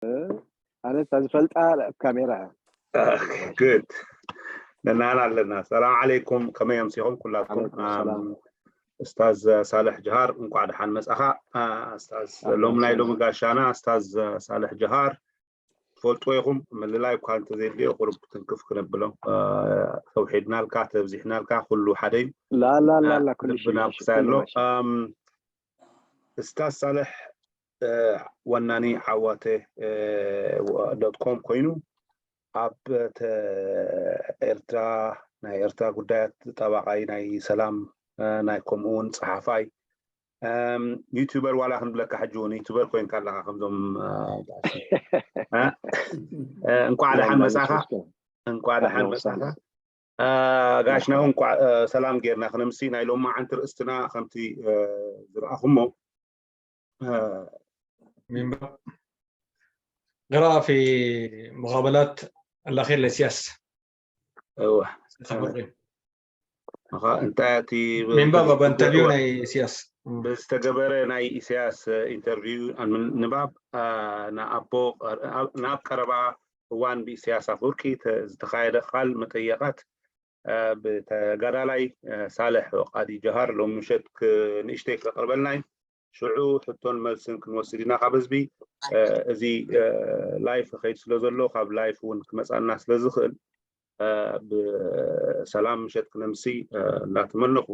ኣነ እታ ዝፈልጣ ኣብ ካሜራ እያ። Good። ንናና ኣለና። ሰላም ዓለይኩም፣ ከመይ ኣምሲኹም ኩላትኩም? ዓለይኩም ሰላም። ኣም፣ እስታዝ ሳልሕ ጀሃር፣ እንኳዕ ደሓን መጻኻ። ኣ፣ እስታዝ ኣህለን ሎም ናይ ሎሚ ወሰህለን። ጋሻና እስታዝ ሳልሕ ጀሃር ትፈልጥዎ ኢኹም። ምልላይ እኳ እንተዘየድልዮ ቁሩብ ትንክፍ ክነብሎ፣ ኣ፣ ተውሒድናልካ፣ ተብዚሕናልካ፣ ኩሉ ሓደ እዩ። ላላ ኣ፣ ላላ ኩሉ ሺ ልብና ማሽ ክሳይ ኩሉ ኣሎ። ማሽ። ኣም፣ እስታዝ ሳልሕ፣ እ፣ ወናኒ ዓዋተ፣ እ፣ ዶት ኮም ኮይኑ ኣብ ተ-፣ ኤርትራ፣ ናይ ኤርትራ ጉዳያት ጠባቓይ፣ ናይ ሰላም፣ እ፣ ናይ ከምኡ እውን ጸሓፋይ፣ እም፣ ዩቱበር ዋላ ክንብለካ ሕጂ እውን ዩቱበር ኮይንካ ኣለኻ ከምዞም፣ እ፣ እ፣ እ፣ እንኳዕ ደሓን ላላ መጻኻ፣ መስመስከ። እንኳዕ ደሓን ኣህለን መጻኻ። ወሰህለን። እ፣ ጋሽና እውን መርሓባ። እንኳዕ፣ እ፣ ሰላም ጌርና። ክነምሲ ናይ ሎማዓንቲ ርእስትና ከምቲ፣ እ፣ ዝረኣኹሞ፣ እ፣ من باب قراءة في مقابلات الأخير لإسياس. እወ። إسياس أفورقي. ኣኻ፣ እንታይ እቲ ብ-፣ من باب ብ-፣ أبو انترفيو እወ። ናይ إسياس. እም። ብዝተገበረ ናይ ኢሳያስ፣ እ፣ ኢንተርቪው፣ እ፣ ምን-፣ ንባብ፣ እ፣ ንኣቦ፣ እ፣ ናብ ቀረባ እዋን ብኢሳያስ ኣፈወርቂ ተ-፣ ዝተኻየደ ቃል መጠየቓት፣ እ፣ ብተጋዳላይ፣ እ፣ ሳልሕ ወቃዲ ጀሃር ሎም ምሸት ክ-፣ ንእሽተይ ከቕርበልና እዩ። ሽዑ ሕቶን መልስን ክንወስድ ኢና ካብ ህዝቢ። እ፣ እዚ፣ እ፣ ላይፍ ክኸይድ ስለ ዘሎ ካብ ላይፍ እውን ክመጻና ስለ ዝኽእል፣ እ፣ ብሰላም ምሸት ክነምሲ፣ እ፣ እናተመነኹ፣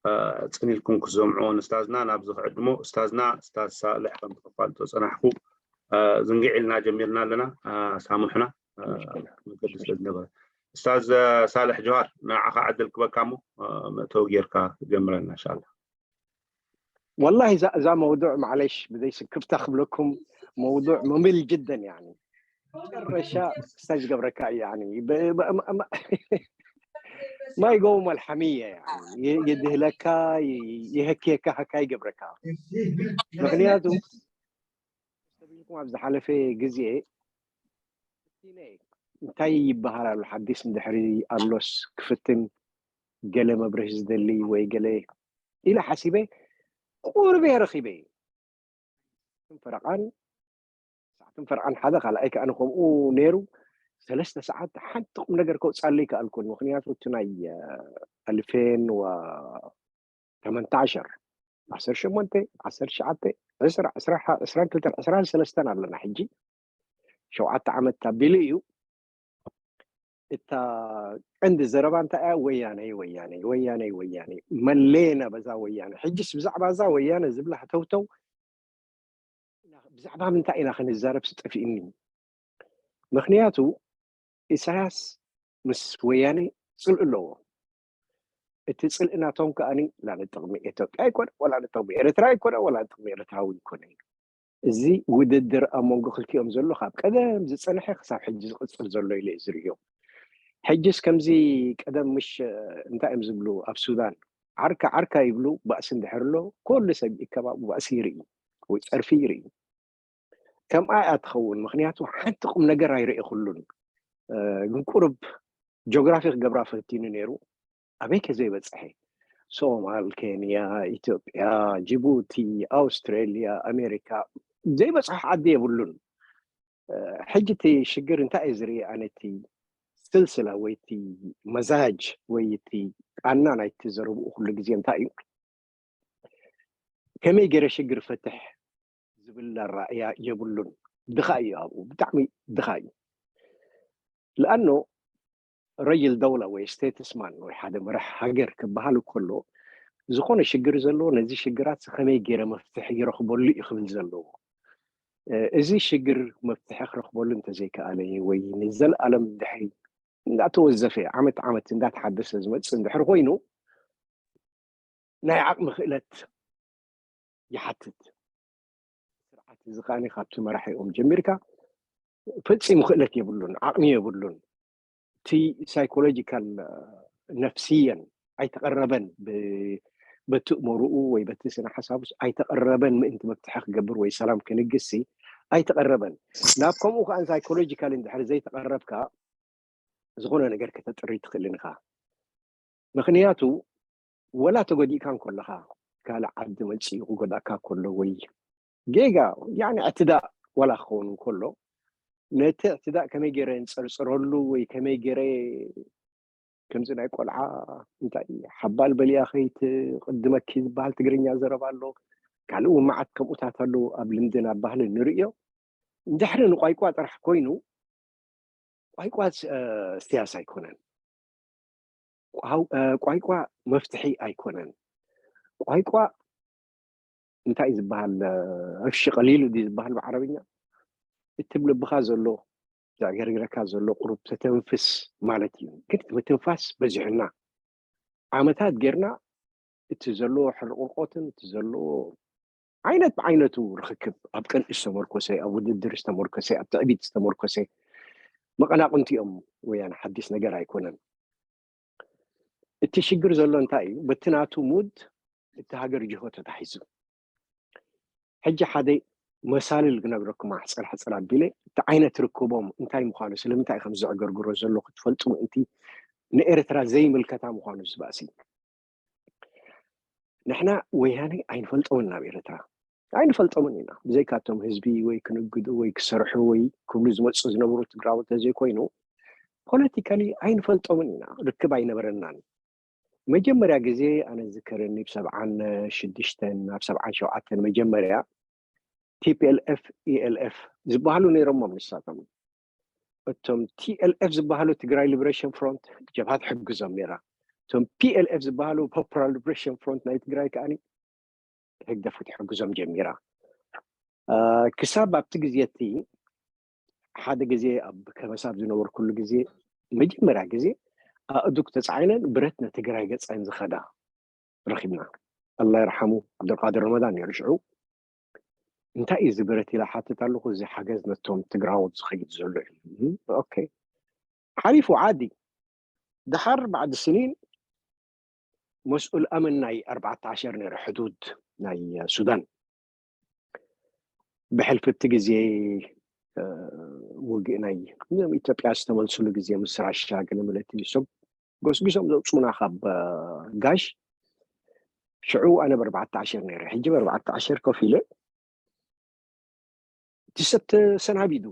እ፣ ጽን ኢልኩም ክትሰምዑ ንስታዝና ናብዚ ክዕድሞ። ስታዝና፣ ስታዝ ሳልሕ ከም ተኸፋልቶ ጸናሕኩ፣ እ፣ ዝንግዕ ኢልና ጀሚርና ኣለና። እ፣ ሳሙሕና፣ እ፣ ምሽክል። መገዲ ስለ ዝነበረ። ስታዝ፣ እ፣ ሳልሕ ጀዋር፣ ንዓኻ ዕድል ክበካ እሞ፣ እ፣ መእተዊ ጌርካ ጀምረልና እንሻላ። والله እዛ እዛ መውዱዕ ማዕለሽ ብዘይ ስክፍታ ክብለኩም መውዱዕ ممل جدا يعني መጨረሻ ስታይ ዝገብረካ እዩ يعني ب- ب- م- م- ما يقوم الحمية يعني ي- يدهلك ي- يهكيك هكا ይገብረካ ምክንያቱ ሰቢልኩም ኣብ ዝሓለፈ ግዜ እንታይ ይበሃል ኣሎ ሓዲስ እንድሕሪ ኣሎስ ክፍትን ገለ መብርሂ ዝደሊ ወይ ገለ ኢለ ሓሲበ ቁርብ እየ ረኺበ ሰዓትን ፈረቓን ሰዓትን ፈረቓን ሓደ ካልኣይ ከኣ ንከምኡ ነይሩ ሰለስተ ሰዓት ሓንቲ ቁም ነገር ከውፅኣለይ ከኣልኩን ምክንያቱ እቲ ናይ ኣልፌን ወተመንተ ዓሸር ዓሰርተ ሸሞንተ ዓሰርተ ትሽዓተ ዕስራ ዕስራን ክልተን ዕስራን ሰለስተን ኣለና ሕጂ ሸውዓተ ዓመት ኣቢሉ እዩ እታ ቀንዲ ዘረባ እንታይ እያ ወያነይ ወያነይ ወያነይ ወያነይ መሌና በዛ ወያነ ሕጅስ ብዛዕባ እዛ ወያነ ዝብላ ተውተው ብዛዕባ ምንታይ ኢና ክንዛረብ ስጠፊእኒ ምክንያቱ ኢሳያስ ምስ ወያነ ፅልእ ኣለዎ እቲ ፅልእ ናቶም ከኣኒ ላ ንጥቕሚ ኢትዮጵያ ኣይኮነ ወላ ንጥቕሚ ኤርትራ ኣይኮነ ወላ ንጥቕሚ ኤርትራዊ ኣይኮነ እዚ ውድድር ኣብ መንጎ ክልቲኦም ዘሎ ካብ ቀደም ዝፀንሐ ክሳብ ሕጂ ዝቕፅል ዘሎ ኢለ ዝርእዮ ሕጅስ ከምዚ ቀደም ምሽ እንታይ እዮም ዝብሉ ኣብ ሱዳን ዓርካ ዓርካ ይብሉ ባእሲ እንድሕር ኣሎ ኩሉ ሰብ ይከባቡ ባእሲ ይርኢ ወይ ፀርፊ ይርኢ ከምኣ እያ ትኸውን ምክንያቱ ሓንቲ ቁም ነገር ኣይርእኹሉን ግን ቁርብ ጆግራፊ ክገብራ ፈቲኑ ነይሩ ኣበይ ከ ዘይበፅሐ ሶማል ኬንያ ኢትዮጵያ ጅቡቲ ኣውስትሬልያ ኣሜሪካ ዘይበፅሖ ዓዲ የብሉን ሕጂ እቲ ሽግር እንታይ እዩ ዝርኢ ኣነ እቲ ስልስላ ወይ እቲ መዛጅ ወይ እቲ ቃና ናይቲ ዘረብኡ ኩሉ ግዜ እንታይ እዩ ከመይ ገይረ ሽግር ፈትሕ ዝብል ኣራእያ የብሉን ድኻ እዩ ኣብኡ ብጣዕሚ ድኻ እዩ ለኣኖ ረጅል ደውላ ወይ ስቴትስማን ወይ ሓደ መራሕ ሃገር ክበሃል ከሎ ዝኾነ ሽግር ዘለዎ ነዚ ሽግራት ከመይ ገይረ መፍትሒ ይረኽበሉ እዩ ክብል ዘለዎ እዚ ሽግር መፍትሒ ክረኽበሉ እንተዘይከኣለ ወይ ንዘለኣለም ድሕሪ እንዳተወዘፈ ዓመት ዓመት እንዳተሓደሰ ዝመፅእ እንድሕር ኮይኑ ናይ ዓቕሚ ክእለት ይሓትት ስርዓት እዚ ከዓ ካብቲ መራሒኦም ጀሚርካ ፈፂሙ ክእለት የብሉን ዓቕሚ የብሉን እቲ ሳይኮሎጂካል ነፍስየን ኣይተቐረበን በቲ እመርኡ ወይ በቲ ስነ ሓሳቡስ ኣይተቐረበን ምእንቲ መፍትሒ ክገብር ወይ ሰላም ክንግሲ ኣይተቐረበን ናብ ከምኡ ከዓ ሳይኮሎጂካል እንድሕር ዘይተቐረብካ ዝኾነ ነገር ከተጥሪ ትኽእል ኢኻ ምኽንያቱ ወላ ተጎዲእካ እንከለኻ ካልእ ዓዲ መፂኡ ክጎዳእካ ከሎ ወይ ጌጋ ያኒ ዕትዳእ ዋላ ክኸውን እንከሎ፣ ነቲ እዕትዳእ ከመይ ገይረ እንጸርጽረሉ ወይ ከመይ ገይረ ከምዚ ናይ ቆልዓ እንታይ ሓባል በሊያ ከይትቕድመኪ ዝበሃል ትግርኛ ዘረባ ኣሎ። ካልእ እውን መዓት ከምኡታት ኣለዉ ኣብ ልምድን ኣብ ባህልን ንርእዮ። እንድሕሪ ንቋይቋ ጥራሕ ኮይኑ ቋይቋ ስያስ ኣይኮነን። ቋይቋ መፍትሒ ኣይኮነን። ቋይቋ እንታይ ዝበሃል እሺ ቀሊሉ ዲ ዝበሃል ብዓረብኛ? እቲ ልብኻ ዘሎ ዘዕገርግረካ ዘሎ ቁሩብ ተተንፍስ ማለት እዩ። ግን እቲ ምትንፋስ በዚሑና ዓመታት ጌርና እቲ ዘለዎ ሕርቁርቆትን እቲ ዘለዎ ዓይነት ብዓይነቱ ርክክብ ኣብ ቅንኢ ዝተመርኮሰ ኣብ ውድድር ዝተመርኮሰ ኣብ ትዕቢት ዝተመርኮሰ መቐናቕንቲ እዮም። ወያነ ሓዲስ ነገር ኣይኮነን። እቲ ሽግር ዘሎ እንታይ እዩ? በቲ ናቱ ሙድ እቲ ሃገር ጅሆ ተታሒዙ። ሕጂ ሓደ መሳልል ክነግረኩም ኣሕፅር ሕፅር ኣቢለ እቲ ዓይነት ርክቦም እንታይ ምዃኑ ስለምንታይ ከም ዘዕገርግሮ ዘሎ ክትፈልጡ ምእንቲ ንኤርትራ ዘይምልከታ ምዃኑ ዝባእሲ ንሕና ወያነ ኣይንፈልጦምን ናብ ኤርትራ ኣይንፈልጦምን ኢና ብዘይካቶም ህዝቢ ወይ ክንግዱ ወይ ክሰርሑ ወይ ክብሉ ዝመፁ ዝነበሩ ትግራዊ ተዘይኮይኑ ፖለቲካሊ ኣይንፈልጦምን ኢና ርክብ ኣይነበረናን መጀመርያ ግዜ ኣነ ዝከረኒ ብ ሰብዓን ሽዱሽተን ናብ ሰብዓን ሸውዓተን መጀመርያ ቲፒኤልኤፍ ኢኤልኤፍ ዝበሃሉ ነይሮሞም ንሳቶም እቶም ቲኤልኤፍ ዝበሃሉ ትግራይ ሊብሬሽን ፍሮንት ጀብሃ ትሕግዞም ነይራ እቶም ፒኤልኤፍ ዝበሃሉ ፖፑላር ሊብሬሽን ፍሮንት ናይ ትግራይ ከዓኒ ህግደፍ ክትሕግዞም ጀሚራ ክሳብ ኣብቲ ግዜ እቲ ሓደ ግዜ ኣብ ከበሳ ኣብ ዝነበርኩሉ ግዜ መጀመርያ ግዜ ኣእዱግ ተፃዒነን ብረት ንትግራይ ገፀን ዝኸዳ ረኺብና ኣላ ይርሓሙ ዓብደልቃድር ረመዳን ነይሩ ሽዑ እንታይ እዩ እዚ ብረት ኢላ ሓትት ኣለኹ እዚ ሓገዝ ነቶም ትግራዎት ዝኸይድ ዘሎ እዩ ሓሊፉ ዓዲ ድሓር ባዕዲ ስኒን መስኡል ኣመን ናይ ኣርባዕተ ዓሸር ነይረ ሕዱድ ናይ ሱዳን ብሕልፊ እቲ ግዜ ውግእ ናይ ኢትዮጵያ ዝተመልስሉ ግዜ ምስ ራሻ ገለ መለቲ ንሶም ጎስጒሶም ዘውፅኡና ካብ ጋሽ ሽዑ ኣነ በርባዕተ ዓሸር ነይረ ሕጂ በርባዕተ ዓሸር ኮፍ ኢለ እቲ ሰብ ተሰናቢዱ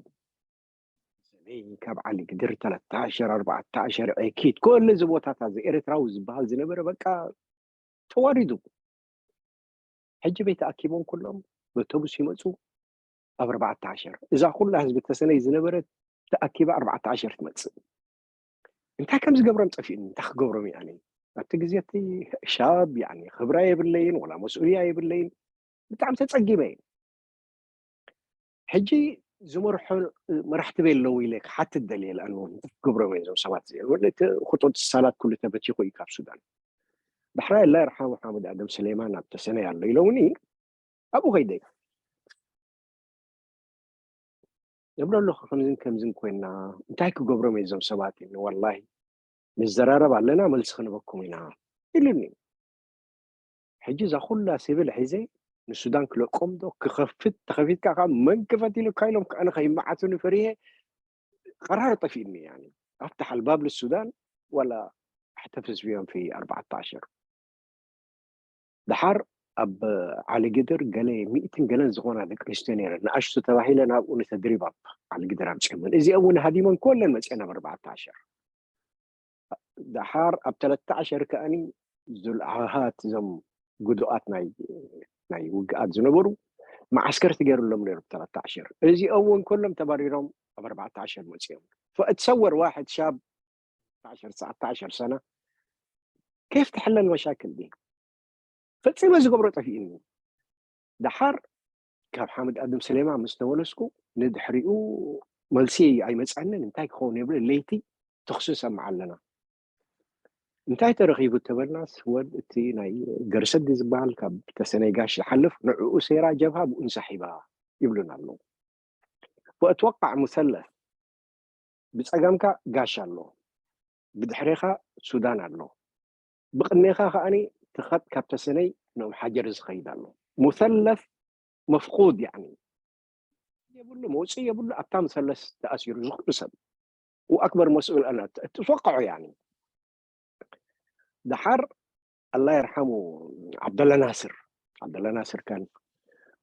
ሰበይ ካብ ዓሊ ግድር ተለተ ዓሸር ኣርባዕተ ዓሸር ዒኪት ኮለ እዚ ቦታታት እዚ ኤርትራዊ ዝበሃል ዝነበረ በቃ ተዋሪዱ ሕጂ በይ ተኣኪቦም ኩሎም በተቡስ ይመፁ ኣብ ኣርባዕተ ዓሸር እዛ ኩላ ህዝቢ ተሰነይ ዝነበረት ተኣኪባ ኣርባዕተ ዓሸር ትመፅእ እንታይ ከም ዝገብሮም ጠፊኡኒ እንታይ ክገብሮም ይኣኒ ኣብቲ ግዜ እቲ ሻብ ያኒ ክብራ የብለይን ወላ መስኡልያ የብለይን ብጣዕሚ ተፀጊመ እየ ሕጂ ዝመርሖ መራሕቲ በይ ኣለዉ ኢለ ክሓትት ደልየ ለኣን እውን እንታይ ክገብሮም እዮም እዞም ሰባት እዚኦም ወለ እቲ ክጡጥ ሳላት ኩሉ ተበቲኹ እዩ ካብ ሱዳን ዳሕራይ ኣላ ይርሓሙ ሓመድ ኣደም ስሌማን ኣብ ተሰነይ ኣሎ ኢሎምኒ ኣብኡ ከይደ ይብሎ ኣለኹ ከምዝን ከምዝን ኮይና እንታይ ክገብሮም እየ እዞም ሰባት እዩ ወላሂ ንዘራረብ ኣለና መልሲ ክንበኩም ኢና ኢሉኒ ሕጂ እዛ ኩላ ሲቪል ሒዘ ንሱዳን ክለቆም ዶ ክኸፍት ተኸፊትካ ካብ መን ክፈት ኢሉካ ኢሎም ኣነ ከይመዓቱኒ ፈሪሄ ቀራር ጠፊእኒ ያኒ ኣብቲ ሓልባብ ልሱዳን ወላ ኣሕተፍስ ቢዮም ፊ ኣርባዕተ ዓሸር ድሓር ኣብ ዓሊ ግድር ገለ ሚእትን ገለን ዝኾና ደቂ ኣንስትዮ ነይረን ንኣሽቱ ተባሂለ ናብኡ ንተድሪብ ኣብ ዓሊ ግድር ኣምፅኦመን እዚኦም እውን ሃዲሞን ኮለን መፅአን ኣብ ኣርባዕተ ዓሸር ድሓር ኣብ ተለተ ዓሸር ከኣኒ ዝልዓሃት እዞም ጉዱኣት ናይ ናይ ውግኣት ዝነበሩ መዓስከር ትገይሩሎም ነይሩ ተለተ ዓሸር እዚኦም እውን ኮሎም ተባሪሮም ኣብ ኣርባዕተ ዓሸር መፅኦም ፈእትሰወር ዋሕድ ሻብ ዓሸር ትስዓተ ዓሸር ሰና كيف تحل المشاكل دي ፈፂመ ዝገብሮ ጠፊእኒ ደሓር ካብ ሓመድ ኣድም ሰሌማ ምስ ተመለስኩ ንድሕሪኡ መልሲ ኣይመፀንን እንታይ ክኸውን የብለ ለይቲ ተኽሲ ሰምዓ ኣለና እንታይ ተረኺቡ ተበልናስ ወድ እቲ ናይ ገርሰዲ ዝበሃል ካብ ተሰነይ ጋሽ ዝሓልፍ ንዕኡ ሴራ ጀብሃ ብኡ ንሳሒባ ይብሉና ኣለዉ ወእትወቃዕ ሙሰለፍ ብፀጋምካ ጋሽ ኣሎ ብድሕሬኻ ሱዳን ኣሎ ብቅድሜኻ ከዓኒ ትኸጥ ካብ ተሰነይ ንኦም ሓጀር ዝኸይድ ኣሎ ሙሰለፍ መፍቁድ ያኒ የብሉ መውፅእ የብሉ ኣብታ ምሰለስ ተኣሲሩ ዝኩሉ ሰብ ወኣክበር መስኡል ኣና ትፈቀዑ ያኒ ድሓር ኣላ ይርሓሙ ዓብደላ ናስር ዓብደላ ናስር ካን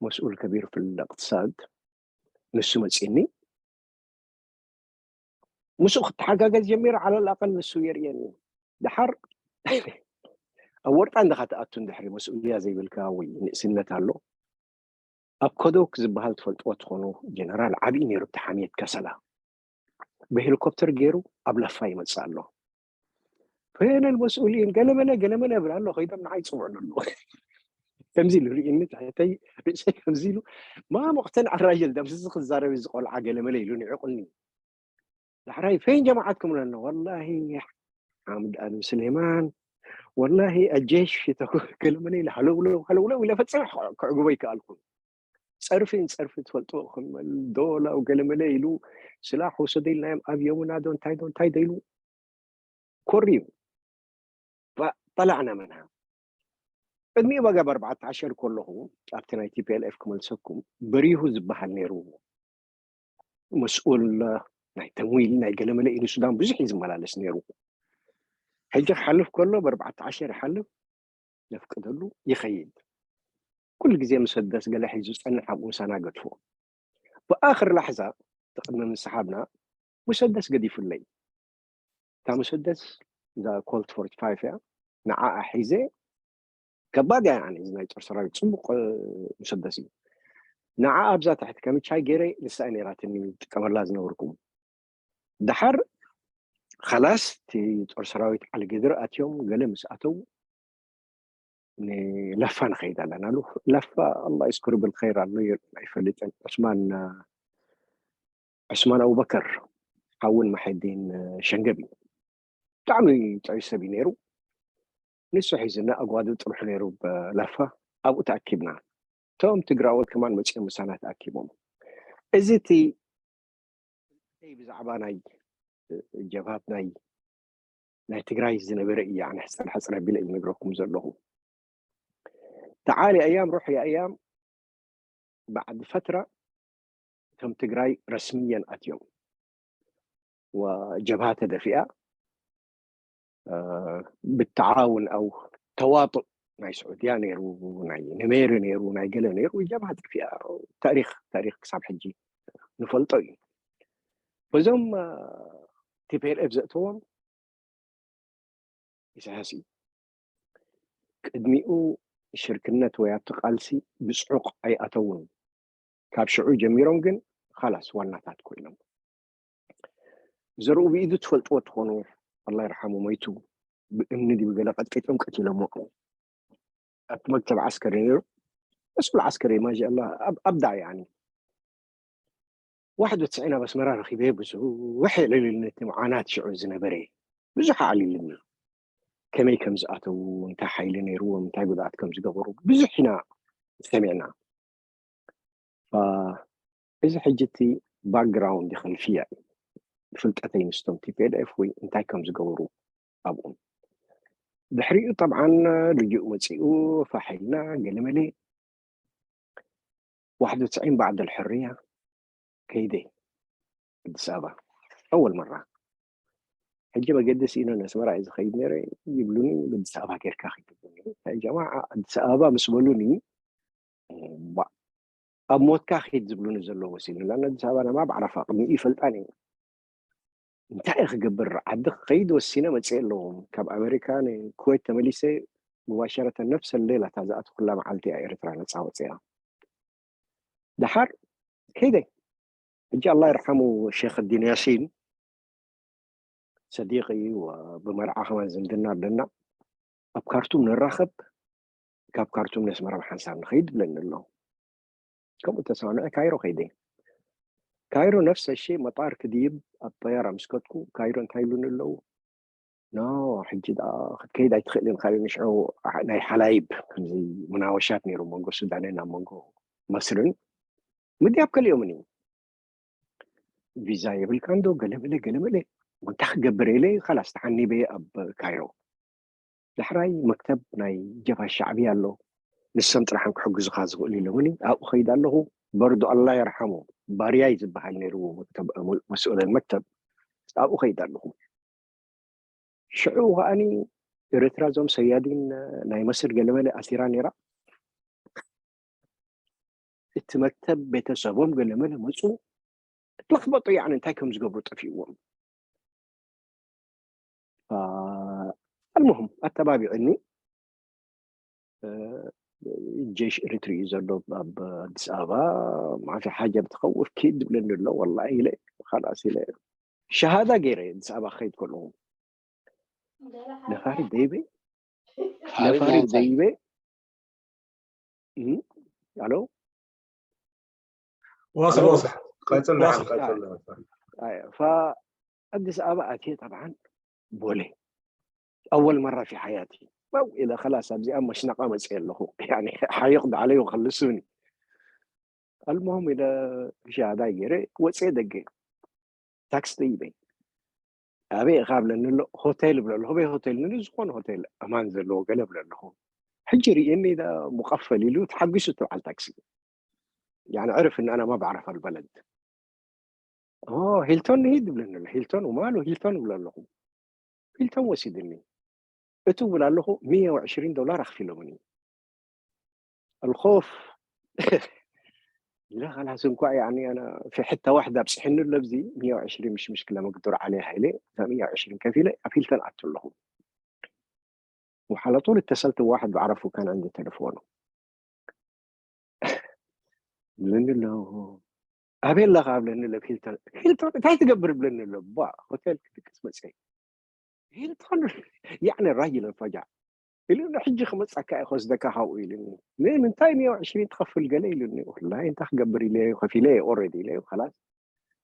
መስኡል ከቢር ፊ ልእቅትሳድ ንሱ መጺኒ ምስኡ ክተሓጋገዝ ጀሚረ። ዓለል ኣቀል ንሱ የርእየኒ። ደሓር ኣብ ወርጣ እንድኻ ትኣቱ እንድሕሪ መስኡልያ ዘይብልካ ወይ ንእስነት ኣሎ። ኣብ ኮዶክ ዝበሃል ትፈልጥዎ ትኾኑ ጀነራል ዓብዪ ነይሩ፣ ብቲ ሓምየት ከሰላ ብሄሊኮፕተር ገይሩ ኣብ ለፋ ይመጽእ ኣሎ። ፌነል መስኡሊን ገለመለ ገለመለ እብል ኣሎ። ከይዶም ንዓይ ይጽውዑ ኣለዉ። ከምዚ ኢሉ ርእይኒ ትሕተይ ርእሰይ ከምዚ ኢሉ ማሞቕተን ኣራየል ደምስስ ክዛረብ እዚ ቆልዓ ገለመለ ኢሉ ንዕቕኒ። ዳሕራይ ፈይን ጀማዓትኩም ኣለና ወላሂ ሓምድ ኣድም ስሌማን ወላሂ ኣጀሽ የተኩ ገለመለ ኢለ ሃለውለው ሃለውለው ኢለ ፈጺመ ክዕግቦ ይከኣልኩ። ጸርፊን ጸርፊ ትፈልጥዎ ክመል ዶላው ገለመለ ኢሉ ስላሕ ወሰደ ኢልናዮም ኣብ ዮምና ዶ እንታይ ዶ እንታይ ዶ ኢሉ ኮርዩ ጠላዕና መንሃ። ቅድሚኡ በጋ ብኣርባዕተ ዓሸር ከለኹ ኣብቲ ናይ ቲፒኤልኤፍ ክመልሰኩም በሪሁ ዝበሃል ነይሩ መስኡል ናይ ተምዊል ናይ ገለመለ ኢሉ ሱዳን ብዙሕ እዩ ዝመላለስ ነይሩ። ሕጂ ክሓልፍ ከሎ ብኣርባዕተ ዓሸር ይሓልፍ ነፍቅደሉ ይኸይድ። ኩሉ ግዜ መሰደስ ገለ ሒዙ ዝጸንሕ ኣብኡ ምሳና ገድፎ። ብኣኽር ላሕዛ ቅድሚ ምስሓብና መሰደስ ገዲፉለይ። እታ መሰደስ እዛ ኮልት ፎርቲ ፋይቭ እያ። ንዓኣ ሒዘ ከባድ እያ። እዚ ናይ ጦር ሰራዊት ጽቡቕ መሰደስ እዩ። ንዓኣ ኣብዛ ትሕቲ ከመቻይ ገይረ ንሳ እያ ነይራትኒ ዝጥቀመላ ዝነበርኩ። ደሓር ኸላስ እቲ ጦር ሰራዊት ዓሊ ግድር ኣትዮም ገለ ምስ ኣተው ንለፋ ንኸይድ ኣለና። ለፋ ኣላ ይስኩር ብልኸይር ኣሎ ኣይፈልጥን። ዑስማን ዑስማን ኣቡበከር ሓውን ማሐዲን ሸንገቢ ብጣዕሚ ጥዑይ ሰብ እዩ ነይሩ። ንሱ ሒዝና ኣጓዱ ጥርሑ ነይሩ ብለፋ ኣብኡ ተኣኪብና። እቶም ትግራዎት ከማን መፂኦም ምሳና ተኣኪቦም። እዚ እቲ ብዛዕባ ናይ ጀብሃት ናይ ናይ ትግራይ ዝነበረ እያ። ኣነ ሕፅር ሕፅር ኣቢለ እዩ ነግረኩም ዘለኹ። ተዓሊ ኣያም ሩሕ ኣያም ባዕድ ፈትራ እቶም ትግራይ ረስምየን ኣትዮም ወጀብሃ ተደፊኣ ብተዓውን ኣው ተዋጡእ ናይ ስዑድያ ነይሩ ናይ ነሜሪ ነይሩ ናይ ገለ ነይሩ ጀብሃ ጠፊኣ። ታሪክ ታሪክ ክሳብ ሕጂ ንፈልጦ እዩ። በዞም ቲፒኤልኤፍ ዘእተዎም ኢሳያስ እዩ። ቅድሚኡ ሽርክነት ወይ ኣብቲ ቃልሲ ብፅዑቕ ኣይኣተውን። ካብ ሽዑ ጀሚሮም ግን ኻላስ ዋናታት ኮይኖም። ዘርኡ ብኢዱ ትፈልጥዎ ትኾኑ ኣላ ይርሓሙ ሞይቱ ብእምኒ ድዩ ገለ ቀጥቂጦም ቀቲሎሞ። ኣብቲ መክተብ ዓስከሪ ነይሩ መስኡል ዓስከሪ ማሻላ ኣብዳ ያኒ ዋሕድ ወትስዒን ኣብ ኣስመራ ረኺበ ብዙሕ የዕልልኒ እቲ መዓናት ሽዑ ዝነበረ ብዙሕ ኣዕሊልኒ ከመይ ከም ዝኣተዉ እንታይ ሓይሊ ነይርዎም እንታይ ጉድኣት ከም ዝገበሩ ብዙሕ ኢና ሰሚዕና። እዚ ሕጂ እቲ ባክግራውንድ ይኸልፍያ እዩ ብፍልጠተይ ምስቶም ቲፒኤልኤፍ ወይ እንታይ ከም ዝገበሩ ኣብኡ ድሕሪኡ ጠብዓን ልጅኡ መፂኡ ፋሕ ኢልና ገለመለ ዋሕድ ወትስዒን ባዕድ ልሕርያ ከይደ ኣዲስ ኣበባ ኣወል መራ ሕጂ መገዲ ስኢነ ነስመራ እዩ ዝኸይድ ነረ ይብሉኒ ኣዲስ ኣበባ ጌርካ ከይትብሉኒ ጀማ ኣዲስ ኣበባ ምስ በሉኒ ኣብ ሞትካ ከይድ ዝብሉኒ ዘለዉ መሲሉ ላ ኣዲስ ኣበባ ነማ ብዓረፋ ቅድሚኡ ይፈልጣን እዩ እንታይ ክገብር ዓዲ ክኸይድ ወሲነ መፅእ ኣለዎም ካብ ኣሜሪካ ንኩዌት ተመሊሰ ሙባሸረተ ነፍሰ ሌላ እታ ዝኣተኩላ መዓልቲ እያ ኤርትራ ነፃ ወፅያ ደሓር ከይደ ሕጂ ኣላ ይርሓሙ ሼክ ዲን ያሲን ሰዲቂ ብመርዓ ከማን ዝምድና ኣለና ኣብ ካርቱም ንራኸብ ካብ ካርቱም ነስመራ ብሓንሳብ ንኸይድ ብለኒ ኣሎ ከምኡ ተሰማምዐ ካይሮ ከይደ ካይሮ ነፍሰ ሺ መጣር ክድይብ ኣብ ጠያራ ምስ ከድኩ ካይሮ እንታይ ይብሉኒ ኣለዉ ኖ ሕጂ ክትከይድ ኣይትኽእልን ካልእ ንሽዑ ናይ ሓላይብ ከምዚ ሙናወሻት ነይሩ መንጎ ሱዳንን ኣብ መንጎ መስርን ምድያብ ከሊኦምን እዩ ቪዛ የብልካ እንዶ ገለመለ ገለመለ እንታይ ክገብር ኢለ ካላስ ተሓኒበ ኣብ ካይሮ ዳሕራይ መክተብ ናይ ጀብሃ ሻዕብያ ኣሎ ንሶም ጥራሕ እዮም ክሕግዙኻ ዝኽእሉ ኢሎምኒ ኣብኡ ኸይድ ኣለኹ በርዶ ኣላ የርሓሙ ባርያይ ዝበሃል ነይርዎ መክተብ መስኡለን መክተብ ኣብኡ ኸይድ ኣለኹ ሽዑ ከዓኒ ኤርትራ እዞም ሰያዲን ናይ መስር ገለመለ ኣሲራ ነይራ እቲ መክተብ ቤተሰቦም ገለመለ መፁ ለኽበጡ፣ ያኒ እንታይ ከም ዝገብሩ ጠፊእዎም። المهم ኣተባቢዕኒ። ጀሽ ኤሪትሪ እዩ ዘሎ ኣብ ኣዲስ ኣበባ። ማፊ ሓጀብ ትኸውፍ ኪድ ዝብለኒ ኣሎ። ወላ ኢለ ካላስ ኢለ ሸሃዳ ገይረ ኣዲስ ኣበባ ክኸይድ ከለኹ ነፋሪ ደይበ ነፋሪ ደይበ ኣሎ። ዋስል ዋስል ቀጽል ቀጽል ኣዲስ ኣበባ ኣትየ ጠብዓን ቦሌ ኣወል መራ ፊ ሓያቲ ው ኢለ ከላስ ኣብዚኣ መሽነቃ መፅእ ኣለኹ። ሓየቕ ዳዕለዩ ከልሱኒ ኣልሞም ኢለ ሻሃዳይ ገይረ ወፅየ ደገ ታክሲ ደይበይ ኣበይ ኢኻ ብለኒ ኣሎ። ሆቴል ብለ ኣለኹ። በይ ሆቴል ንል ዝኾነ ሆቴል ኣማን ዘለዎ ገለ ብለ ኣለኹ። ሕጂ ርእየኒ ሙቀፈል ኢሉ ተሓጒሱ ትበዓል ታክሲ ያኒ ዕርፍ እናና ማ ባዕረፍ ኣልበለድ ሂልቶን ንሂድ ብለኒ ኣሎ። ሂልቶን ማሉ ሂልቶን ብለ ኣለኹ። ሂልቶን ወሲድኒ እቱ ብለ ኣለኹ። ሚያ ወዕሽሪን ዶላር ኣኽፊሎምኒ ኣልኮፍ ኢለ ኸላስ እንኳ ያኒ ኣና ፊ ሕታ ዋሕዳ ኣብፅሕኒ ኣሎ። ኣብዚ ሚያ ወዕሽሪን ምሽ ምሽክላ መግዱር ዓለይ ሃይለ እዛ ሚያ ወዕሽሪን ከፊለ ኣብ ሂልተን ኣቱ ኣለኹ። وعلى طول اتصلت بواحد بعرفه كان عنده تلفونه ብለኒ ኣሎ። ኣበይ ኣለኻ ብለኒ ኣሎ። ሂልተን ሂልተን እንታይ ትገብር ብለኒ ኣሎ። ባ ሆቴል ክድቅስ መፅአ ሂልተን ያኒ ራጅል ፈጃ ኢሉ ሕጂ ክመፃካ እየ ክወስደካ ካብኡ ኢሉኒ። ንምንታይ ሚያ ወዕሽሪን ትኸፍል ገለ ኢሉኒ። ወላሂ እንታይ ክገብር ኢለዮ ከፊለ እየ ኦረዲ ኢለዮ ከላስ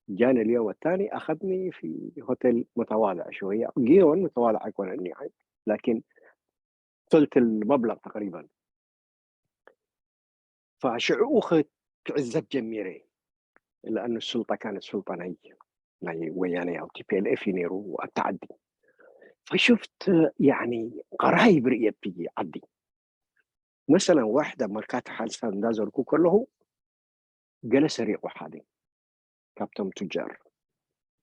ጃን ልዮም ኣታኒ ኣኸድኒ ፊ ሆቴል ሙተዋድዕ ሽወያ ጊዮን ሙተዋድዕ ኣይኮነኒ ላኪን ثلث المبلغ تقريبا فشعو ክዕዘብ ጀሚረ لأن السلطة كانت سلطة ናይ ናይ ወያነ ያው ቲ ፒ ኤል ኤፍ እዩ ነይሩ ኣብቲ ዓዲ فشفت يعني غرايب ርእየ في ዓዲ مثلا واحد ኣብ መርካቶ ሓልሳ እንዳዘርኩ ከለኹ ገለ ሰሪቑ ሓደ ካብቶም ቱጃር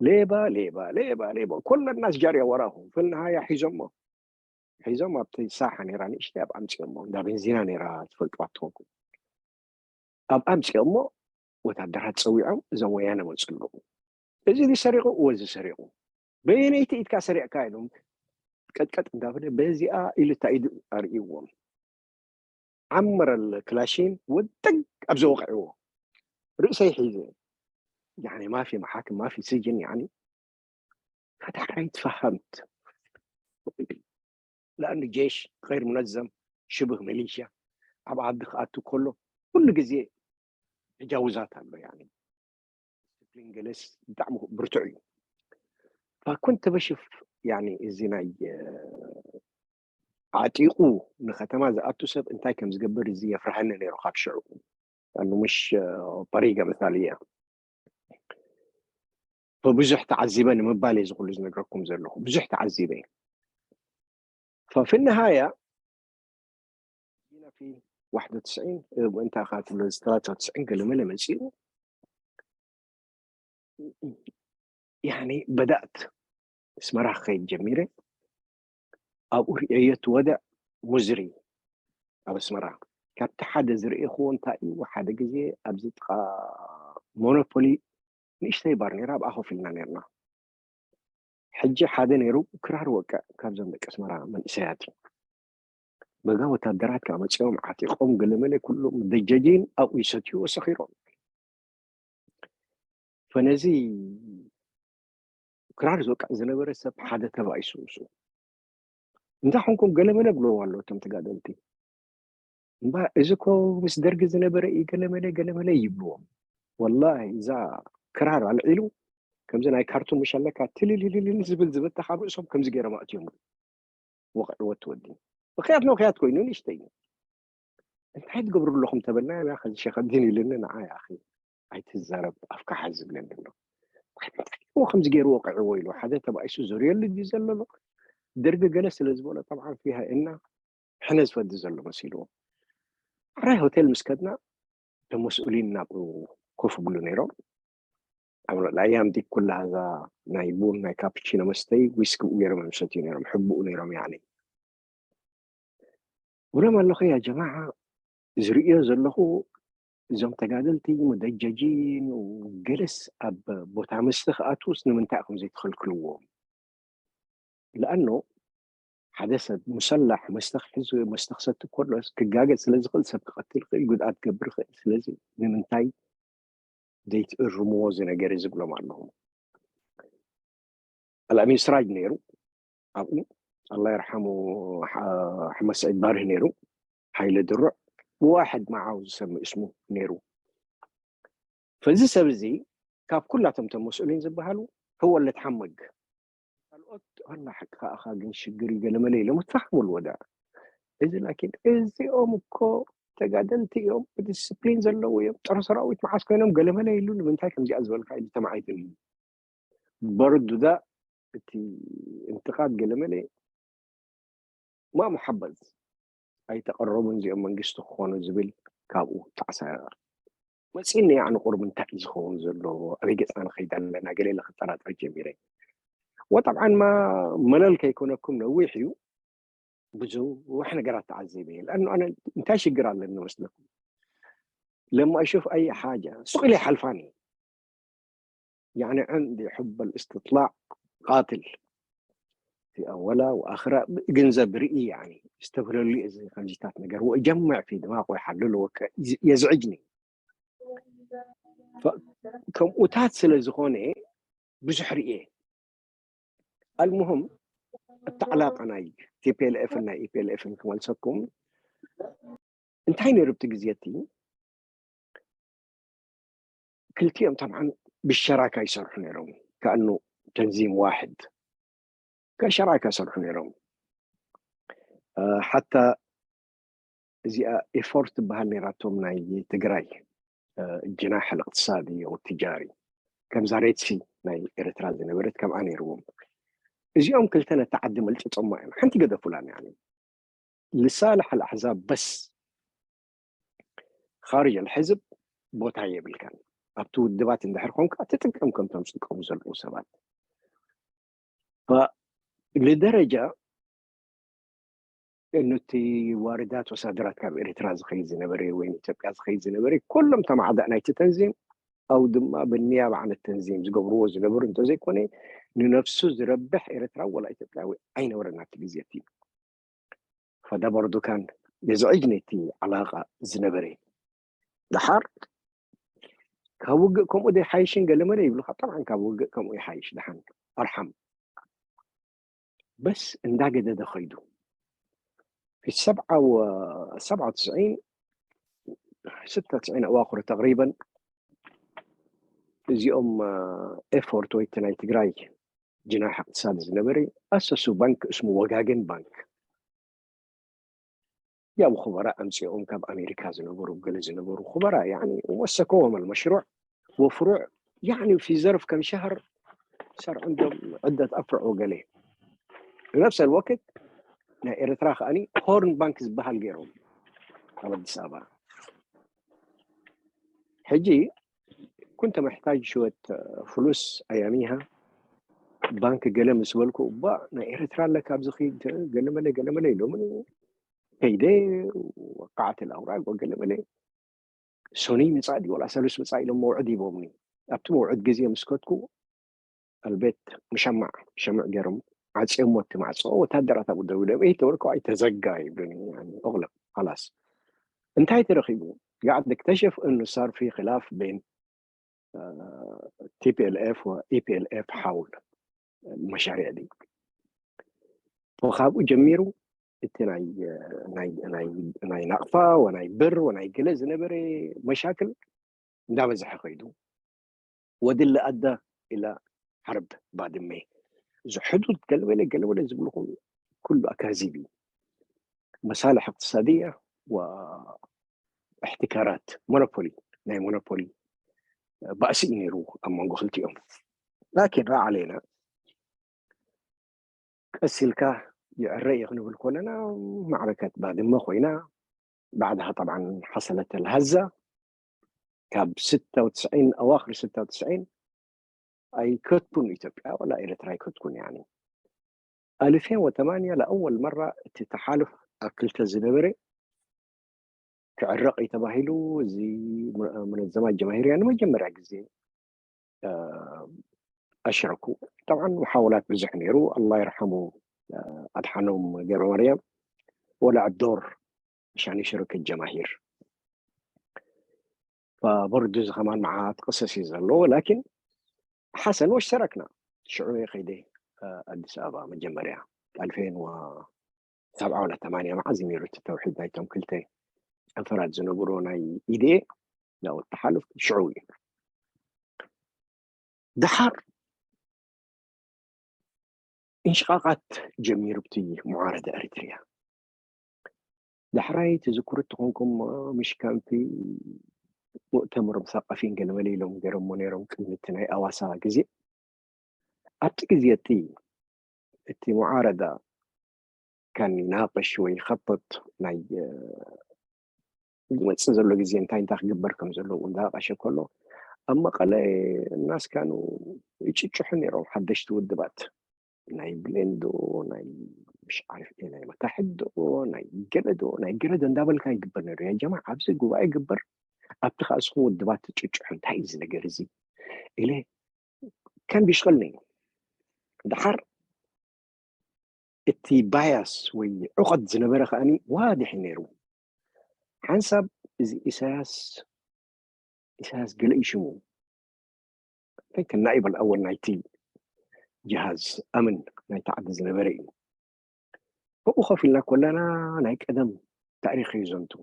ሌባ ሌባ ሌባ ሌባ ኮለ ናስ ጃርያ ወራኹ ፍልንሃያ ሒዞሞ ሒዞም ኣብቲ ሳሓ ነራ ንእሽተይ ኣብ ኣምፅኦሞ እንዳ ቤንዚና ነራ ትፈልጥዋ ትኾንኩም ኣብ ኣምፅኦሞ ወታደራት ፀዊዖም እዞም ወያነ መፅሉ እዚ ዝሰሪቑ እወ ዝሰሪቑ በየነይቲ ኢድካ ሰሪቕካ ኢሎም ቀጥቀጥ እንዳበለ በዚኣ ኢሉ እታ ኢዱ ኣርእይዎም ዓመረ ክላሽን ወደግ ኣብዚ ወቂዕዎ ርእሰይ ሒዘ يعني ما في محاكم ما في سجن يعني فتحريت فهمت لأنه جيش غير منظم شبه ميليشيا ኣብ ዓዲ ክኣቱ ከሎ ኩሉ ግዜ ተጃውዛት ኣሎ يعني ዲስፕሊን ገለስ ብጣዕሚ ብርቱዕ እዩ فكنت بشوف يعني እዚ ናይ ዓጢቑ ንከተማ ዝኣቱ ሰብ እንታይ ከም ዝገብር እዚ የፍርሃኒ ነይሩ ካብ ሽዑ ኣኑ ምሽ ጠሪገ ምሳል እያ ብዙሕ ተዓዚበ ንምባል እየ ዝኩሉ ዝነግረኩም ዘለኹ ብዙሕ ተዓዚበ ففي النهاية في واحد وتسعين انت اخذت ثلاثة وتسعين قال له ملي مسيو يعني بدأت اسمرا خير جميلة أو رؤية وضع مزري ኣብ ኣስመራ ካብቲ ሓደ ዝርእኹዎ እንታይ እዩ ሓደ ግዜ ኣብዚ ጥቓ ሞኖፖሊ ንእሽተይ ባር ነራ ኣብኣ ኮፍ ኢልና ነርና ሕጂ ሓደ ነይሩ ክራር ወቅዕ ካብዞም ደቂ ኣስመራ መንእሰያት እዩ በጋ ወታደራት ከዓ መፂኦም ዓጢቆም ገለመለ ኩሎም ደጀጂን ኣብኡ ይሰትዩ ወሰኺሮም ፈነዚ ክራር ዝወቅዕ ዝነበረ ሰብ ሓደ ተባኢሱ ምስ እንታይ ኮንኩም ገለመለ ብለዎ ኣሎ እቶም ተጋደልቲ እምባ እዚ ኮ ምስ ደርጊ ዝነበረ እዩ ገለመለ ገለመለ ይብልዎም ወላሂ እዛ ክራር ኣልዒሉ ከምዚ ናይ ካርቱም ምሽ ኣለካ ትልልልልል ዝብል ዝብተኽ ኣብ ርእሶም ከምዚ ገይሮም ኣእትዮም ወቕዕዎ ትወዲ ምኽያት ንምኽያት ኮይኑ ንእሽተይ እዩ እንታይ ትገብሩ ኣለኹም ተበልና ያ ከዚ ሸኸ ዲን ኢልኒ ንዓ ያኺ ኣይትዛረብ ኣፍካ ሓዝ ዝብለኒ ኣሎ ከምዚ ገይሩ ወቅዕዎ ኢሉ ሓደ ተባኢሱ ዞርየሉ ድዩ ዘሎ ደርጊ ገለ ስለ ዝበሎ ጠብዓን ፊሃ እና ሕነ ዝፈዲ ዘሎ መሲልዎ ሕራይ ሆቴል ምስ ከድና ተመስኡሊን ናብኡ ኮፍ ብሉ ነይሮም ኣብ ላያም ዲክ ኩላ ዛ ናይ ቡን ናይ ካፕቺኖ መስተይ ዊስኪ ገይሮም ምሰትዩ ነይሮም ሕቡኡ ነይሮም ያኒ ውሎም ኣለኹ ያ ጀማዓ ዝርእዮ ዘለኹ እዞም ተጋደልቲ ሙደጀጂን ገለስ ኣብ ቦታ መስተ ክኣትውስ ንምንታይ ኢኹም ዘይትኸልክልዎም? ለኣኖ ሓደ ሰብ ሙሰላሕ መስተ ክሕዝ ወይ መስተ ክሰቲ ከሎስ ክጋገ ስለ ዝኽእል ሰብ ክቐትል ይኽእል፣ ጉድኣት ክገብር ይኽእል። ስለዚ ንምንታይ ዘይትእርምዎ እዚ ነገር እዚ ብሎም ኣለኹ። ኣልኣሚን ስራጅ ነይሩ ኣብኡ፣ ኣላ ይርሓሙ፣ ሓመድ ስዒድ ባርህ ነይሩ፣ ሓይለ ድሩዕ፣ ዋሕድ መዓው ዝሰምእ እስሙ ነይሩ። ፈዚ ሰብ እዚ ካብ ኩላቶም ቶም መስኡሊን ዝበሃሉ ህወለት ሓመግ ካልኦት ኣላ ሓቂ ከኣኻ ግን ሽግር እዩ ገለመለ ኢሎም ተፋሕሙሉ ወደ እዚ ላኪን እዚኦም እኮ ተጋደልቲ እዮም፣ ብዲስፕሊን ዘለዉ እዮም፣ ጥሩ ሰራዊት መዓስ ኮይኖም ገለመለ ኢሉ ንምንታይ ከምዚኣ ዝበልካ ኢሉ ተማዒትኒ። በርዱዳ እቲ እንትኻድ ገለመለ ማሙ ሓበዝ ኣይተቐረቡን እዚኦም መንግስቲ ክኾኑ ዝብል ካብኡ ጣዕሳ መፂኒ። ያዕኒ ቁርብ እንታይ እዩ ዝኸውን ዘሎ? ኣበይ ገፅና ንኸይድ ኣለና? ገለ ኢለ ክጠራጠር ጀሚረ። ወጠብዓን ማ መለል ከይኮነኩም ነዊሕ እዩ። ብዙሕ ነገራት ተዓዚበ እየ። ለኣኑ ኣነ እንታይ ሽግር ኣለኒ መስለኩም? ለማ እሹፍ ኣይ ሓጃ ሱቕ ኢለ ይሓልፋኒ። يعني عندي حب الاستطلاع قاتل في أولا وآخرا። ገንዘብ ርኢ يعني استغلل እዚ ከምዚታት ነገር وأجمع في دماغ ويحلل وك يزعجني። ከምኡታት ስለ ዝኾነ ብዙሕ ርእየ። المهم እቲ ዕላቃ ናይ TPLF ን ናይ EPLF ን ክመልሰኩም እንታይ ነይሩ ኣብቲ ግዜ እቲ? ክልቲኦም طبعا ብሸራካ ይሰርሑ ነይሮም። كأنه تنظيم واحد ከሸራካ ይሰርሑ ነይሮም። ሓታ እዚኣ ኤፎርት ትበሃል ነይራቶም ናይ ትግራይ ጅናሕ ልእቅትሳዲ ወትጃሪ ከምዛ ሬድሲ ናይ ኤርትራ ዝነበረት ከምኣ ነይርዎም። እዚኦም ክልተ ነታ ዓዲ መልጥጦማ እዮም። ሓንቲ ገደፉላን يعني لصالح الأحزاب بس خارج الحزب ቦታ የብልካን። ኣብቲ ውድባት እንድሕር ኮንካ ትጥቀም ከምቶም ዝጥቀሙ ዘለዉ ሰባት። لدرجة እኑቲ ዋርዳት ወሳደራት ካብ ኤርትራ ዝኸይድ ዝነበረ ወይ ኢትዮጵያ ዝኸይድ ዝነበረ ኩሎም ተማዕዳእ ናይቲ ተንዚም ኣው ድማ ብንያብ ዓነት ተንዚም ዝገብርዎ ዝነበሩ እንተዘይኮነ ንነፍሱ ዝረብሕ ኤርትራ ወላ ኢትዮጵያዊ ኣይነበረን ኣብቲ ግዜ እቲ። ፈዳ በርዱካን የዝዕጅኒ እቲ ዓላቃ ዝነበረ። ደሓር ካብ ውግእ ከምኡ ዘይሓይሽን ገለመለ ይብሉካ። ጠብዓን ካብ ውግእ ከምኡ ይሓይሽ ደሓን ኣርሓም በስ እንዳገደደ ኸይዱ في سبعة و سبعة وتسعين ستة وتسعين أواخر تقريبا እዚኦም ኤፎርት ወይ ናይ ትግራይ ጅናሕ እቅትሳድ ዝነበረ ኣሰሱ ባንክ እስሙ ወጋገን ባንክ ያው خبراء أمسيهم كاب أمريكا زنبرو بقل زنبرو خبراء يعني وسكوهم المشروع وفروع يعني في ظرف كم شهر صار عندهم عدة أفرع وقلي في نفس الوقت ናይ ኤርትራ ከኣኒ ሆርን ባንክ ዝበሃል ገይሮም ኣብ ኣዲስ ኣበባ ሕጂ ኩንተ መሕታጅ ሽወት ፍሉስ ኣያሚሃ ባንክ ገለ ምስ በልኩ እባ ናይ ኤርትራ ኣለካ ኣብዚ ኺድ ገለመለ ገለመለ ኢሎምኒ ከይደ ወቃዕት الأوراق وقال لي ሶኒ ምጻእ ድዩ ወላ ሰሉስ ምጻእ ኢሎም መውዕድ ሂቦምኒ ኣብቲ መውዕድ ግዜ ምስ ከድኩ ኣልቤት ምሸማዕ ሸምዕ ገይሮም ዓጽዮሞ እቲ ማዕጾ ወታደራት ኣብኡ ደው ኢሎም እይ ተወልከው ኣይተዘጋ ይብሉኒ እቕልቕ خلاص እንታይ ተረኺቡ قاعد اكتشف انه صار في خلاف بين TPLF و EPLF حول المشاريع دي وካብኡ ጀሚሩ እቲ ናይ ናይ ናይ ናይ ናቕፋ ወናይ ብር ወናይ ገለ ዝነበረ መሻክል እንዳበዝሐ ከይዱ ወድለ ኣዳ ኢላ ሓርብ ባድመ እዚ ሕዱድ ገለበለ ገለበለ ዝብልኹም ኩሉ ኣካዚብ እዩ መሳልሕ እቅትሳድያ ወእሕትካራት ሞኖፖሊ ናይ ሞኖፖሊ ባእሲ እዩ ነይሩ ኣብ መንጎ ክልቲኦም ላኪን ረኣ ዓለና ቀስ ኢልካ ይዕረ እዩ ክንብል ከለና ማዕረከት ባድመ ኮይና بعدها طبعا حصلت الهزة ካብ ستة وتسعين أواخر ستة وتسعين ኣይከድኩን ኢትዮጵያ ወላ ኤርትራ ኣይከድኩን يعني ألفين وثمانية لأول مرة እቲ ተሓልፍ ኣብ ክልተ ዝነበረ ክዕረቕ እዩ ተባሂሉ። እዚ መነዘማ ጀማሂርያ ንመጀመርያ ግዜ ኣሽረኩ። ጠብዓን መሓወላት ብዙሕ ነይሩ። ኣላ ይርሓሙ ኣድሓኖም ገብረ ማርያም ወላ ዕዶር ሻኒ ሽርክ ጀማሂር። ፈቦርዱ እዚ ከማን መዓት ቅሰስ እዩ ዘለዎ። ላኪን ሓሰን ወሽ ሰረክና ሽዑ ከይደ ኣዲስ ኣበባ መጀመርያ ኣልፌን ወሰብዓ ወላ ተማንያ መዓዝ እዩ ነይሩ እቲ ተውሒድ ናይቶም ክልተ ጨንፈራት ዝነብሮ ናይ ኢድኤ ናብኡ ተሓልፍ ሽዑ እዩ። ደሓር እንሽቃቃት ጀሚሩ ብቲ ሙዓረዳ ኤሪትሪያ። ዳሕራይ ትዝክሩ ተኾንኩም ምሽ ከምቲ ሙእተምር ምሳቀፊን ገለመለ ኢሎም ገይሮሞ ነይሮም ቅድሚ እቲ ናይ ኣዋሳ ግዜ። ኣብቲ ግዜ እቲ እቲ ሙዓረዳ ካን ይናቅሽ ወይ ይኸጥጥ ናይ ዝመፅእ ዘሎ ግዜ እንታይ እንታይ ክግበር ከም ዘለዎ እንዳቃሸ ከሎ ኣብ መቐለ እናስካኑ ይጭጭሑ ነይሮም ሓደሽቲ ውድባት ናይ ብሌንዶ ናይ ምሽ ዓርፍ ናይ መካሕዶ ናይ ገለዶ ናይ ገለዶ እንዳበልካ ይግበር ነይሩ። ያ ጀማ ኣብዚ ጉባኤ ግበር ኣብቲ ከዓ እስኹም ውድባት ትጭጭሑ እንታይ እዩ እዚ ነገር እዚ ኢለ ከም ቢሽቀልኒ ድሓር እቲ ባያስ ወይ ዕቐት ዝነበረ ከኣኒ ዋድሕ ነይሩ። ሓንሳብ እዚ ኢሳያስ ኢሳያስ ገለ እዩ ሽሙ ናይበል ኣወል ናይቲ ጅሃዝ ኣምን ናይቲ ዓዲ ዝነበረ እዩ። ብኡ ኮፍ ኢልና ኮለና ናይ ቀደም ታሪክ እዩ ዘንቱ።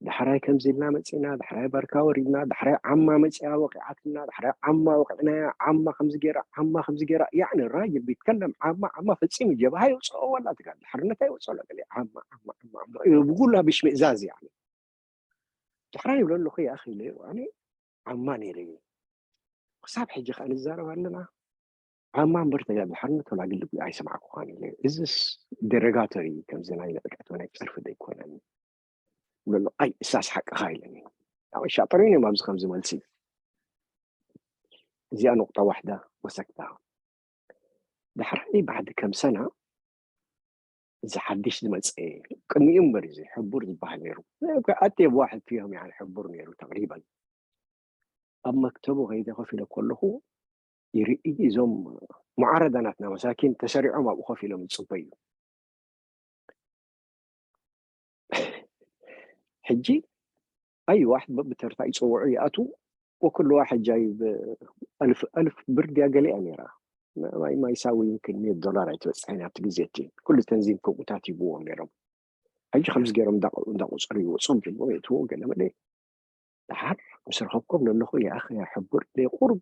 ዳሕራይ ከምዚ ኢልና መፂና፣ ዳሕራይ ባርካ ወሪድና፣ ዳሕራይ ዓማ መፂኣ ወቂዓትና፣ ዳሕራይ ዓማ ወቂዕናያ፣ ዓማ ከምዚ ገይራ፣ ዓማ ከምዚ ገይራ፣ ያዕኒ ራጅል ቢትከለም ዓማ ዓማ ፈፂሙ ጀብሃ ይውፅኦ ወላ ትጋል ሓርነት ኣይወፅኦ ለገለ ዓማ ዓማ ዓማ ዓማ ብጉላ ብሽምእዛዝ ያዕኒ ድሕራ ይብሎ ኣለኹ ይኣኽ ኢለ ኣነ ዓማ ነይረ እየ። ክሳብ ሕጂ ከዓ ንዛረብ ኣለና። ዓማ እምበር ተጋድሎ ሓርነት ወላ ግልብ ኣይሰማዕኩኻን ኢለ። እዚስ ደረጋቶሪ ከምዚ ናይ ንዕቀት ወይ ናይ ጸርፊ ዘይኮነን። ይብሎ ኣሎ ኣይ እሳስ ሓቅኻ ኢለኒ። ኣብ ሻጠሩን እዮም ኣብዚ ከምዚ መልሲ እዚኣ ኑቕጣ ዋሕዳ ወሰክታ። ዳሕራይ ባዕዲ ከም ሰና እዚ ሓድሽ ዝመፀ ቅድሚኡ እምበር እዚ ሕቡር ዝበሃል ነይሩ ኣጥየ ብዋሕድ ፊዮም ያን ሕቡር ነይሩ ተቅሪበን ኣብ መክተቡ ከይደ ኮፍ ኢለ ከለኹ ይርኢ እዞም ሙዓረዳ ናትና መሳኪን ተሰሪዖም ኣብኡ ኮፍ ኢሎም ይፅበዩ ሕጂ ኣይ ዋሕድ በብተርታ ይፀውዑ ይኣትዉ ወኩልዋ ሕጂ ኣይ ኣልፍ ብር ድያ ገሊኣ ነይራ ማይ ማይ ሳዊ ይምክን ሚእት ዶላር ኣይትበፅሕን ኣብቲ ግዜ እቲ ኩሉ ተንዚም ከምኡታት ይብዎም ነይሮም ሕጂ ከምዚ ገይሮም እንዳቆፀሩ ይወፁ ጀምሮ የትዎ ገለ መለ ድሓር ምስ ረኸብኮም ለለኹ የኣኸ ሕቡር ደይ ቁርብ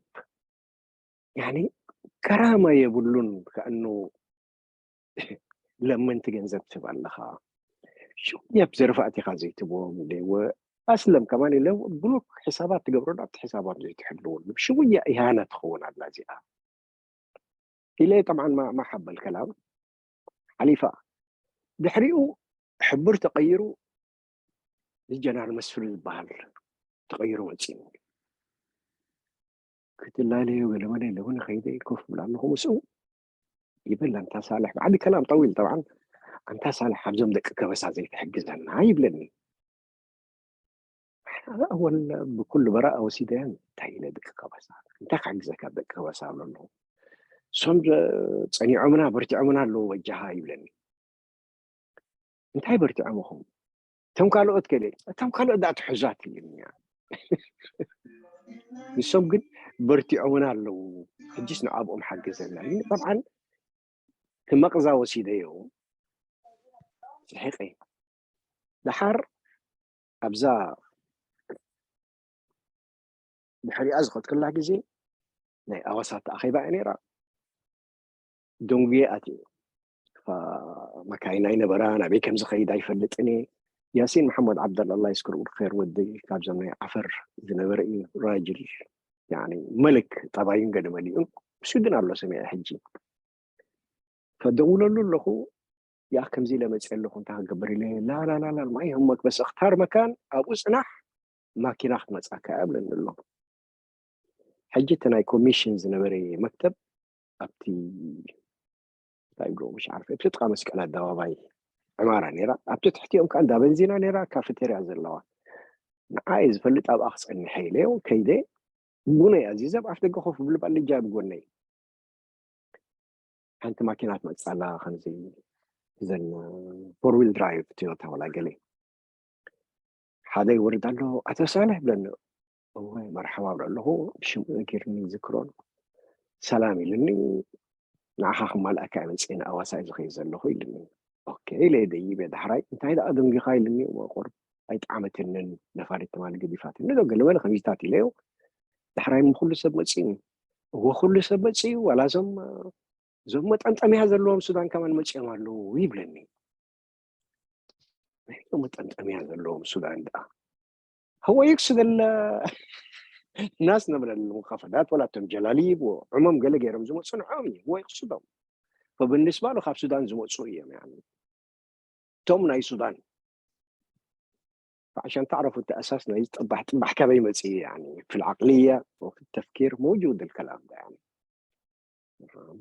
ያኒ ከራማ የብሉን ከእኑ ለመንቲ ገንዘብ ትህብ ኣለኻ ሽውያ ብዘርፋ ኣቲኻ ዘይትብዎም ወ ኣስለም ከማን ኢለ ብሉክ ሕሳባት ትገብረሉ ኣብቲ ሕሳቦም ዘይትሕልወሉ ሽውያ ኢሃና ትኸውን ኣላ እዚኣ ኢለ ጠብዓን ማሓበል ከላም ሓሊፋ ድሕሪኡ ሕብር ተቀይሩ እዚ ጀነራል መስፍን ዝበሃል ተቀይሩ መፂኡ ክትላለዮ ገለመለ ለሆነ ከይደ ኮፍ ብላ ኣለኹ ምስኡ ይብል ኣንታ ሳልሕ ብዓዲ ከላም ጠዊል ጠብዓን ኣንታ ሳልሕ ካብዞም ደቂ ከበሳ ዘይትሕግዘና ይብለኒ ኣወል ብኩሉ በራእ ወሲደን እንታይ ኢለ ደቂ ከበሳ እንታይ ክሕግዘካ ደቂ ከበሳ ኣሎ ኣለኹ እሶም ጸኒዖምና በርቲዖምና ኣለዉ በጃኻ ይብለኒ እንታይ በርቲዖምኹም እቶም ካልኦት ከለ እቶም ካልኦት ዳ ትሕዛት ይብልኛ ንሶም ግን በርቲዖምና ኣለዉ ሕጂስ ንኣብኦም ሓግዘና ጠብዓን ክመቕዛ ወሲደዮ ስሒቐ ደሓር ኣብዛ ድሕሪኣ ዝኸድክላ ግዜ ናይ ኣዋሳ ተኣኺባ እያ ነይራ ደንጉየ ኣትየ መካይን ኣይነበራ ናበይ ከም ዝኸይድ ኣይፈልጥን እየ ያሲን መሓመድ ዓብደላ ኣላ ይስክር ብኸር ወዲ ካብዞም ናይ ዓፈር ዝነበረ እዩ ራጅል ያኒ መልክ ጠባዩን ገለ መሊኡን እሱ ግን ኣሎ ሰሚዐ ሕጂ ፈደውለሉ ኣለኹ ያ ከምዚ ኢለ መፅእ ኣለኹ እንታይ ክገብር ኢለ ላላላላ ማይ ህሞት በስ እኽታር መካን ኣብኡ ፅናሕ ማኪና ክትመፅኣካ እያ ብለኒ ኣሎ ሕጂ እቲ ናይ ኮሚሽን ዝነበረ መክተብ ኣብቲ እንታይ ይብሎ ምሽ ዓርፈ እቲ ጥቃ መስቀል ኣደባባይ ዕማራ ነይራ። ኣብቲ ትሕቲኦም ከዓ እንዳ በንዚና ነይራ፣ ካፌቴርያ ዘለዋ። ንዓይ ዝፈልጥ ኣብኣ ክፀንሐ ኢለዮ ከይደ፣ ቡነይ ኣዚዘ ኣብ ኣፍ ደገ ኮፍ ብብል ባልጃ ብጎነይ። ሓንቲ ማኪና ትመፅእ ኣላ፣ ከምዚ እዘን ፎር ዊል ድራይቭ ቶዮታ ወላ ገለ። ሓደ ይወርድ ኣሎ፣ "ኣቶ ሳልሕ" ብለኒ። "እወ፣ መርሓባ" ብሎ ኣለኹ። ሽሙ ነጊርኒ ይዝክሮን። "ሰላም" ኢልኒ። "ንዓኻ ክማልኣካ እየ መፅእ፣ ንኣዋሳ እየ ዝኸይድ ዘለኹ" ኢልኒ። "ኦኬ" ኢለ ደይበ። ዳሕራይ "እንታይ ደኣ ደንጊኻ?" ኢልኒ። እወ፣ ቁሩብ ኣይጠዓመትንን፣ ነፋሪት ትማሊ ገዲፋትኒ ዶ ገለ መለ ከምዚታት ኢለዮ። ዳሕራይ "እሞ ኩሉ ሰብ መፅኡ?" "እወ፣ ኩሉ ሰብ መፅኡ፣ ዋላ እዞም፣ እዞም መጠምጠምያ ዘለዎም ሱዳን ከማን መፅኦም ኣለዉ" ይብለኒ። "ናይ እዞም መጠምጠምያ ዘለዎም ሱዳን ደኣ?" "هو يقصد الناس" نبل المنخفضات ولا እቶም ጀላሊብ ወዕሞም ገለ ገይሮም ዝመፁ ንዕኦም እዩ፣ "هو يقصدهم" فبالنسبة له ካብ ሱዳን ዝመፁ እዮም። يعني እቶም ናይ ሱዳን فعشان تعرفوا التأساس ናይ ጥባሕ ጥባሕ ካበይ መፅኡ يعني في العقلية وفي التفكير موجود الكلام ده يعني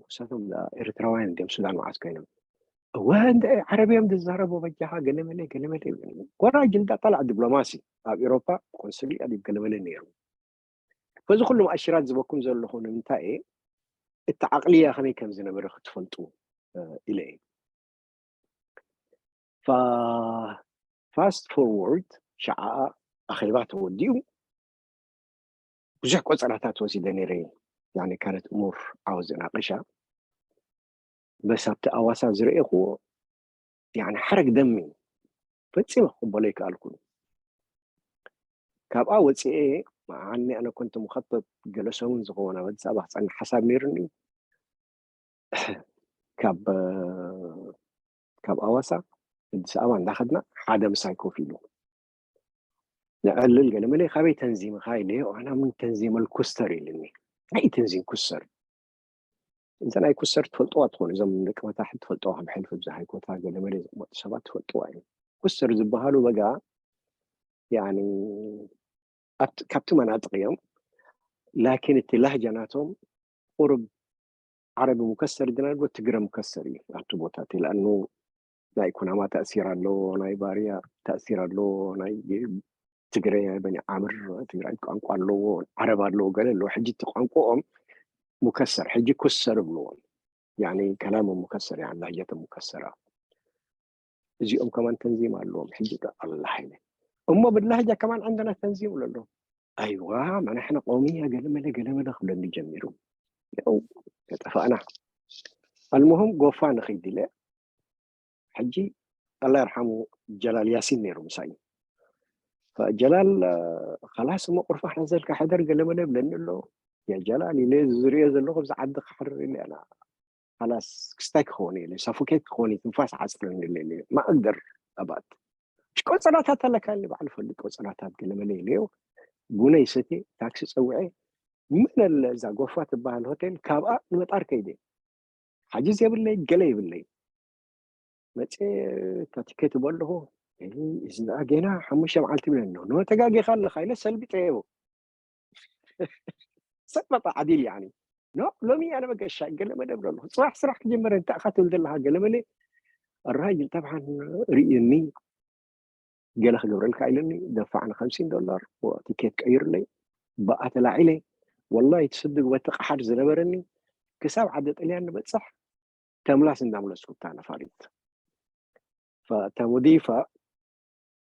ንሳቶም ኤርትራውያን እንዲም ሱዳን መዓስ ኮይኖም እወ እንደ ዓረብ እዮም ዝዛረቡ በጃኻ ገለመለ ገለመለ ይብለኒ። ኮራጅ እንዳጠላዕ ዲፕሎማሲ ኣብ ኤሮፓ ቆንስልያ ዲብ ገለመለ ነይሩ። በዚ ኩሉ መኣሽራት ዝበኩም ዘለኹ ንምንታይ እየ እቲ ዓቕልያ ከመይ ከም ዝነበረ ክትፈልጡ ኢለ እየ። ፋስት ፎርወርድ ሸዓ ኣኼባ ተወዲኡ ብዙሕ ቆፀራታት ወሲደ ነይረ። يعني كانت أمور عاوز نناقشها بس ኣብቲ ኣዋሳ ዝረኤኽዎ يعني حرق دمي ፈፂመ ክቕበሎ ኣይከኣልኩን። ካብኣ ወፂኤ መዓኒ ኣነ كنت مخطط ገለ ሰሙን ዝኸውን ኣብ ኣዲስ ኣበባ ክፀንሕ ሓሳብ ነይሩኒ። ካብ ካብ ኣዋሳ ኣዲስ ኣበባ እንዳኸድና ሓደ ምሳይ ኮፍ ኢሉ ነዕልል ገለ መለ ካበይ ተንዚምኻ ኢለዮ ኣና ምን ተንዚም ኣልኩስተር ኢልኒ። ናይ ተንዚም ኩሰር እንተ ናይ ኩሰር ትፈልጥዋ ትኾኑ እዞም ደቂ መታሕት ትፈልጥዋ ከም ሕልፍ ብዝሃይ ኮታ ገለ መለ ዝመጡ ሰባት ትፈልጥዋ እዩ። ኩሰር ዝበሃሉ በጋ يعني ካብቲ መናጥቕ እዮም ላኪን እቲ ላህጃ ናቶም ቁርብ ዓረቢ ሙከሰር ድናድጎ ትግረ ሙከሰር እዩ ኣብቲ ቦታ እቲ ለኣኑ ናይ ኩናማ ተእሲር ኣለዎ ናይ ባርያ ተእሲር ኣለዎ ናይ ትግረ በኒ ዓምር ትግራይ ቋንቋ ኣለዎ ዓረብ ኣለዎ ገለ ኣለዎ ሕጂ እቲ ቋንቋኦም ሙከሰር ሕጂ ኩሰር ብልዎም يعني كلام مكسر يعني لهجة مكسرة እዚኦም ከማን ተንዚም ኣለዎም ሕጂ ኣላ ሓይለ እሞ ብላህጃ ከማን عندنا ተንዚም ለሎ ኣይዋ መናሕና ቆሚያ ገለመለ ገለመለ ክብለኒ ጀሚሩ ያው ተጠፋእና المهم ጎፋ ንኸይድ ኢለ ሕጂ ኣላ ይርሓሙ ጀላል ያሲን ነይሩ ምሳይ ጀላል ከላስ እሞ ቁርፋ ሕዘልካ ሕደር ገለመለ ይብለኒ ኣሎ ያ ጀላል ኢለ ዝሪኦ ዘለኹ ኣብዚ ዓዲ ክሓርር ኢለ ኣና خلاص ክስታይ ክኸውን ኢለ ሳፎኬት ክኸውን ትንፋስ ዓፅረኒ ኢለ ما أقدر أبات ቆፀራታት ኣለካ ኢለ ባዕሉ ፈልጥ ቆፀራታት ገለመለ ኢለዮ ቡነ ይሰትየ ታክሲ ፀውዐ ምን ኣለ እዛ ጎፋ ትበሃል ሆቴል ካብኣ ንምጣር ከይደ ሓጅዝ የብለይ ገለ የብለይ መፅየ እታ ቲኬት በለኹ እዚ ጌና ሓሙሽተ መዓልቲ ብለኒ ኖ ተጋጊኻ ኣለኻ ኢለ ሰልቢጠዮ ሰብ መጣ ዓዲል ያኒ ኖ ሎሚ ኣነ በገሻ ገለ መደብ ኣለኹ ፅባሕ ስራሕ ክጀመረ እንታይ ኢኻ ትብል ዘለኻ ገለ መለ ራጅል ጠብሓን ርእዩኒ ገለ ክገብረልካ ኢሉኒ ደፋዕኒ ከምሲን ዶላር ቲኬት ቀይሩለይ ብኣ ተላዒለ ወላሂ ትስድግ በቲ ቃሓር ዝነበረኒ ክሳብ ዓዲ ጥልያን ንበፅሕ ተምላስ እንዳምለስኩ እታ ነፋሪት እታ ሙዲፋ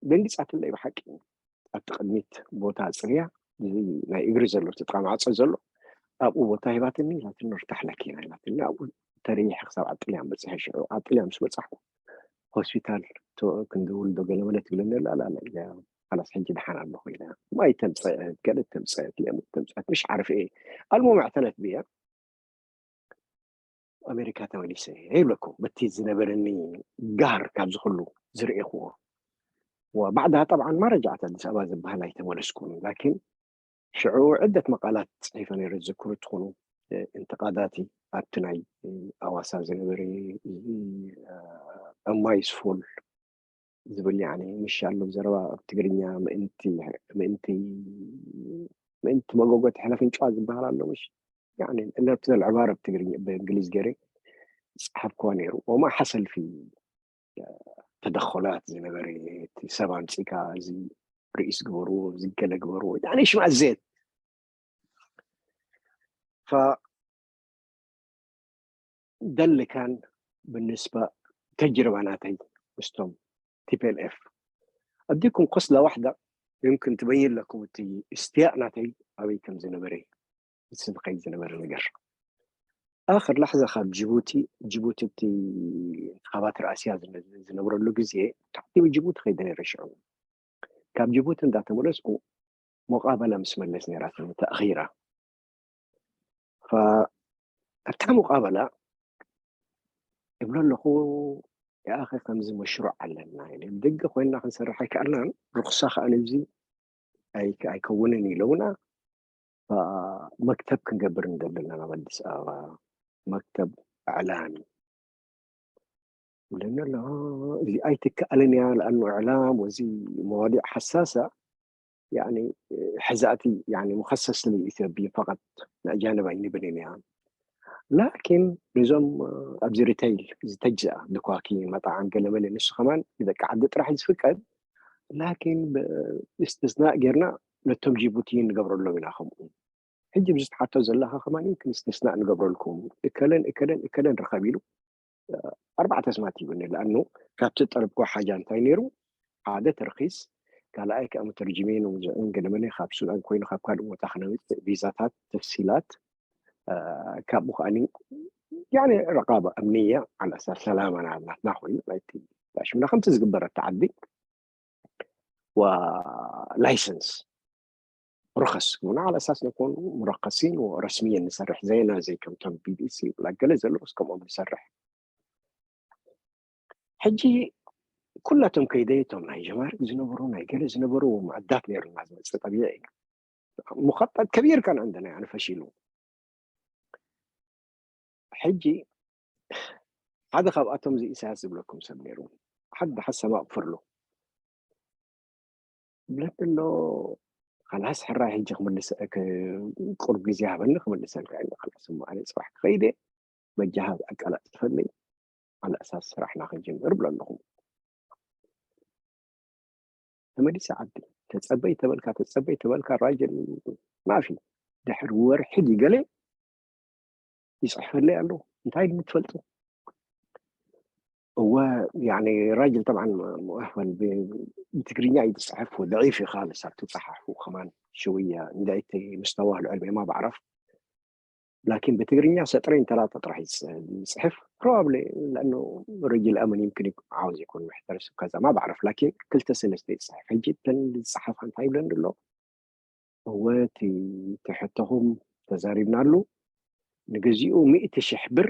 ደንጊፃትለይ ብሓቂ ኣብቲ ቅድሚት ቦታ ኣፅርያ ናይ እግሪ ዘሎ እቲ ጥቃ ማዕፀ ዘሎ ኣብኡ ቦታ ሂባትኒ ኢላትኒ ርታሕ ለኪና ኢላትኒ ኣብኡ ተሪሕ ክሳብ ኣብ ጥልያን በፅሐ ሽዑ ኣብ ጥልያን ምስ በፃሕኩ ሆስፒታል ክንድውል ዶ ገለ መለ ትብለኒ ኣላ ኣላ ኢለ ካላስ ሕጂ ደሓን ኣለኹ ኢለ ማይ ተምፀአት ገለ ተምፀአት ሌሙ ተምፀአት ምሽ ዓርፈ እየ ኣልሞ መዕተነት ብያ ኣሜሪካ ተመሊሰ ይብለኩም በቲ ዝነበረኒ ጋር ካብዚ ኩሉ ዝርእኽዎ وبعدها طبعا ما رجعت ኣዲስ ኣበባ ዝበሃል ኣይተመለስኩን ላኪን ሽዑ ዕደት መቃላት ፅሒፈ ነይረ ዝዝክሩ ትኾኑ እንተቃዳቲ ኣብቲ ናይ ኣዋሳ ዝነበረ እማይስፎል ዝብል ያኒ ምሽ ኣሎ ብዘረባ ኣብ ትግርኛ ምእንቲ ምእንቲ ምእንቲ መጎጎ ትሕለፍ እንጭዋ ዝበሃል ኣሎ ምሽ ያኒ እለብቲ ዘልዕባር ኣብ ትግርኛ ብእንግሊዝ ገይረ ዝፀሓፍክዋ ነይሩ ወማ ሓሰልፊ ተደኾላት ዝነበረ፣ እቲ ሰብ ኣምፂእካ እዚ ርእስ ግበርዎ፣ እዚ ገለ ግበርዎ፣ ያኔ ሽማእዘት። فده اللي كان بالنسبة ተጅርባ ናተይ ምስቶም ቲ ፒ ኤል ኤፍ። أديكم خصلة واحدة يمكن تبين لكم እቲ استياء ናተይ ኣበይ ከም ዝነበረ፣ ዝስብኸይ ዝነበረ ነገር። ኣኽር ላሕዛ ካብ ጅቡቲ፣ ጅቡቲ እቲ እንተኻባት ርኣስያ ዝነ-፣ ዝነብረሉ ግዜ፣ ታሕቲ ጅቡቲ ከይደ ነይረ ሽዑ። ካብ ጅቡቲ እንዳተመለስኩ ሙቓበላ ምስ መለስ ነይራትኒ ተኣኺራ። ኣብታ ሙቓበላ እብሎ ኣለኹ፣ "ያኣኺ ከምዚ መሽሩዕ ኣለና" ኢለ፣ "ብደገ ኮይንና ክንሰርሕ ኣይከኣልናን፣ ርኽሳ ከኣ ነዚ ኣይ-፣ ኣይከውንን" ኢለውና። መክተብ ክንገብር እንደለና ናብ ኣዲስ ኣበባ፣ መክተብ እዕላም ይብለኒ ኣሎ። እዚ ኣይትከኣልን እያ፣ ለኣኑ እዕላም ወዚ መዋዲዕ ሓሳሳ፣ ያኒ፣ ሕዛእቲ፣ ያኒ፣ ሙኸሰስ ልኢትዮጵያ ፈቐጥ ንኣጃንብ ኣይንብልን እያ። ላኪን ነዞም ኣብዚ ሪተይል ዝተጅኣ ድኳኪ መጣዓም ገለመለ ንሱ ከማን ንደቂ ዓዲ ጥራሕ ዝፍቀድ፣ ላኪን ብእስትስናእ ጌርና ነቶም ጅቡቲን ንገብረሎም ኢና። ከምኡ ሕጂ ብዚ ትሓቶ ዘለኻ ከማን ይምክን እስትስናእ ንገብረልኩም፣ እከለን እከለን እከለን ርኸብ ኢሉ ኣርባዕተ ስማት ይብኒ። ለኣኑ ካብቲ ጠለብኮ ሓጃ እንታይ ነይሩ? ሓደ ተርኺስ፣ ካልኣይ ከዓ ሙተርጅሚን ወምዝዕን ገለመለ ካብ ሱዳን ኮይኑ ካብ ካልእ ቦታ ክነምፅእ ቪዛታት፣ ተፍሲላት፣ እ፣ ካብኡ ከኣኒ ያኒ ረቃባ እምንያ ዓላ ኣሳስ ሰላማና ናትና ኮይኑ ናይቲ ሽምና ከምቲ ዝግበር እቲ ዓዲ ወላይሰንስ ርኸስ ክብና ዓላ ኣሳስ ነኮኑ ሙረከሲን ወረስሚየን ንሰርሕ ዘይና ዘይ ከምቶም ቢ ቢ ሲ ብላ ገለ ዘለዎ እስከምኦም ንሰርሕ። ሕጂ ኩላቶም ከይደየቶም ናይ ጀማርክ ዝነበሩ ናይ ገለ ዝነበሩ ማዕዳት ነይሩና ዝመፅእ ጠቢዒ እዩ። ሙኸጠጥ ከቢር ከን عندنا يعني ፈሺሉ። ሕጂ ሓደ ካብኣቶም እዚ ኢሳያስ ዝብለኩም ሰብ ነይሩ። ሓደ ሓሰማ ኣቕፍርሉ ብለኒ ኣሎ። "ኻላስ ሕራይ ሕጂ ክምልሰ-፣ ክ-፣ ቁሩብ ግዜ ሃበኒ ክምልሰልካ እየ። ኻላስ እሞ ኣነ ፅባሕ ክኸይድ እየ። በጃኻ ኣቀላጥፈለይ፣ ዓላ ኣሳስ ስራሕና ክንጅምር" ብሎ ኣለኹ። ተመሊሰ ዓዲ። ተጸበይ ተበልካ፣ ተጸበይ ተበልካ፣ ራጅል ማፊ። ድሕሪ ወርሒ ድዩ ገለ ይጽሕፈለይ ኣሎ። እንታይ ድዩ ትፈልጡ? እወ፣ ያኒ ራጅል ጠብዓን ሙኣህል ብ-፣ ብትግርኛ እዩ ዝጽሕፍ፣ ደዒፍ እዩ ካልስ ኣብ ትጽሓፉ ከማን ሽውያ እንዳይተይ ምስተዋህሉ ዕልሜ ማ ባዕረፍ። ላኪን ብትግርኛ ሰጥረይን ተላተ ጥራሕ ይጽ-፣ ይጽሕፍ። ፕሮባብሊ ለኣኑ ረጅል ኣመን ይምክን ይኩ-፣ ዓውዝ ይኩን መሕተረስ ከዛ ማ ባዕረፍ። ላኪን ክልተ ሰለስተ ይጽሕፍ። ሕጂ እተን ዝጸሓፋ እንታይ ይብለን ኣሎ? እወ፣ እቲ፣ እቲ ሕቶኹም ተዛሪብናሉ። ንግዚኡ ሚእቲ ሽሕ ብር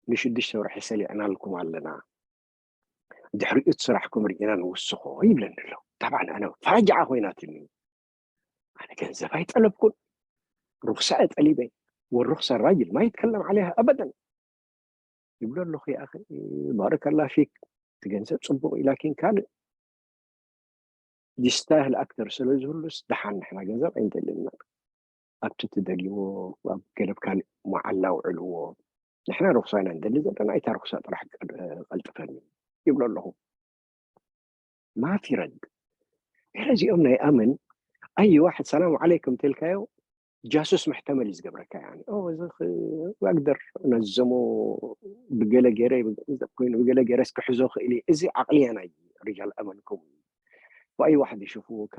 ንሽዱሽተ ወርሒ ሰሊዕናልኩም ኣለና። ድሕሪኡ እቲ ስራሕኩም ርኢና ንውስኾ ይብለኒ ኣሎ። ጠብዓን ኣነ ፈረጃዓ ኮይናትኒ። ኣነ ገንዘብ ኣይጠለብኩን። ሩኽሳ እየ ጠሊበ። ወሩኽሳ ራጅል ማ ይትከለም ዓለይሃ ኣበደን። ይብሎ ኣለኹ፣ "ያ ኣኺ፣ ባረከላ ፊክ፣ እቲ ገንዘብ ጽቡቕ እዩ፣ ላኪን ካልእ ይስታህል ኣክተር ስለ ዝህሉስ፣ ደሓን ንሕና ገንዘብ ኣይንደልን ኢና። ኣብቲ ትደልይዎ፣ ኣብ ገለ ካልእ መዓላ ኣውዕልዎ። ንሕና ርኹሳ ኢና ንደሊ ዘለና፣ ኣይታ ርኹሳ ጥራሕ ቀድ-፣ ቀልጥፈኒ" ይብሎ ኣለኹ። ማፊ ረድ። ገለ እዚኦም ናይ ኣመን፣ ኣይ ዋሕድ ሰላም ዓለይኩም ተልካዮ፣ ጃሱስ መሕተመል እዩ ዝገብረካ። ያኒ፣ "ኦ፣ እዚ ኽ-፣ ዋግደር ነዘሞ ብገለ ገይረ፣ ብገንዘብ ኮይኑ ብገለ ገይረ እስክሕዞ ክእል እየ። እዚ ዓቕሊ ናይ ሪጃል ኣመን ከምኡ እዩ። ወኣይ ዋሕድ ይሽፉካ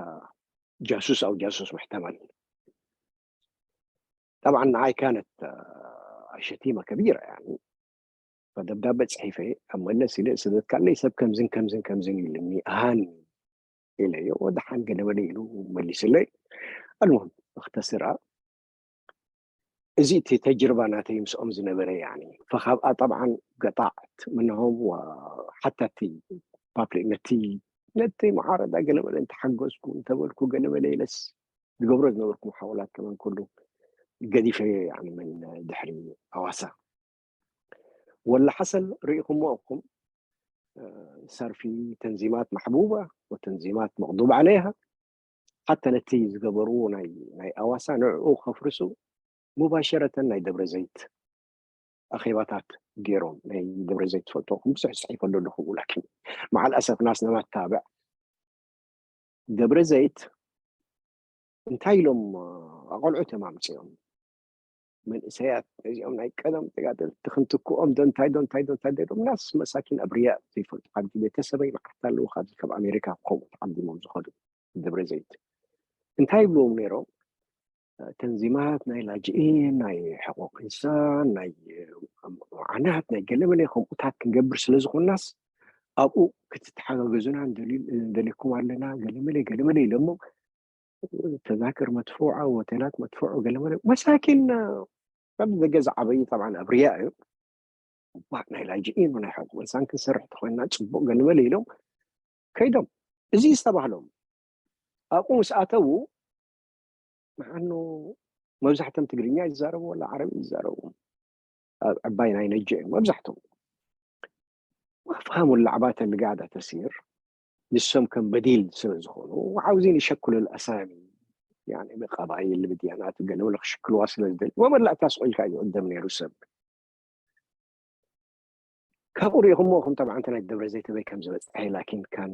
ጃሱስ ኣው ጃሱስ መሕተመል." ጠብዓን ንዓይ ካነት፣ አ፣ ሸቲማ ከቢራ፣ ያኒ፣ ደብዳቤ ጽሒፈ ኣብ መለስ ኢለ፣ "ስደትካለይ ሰብ ከምዝን ከምዝን ከምዝን ኢሉኒ፣ ኣሃኒ" ኢለዮ። "ወደሓን ገለ በለ" ኢሉ መሊስለይ። ኣልሙም፣ እኽተስራ፣ እዚ እቲ ተጅርባ ናተይ ምስኦም ዝነበረ፣ ያኒ፣ ፈኻብኣ ጠብዓን ገጣዕት ምንሆም ወ-፣ ሓታ እቲ ፓብሊክ ነቲ፣ ነቲ መዓረዳ ገለ በለ እንተሓገዝኩ እንተበልኩ ገለ በለ ኢለስ ዝገብሮ ዝነበርኩ መሓወላት ከመን ኩሉ ገዲፈዮ፣ ያኒ፣ ምን ድሕሪ ኣዋሳ። ወላ ሓሰል ርኢኹሞ ኢኹም፣ እ፣ ሰር ፊ ተንዚማት መሕቡባ ወተንዚማት መቕዱብ ዓለይሃ፣ ሓታ ነቲ ዝገበርዎ ናይ፣ ናይ ኣዋሳ ንዕኡ ከፍርሱ ሙባሸረተን ናይ ደብረ ዘይት ኣኼባታት ገይሮም። ናይ ደብረ ዘይት ትፈልጦ ብዙሕ ዝፅሒፈሉ ኣለኹ። ላኪን መዓል ኣሰፍ ናስ ነማታብዕ ደብረ ዘይት እንታይ ኢሎም ኣቆልዑ ተማምፅኦም መንእሰያት እዚኦም ናይ ቀደም ተጋደልቲ ክንትክኦም ዶ እንታይ ዶ እንታይ ዶ እንታይ ዶ ኢሎም ናስ መሳኪን ኣብርያ ዘይፈልጡ ሓንቲ ቤተሰበይ መዓት ኣለዉ ካብዚ ካብ ኣሜሪካ ከምኡ ተዓዲሞም ዝኸዱ ደብረ ዘይት እንታይ ይብልዎም ነይሮም ተንዚማት ናይ ላጅኢን ናይ ሕቁቅ ኢንሳን ናይ መዓናት ናይ ገለመለ ከምኡታት ክንገብር ስለ ዝኾንናስ ኣብኡ ክትተሓጋገዙና ንደልኩም ኣለና ገለመለ ገለመለ ኢሎሞ ተዛክር መድፉዓ ሆቴላት መድፉዑ ገለመለ መሳኪን ካብ ደገ ዝዓበዩ ጠብዓ ኣብርያ እዩ ባዕ ናይ ላጅኢን ናይ ሕቁቅ ኢንሳን ክንሰርሕ ተኮይና ፅቡቅ ገለመለ ኢሎም ከይዶም እዚ ዝተባህሎም ኣብኡ ምስ ኣተዉ ንዓኑ መብዛሕቶም ትግርኛ ይዛረቡ ወላ ዓረብ ይዛረቡ ኣብ ዕባይ ናይ ነጀ እዮም መብዛሕቶም ወፍሃሙ ላዕባተ ልጋዳ ተሲር ንሶም ከም በዲል ስለ ዝኾኑ ዓውዚን ይሸክሉ ኣሳሚ ብቀባይል ብድያናት ገለ ወለ ክሽክልዋ ስለ ዝደል ወመላእታ ስቆልካ እዩ ቅደም ነይሩ ሰብ ካብኡ ሪኢኹሞ ከም ጠብዓ እንተ ናይ ደብረ ዘይት በይ ከም ዝበፅሐ ላኪን ካን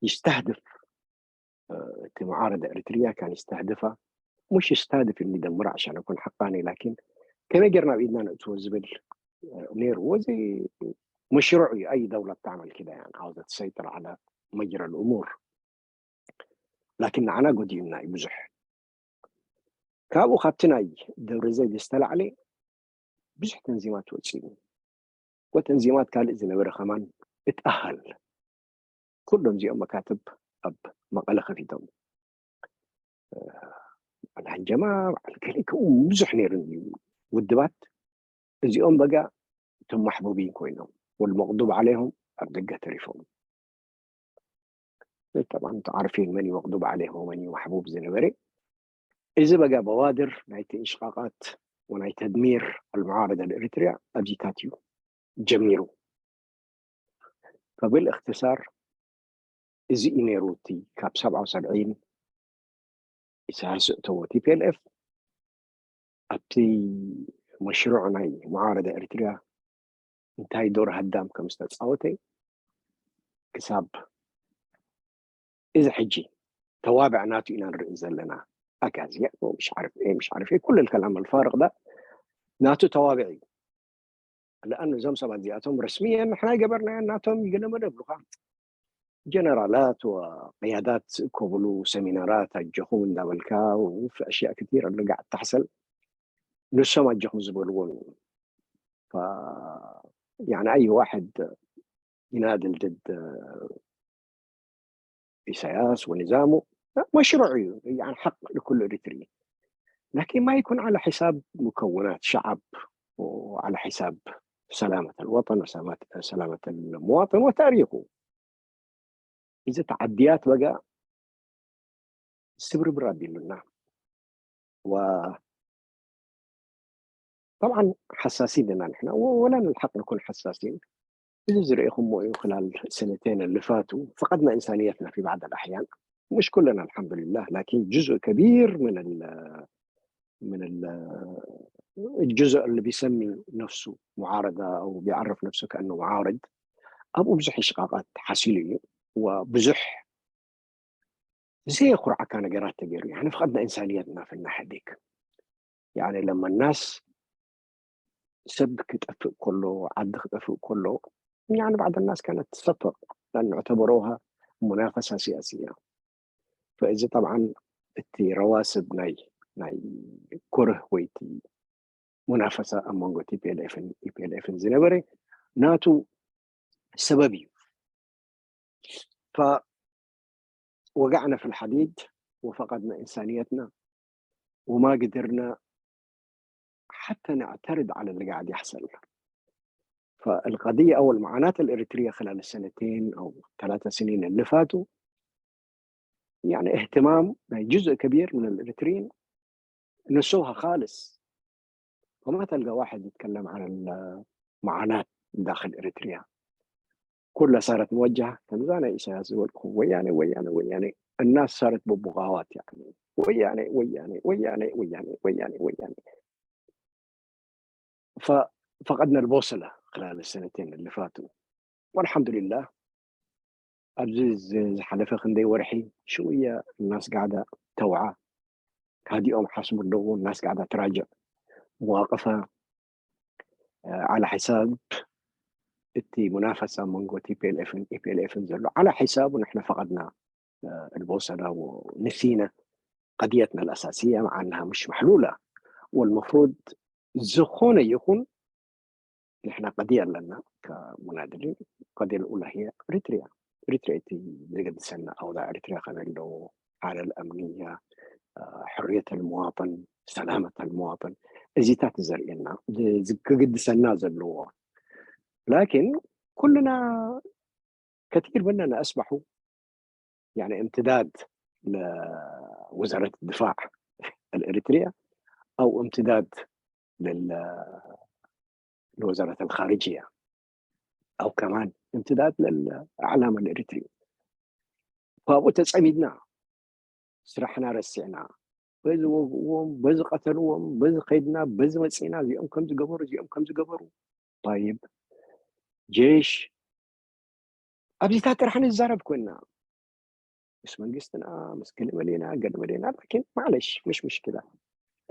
ይስተህድፍ እቲ መዓረደ ኤርትርያ ካን ይስተህድፋ ሙሽ ይስተህድፍ ይደምር ዓሻን ኣኮን ሓቃኒ ላኪን ከመይ ጌርና ኣብ ኢድና ነእትዎ ዝብል ነይሩ እዚ መሽሩዕ እዩ ኣይ ደውለት ታዕመል ኪዳ ያን ዓውዘት ሰይጥር ዓላ መጅረ ልእሙር ላኪን ንዓና ጎዲኡና እዩ ብዙሕ ካብኡ ካብቲ ናይ ደብረ ዘይት ዝተላዕለ ብዙሕ ተንዚማት ወፂኡ ወተንዚማት ካልእ ዝነበረ ከማን እትኣሃል ኩሎም እዚኦም መካትብ ኣብ መቐለ ከፊቶም በዓል ሃንጀማ በዓል ገለ ከምኡ ብዙሕ ነይሩ ውድባት እዚኦም በጋ እቶም ማሕቡቢን ኮይኖም ወልመቕዱብ ዓለይሆም ኣብ ደገ ተሪፎም ጠብዓን ተዓርፊን መን ይመቕዱብ ዓለይሆም መን ይማሕቡብ ዝነበረ እዚ በጋ በዋድር ናይቲ እንሽቃቃት ወናይ ተድሚር ኣልመዓረድ ኣልኤሪትርያ ኣብዚታት እዩ ጀሚሩ فبالاختصار እዚ እዩ ነይሩ እቲ ካብ ሰብዓ ሰብዒን ኢሳያስ እተዎ ቲፒኤልኤፍ ኣብቲ መሽሩዕ ናይ መዓረደ ኤርትርያ እንታይ ዶር ሃዳም ከም ዝተፃወተ ክሳብ እዚ ሕጂ ተዋብዕ ናቱ ኢና ንርኢ ዘለና ኣጋዝያ ምሽ ዓርፍ ምሽ ዓርፍ ኩሉ ልከላም ኣልፋርቅ ዳ ናቱ ተዋብዕ እዩ ለኣን እዞም ሰባት እዚኣቶም ረስምየን ንሕና ይገበርናዮ ናቶም ይገለመለ ብሉካ ጀነራላት ቅያዳት ከብሉ ሰሚናራት ኣጀኹም እንዳበልካ ውፍ ኣሽያእ ክትር ልጋዕ ታሕሰል ንሶም ኣጀኹም ዝበልዎም እዩ يعني أي واحد ينادل ضد إساياس ونظامه مشروع حق لكل إريتري لكن ما يكون على حساب مكونات شعب وعلى حساب سلامة الوطن وسلامة المواطن وتاريخه إذا تعديات بقى استمرار بيلنا و طبعا حساسين لنا نحن ولا نلحق نكون حساسين إذا زرعكم خلال سنتين اللي فاتوا فقدنا إنسانيتنا في بعض الأحيان مش كلنا الحمد لله لكن جزء كبير من ال من ال الجزء اللي بيسمي نفسه معارضة أو بيعرف نفسه كأنه معارض أبو بزح إشقاقات حاسلين وبزح زي خرعة كان قرات تقري يعني فقدنا إنسانيتنا في الناحية ديك يعني لما الناس سب كتفق كله عد خطفق كله يعني بعض الناس كانت تستفق لأنه اعتبروها منافسة سياسية فإذا طبعا التي رواسب ناي ناي كره ويتي منافسة أمونغو تي بي ال اف تي بي ال اف زنبري ناتو سببي فوقعنا في الحديد وفقدنا إنسانيتنا وما قدرنا حتى نعترض على اللي قاعد يحصل فالقضية أو المعاناة الإريترية خلال السنتين أو ثلاثة سنين اللي فاتوا يعني اهتمام جزء كبير من الإريتريين نسوها خالص وما تلقى واحد يتكلم عن المعاناة داخل إريتريا كلها صارت موجهة تنزانة إساس وياني وياني وياني الناس صارت ببغاوات يعني وياني وياني وياني وياني وياني وياني ف فقدنا البوصلة خلال السنتين اللي فاتوا. والحمد لله، ኣብዚ ዝ- ዝሓለፈ ክንደይ ወርሒ ሽውያ እናስጋዕዳ ተውዓ፣ ካዲኦም ሓስቡ ኣለዎ እናስጋዕዳ ትራጀዕ መዋቅፋ፣ ዓላ ሓሳብ እቲ ሙናፈሳ መንጎ ቲ ፒ ኤል ኤፍን ኢ ፒ ኤል ኤፍን ዘሎ ዓላ ሓሳቡ ንሕና ፈቐድና፣ البوصلة ونسينا قضيتنا الأساسية مع أنها مش محلولة. والمفروض ዝኾነ ይኹን ንሕና قضية ኣለና كمناضلين. القضية الأولى هي إريتريا. إريتريا እቲ ዘገድሰና ኣውዳ إريتريا ከመይ ኣለዎ፣ الحالة الأمنية، ሕርየት المواطن، سلامة المواطن፣ እዚታት ዘርእየና ዝ- ክግድሰና ዘለዎ ላኪን ኩልና كثير مننا أصبحوا يعني امتداد لوزارة الدفاع الإريترية، أو امتداد لل لوزارة الخارجية، أو كمان امتداد للإعلام الإريتري. فأبو تسعميدنا سرحنا رسعنا، بز وقوم، بز قتلوهم، بز قيدنا، بز مسينا، زيهم كم زقبروا، زيهم كم زقبروا. طيب، جيش ኣብዚታት ጥራሕ ንዛረብ ኮይና ምስ መንግስትና ምስ ገለመሌና ገለመሌና ላኪን معلش مش مشكلة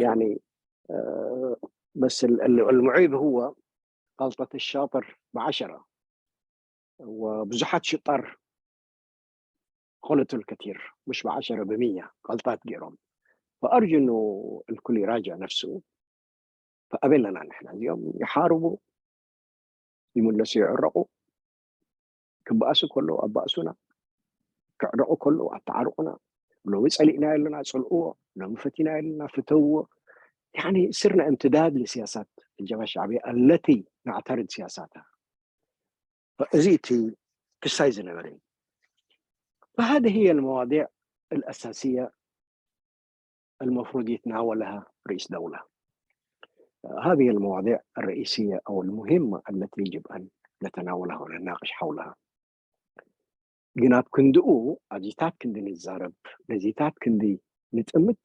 يعني. بس المعيب هو غلطة الشاطر بعشرة، وبزحات شطار غلطوا الكثير، مش بعشرة بمية غلطات ገይሮም. فأرجو إنه الكل يراجع نفسه. فأبلنا نحن اليوم يحاربوا يملسوا يعرقوا، ክበኣሱ ከለዉ ኣባእሱና፣ ክዕረቑ ከለዉ ኣተዓርቑና። ሎሚ ጸሊእና ኣለና ጽልእዎ፣ ሎሚ ፈቲና ኣለና ፍተውዎ። يعني صرنا امتداد لسياسات الجبهة الشعبية التي نعترض سياساتها. እዚ እቲ ክሳይ ዝነበረ እዩ። فهذه هي المواضيع الأساسية المفروض يتناولها رئيس دولة. هذه المواضيع الرئيسية أو المهمة التي يجب أن نتناولها ونناقش حولها. ግን ኣብ ክንድኡ ኣብዚታት ክንዲ ንዛረብ ነዚታት ክንዲ ንጥምት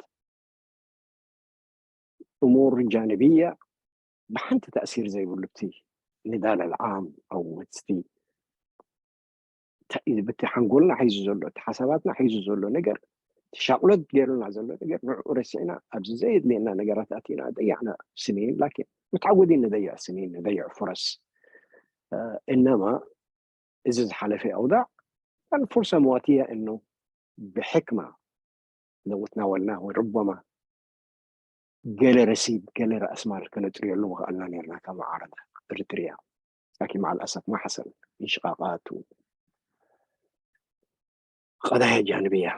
أمور جانبية ብሓንቲ ተእሲር ዘይብሉ እቲ ንዳል ኣልዓም ኣው እቲ በቲ ሓንጎልና ሒዙ ዘሎ እቲ ሓሳባትና ሒዙ ዘሎ ነገር ተሻቕሎት ገይሩና ዘሎ ነገር ንዕኡ ረሲዕና ኣብዚ ዘየድልየና ነገራት ኣቲና ደያዕና ስኒን ላኪን متعودين نضيع سنين نضيع فرص. إنما እዚ ዝሓለፈ ኣውዳዕ الفرصة مواتية إنه بحكمة لو تناولناه ربما ገለ ረሲድ ገለ ራእስማል ከነጥርየሉ ምኽኣልና ነርና ከም ዓረብ እርትርያ ላኪን مع الأسف ما حصل انشقاقات و قضايا جانبية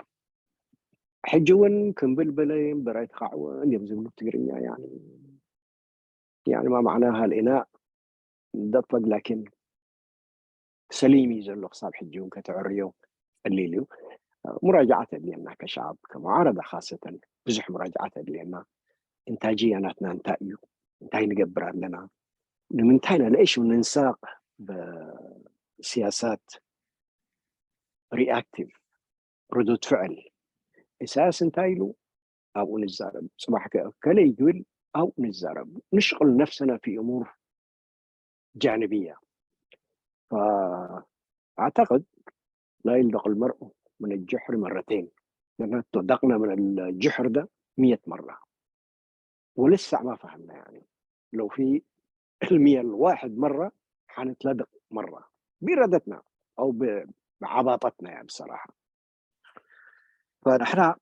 ሕጂ እውን ክንብልበለይ እምበር ኣይተኻዕወን እዮም ዝብሉ ብትግርኛ يعني ما معناها الإناء دفق لكن ሰሊም እዩ ዘሎ ክሳብ ሕጂ እውን ከተዕርዮ ቀሊል እዩ። ሙራጃዓት ኣድልየና ከሻብ ከመዓረዳ ካሰተን ብዙሕ ሙራጃዓት ኣድልየና። እንታጅያ ናትና እንታይ እዩ? እንታይ ንገብር ኣለና? ንምንታይ ኢና ንእሽ ንንሳቕ ብስያሳት ሪኣክቲቭ ርዱድ ፍዕል ኢሳያስ እንታይ ኢሉ ኣብኡ ንዛረብ፣ ፅባሕ ከ ከለይ ይብል ኣብኡ ንዛረብ፣ ንሽቕል ነፍሰና ፊ እሙር ጃንብያ። فأعتقد لا يلدغ المرء من الجحر مرتين، لأن دقنا من الجحر ده مية مرة ولسه ما فهمنا. يعني لو في المية الواحد مرة حنتلدغ مرة بإرادتنا أو بعباطتنا يعني بصراحة. فنحن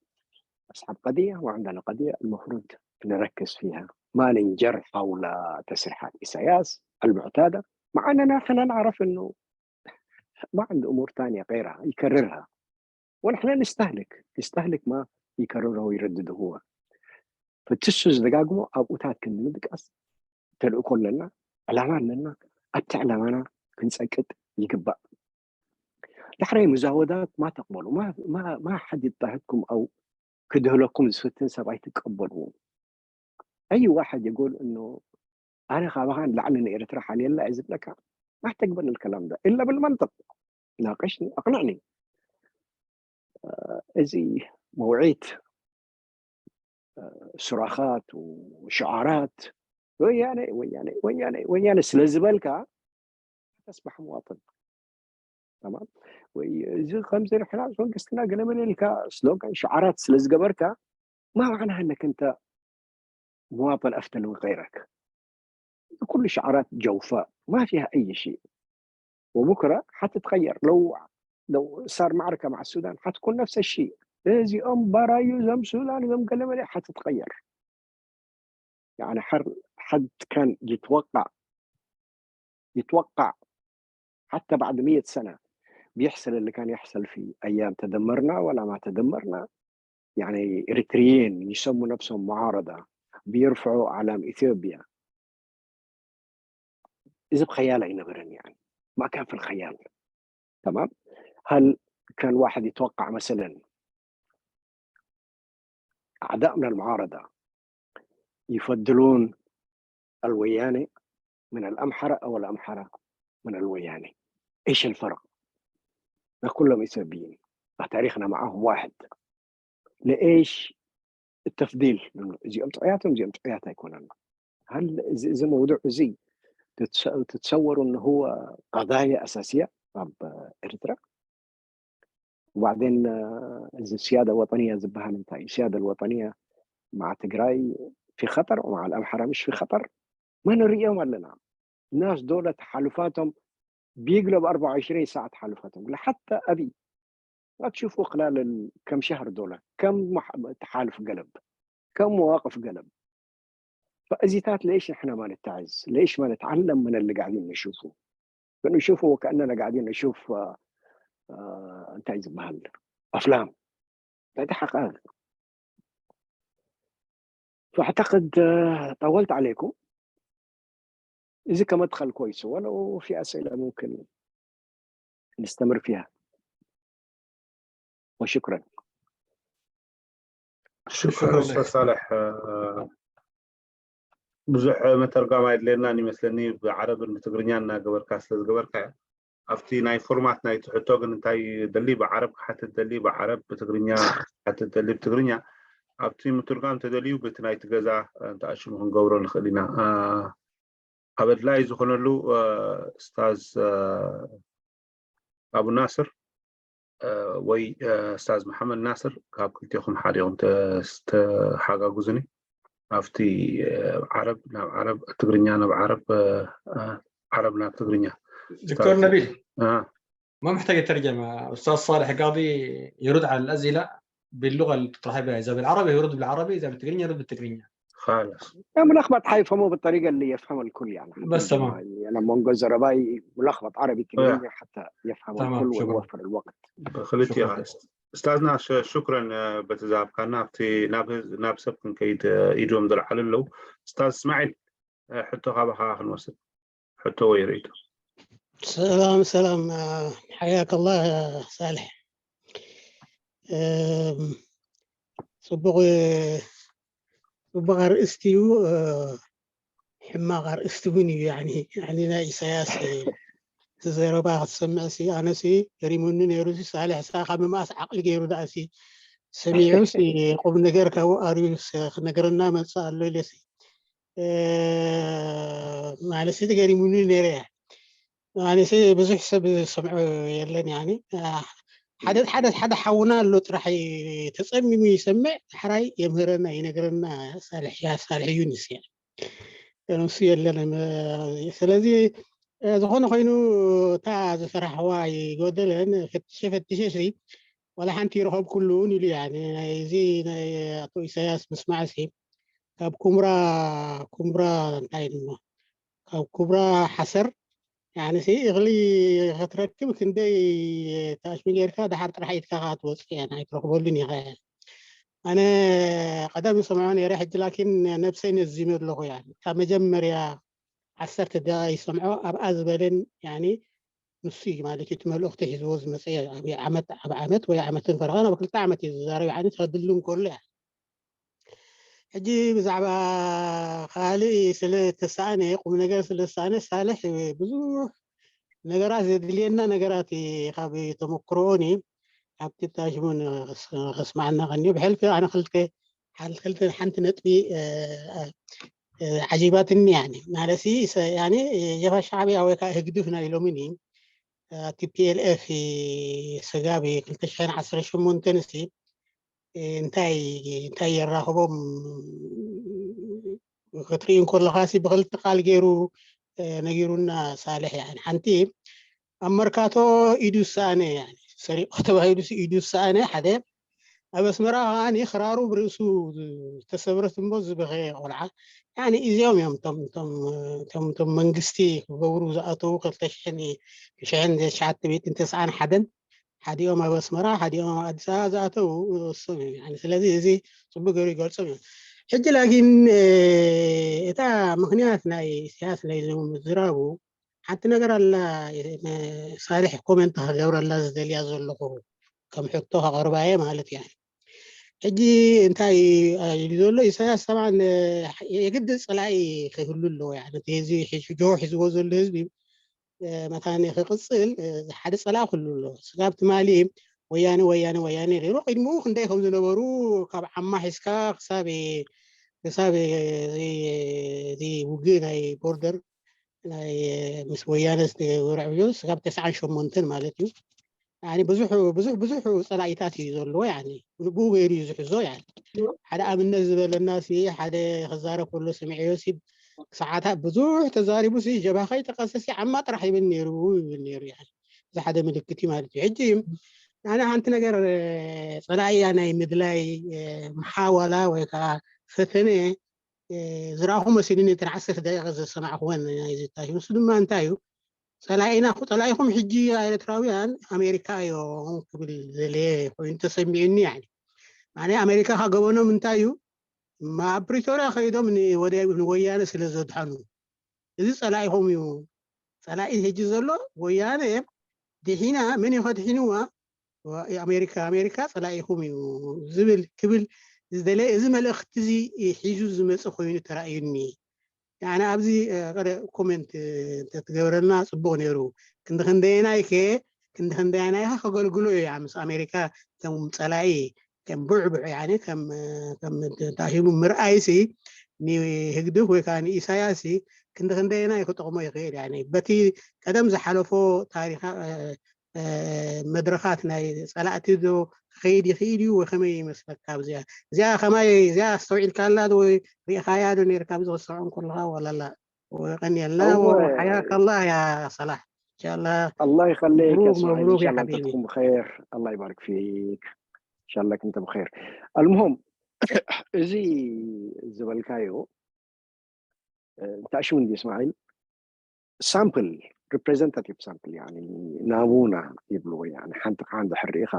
أصحاب قضية وعندنا قضية المفروض نركز فيها، ما ننجر حول تسريحات إساياس المعتادة، مع أننا نحن نعرف أنه ما عنده أمور تانية غيرها يكررها، ونحن نستهلك نستهلك ما يكرره ويردده هو. فتسوز دقاقمو أبو تاتكن مدقس تلقو لنا علامة لنا أبتع لنا كنسأكد يقبأ ዳሕራይ ሙዛወዳት ማ ተቕበሉ ማ ሓድ ይጣህትኩም ኣው ክድህለኩም ዝፍትን ሰብ ኣይትቀበልዎ። أي واحد يقول إنه أنا ካባኻን ላዕሊ ንኤርትራ ሓልየላ እየ ዝብለካ ما تقبل الكلام ده إلا بالمنطق ناقشني أقنعني. እዚ መውዒት ሱራኻት ሽዓራት ወያነ ወያነ ወያነ ወያነ ስለ ዝበልካ ተስባሕ መዋጥን። ተማም። ወይ እዚ ከምዚ ንሕና መንግስትና ገለመለ ኢልካ ስሎጋን ሽዓራት ስለ ዝገበርካ ما معناها انك انت مواطن افتل من غيرك. كل شعارات جوفاء ما فيها اي شيء. وبكره حتتغير لو لو صار معركه مع السودان حتكون نفس الشيء. እዚኦም ባራዩ ዘም ሱዳን ዘም ገለመለ حتتغير. يعني حر حد كان يتوقع يتوقع حتى بعد مية سنة بيحصل اللي كان يحصل في أيام تدمرنا ولا ما تدمرنا. يعني إريتريين يسموا نفسهم معارضة بيرفعوا علم إثيوبيا. إذا بخيال أين برن يعني ما كان في الخيال. تمام. هل كان واحد يتوقع مثلا أعداء من المعارضة يفضلون الوياني من الأمحرة أو الأمحرة من الوياني؟ إيش الفرق؟ ما كلهم إثيوبيين، ما تاريخنا معهم واحد. لإيش التفضيل؟ إنه زي أمتعياتهم زي أمتعيات يكون لنا. هل زي موضوع زي تتس- تتصوروا إنه هو قضايا أساسية في إريترا؟ وبعدين آه، إذا السيادة الوطنية زبها من تاي السيادة الوطنية مع تجراي في خطر ومع الأمحرة مش في خطر. ما نريهم لنا الناس دول تحالفاتهم بيقلب أربعة وعشرين ساعة تحالفاتهم لحتى أبي ما تشوفوا خلال كم شهر دول كم مح... تحالف قلب كم مواقف قلب. فأزيتات ليش إحنا ما نتعز؟ ليش ما نتعلم من اللي قاعدين نشوفه؟ فنشوفه وكأننا قاعدين نشوف آه، آه، انت عايز بهال افلام. هذا حقائق. فاعتقد آه، طولت عليكم. اذا كمدخل كويس ولو في اسئله ممكن نستمر فيها. وشكرا. ሽኩር ኡስታዝ ሳልሕ። ብዙሕ መተርጓም ኣይድለየናን ይመስለኒ፣ ብዓረብን ብትግርኛ እናገበርካ ስለ ዝገበርካ። ኣብቲ ናይ ፎርማት ናይቲ ሕቶ ግን እንታይ ደሊ ብዓረብ ክሓትት ደሊ ብዓረብ፣ ብትግርኛ ክሓትት ደሊ ብትግርኛ። ኣብቲ ምትርጓም ተደልዩ በቲ ናይቲ ገዛ እንተኣሽሙ ክንገብሮ ንኽእል ኢና። ኣብ ኣድላይ ዝኾነሉ ኡስታዝ ኣቡ ናስር ወይ ኡስታዝ መሓመድ ናስር፣ ካብ ክልቲኹም ሓደ ኢኹም ተሓጋጉዝኒ ኣብቲ ዓረብ ናብ ዓረብ፣ ትግርኛ ናብ ዓረብ፣ ዓረብ ናብ ትግርኛ። ዶክተር ነቢል ما محتاج ترجمة. أستاذ صالح قاضي يرد على الأسئلة باللغة الترحيبية، إذا بالعربي يرد بالعربي، إذا بالتقرينيا يرد بالتقرينيا. خلاص. يا ملخبط حيفهموه بالطريقة اللي يفهمها الكل يعني. بس تمام. يعني منقذ رباي ملخبط عربي تقرينيا حتى يفهم تمام، الكل شكرا. ونوفر الوقت. ክልቲኻ ኡስታዝና ሸ- ሽኩረን በቲ ዝሃብካና። ኣብቲ ናብ ህዝ- ናብ ሰብ ክንከይድ ኢዶም ዝለዓሉ ኣለዉ። ኡስታዝ እስማዒል፣ ሕቶ ካባኻ ክንወስድ፣ ሕቶ ወይ ርእይቶ። ሰላም ሰላም ሓያከ ላህ ሳልሕ። ጽቡቕ ጽቡቕ ኣርእስቲ እዩ። ሕማቕ ኣርእስቲ እውን እዩ። ያኒ ናይ ኢሳያስ እቲ ዘረባ ክትሰምዕ ሲ ኣነ ሲ ገሪሙኒ ነይሩ ሲ ሳልሕ ሳ ካብ ምምኣስ ዓቕሊ ገይሩ ደኣ ሲ ሰሚዑ ሲ ቁም ነገር ካብኡ ኣርዩ ክነገረና መፅእ ኣሎ ኢለ ሲ ማለት ሲ ተገሪሙኒ ነይረ እያ። ኣነ ሲ ብዙሕ ሰብ ዝሰምዖ የለን ያኒ ሓደ ሓደ ሓደ ሓውና ኣሎ ጥራሕ ተፀሚሙ ይሰምዕ ዳሕራይ የምህረና ይነግረና ሳልሕ ያ ሳልሕ እዩ ንስ ንሱ የለን። ስለዚ ዝኾነ ኮይኑ እታ ዝፈራሕዋ ይጎደለን ፈትሸ ፈትሸ ሲ ዋላ ሓንቲ ይረኸብኩሉን ኢሉ እያ ናይዚ ናይ ኣቶ ኢሳያስ ምስማዕ ሲ ካብ ኩምራ ኩምራ እንታይ ድማ ካብ ኩብራ ሓሰር ያኒ ሲ እኽሊ ክትረክብ ክንደይ ታሽሚ ጌርካ ድሓር ጥራሕ ኢድካ ትወፅእ እያ ኣይትረክበሉን ኢኻ። ኣነ ቀደም ይሰምዖ ነይረ ሕጂ ላኪን ነብሰይ ነዚመ ኣለኹ እያ እታ መጀመርያ ዓሰርተ ደቂቃ ይሰምዖ ኣብኣ ዝበለን ያኒ ንሱ እዩ ማለት እዩ እቲ መልእኽቲ ሒዝዎ ዝመፀ ዓመት ኣብ ዓመት ወይ ዓመትን ፈረቓን ኣብ ክልተ ዓመት እዩ ዝዛረብ ያኒ ተድሉ እንከሎ እያ ሕጂ ብዛዕባ ካልእ ስለ ተሳእነ ቁም ነገር ስለ ተሳእነ ሳልሕ ብዙሕ ነገራት ዘድልየና ነገራት ካብ ተመክሮኦን ካብቲ ታሽሙን ከስማዕና ቀንዮ ብሕልፊ ኣነ ክልተ ሓንቲ ነጥቢ ዓጂባትኒ ያኒ ማለት ሲ ያኒ ጀብሃ ሻዕብያ ወይ ከዓ ህግድፍ ናይ ሎሚኒ ቲ ፒ ኤል ኤፍ ስጋብ ክልተ ሽሕን ዓሰርተ ሸሞንተን ሲ እንታይ እንታይ የራኽቦም ክትርኢ እንከለኻ ሲ ብክልተ ቃል ገይሩ ነጊሩና ሳልሕ። ያኒ ሓንቲ ኣብ መርካቶ ኢዱ ዝሰኣነ ሰሪቑ ተባሂሉ ኢዱ ዝሰኣነ ሓደ፣ ኣብ ኣስመራ ከዓ ክራሩ ብርእሱ ዝተሰብረት እሞ ዝበኸየ ቆልዓ። ያኒ እዚኦም እዮም እቶም መንግስቲ ክገብሩ ዝኣተዉ ክልተ ሽሕን ትሽዓተ ሚእትን ተስዓን ሓደን ሓዲኦም ኣብ ኣስመራ ሓዲኦም ኣብ ኣዲስ ኣበባ ዝኣተዉ እሶም እዮም። ስለዚ እዚ ፅቡቅ ገይሩ ይገልፆም እዮም። ሕጂ ላኪን እታ ምክንያት ናይ ኢሳያስ ናይ ምዝራቡ ሓንቲ ነገር ኣላ። ሳልሕ ኮመንት ክገብረላ ዝደልያ ዘለኹ ከም ሕቶ ከቕርባየ ማለት እያ። ሕጂ እንታይ ኢሉ ዘሎ ኢሳያስ ሰብዓን የግድ ፀላኢ ክህሉ ኣለዎ። ጆ ሒዝዎ ዘሎ ህዝቢ መታን ክቕፅል ሓደ ፀላኢ ክህሉ ኣለዎ። ስጋብ ትማሊ ወያነ ወያነ ወያነ ገይሩ ቅድሚኡ ክንደይ ከም ዝነበሩ ካብ ዓማ ሒዝካ ክሳብ ክሳብ እዚ ውግእ ናይ ቦርደር ናይ ምስ ወያነ ዝተገብረ ዕብዮ ስጋብ ተስዓን ሸሞንተን ማለት እዩ። ብዙሕ ብዙሕ ብዙሕ ፀላኢታት እዩ ዘለዎ። ብኡ ገይሩ እዩ ዝሕዞ። ሓደ ኣብነት ዝበለና ሲ ሓደ ክዛረብ ከሎ ስምዕዮ ሲ ሰዓታት ብዙሕ ተዛሪቡ ሲ ጀብሃ ከይጠቀሰ ሲ ዓማ ጥራሕ ይብል ነይሩ ይብል ነይሩ። እዚ ሓደ ምልክት እዩ ማለት እዩ። ሕጂ ኣነ ሓንቲ ነገር ፀላኢያ ናይ ምድላይ መሓዋላ ወይ ከዓ ፈተነ ዝረኣኹ መሲሉኒ። እተን ዓሰርተ ደቂቃ ዝሰማዕኩወን ናይዚ ታሽሙ። እሱ ድማ እንታይ እዩ? ፀላኢና እኮ- ፀላኢኹም ሕጂ ኤርትራውያን ኣሜሪካ እዮም ክብል ዘለ ኮይኑ ተሰሚዑኒ። ያኒ ማነ ኣሜሪካ ካገበኖም እንታይ እዩ? ኣብ ፕሪቶሪያ ከይዶም ንወደ- ንወያነ ስለ ዘድሓኑ፣ እዚ ፀላኢኹም እዩ። ፀላኢ ሕጂ ዘሎ ወያነ ድሒና መን እዩ ከድሒንዋ? ኣሜሪካ። ኣሜሪካ ፀላኢኹም እዩ ዝብል ክብል ዝደለ እዚ መልእኽቲ እዚ ሒዙ ዝመፀ ኮይኑ ተራእዩኒ። ያኒ ኣብዚ ቀደ ኮሜንት እንተትገብረልና ፅቡቅ ነይሩ። ክንዲ ክንደየናይ ከ ክንዲ ክንደየናይ ከ ከገልግሎ እዩ ምስ ኣሜሪካ ከም ፀላኢ ከም ቡዕቡዕ ያኒ ከም ከም ታሂሙ ምርኣይሲ ንህግድፍ ወይ ከዓ ንኢሳያስ ክንዲ ክንደየናይ ክጠቕሞ ይኽእል። ያኒ በቲ ቀደም ዝሓለፎ ታሪኻ መድረኻት ናይ ፀላእቲ ዶ ክኸይድ ይኽእል እዩ ወይ ከመይ ይመስለካ? ኣብዚኣ እዚኣ ከማይ እዚኣ ኣስተውዒልካላ ዶ ወይ ሪእኻያ ዶ ነርካ? ኣብዚ ክሰዖም ከለኻ ወላላ ወቀንየልና እወ። ወሓያካ ኣላህ ያ ሰላሕ እንሻላ። الله يخليك يا مبروك، اسماعيل، مبروك ان يا شاء الله انت حبيبي. تكون بخير. الله يبارك فيك، ان شاء الله كنت بخير. المهم، እዚ ዝበልካዮ እንታይ ሽሙ እንዲ እስማዒል ሳምፕል ሪፕሬዘንታቲቭ ሳምፕል ያኒ ናሙና ይብልዎ። ያኒ ሓንቲ ከዓ እንድሕር ርኢኻ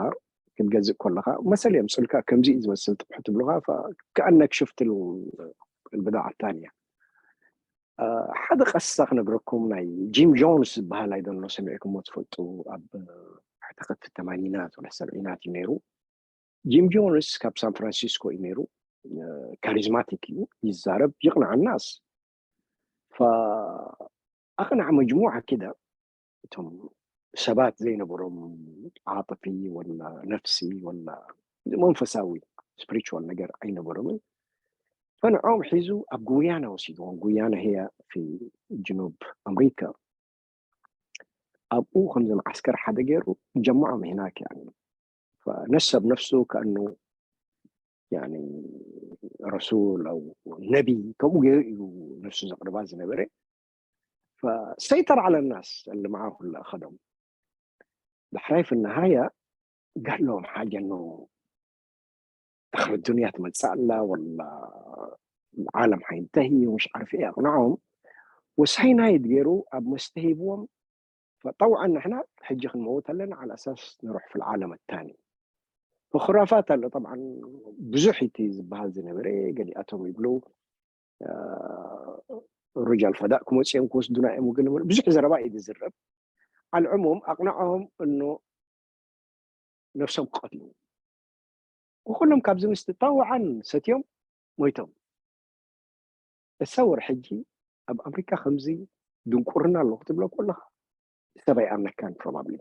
ክትገዝእ ከለኻ መሰል የምፅልካ ከምዚ እዩ ዝመስል ጥብሑ ትብልኻ ከኣነክ ሽፍት البضاعة الثانية። ሓደ ቀሳ ክነግረኩም ናይ ጂም ጆንስ ዝበሃል ኣይደሎ ሰሚዕኩሞ ትፈልጡ ኣብ ሕተኸት ተማኒናት ወላ ሰብዒናት እዩ ነይሩ። ጂም ጆንስ ካብ ሳን ፍራንሲስኮ እዩ ነይሩ። ካሪዝማቲክ እዩ፣ ይዛረብ፣ ይቕንዓናስ ኣቕንዓ መጅሙዓ ኪዳ እቶም ሰባት ዘይነበሮም ዓጥፊ ወላ ነፍሲ ወላ መንፈሳዊ ስፕሪቹዋል ነገር ኣይነበሮምን። ፈንዖም ሒዙ ኣብ ጉያና ወሲድዎም። ጉያና هي في جنوب أمريكا። ኣብኡ ከምዚ መዓስከር ሓደ ገይሩ ጀምዖም هناك يعني فنسب نفسه كأنه يعني رسول أو نبي ከምኡ ገይሩ እዩ ነፍሱ ዘቕርባ ዝነበረ። فسيطر على الناس اللي معاه اللي أخذهم. ዳሕራይ في النهاية قال لهم حاجة إنه آخر الدنيا ትመጽእ ኣላ ولا العالم حينتهي ومش عارف إيه أقنعهم. وساينايد ገይሩ ኣብ መስተ ሂብዎም فطوعا ንሕና ሕጂ ክንመውት ኣለና على أساس نروح في العالم الثاني. فخرافات ኣሎ طبعا ብዙሕ እቲ ዝበሃል ዝነበረ ገሊኣቶም ይብሉ ሩጃል ፈዳእ ክመፅኦም ክወስዱና እዮም ግን ብዙሕ ዘረባ እዩ ዝዝረብ። على العموم ኣቕንዖም እኖ ነፍሶም ክቐትሉ ኩሎም ካብዚ ምስቲ ጠውዓን ሰትዮም ሞይቶም። ተሰወር ሕጂ ኣብ ኣሜሪካ ከምዚ ድንቁርና ኣለኹ ትብሎ ከለኻ ሰበይ ኣነካን ፕሮባብሊ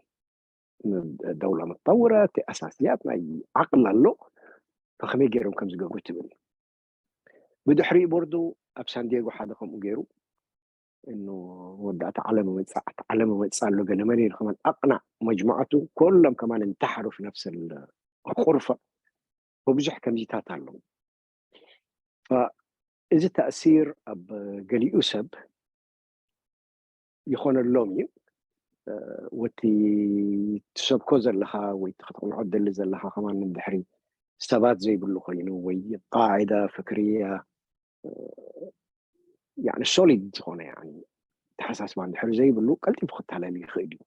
ደውላ መተወረት ኣሳስያት ናይ ዓቕል ኣሎ ከመይ ገይሮም ከም ዝገብሩ ትብል ብድሕሪኡ ቦርዱ ኣብ ሳንዲየጎ ሓደ ከምኡ ገይሩ እኖ ወዳእታ ዓለም መጻ ዓለም መጻ ኣሎ ገለ መለ ኢሉ ከማን ኣቕናዕ መጅሙዓቱ ኩሎም ከማን እንተሓሩ في نفس الغرفة። ብዙሕ ከምዚታት ኣለዉ። እዚ ተእሲር ኣብ ገሊኡ ሰብ ይኾነሎም እዩ። ወቲ ትሰብኮ ዘለኻ ወይ ተኽትቕንዖ ደሊ ዘለኻ ከማን ድሕሪ ሰባት ዘይብሉ ኮይኑ ወይ ቃዒዳ ፍክርያ يعني ሶሊድ ዝኾነ يعني ተሓሳስባ እንድሕር ዘይብሉ ቀልጢፉ ክታለል ይኽእል እዩ።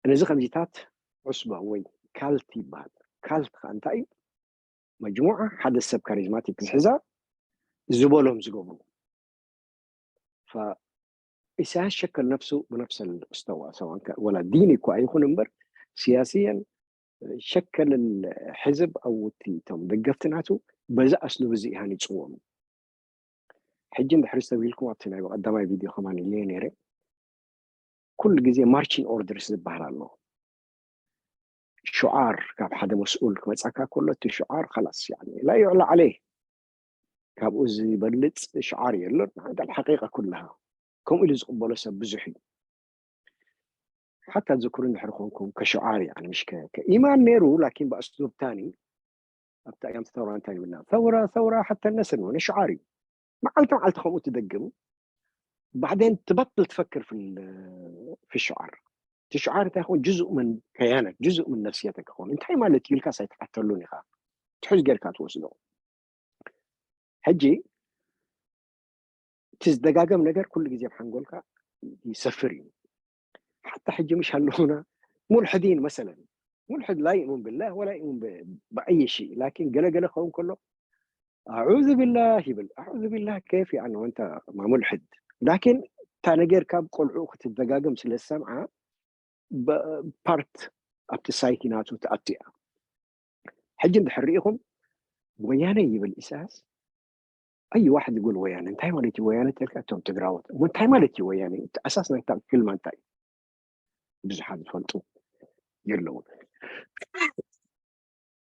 ነዚ ከምዚታት ዑስባ ወይ ካልት ይበሃል። ካልት ከዓ እንታይ እዩ? መጅሙዓ ሓደ ሰብ ካሪዝማቲክ ዝሕዛ ዝበሎም ዝገብሩ። ኢሳያስ ሸከል ነፍሱ ብነፍሰ እስተዋ ሰዋን ወላ ዲን እኳ ኣይኹን እምበር ሲያስየን ሸከል ሕዝብ ኣውቲ እቶም ደገፍቲ ናቱ በዛ ኣስሉብ እዚ ይሃኒፅዎም። ሕጂ እንድሕሪ ዝተብሂልኩም ኣብቲ ናይ ቀዳማይ ቪድዮ ከማን ኢለ ነይረ ኩሉ ግዜ ማርችን ኦርደርስ ዝበሃል ኣሎ። ሽዓር ካብ ሓደ መስኡል ክመጻካ ከሎ እቲ ሽዓር خلاص يعني لا يعلى عليه ካብኡ ዝበልጽ ሽዓር የሎን። هذا الحقيقة كلها ከምኡ ኢሉ ዝቕበሎ ሰብ ብዙሕ እዩ። ሓታ ትዝክሩ እንድሕር ኮንኩም ከሽዓር يعني مش ከኢማን ነይሩ ላኪን ብኣስሉብ ታኒ ኣብቲ ኣያም ተውራ እንታይ ይብልና ተውራ ተውራ ሓታ ነስን ሆነ ሽዓር እዩ። መዓልቲ መዓልቲ ከምኡ ትደግም بعدين ትበጥል ትፈክር في الشعار እቲ ሽዓር እንታይ ይኸውን جزء من كيانك جزء من نفسيتك ይኸውን። እንታይ ማለት እዩ ኢልካ ሳይትሓተሉን ኢኻ ትሕዝ ጌርካ ትወስዶ። ሕጂ እቲ ዝደጋገም ነገር ኩሉ ግዜ ብሓንጎልካ ይሰፍር እዩ። ሓታ ሕጂ ምሽ ኣለኹና ሙልሕዲን መሰለን ሙልሕድ لا يؤمن بالله ولا يؤمن بأي شيء لكن ገለ ገለ ክኸውን ከሎ أعوذ بالله ይብል። أعوذ بالله كيف يعني وانت ما ملحد لكن እታ ነገር ካብ ቆልዑ ክትደጋገም ስለ ዝሰምዓ ፓርት ኣብቲ ሳይኪ ናቱ ትኣቱ እያ። ሕጂ እንድሕር ርኢኹም ወያነ ይብል ኢሳያስ ኣይ ዋሕድ ይጎል ወያነ እንታይ ማለት እዩ ወያነ ተልካ እቶም ትግራዎት እሞ እንታይ ማለት እዩ ወያነ እቲ ኣሳስ ናይታ ክልማ እንታይ ብዙሓት ዝፈልጡ የለውን።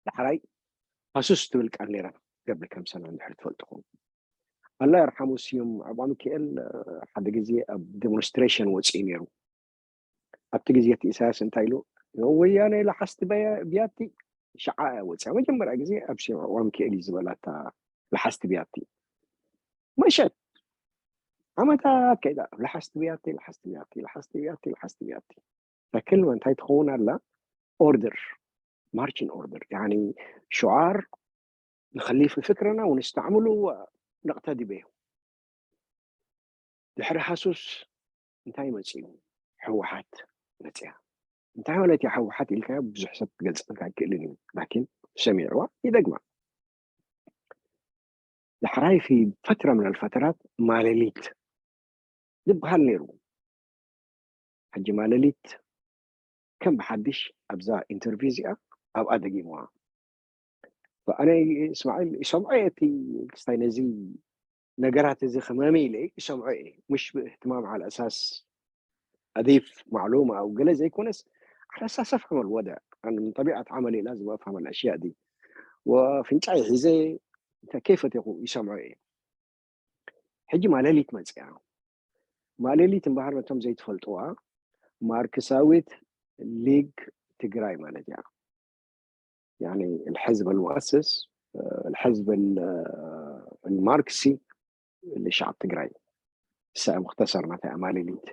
ዳሕራይ ሃሱስ ትብል ቃል ነይራ ገብረ ከምሰና እንድሕር ትፈልጥኹም ኣላ ይርሓሙ ስዩም ኣባ ሚካኤል ሓደ ግዜ ኣብ ዴሞንስትሬሽን ወፅኡ ነይሩ። ኣብቲ ግዜ እቲ ኢሳያስ እንታይ ኢሉ ወያነ ለሓስቲ ብያቲ ሸዓ ወፅያ መጀመርያ ግዜ ኣብ ስዩም ኣባ ሚካኤል እዩ ዝበላታ ለሓስቲ ብያቲ መሸት ዓመታት ከይዳ ለሓስቲ ብያቲ ለሓስቲ ብያቲ ለሓስቲ ብያቲ ለሓስቲ ብያቲ ተክል እንታይ ትኸውን ኣላ ኦርደር ማርችን ኦርደር يعني ሽዓር نخليه في فكرنا ونستعمله ونقتدي به ድሕሪ ሃሱስ እንታይ መፅኡ ህወሓት መፅያ እንታይ ማለት እዩ ህወሓት ኢልካ ብዙሕ ሰብ ክገልፀልካ ኣይክእልን እዩ ላኪን ሰሚዕዋ ይደግማ ዳሕራይ في فترة من الفترات ማለሊት ዝበሃል ነይሩ ሕጂ ማለሊት ከም ብሓድሽ ኣብዛ ኢንተርቪው እዚኣ ኣብኣ ደጊምዋ ኣነ እስማዒል ይሰምዖ እየ እቲ ክስታይ ነዚ ነገራት እዚ ክመመ ኢለ ይሰምዖ እየ مش باهتمام على أساس أضيف معلومة أو ገለ ዘይኮነስ على أساس أفهم الوضع أنا من طبيعة عملي لازم أفهم الأشياء دي وፍንጫይ ሒዘ እንታይ ከይፈተኹ ይሰምዖ እየ ሕጂ ማለሊት መፅያ ማለሊት እምበሃር ነቶም ዘይትፈልጥዋ ማርክሳዊት ሊግ ትግራይ ማለት እያ يعني الحزب المؤسس الحزب الماركسي لشعب ትግራይ እሳ እያ ሙክተሰር ናታ እያ ማለሊት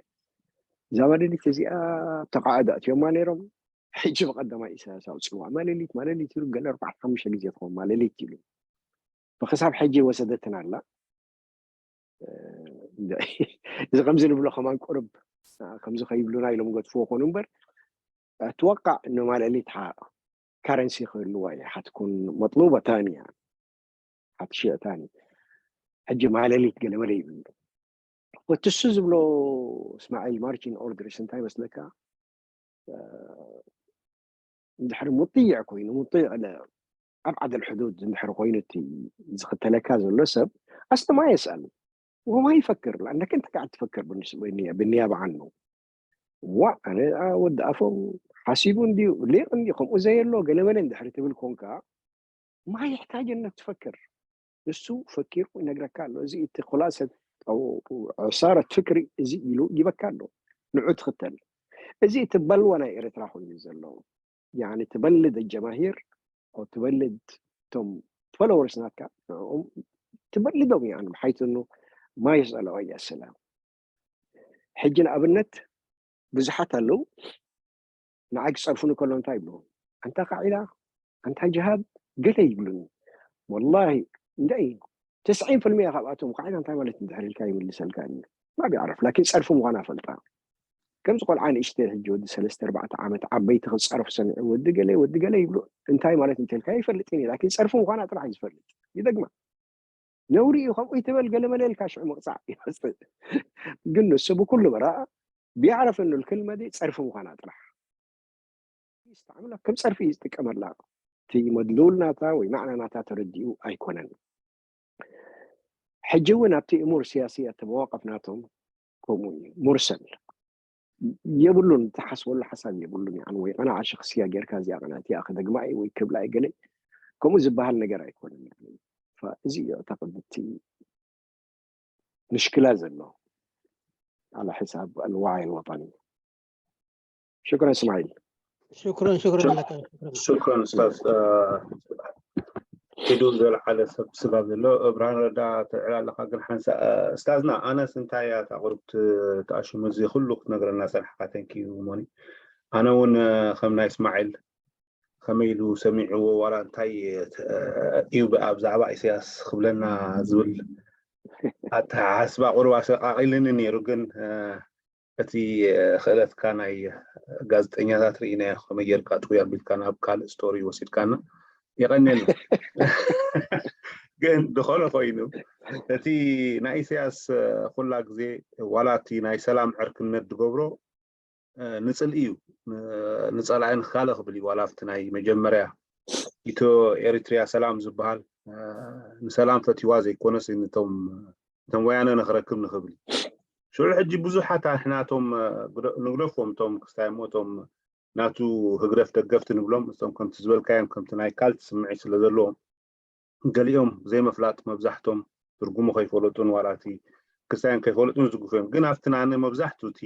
እዛ ማለሊት እዚኣ ተቃዕዳ እትዮማ ነይሮም ሕጂ ብቀዳማይ ኢሳያስ ኣውፅዋ ማለሊት ማለሊት ይሉ ገለ ኣርባዕተ ሓሙሽተ ግዜ ትኸውን ማለሊት ይሉ ብክሳብ ሕጂ ወሰደትን ኣላ እዚ ከምዚ ንብሎ ከማን ቁርብ ከምዚ ከይብሉና ኢሎም ገድፍዎ ኮኑ እምበር ትወቃዕ ንማለሊት ሓ ካረንሲ ክህልዋ እየ ሓትኩን መጥሉበ ታንያ ሓትሽዕ ታኒ ሕጂ ማለሊት ገለመለ ይብሉ ወትሱ ዝብሎ እስማዒል ማርችን ኦርድርስ እንታይ መስለካ እንድሕር ሙጢዕ ኮይኑ ሙጢዕ ለ أبعد الحدود እንድሕር ኮይኑ እቲ ዝኽተለካ ዘሎ ሰብ أصلا ما يسأل وما يفكر لأنك أنت قاعد تفكر بالنيابة عنه ዋ ኣነ ወዲ ኣፎም ሓሲቡ እንድዩ ሊቕ እንድዩ ከምኡ ዘየሎ ገለመለ እንድሕር ትብል ኮንካ ما يحتاج أنك تفكر ንሱ ፈኪሩ ይነግረካ ኣሎ። እዚ እቲ ኩላሰት ዕሳረት ፍክሪ እዚ ኢሉ ይበካ ኣሎ። ንዑ ትኽተል። እዚ እቲ በልዋ ናይ ኤርትራ ኮይኑ ዘሎ። ያኒ ትበልድ ጀማሂር او ትበልድ እቶም ፎሎወርስ ናትካ ንዕኦም ትበልዶም። ያኒ ብሓይትኑ ما يسألوا أي أسئلة። ሕጂ ንኣብነት ብዙሓት ኣለዉ ንዓይ ክፀርፉኒ ከሎ እንታይ ይብሉ? ኣንታ ቃዒዳ፣ ኣንታ ጅሃድ ገለ ይብሉኒ። ወላሂ እንታይ ተስዒን ፍልሚያ ካብኣቶም ቃዒዳ እንታይ ማለት እንድሕር ኢልካ ይምልሰልካ እዩ። ما بيعرف ላኪን ፀርፊ ምዃና ፈልጣ። ከምዚ ቆልዓ ንእሽተይ ሕጂ ወዲ ሰለስተ ኣርባዕተ ዓመት ዓበይቲ ክፀርፉ ሰሚዑ ወዲ ገለ ወዲ ገለ ይብሉ እንታይ ማለት እንተልካ ይፈልጥ እየ ላኪን ፀርፊ ምዃና ጥራሕ እዩ ዝፈልጥ። ይደግማ ነውሪ እዩ ከምኡ ይትበል ገለ መለ ኢልካ ሽዑ ምቕፃዕ ይመፅእ። ግን ንሱ ብኩሉ በራኣ ቢያዕረፍ እንሉ ክልመ ዲ ፀርፊ ምዃና ጥራሕ ይስተዕምላ ከም ፀርፊ እዩ ዝጥቀመላ። እቲ መድሉል ናታ ወይ ማዕና ናታ ተረዲኡ ኣይኮነን። ሕጂ እውን ኣብቲ እሙር ስያሲ እቲ መዋቀፍ ናቶም ከምኡ እዩ። ሙርሰል የብሉን፣ ትሓስበሉ ሓሳብ የብሉን። ያን ወይ ቀናዓ ሸክስያ ጌርካ እዚኣ ቀናት እያ ክደግማ እዩ ወይ ክብላ እዩ ገለ ከምኡ ዝበሃል ነገር ኣይኮነን። ያን እዚ እዩ ኣዕተቅድ እቲ ምሽክላ ዘሎ على حساب الوعي الوطني. شكرا اسماعيل. شكرا شكرا لك. شكرا استاذ. ኪዱ ዘልዓለ ሰብ ስጋብ ዘሎ ብርሃን ረዳ ትዕላ ኣለካ ግን ሓንሳ እስታዝና ኣነስ እንታይ እያ እታ ቁሩብ ትኣሽሙ እዚ ኩሉ ክትነግረና ሰራሕካ ተንኪዩ ሞኒ ኣነ እውን ከም ናይ እስማዒል ከመይ ኢሉ ሰሚዕዎ ዋላ እንታይ እዩ ኣብ ዛዕባ ኢሳያስ ክብለና ዝብል ኣተሓሳስባ ቁሩብ ኣሰቃቂልኒ ነይሩ ግን እቲ ክእለትካ ናይ ጋዜጠኛታት ርኢናዮ ከመይ ጌርካ ጥውይ ኣቢልካ ናብ ካልእ ስቶሪ ወሲድካና የቐንየልና። ግን ዝኾነ ኮይኑ እቲ ናይ ኢሳያስ ኩላ ግዜ ዋላ እቲ ናይ ሰላም ዕርክነት ዝገብሮ ንፅልኢ እዩ። ንፀላኢ ንካለ ክብል እዩ ዋላ ኣብቲ ናይ መጀመርያ ኢትዮ ኤሪትሪያ ሰላም ዝበሃል ንሰላም ፈትዋ ዘይኮነስ ንቶም እቶም ወያነ ንክረክብ ንክብል ሽዑ ሕጂ ብዙሓት ኣሕናቶም ንግደፎም እቶም ክስታይ እሞ እቶም ናቱ ህግደፍ ደገፍቲ ንብሎም እቶም ከምቲ ዝበልካዮም ከምቲ ናይ ካልት ስምዒት ስለ ዘለዎም ገሊኦም ዘይመፍላጥ መብዛሕቶም ትርጉሙ ከይፈለጡን ዋላ እቲ ክስታዮም ከይፈለጡን ዝድግፉ እዮም ግን ኣብቲ ናነ መብዛሕቱ እቲ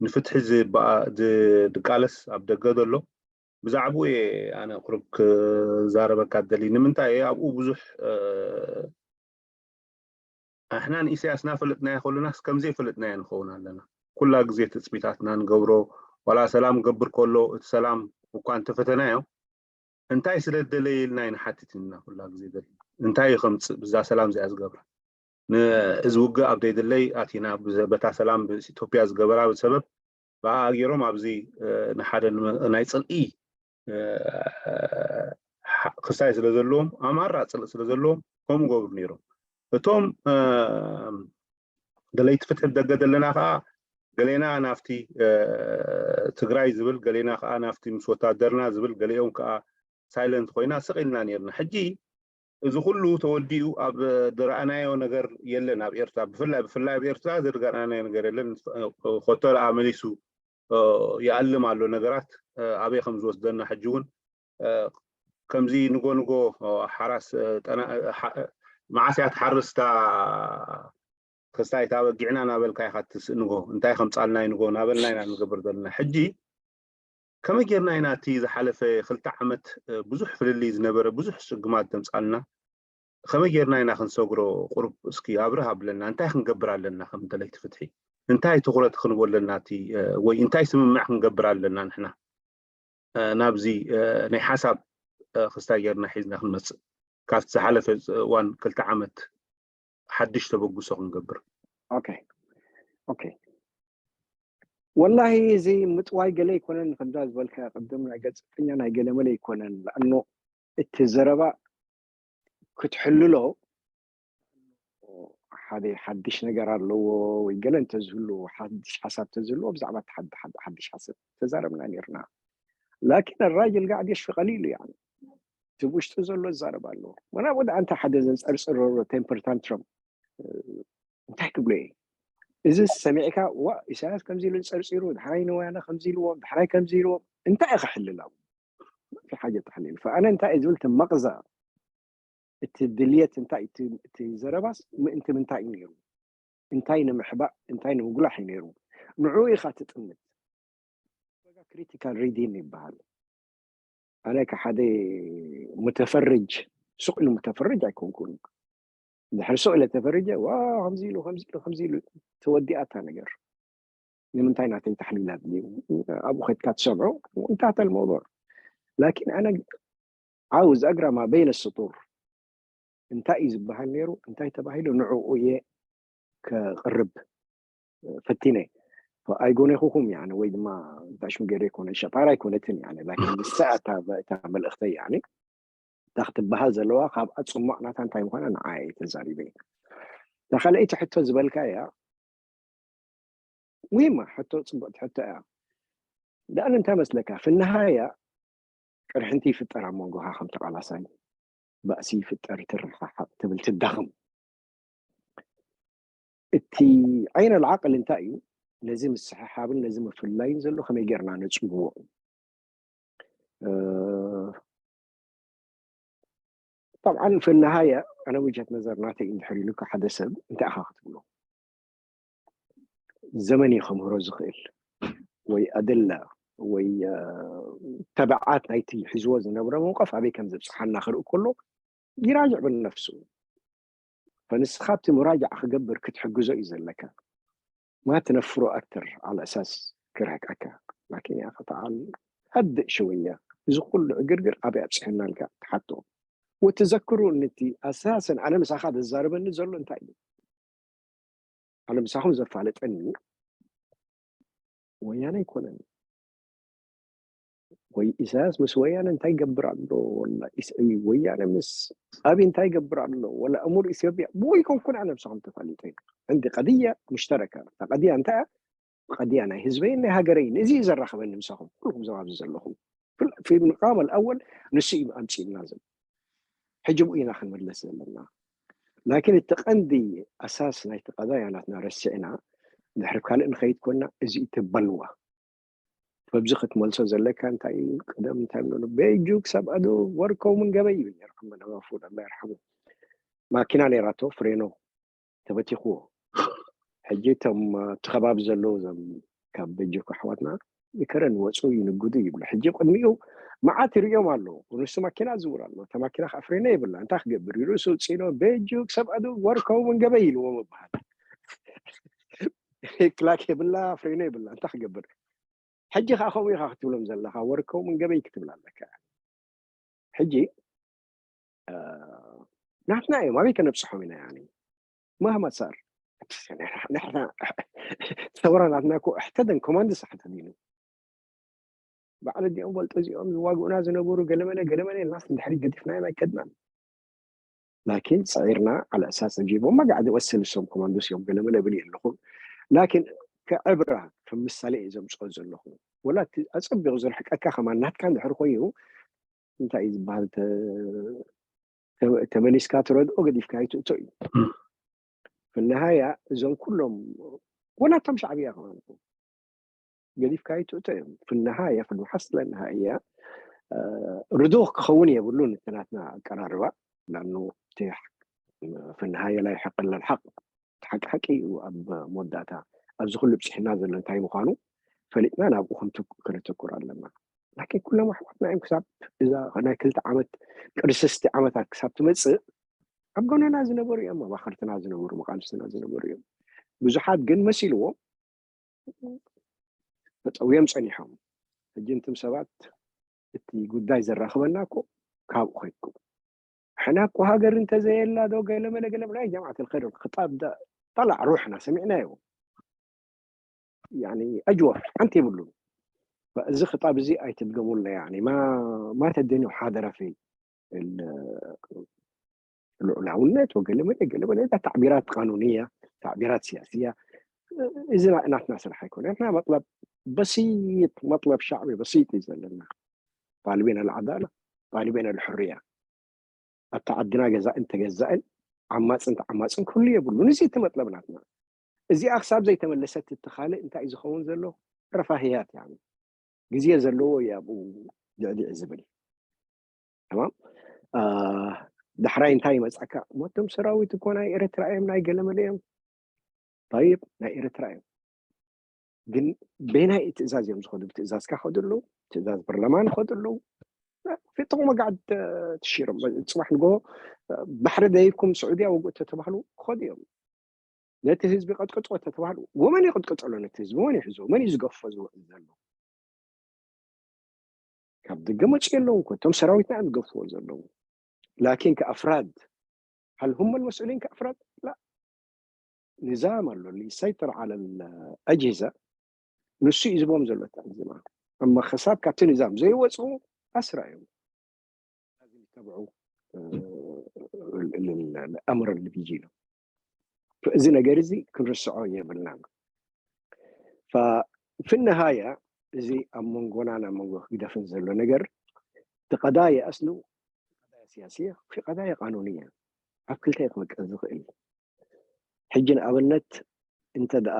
ንፍትሒ ዝቃለስ ኣብ ደገ ዘሎ ብዛዕባኡ እየ ኣነ ቁሩብ ክዛረበካ ደሊ ንምንታይ እየ ኣብኡ ብዙሕ ኣሕና ንኢሳያስ እናፈለጥናዮ ከለናስ ከምዘይፈለጥናዮ ንኸውን ኣለና ኩላ ግዜ ትፅቢታትና ንገብሮ ዋላ ሰላም ገብር ከሎ እቲ ሰላም እኳ እንተፈተናዮ እንታይ ስለ ደለየ ኢልና ንሓትት ኢና ኩላ ግዜ ደሊ እንታይ ከምፅእ ብዛ ሰላም እዚኣ ዝገብራ እዚ ውግእ ኣብ ደይድለይ ኣቲና በታ ሰላም ኢትዮጵያ ዝገበራ ሰበብ ብኣ ገይሮም ኣብዚ ንሓደ ናይ ፅልኢ ክስታይ ስለ ዘለዎም ኣማራ ፅልኢ ስለ ዘለዎም ከምኡ ገብሩ ነይሮም እቶም ደለይቲ ፍትሒ ደገ ዘለና ከዓ ገሌና ናፍቲ ትግራይ ዝብል ገሌና ከዓ ናፍቲ ምስ ወታደርና ዝብል ገሊኦም ከዓ ሳይለንት ኮይና ስቕ ኢልና ነርና ሕጂ እዚ ኩሉ ተወዲኡ ኣብ ዝረኣናዮ ነገር የለን ኣብ ኤርትራ ብፍላይ ብፍላይ ኣብ ኤርትራ ዝረኣናዮ ነገር የለን ኮተረኣ መሊሱ ይኣልም ኣሎ ነገራት ኣበይ ከም ዝወስደና ሕጂ እውን ከምዚ ንጎ ንጎ ሓራስ መዓስያ ትሓርስታ ክስታይ እታ በጊዕና እናበልካ ኢኻ ትስእንጎ እንታይ ከምፃልና ይንጎ እናበልና ኢና ንገብር ዘለና ሕጂ ከመይ ጌርና ኢና እቲ ዝሓለፈ ክልተ ዓመት ብዙሕ ፍልልይ ዝነበረ ብዙሕ ስግማት ተምፃልና ከመይ ጌርና ኢና ክንሰግሮ ቁሩብ እስኪ ኣብርህ ኣብለና እንታይ ክንገብር ኣለና ከም ደለይቲ ፍትሒ እንታይ ትኩረት ክንቦ ኣለና እቲ ወይ እንታይ ስምምዕ ክንገብር ኣለና ንሕና ናብዚ ናይ ሓሳብ ክስታይ ጌርና ሒዝና ክንመፅእ ካብቲ ዝሓለፈ እዋን ክልተ ዓመት ሓድሽ ተበግሶ ክንገብር ኦኬ ኦኬ ወላሂ እዚ ምጥዋይ ገለ ኣይኮነን ከምዛ ዝበልካ ቅድም ናይ ገፀኛ ናይ ገለመለ ኣይኮነን ለኣኖ እቲ ዘረባ ክትሕልሎ ሓደ ሓድሽ ነገር ኣለዎ ወይ ገለ እንተዝህሉ ሓድሽ ሓሳብ ተዝህልዎ ብዛዕባ ሓድሽ ሓሳብ ተዛረብና ነርና ላኪን الراجل قاعد يشفي قليل يعني እቲ ውሽጡ ዘሎ ዝዛረብ ኣለዎ መናብ ወደ ኣንታ ሓደ ዘንፀርፅር ቴምፐር ታንትረም እንታይ ክብሎ እየ እዚ ሰሚዕካ ዋ ኢሳያስ ከምዚ ኢሉ ዝፀርፂሩ ድሕራይ ንወያነ ከምዚ ኢልዎም ድሕራይ ከምዚ ኢልዎም እንታይ ኢኻ ሕልላው في حاجة تحليل فأنا እንታይ እየ ዝብል እቲ መቕዛ እቲ ድልየት እንታይ እቲ ዘረባስ ምእንቲ ምንታይ እዩ ነይሩ? እንታይ ንምሕባእ እንታይ ንምጉላሕ እዩ ነይሩ? ንዕኡ ኢኻ ትጥምት። ክሪቲካል ሪዲን ይበሃል። ኣነ ከሓደ ሙተፈርጅ ሱቕ ኢሉ ሙተፈርጅ ኣይኮንኩን። ድሕሪ ሱቕ ኢለ ተፈርጀ ዋ ከምዚ ኢሉ ከምዚ ኢሉ ከምዚ ኢሉ ተወዲኣታ ነገር። ንምንታይ ናተይ ተሕሊል ኣድልዩ? ኣብኡ ከድካ ትሰምዖ እንታተ ልመውضوع። ላኪን ኣነ ዓውዝ ኣግራ ማ በይነ ስጡር እንታይ እዩ ዝበሃል ነይሩ እንታይ ተባሂሉ ንዕኡ እየ ከቕርብ ፈቲነ። ኣይጎነኹኹም ያኒ ወይ ድማ እንታይ ሽም ገይረ ኣይኮነን ሸፋር ኣይኮነትን ያኒ ላኪን ንሳ እታ እታ መልእኽተይ ያኒ እታ ክትበሃል ዘለዋ ካብኣ ፅሟቕ ናታ እንታይ ምዃና ንዓየ ተዛሪበ። እታ ካልኣይቲ ሕቶ ዝበልካ እያ ሙሂማ ሕቶ ፅቡቕቲ ሕቶ እያ። ደኣን እንታይ መስለካ ፍንሃያ ቅርሕንቲ ይፍጠር ኣብ መንጎኻ ከም ተቓላሳይ ባእሲ ይፍጠር ትረሓሓቕ ትብል ትዳኽም። እቲ ዓይነ ልዓቅል እንታይ እዩ ነዚ ምስሕሓብን ነዚ ምፍላይን ዘሎ ከመይ ጌርና ነፅግዎ? ጠብዓን ፍንሃያ ኣነ ውጀት ነዘር ናተይ እንድሕር ኢሉካ ሓደ ሰብ እንታይ ኢኻ ክትብሎ? ዘመን እዩ ከምህሮ ዝኽእል ወይ ኣደላ ወይ ተባዓት ናይቲ ሒዝዎ ዝነብረ መውቀፍ ኣበይ ከም ዘብፅሓና ክርኢ ከሎ ይራጅዕ ብነፍሱ። ፈንስኻ ኣብቲ ሙራጃዕ ክገብር ክትሕግዞ እዩ ዘለካ። ማ ትነፍሮ ኣክተር على أساس ክርሕቀካ ላኪን ያ ከተዓል هدئ شوية እዚ ኩሉ ዕግርግር ኣበይ ኣብፅሐናልካ ትሓቶ ወትዘክሩ እንቲ ኣሳሰን ኣነ ምሳኻ ዘዛርበኒ ዘሎ እንታይ እዩ ኣነ ምሳኹም ዘፋለጠኒ ወያነ ኣይኮነን ወይ ኢሳያስ ምስ ወያነ እንታይ ይገብር ኣሎ ወላ ወያነ ምስ ኣብይ እንታይ ይገብር ኣሎ ወላ እሙር ኢትዮጵያ ብወይኮም ኩና ነብስኹም ተፋሊጡ እንዲ ቀድያ ሙሽተረካ እታ ቀድያ እንታይ ቀድያ ናይ ህዝበይን ናይ ሃገረይን እዚ እዩ ዘራኽበኒ ምሳኹም ኩልኩም ዞም ኣብዚ ዘለኹም في المقام الأول ንሱ እዩ ኣምፂእና ዘሎ ሕጂ ብኡ ኢና ክንምለስ ዘለና ላኪን እቲ ቀንዲ ኣሳስ ናይቲ ቀዳያ ናትና ረሲዕና ድሕሪ ካልእ ንኸይድ ኮና እዚ እቲ በልዋ በብዚ ክትመልሶ ዘለካ እንታይ እዩ ቀደም እንታይ ብሎ ቤጁ ክሳብ ኣዱ ወርከው ምን ገበይ ይብል ነሩ ኣመነ መፉድ ኣላ ይርሓሙ ማኪና ነይራቶ ፍሬኖ ተበቲኽዎ ሕጂ እቶም እቲ ከባቢ ዘለዉ እዞም ካብ ቤጆ ኣሕዋትና ይከረን ወፁ ይንግዱ ይብሉ ሕጂ ቅድሚኡ መዓት ይርእዮም ኣለዉ ንሱ ማኪና ዝውር ኣሎ እታ ማኪና ከዓ ፍሬኖ የብላ እንታይ ክገብር ይርእሱ ውፅኢኖ ቤጁ ክሳብ ኣዱ ወርከው ምን ገበይ ኢልዎ ምበሃል ክላክ የብላ ፍሬኖ የብላ እንታይ ክገብር ሕጂ ከዓ ከምኡ ኢካ ክትብሎም ዘለካ ወርከው ምን ገበይ ክትብል ኣለካ ሕጂ ናትና እዮም ኣበይ ከነብፅሖም ኢና ያኒ ማህማ ሳር ሰውራ ናትና እኮ እሕተደን ኮማንድስ እሕተዲኑ ባዕለ እዚኦም ፈልጦ እዚኦም ዝዋግኡና ዝነበሩ ገለመለ ገለመለ ኢልናስ እንድሕሪ ገዲፍናዮም ኣይከድናን ላኪን ፅዒርና ዓለ እሳስ ኣጂቦም መጋዕዲ ወስል እሶም ኮማንዶስ እዮም ገለመለ ብል ኣለኹም ላኪን ከዕብራ ከም ምሳሌ እየ ዘምፅኦ ዘለኹ ወላ ኣፀቢቑ ዝርሕቀካ ከማን ናትካ እንድሕር ኮይኑ እንታይ እዩ ዝበሃል ተመሊስካ ትረድኦ ገዲፍካ ይትእቶ እዩ ፍንሃያ እዞም ኩሎም ወላ እቶም ሻዕብያ ከማን ገዲፍካ ይትእቶ እዮም ፍንሃያ ፍንሓስ ለንሃያ ርዱኽ ክኸውን የብሉን እቲ ናትና ኣቀራርባ ላኑ ፍንሃያ ላይ ሓቅ ለልሓቅ ሓቂ ሓቂ እዩ ኣብ መወዳእታ ኣብዚ ኩሉ ብፅሕና ዘሎ እንታይ ምዃኑ ፈሊጥና ናብኡ ክንተኩር ኣለና ላኪን ኩሎም ኣሕዋትና እዮም ክሳብ እዛ ናይ ክልተ ዓመት ቅርስስቲ ዓመታት ክሳብ ትመፅእ ኣብ ጎነና ዝነበሩ እዮም መባክርትና ዝነበሩ መቃልስትና ዝነበሩ እዮም ብዙሓት ግን መሲልዎም ተጠውዮም ፀኒሖም ሕጂ እንትም ሰባት እቲ ጉዳይ ዘራኽበና እኮ ካብኡ ከይድኩም ሕና እኮ ሃገር እንተዘየላ ዶ ገለመለ ገለመለ ናይ ጀማዓት ልኸይር ክጣብ ጠላዕ ሩሕና ሰሚዕናዮ يعني أجوف ሓንቲ የብሉን እዚ ክጣብ እዚ ኣይትድገሙልና يعني ما ما تدنوا حاضرة في ልዑላውነት ወገለመለ ገለመለ تعبيرات قانونية تعبيرات سياسية እዚ ናትና ስራሕ ኣይኮነ ንሕና መጥለብ በሲጥ መጥለብ ሻዕቢ በሲጥ እዩ ዘለና طالبين العدالة طالبين الحرية ኣብታ ዓድና ገዛእን ተገዛእን ዓማፅን ተዓማፅን ክህሉ የብሉን እዚ እቲ መጥለብ ናትና እዚኣ ክሳብ ዘይተመለሰት እቲ ካልእ እንታይ እዩ ዝኸውን ዘሎ ረፋህያት ያ ግዜ ዘለዎ እዩ ኣብኡ ልዕሊዕ ዝብል ተማም ዳሕራይ እንታይ ይመፅኣካ? እሞ እቶም ሰራዊት እኮ ናይ ኤርትራ እዮም፣ ናይ ገለመለ እዮም። ጠይብ፣ ናይ ኤርትራ እዮም፣ ግን በናይ ትእዛዝ እዮም ዝኸዱ? ብትእዛዝካ ይኸዱ ኣለዉ፣ ትእዛዝ ፓርላማን ይኸዱ ኣለዉ። ፊጥኹም ወጋዕድ ትሽሮም፣ ፅባሕ ንጎ ባሕሪ ደይብኩም ስዑድያ ወግኡ ተተባህሉ ክኸዱ እዮም። ነቲ ህዝቢ ቀጥቅጥዎ ተተባህሉ፣ ወመን ይቕጥቀጠሎ? ነቲ ህዝቢ መን ይሕዞ? መን እዩ ዝገፎ ዝውዕል ዘሎ? ካብ ደገ መፁ የለውን እኮ፣ እቶም ሰራዊትና እዮም ዝገፍዎ ዘለዉ። ላኪን ከኣፍራድ፣ هل هم المسؤولين كأفراد؟ لا. نظام ኣሎ اللي يسيطر على الأجهزة፣ ንሱ እዩ ዝቦም ዘሎ ተንዚማ። እማ ክሳብ ካብቲ ንዛም ዘይወፁ ኣስራ እዮም። لازم يتبعوا الأمر اللي بيجي له. እዚ ነገር እዚ ክንርስዖ የብልናን። ففي النهاية እዚ ኣብ መንጎናን ኣብ መንጎ ህግደፍን ዘሎ ነገር፣ እቲ ቀዳየ ኣስሉ ቀዳየ ስያስየ፣ ፊ ቀዳየ ቃኑንየ፣ ኣብ ክልተ ክምቀል ዝኽእል። ሕጂ ንኣብነት እንተ ደኣ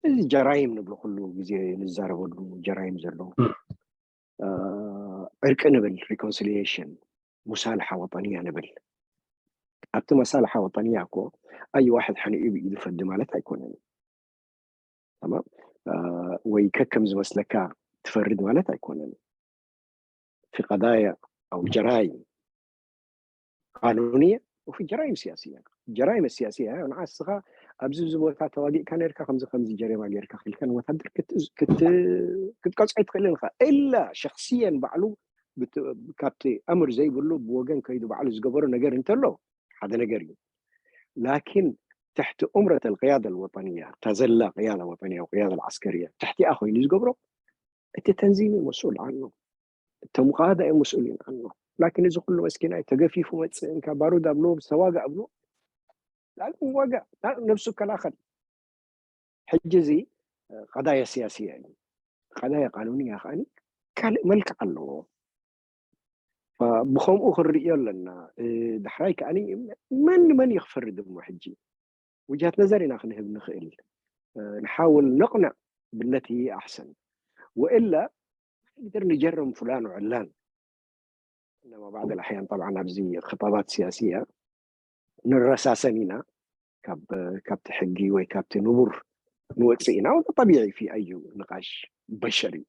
እዚ ጀራይም ንብሎ፣ ኩሉ ግዜ ንዛረበሉ ጀራይም ዘሎ፣ ዕርቂ ንብል፣ ሪኮንሲሊየሽን፣ ሙሳልሓ ወጠንያ ንብል። ኣብቲ መሳልሓ ወጠንያ እኮ ኣይ ዋሕድ ሓኒኡ ብኢዱ ፈዲ ማለት ኣይኮነን። ተማም። ወይ ከከም ዝመስለካ ትፈርድ ማለት ኣይኮነን። في قضايا أو جرائم قانونية وفي جرائم سياسية. الجرائم السياسية ንዓስኻ ኣብዚ እዚ ቦታ ተዋጊእካ ነርካ፣ ከምዚ ከምዚ ጀሬማ ጌርካ ክልከን ወታደር ክትቀፅዖ ኣይትኽእልን ኢኻ። إلا شخصيا ባዕሉ ካብቲ ኣምር ዘይብሉ ብወገን ከይዱ ባዕሉ ዝገበሮ ነገር እንተሎ ሓደ ነገር እዩ። ላኪን ትሕቲ ኡምረት القيادة الوطنية፣ እታ ዘላ ቅያዳ ወጠንያ፣ ቅያዳ ዓስከርያ ትሕቲኣ ኮይኑ ዝገብሮ እቲ ተንዚም እዩ መስኡል ዓኑ፣ እቶም ቃዳ እዮም መስኡሊን ዓኑ። ላኪን እዚ ኩሉ መስኪናይ ተገፊፉ መፅእ እንካ ባሩድ ኣብሎ ዝተዋጋ ኣብሎ ላኪን ዋጋ ነብሱ ከላኸል። ሕጂ እዚ ቀዳያ ስያስያ እዩ። ቀዳያ ቃኑንያ ከዓኒ ካልእ መልክዕ ኣለዎ። ብኸምኡ ክንርእዮ ኣለና። ዳሕራይ ከዓኒ መን ንመን እዩ ክፈርድ እሞ ሕጂ وجهة نظر ኢና ክንህብ ንኽእል። نحاول نقنع بالتي هي أحسن وإلا نقدر نجرم فلان وعلان. إنما بعض الأحيان طبعا ኣብዚ خطابات سياسية ንረሳሰን ኢና፣ ካብ ካብቲ ሕጊ ወይ ካብቲ ንቡር ንወፅእ ኢና። وهذا طبيعي في أي نقاش بشري،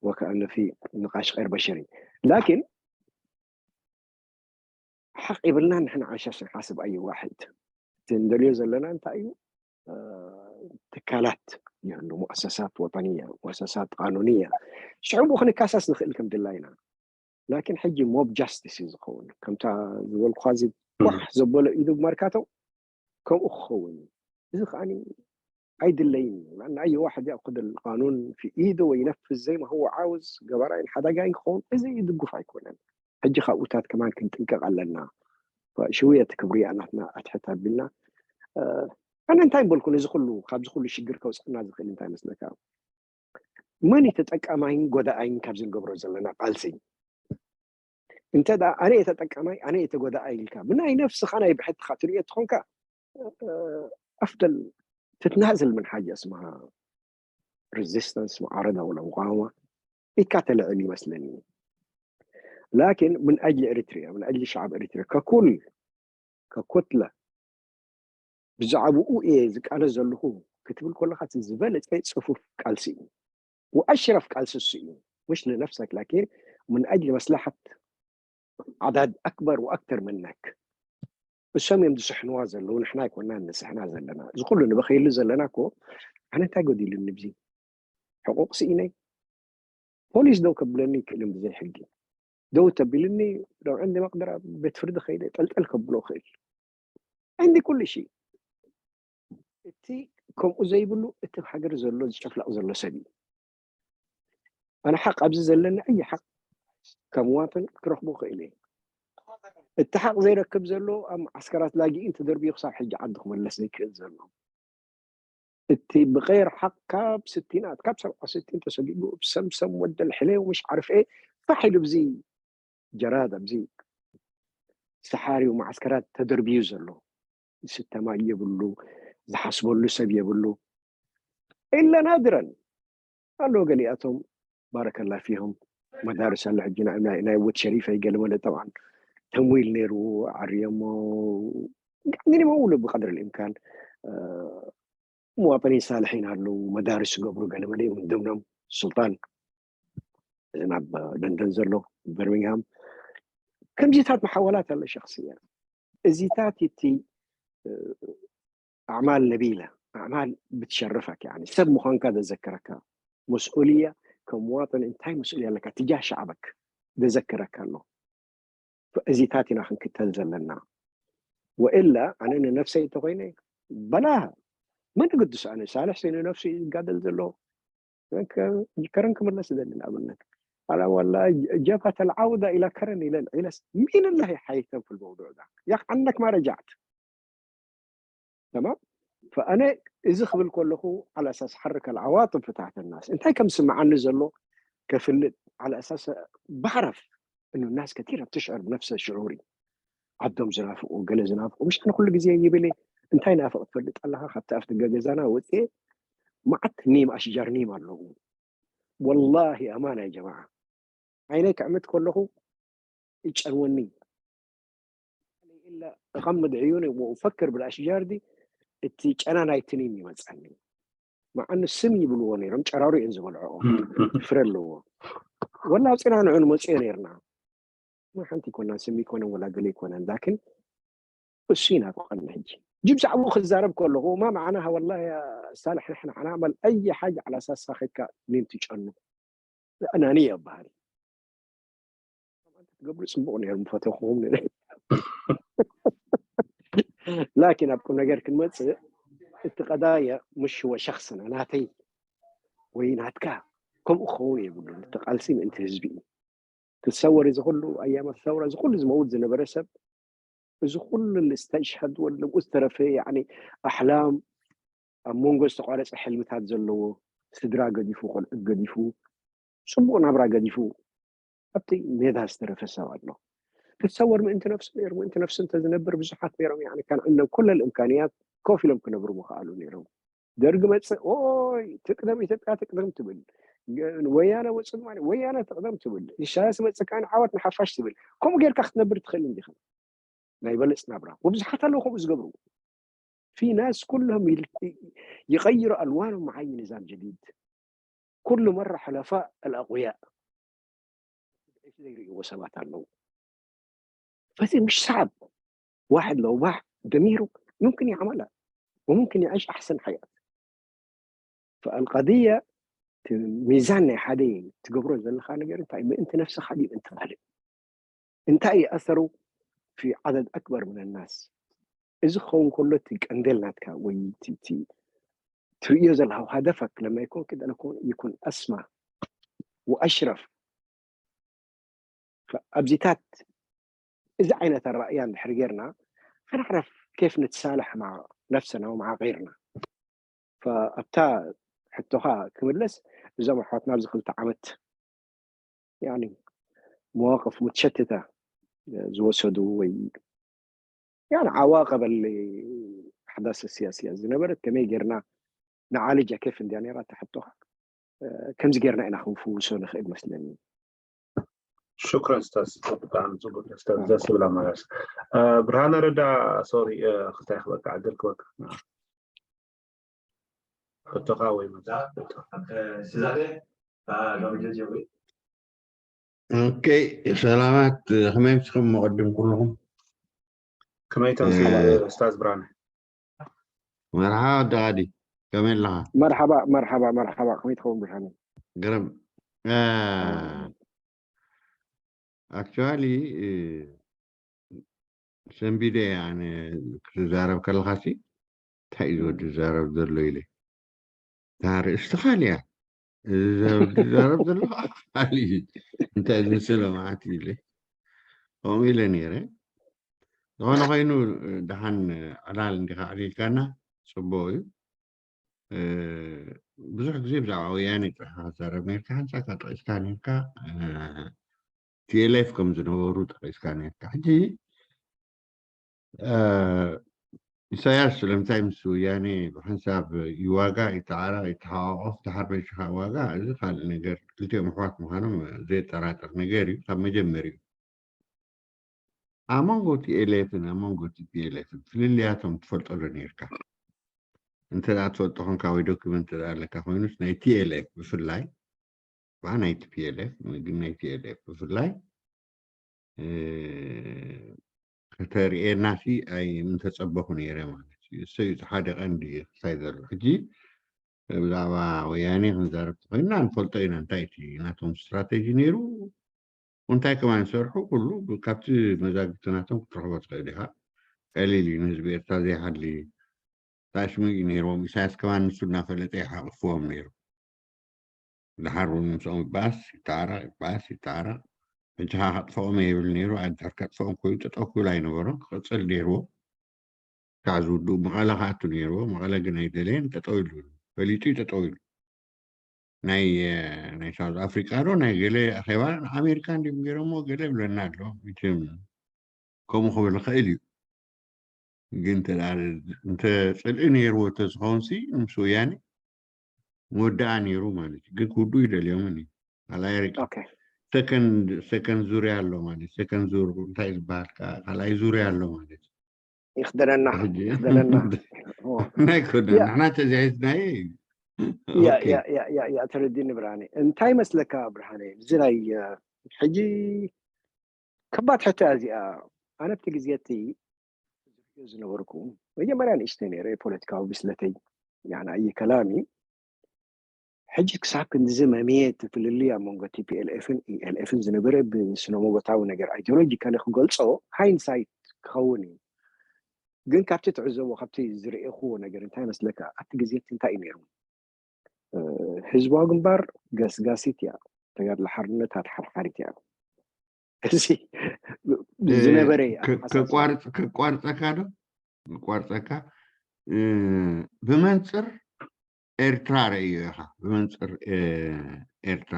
وكأنه في نقاش غير بشري. لكن ሓቕ ይብልና ንሕና ዓሻሽ ንሓስብ ኣይ ዋሕድ። እቲ እንደልዮ ዘለና እንታይ እዩ? ትካላት ይህሉ፣ ሙእሰሳት ወጠንያ፣ ሙእሰሳት ቃኑንያ፣ ሽዑ ብኡ ክንካሰስ ንኽእል ከም ድላይና። ላኪን ሕጂ ሞብ ጃስቲስ እዩ ዝኸውን። ከምታ ዝበልኩኻ እዚ ኳሕ ዘበሎ ኢዱ ብመርካቶ ከምኡ ክኸውን እዩ። እዚ ከዓኒ ኣይድለይን እዩ። لأن أي واحد يأخذ القانون في إيده وينفذ زي ما هو عاوز ገባራይን ሓዳጋይን ክኸውን እዚ ድጉፍ ኣይኮነን። ሕጂ ካብኡታት ከማን ክንጥንቀቕ ኣለና። ሽውየት ክብሪ ናትና ኣትሕት ኣቢልና ኣነ እንታይ በልኩ ነዚ ኩሉ ካብዚ ኩሉ ሽግር ከውፅዕና ዝኽእል እንታይ መስለካ? መን እዩ ተጠቃማይን ጎዳኣይን ካብዚ ንገብሮ ዘለና ቃልሲ? እንተ ደኣ ኣነ እየ ተጠቃማይ ኣነ እየ ተጎዳኣይ ኢልካ ብናይ ነፍስኻ ናይ ብሕትኻ ትርእዮ ትኾንካ ኣፍደል ትትናዘል ምን ሓጃ እስምሃ ሬዚስተንስ ሙዓረዳ ወላ ሙቃወማ ኢትካ ተልዕል ይመስለኒ። ላኪን ምን ኣጅሊ ኤሪትሪያ ምን ኣጅሊ ሸዓብ ኤሪትሪያ ከኩል ከኩትለ ብዛዕባኡ እየ ዝቃለስ ዘለኹ ክትብል ከለኻ እቲ ዝበለፀ ፅፉፍ ቃልሲ እዩ። وأشرف ቃልሲ እሱ እዩ። مش لنفسك لكن من أجل مصلحة عدد أكبر وأكثر منك. እሶም እዮም ዝስሕንዋ ዘለዉ፣ ንሕና ኣይኮናን ንስሕና ዘለና። እዚ ኩሉ ንበኸየሉ ዘለና እኮ ኣነ እንታይ ጎዲሉኒ ብዚ ሕቁቕ ስኢነይ ፖሊስ ደው ከብለኒ ይክእልን ብዘይ ሕጊ ደው ተቢልኒ ደው ዕንዲ መቅደራ ቤት ፍርዲ ከይደ ጠልጠል ከብሎ ክእል ዕንዲ ኩሉ ሺ እቲ ከምኡ ዘይብሉ እቲ ሃገር ዘሎ ዝጨፍለቕ ዘሎ ሰብ እዩ። ኣነ ሓቅ ኣብዚ ዘለኒ ኣየ ሓቅ ከም ዋፈን ክረኽቦ ክእል እየ። እቲ ሓቅ ዘይረክብ ዘሎ ኣብ ዓስከራት ላጊእን ተደርብዩ ክሳብ ሕጂ ዓዲ ክመለስ ዘይክእል ዘሎ እቲ ብቀይር ሓቅ ካብ ስቲናት ካብ ሰብዓ ስቲን ተሰጊጉ ብሰምሰም ወደል ሕሌው ምሽ ዓርፍኤ ፋሕ ኢሉ ብዚ ጀራድ ኣብዚ ሰሓሪው ማዓስከራት ተደርብዩ ዘሎ ዝስተ ማይ የብሉ ዝሓስበሉ ሰብ የብሉ ኢለ ናድረን ኣሎ ገሊኣቶም ባረከላ ፊሆም መዳርስ ኣሎ ሕጂ ናይ ናይ ወድ ሸሪፈይ ገለመለ ጠብዓን ተምዊል ነይሩ ዓርዮሞ ግን ይመውሉ ብቀድሪ ልእምካን ሙዋጠኒን ሳልሒን ኣለዉ መዳርስ ዝገብሩ ገለመለ እዮም ደምኖም ሱልጣን ናብ ለንደን ዘሎ በርሚንግሃም ከምዚታት መሓወላት ኣሎ ሸክስያ እዚታት እቲ ኣዕማል ነቢላ ኣዕማል ብትሸርፈክ يعني ሰብ ምዃንካ ዘዘክረካ መስኡልያ ከም ዋጥን እንታይ መስኡልያ ኣለካ ትጃህ ሸዓበክ ዘዘክረካ ኣሎ እዚታት ኢና ክንክተል ዘለና ወኢላ ኣነ ንነፍሰይ እንተኮይነ በላ መን ግድስ ኣነ ሳልሕ ሲ ንነፍሱ ይጋደል ዘሎ ከረን ክምለስ ይደሊ ንኣብነት ኣላ ወላ ጀብሀት ኣልዓውዳ ኢላ ከረን ኢለ ልዒለስ ሚን ላሂ ሓይተን ፊ ልመውዱዕ ዳ ያክ ዓነክ ማ ረጃዕት ተማም ፈኣነ እዚ ክብል ከለኹ ዓላ ኣሳስ ሓርከ ልዓዋጥብ ፍታሕተ ናስ እንታይ ከም ስምዓኒ ዘሎ ከፍልጥ ዓላ ኣሳስ ባዕረፍ እኑ ናስ ከቲረ ትሽዕር ብነፍሰ ሽዑሪ ዓዶም ዝናፍቁ ገለ ዝናፍቁ ምሽ ኣነ ኩሉ ግዜ ይብል እንታይ ናፍቅ ትፈልጥ ኣለካ ካብቲ ኣብቲ ገገዛና ወፅኤ መዓት ኒም ኣሽጃር ኒም ኣለዉ ወላሂ ኣማና ጀማዓ ዓይነይ ክዕምት ከለኹ ይጨንወኒ إلا أغمض عيوني وأفكر بالأشجار دي እቲ ጨና ናይ ትኒን ይመፀኒ መዓኑ ስም ይብልዎ ነይሮም ጨራሩ እየን ዝበልዕኦ ፍረ ኣለዎ ወላ ኣውፅና ንዑ ንመፅዮ ነይርና ሓንቲ ይኮና ስም ይኮነን ወላ ገለ ይኮነን ላኪን እሱ ይናፍቀኒ ሕጂ ጅብ ዛዕቡ ክዛረብ ከለኹ ማ መዓና ወላ ሳልሕ ንሕና ዓናመል ኣይ ሓጅ ዓላ ሳሳ ከካ ኒን ትጨኑ ኣናኒ ይበሃል ትገብሩ ፅቡቅ ነይሩ ምፈተኹም ላኪን ኣብ ቁም ነገር ክንመፅእ እቲ ቀዳየ ምሽ ወሸክስና ናተይ ወይ ናትካ ከምኡ ክኸውን የብሉን እቲ ቃልሲ ምእንቲ ህዝቢ እዩ ትሰወር እዚ ኩሉ ኣያመ ሰውራ እዚ ኩሉ ዝመውት ዝነበረ ሰብ እዚ ኩሉ ልስተሽሀድ ወለምኡ ዝተረፈ ኣሕላም ኣብ መንጎ ዝተቋረፀ ሕልምታት ዘለዎ ስድራ ገዲፉ ቆልዑት ገዲፉ ፅቡቕ ናብራ ገዲፉ ኣብቲ ሜዳ ዝተረፈ ሰብ ኣሎ። ትሰወር ምእንቲ ነፍሱ ነይሩ ምእንቲ ነፍሱ እንተዝነብር ብዙሓት ነይሮም ያኒ ከንዕነብ ኩለ ልእምካንያት ኮፍ ኢሎም ክነብሩ ምኽኣሉ ነይሮም። ደርጊ መፅእ ኦይ ትቅደም ኢትዮጵያ ትቅደም ትብል፣ ወያነ ወፅእ ድማ ወያነ ትቅደም ትብል፣ ኢሳያስ መፅእ ከዓ ዓወት ንሓፋሽ ትብል። ከምኡ ጌርካ ክትነብር ትኽእል እንዲኻ። ናይ በለፅ ናብራ ወብዙሓት ኣለዉ ከምኡ ዝገብሩ። في ناس كلهم يغيروا ألوانهم مع أي نظام جديد. كل مرة حلفاء الأقوياء ዘይርእይዎ ሰባት ኣለዉ። فزي مش صعب واحد لو باع ضميره ممكن يعملها وممكن يعيش أحسن حياة. فالقضية ሚዛን ናይ ሓደ ትገብሮ ዘለካ ነገር እንታይ ምእንቲ ነፍስኻ ድዩ ምእንቲ ካልእ እንታይ እዩ ኣሰሩ في عدد أكبر من الناس እዚ ክኸውን ከሎ እቲ ቀንዴል ናትካ ወይ ትርእዮ ዘለካ ሃደፈክ ለማ ይኮን ክደለኮ ይኩን ኣስማ ወኣሽረፍ ኣብዚታት እዚ ዓይነት ኣራእያ እንድሕር ጌርና ከነዕረፍ ኬፍ ንትሳልሕ ማ ነፍሰና ወመዓ غيرና ኣብታ ሕቶኻ ክምለስ እዞም ኣሕዋትና ኣብዚ ክልተ ዓመት يعني مواقف متشتتة ዝወሰዱ ወይ يعني عواقب الأحداث السياسية ዝነበረት ከመይ ጌርና ንዓልጃ ኬፍ እንድያ ነይራ እታ ሕቶኻ ከምዚ ጌርና ኢና ክንፍውሶ ንኽእል መስለኒ ሽክረን ስታዝ ብጣዕሚ ፅቡቅ ስታዝ ደስ ዝብል ኣመላልስ ብርሃነ ረዳ ሶሪ ክልታይ ክበቃ ዕድል ክበቃ ሕቶኻ ወይ ኦኬ ሰላማት ከመይ ምስኹም መቐድም ኩልኹም ከመይ ተምስ ስታዝ ብርሃነ መርሓባ ወዲ ቃዲ ከመይ ኣለኻ መርሓባ መርሓባ መርሓባ ከመይ ትኸውን ብርሃነ ግርም ኣክቹዋሊ ሰንቢደ ኣነ ክትዛረብ ከለኻሲ እንታይ እዩ ዝወዲ ዝዛረብ ዘሎ ኢለ እታ ርእስቲ ካልያ ዝዛረብ ዘሎ ካሊ እንታይ ዝምስለ ማለት ኢለ ከምኡ ኢለ ነይረ ዝኾነ ኮይኑ ደሓን ዕላል እንዲኻ ዕሊልካና ፅቡቅ እዩ ብዙሕ ግዜ ብዛዕባ ወያነ ጥራሕ ክዛረብ ነርካ ሓንሳካ ጠቂስካ ነርካ ቲኤልኤፍ ከም ዝነበሩ ጠቂስካ ነርካ ሕጂ ኢሳያስ ስለምንታይ ምስ ወያኔ ብሓንሳብ ይዋጋእ፣ ይተዓራቕ፣ ይተሓቋቆፍ፣ ድሓር መሊሱ ከዓ ይዋጋእ? እዚ ካልእ ነገር። ክልቲኦም ኣሕዋት ምዃኖም ዘየጠራጥር ነገር እዩ ካብ መጀመሪኡ። ኣብ መንጎ ቲ ኤል ኤፍን ኣብ መንጎ ቲ ፒ ኤል ኤፍን ፍልልያቶም ትፈልጦ ዶ ነይርካ? እንተ ደኣ ትፈልጦ ኾንካ ወይ ዶክመንት እንተ ደኣ ኣለካ ኮይኑስ፣ ናይ ቲ ኤል ኤፍ ብፍላይ፣ ባ ናይ ቲ ፒ ኤል ኤፍ፣ ግን ናይ ቲ ኤል ኤፍ ብፍላይ፣ እ፣ ከተርእየናሲ ኣይ ምተጸበኹ ነይረ ማለት እዩ። እሱ እዩ እቲ ሓደ ቀንዲ ክሳይ ዘሎ። ሕጂ ብዛዕባ ወያኔ ክንዛረብ ተኾይንና ንፈልጦ ኢና እንታይ እቲ ናቶም ስትራቴጂ ነይሩ፣ እንታይ ከማን ዝሰርሑ ኩሉ ካብቲ መዛግብቲ ናቶም ክትረኽቦ ትኽእል ኢኻ። ቀሊል እዩ ንህዝቢ ኤርትራ ዘይሓሊ ታሽሙ እዩ ነይርዎም። ኢሳያስ ከማን ንሱ እናፈለጠ ይሓቕፍዎም ነይሩ። ድሓር እውን ምስኦም ይባስ ይተዓረቕ፣ ይባስ ይተዓረቕ። ሕጂ ኸዓ ከጥፍኦም የብል ነይሩ። ኣይ ድሕር ከጥፍኦም ኮይኑ ጠጠው ክብል ኣይነበሮን፣ ክቕጽል ነይርዎ። ካብ ዝውድኡ መቐለ ክኣቱ ነይርዎ። መቐለ ግን ኣይደለየን፣ ጠጠው ኢሉ። ፈሊጡ እዩ ጠጠው ኢሉ። ናይ፣ እ፣ ናይ ሳውዝ ኣፍሪቃ ዶ ናይ ገለ ኣኼባ ንኣሜሪካ እንዲዮም ገይሮምዎ ገለ ይብለና ኣሎ። መቸም ከምኡ ክብል ይኽእል እዩ። ግን እንተ ደኣ፣ እንተ ጽልኢ ነይርዎ እንተ ዝኸውን ሲ ምስ ወያኔ መወዳኣ ነይሩ ማለት እዩ። ግን ክውድኡ ይደልዮምን እዩ። ካልኣይ ርቂ-፣ ኦኬ። ሰከንድ፣ ሰከንድ ዙርያ ኣሎ ማለት፣ ሰከንድ ዙር እንታይ ዝበሃል ከ-፣ ካልኣይ ዙርያ ኣሎ ማለት እዩ። ይኽደነና፣ ሕጂ ይኽደነና። ኦ። ናይ ኮነ፣ ያ። ንሕና ተዘይሒዝናዮ እዩ። ያ፣ ኦኬ። ያ፣ ያ፣ ያ፣ ያ፣ ተረዲኒ ብርሃነ። እንታይ መስለካ ብርሃነ? እዚ ናይ፣ እ፣ ሕጂ ከባድ ሕቶ እያ እዚኣ። ኣነ ኣብቲ ግዜ እቲ ዝነበርኩ መጀመርያ ንእሽተይ ነይረ፣ ፖለቲካዊ ብስለተይ፣ ያኒ፣ ኣይ ከላሚ። ሕጂ ክሳብ ክንድዚ መምየ እቲ ፍልልይ ኣብ መንጎ ቲ ፒ ኤል ኤፍን ኢ ኤል ኤፍን ዝነበረ ብስነ መጎታዊ ነገር፣ ኣይዲዮሎጂካሊ ክገልጾ ሃይንሳይት ክኸውን እዩ። ግን ካብቲ ትዕዘቦ፣ ካብቲ ዝርእኹዎ ነገር እንታይ መስለካ? ኣብቲ ግዜ እቲ እንታይ እዩ ነይሩ? እ፣ ህዝባዊ ግንባር ገስጋሲት እያ፣ ተጋድሎ ሓርነት ኣድሓርሓሪት እያ። እዚ እ፣ ዝነበረ ከ-፣ ኣተሓሳስባ። ከቋርጽ-፣ ከቋርጸካ ዶ? ከቋርጸካ። እ፣ ብመንጽር ኤርትራ ረእዮ ኢኻ፣ ብመንጽር፣ እ፣ ኤርትራ።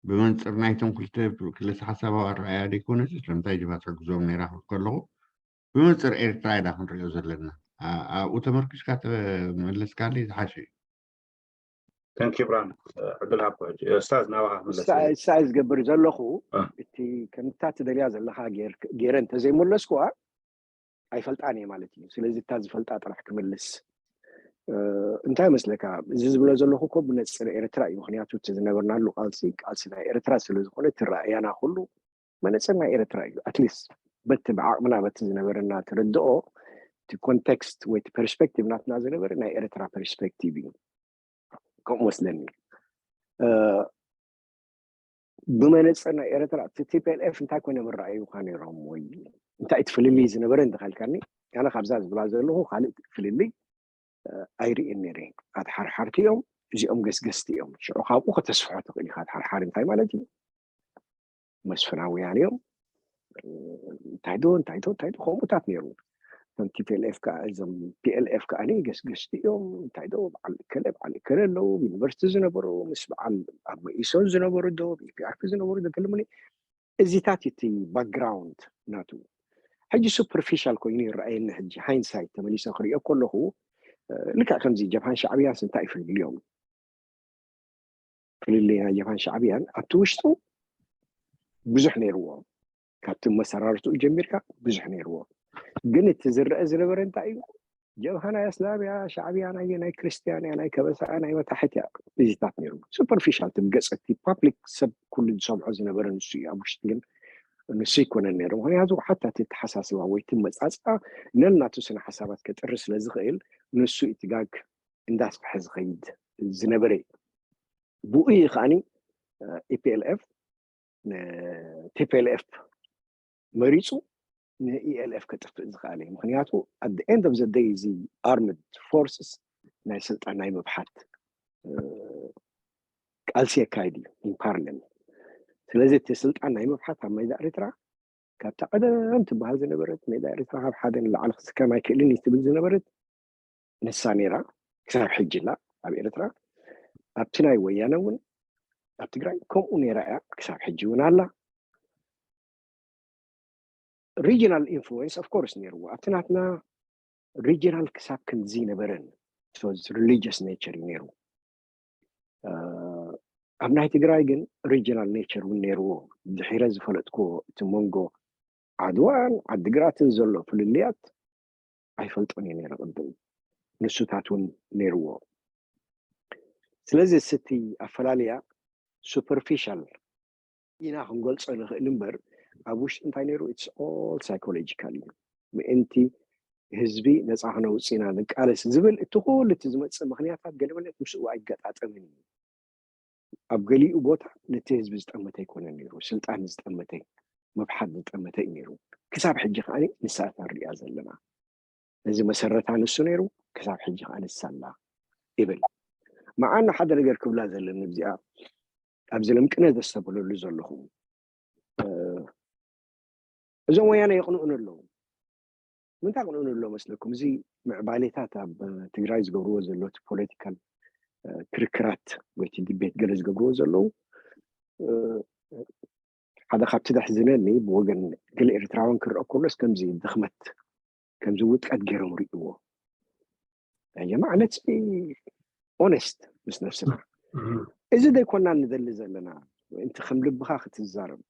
ብመንጽር ናይቶም ክልተ፣ ክልተ ሓሳባዊ ኣረኣእያ ደይኮነስ፣ ስለምንታይ ጀብሃ ትሕግዞም ነይራ ክብል ከለኹ፣ ብመንጽር ኤርትራ ኢና ክንሪኦ ዘለና። ኣ-፣ ኣብኡ ተመርኪስካ ተመለስካለይ ዝሓሸ እዩ። ተንኪ ብርሃን፣ ዕድል ሃብኩ ሕጂ። ኡስታዝ፣ ናባኻ ክምለስ እየ። እሳ ዝገብር ዘለኹ፣ እ። እቲ ከምታ ትደልያ ዘለኻ ጌር-፣ ጌረ እንተዘይመለስኩዋ፣ ኣይፈልጣን እየ ማለት እዩ። ስለዚ እታ ዝፈልጣ ጥራሕ ክምልስ። እ፣ እንታይ መስለካ? እዚ ዝብሎ ዘለኹ እኮ ብነጽር ኤርትራ እዩ። ምኽንያቱ እቲ ዝነበርናሉ ቃልሲ፣ ቃልሲ ናይ ኤርትራ ስለ ዝኾነ፣ እቲ ራእያና ኩሉ መነጽር ናይ ኤርትራ እዩ። ኣትሊስት በቲ ብዓቕምና በቲ ዝነበረና ተረድኦ፣ እቲ ኮንቴክስት ወይ እቲ ፐርስፔክቲቭ ናትና ዝነበረ ናይ ኤርትራ ፐርስፔክቲቭ እዩ። ከምኡ መስለኒ። እ፣ ብመነጽር ናይ ኤርትራ፣ እቲ ቲ ፒ ኤል ኤፍ እንታይ ኮይኖም ይረኣዩኻ ነይሮም ወይ እንታይ እቲ ፍልልይ ዝነበረ እንተኻልካኒ፣ ኣነ ካብዛ ዝብላ ዘለኹ ካልእ ፍልልይ፣ እ፣ ኣይርእን ነይረ። ኣድሓርሓርቲ እዮም፣ እዚኦም ገስገስቲ እዮም። ሽዑ ካብኡ ከተስፍሖ ትኽእል ኢኻ። ኣድሓርሓሪ እንታይ ማለት እዩ? መስፍናውያን እዮም። እንታይ ዶ፣ እንታይ ዶ፣ እንታይ ዶ፣ ከምኡታት ነይሩ። እቶም ቲ ፒ ኤል ኤፍ ከኣ፣ እዞም ፒ ኤል ኤፍ ከኣ ገስገስቲ እዮም። እንታይ ዶ፣ በዓል እከለ፣ በዓል እከለ ኣለዉ፣ ዩኒቨርሲቲ ዝነበሩ፣ ምስ በዓል ኣብ መኢሶን ዝነበሩ ዶ፣ ቢ ፒ ኣር ፒ ዝነበሩ ዶ፣ ገለሙኒ። እዚታት እዩ እቲ ባክግራውንድ ናቱ። ሕጂ ሱፐርፊሻል ኮይኑ ይረኣየኒ። ሕጂ ሃይንሳይት ተመሊሰ ክሪኦ ከለኹ፣ እ፣ ልክዕ ከምዚ ጀብሃን ሻዕብያንስ እንታይ ይፈልዮም? ፍልልይ ናይ ጀብሃን ሻዕብያን ኣብቲ ውሽጡ ብዙሕ ነይርዎ። ካብቲ መሰራርትኡ ጀሚርካ ብዙሕ ነይርዎ። ግን እቲ ዝረአ ዝነበረ እንታይ እዩ? ጀብሃ ናይ ኣስላም እያ፣ ሻዕብያ ናይ፣ ናይ ክርስትያን እያ፣ ናይ ከበሳ እያ፣ ናይ መታሕት እያ። እዚታት ነይሩ። ሱፐርፊሻል፣ እቲ ገጽ፣ እቲ ፓብሊክ ሰብ ኩሉ ዝሰምዖ ዝነበረ ንሱ እዩ። ኣብ ውሽጢ ግን ንሱ ኣይኮነን ነይሩ። ምኽንያቱ ሓታ እቲ ኣተሓሳስባ ወይ እቲ መጻጽኣ ነናቱ ስነ ሓሳባት ከጥሪ ስለ ዝኽእል፣ ንሱ እቲ ጋግ እንዳስፍሐ ዝኸይድ ዝነበረ እዩ። ብኡ እዩ ከኣኒ፣ እ፣ ኢ ፒ ኤል ኤፍ ን ቲ ፒ ኤል ኤፍ መሪጹ ን ኢ ኤል ኤፍ ከጥፍእ ዝኸኣለ እዩ። ምኽንያቱ at the end of the day እዚ ኣርምድ ፎርስስ ናይ ስልጣን ናይ ምብሓት፣ እ፣ ቃልሲ የካይድ እዩ in parallel። ስለዚ እቲ ስልጣን ናይ ምብሓት ኣብ ሜዳ ኤርትራ ካብታ ቀደም ትበሃል ዝነበረት፣ ሜዳ ኤርትራ ካብ ሓደ ንላዕሊ ክስከም ኣይክእልን እዩ ትብል ዝነበረት ንሳ ነይራ። ክሳብ ሕጂ ኣላ ኣብ ኤርትራ። ኣብቲ ናይ ወያነ እውን ኣብ ትግራይ ከምኡ ነይራ እያ፣ ክሳብ ሕጂ እውን ኣላ። ሪጂናል ኢንፍሉዌንስ ኦፍ ኮርስ ነይርዎ። ኣብቲ ናትና ሪጂናል ክሳብ ክንድዚ ነበረን። ሪሊጅስ ኔቸር እዩ ነይሩ። ኣብ ናይ ትግራይ ግን ሪጂናል ኔቸር እውን ነይርዎ። ድሒረ ዝፈለጥኩዎ እቲ መንጎ ዓድዋን ዓድግራትን ዘሎ ፍልልያት ኣይፈልጦን እየ ነይረ ቅድም። ንሱታት እውን ነይርዎ። ስለዚ ስቲ ኣፈላልያ ሱፐርፊሻል ኢና ክንገልጾ ንኽእል እምበር ኣብ ውሽጢ እንታይ ነይሩ? It's all psychological እዩ። ምእንቲ ህዝቢ ነፃ ክነውፅእ ኢና ንቃለስ ዝብል እቲ ኩሉ እቲ ዝመፅእ ምክንያታት ገለመለት ምስኡ ኣይገጣጠምን እዩ። ኣብ ገሊኡ ቦታ ነቲ ህዝቢ ዝጠመተ ኣይኮነን ነይሩ፣ ስልጣን ዝጠመተ፣ ምብሓት ዝጠመተ እዩ ነይሩ። ክሳብ ሕጂ ከዓ ንሳታ ንሪኣ ዘለና። ነዚ መሰረታ ንሱ ነይሩ፣ ክሳብ ሕጂ ከዓ ንሳ ኣላ ይብል። መዓኑ ሓደ ነገር ክብላ ዘለኒ እዚኣ ኣብዚ ለምቅነ ዘስተብህለሉ ዘለኹ እዞም ወያነ የቕንኡን ኣለዉ። ምንታይ ቅንኡን ኣሎ መስለኩም? እዚ ምዕባሌታት ኣብ ትግራይ ዝገብርዎ ዘሎ እቲ ፖለቲካል ክርክራት ወይ እቲ ዲቤት ገለ ዝገብርዎ ዘለዉ ሓደ ካብቲ ዘሕዝነኒ ብወገን ገለ ኤርትራውያን ክረአ ከሎስ ከምዚ ድኽመት ከምዚ ውድቀት ገይሮም ርእይዎ። ጀማዓ ነቲ ኦነስት ምስ ነብስና እዚ ዘይኮና ንደሊ ዘለና ምእንቲ ከም ልብኻ ክትዛረብ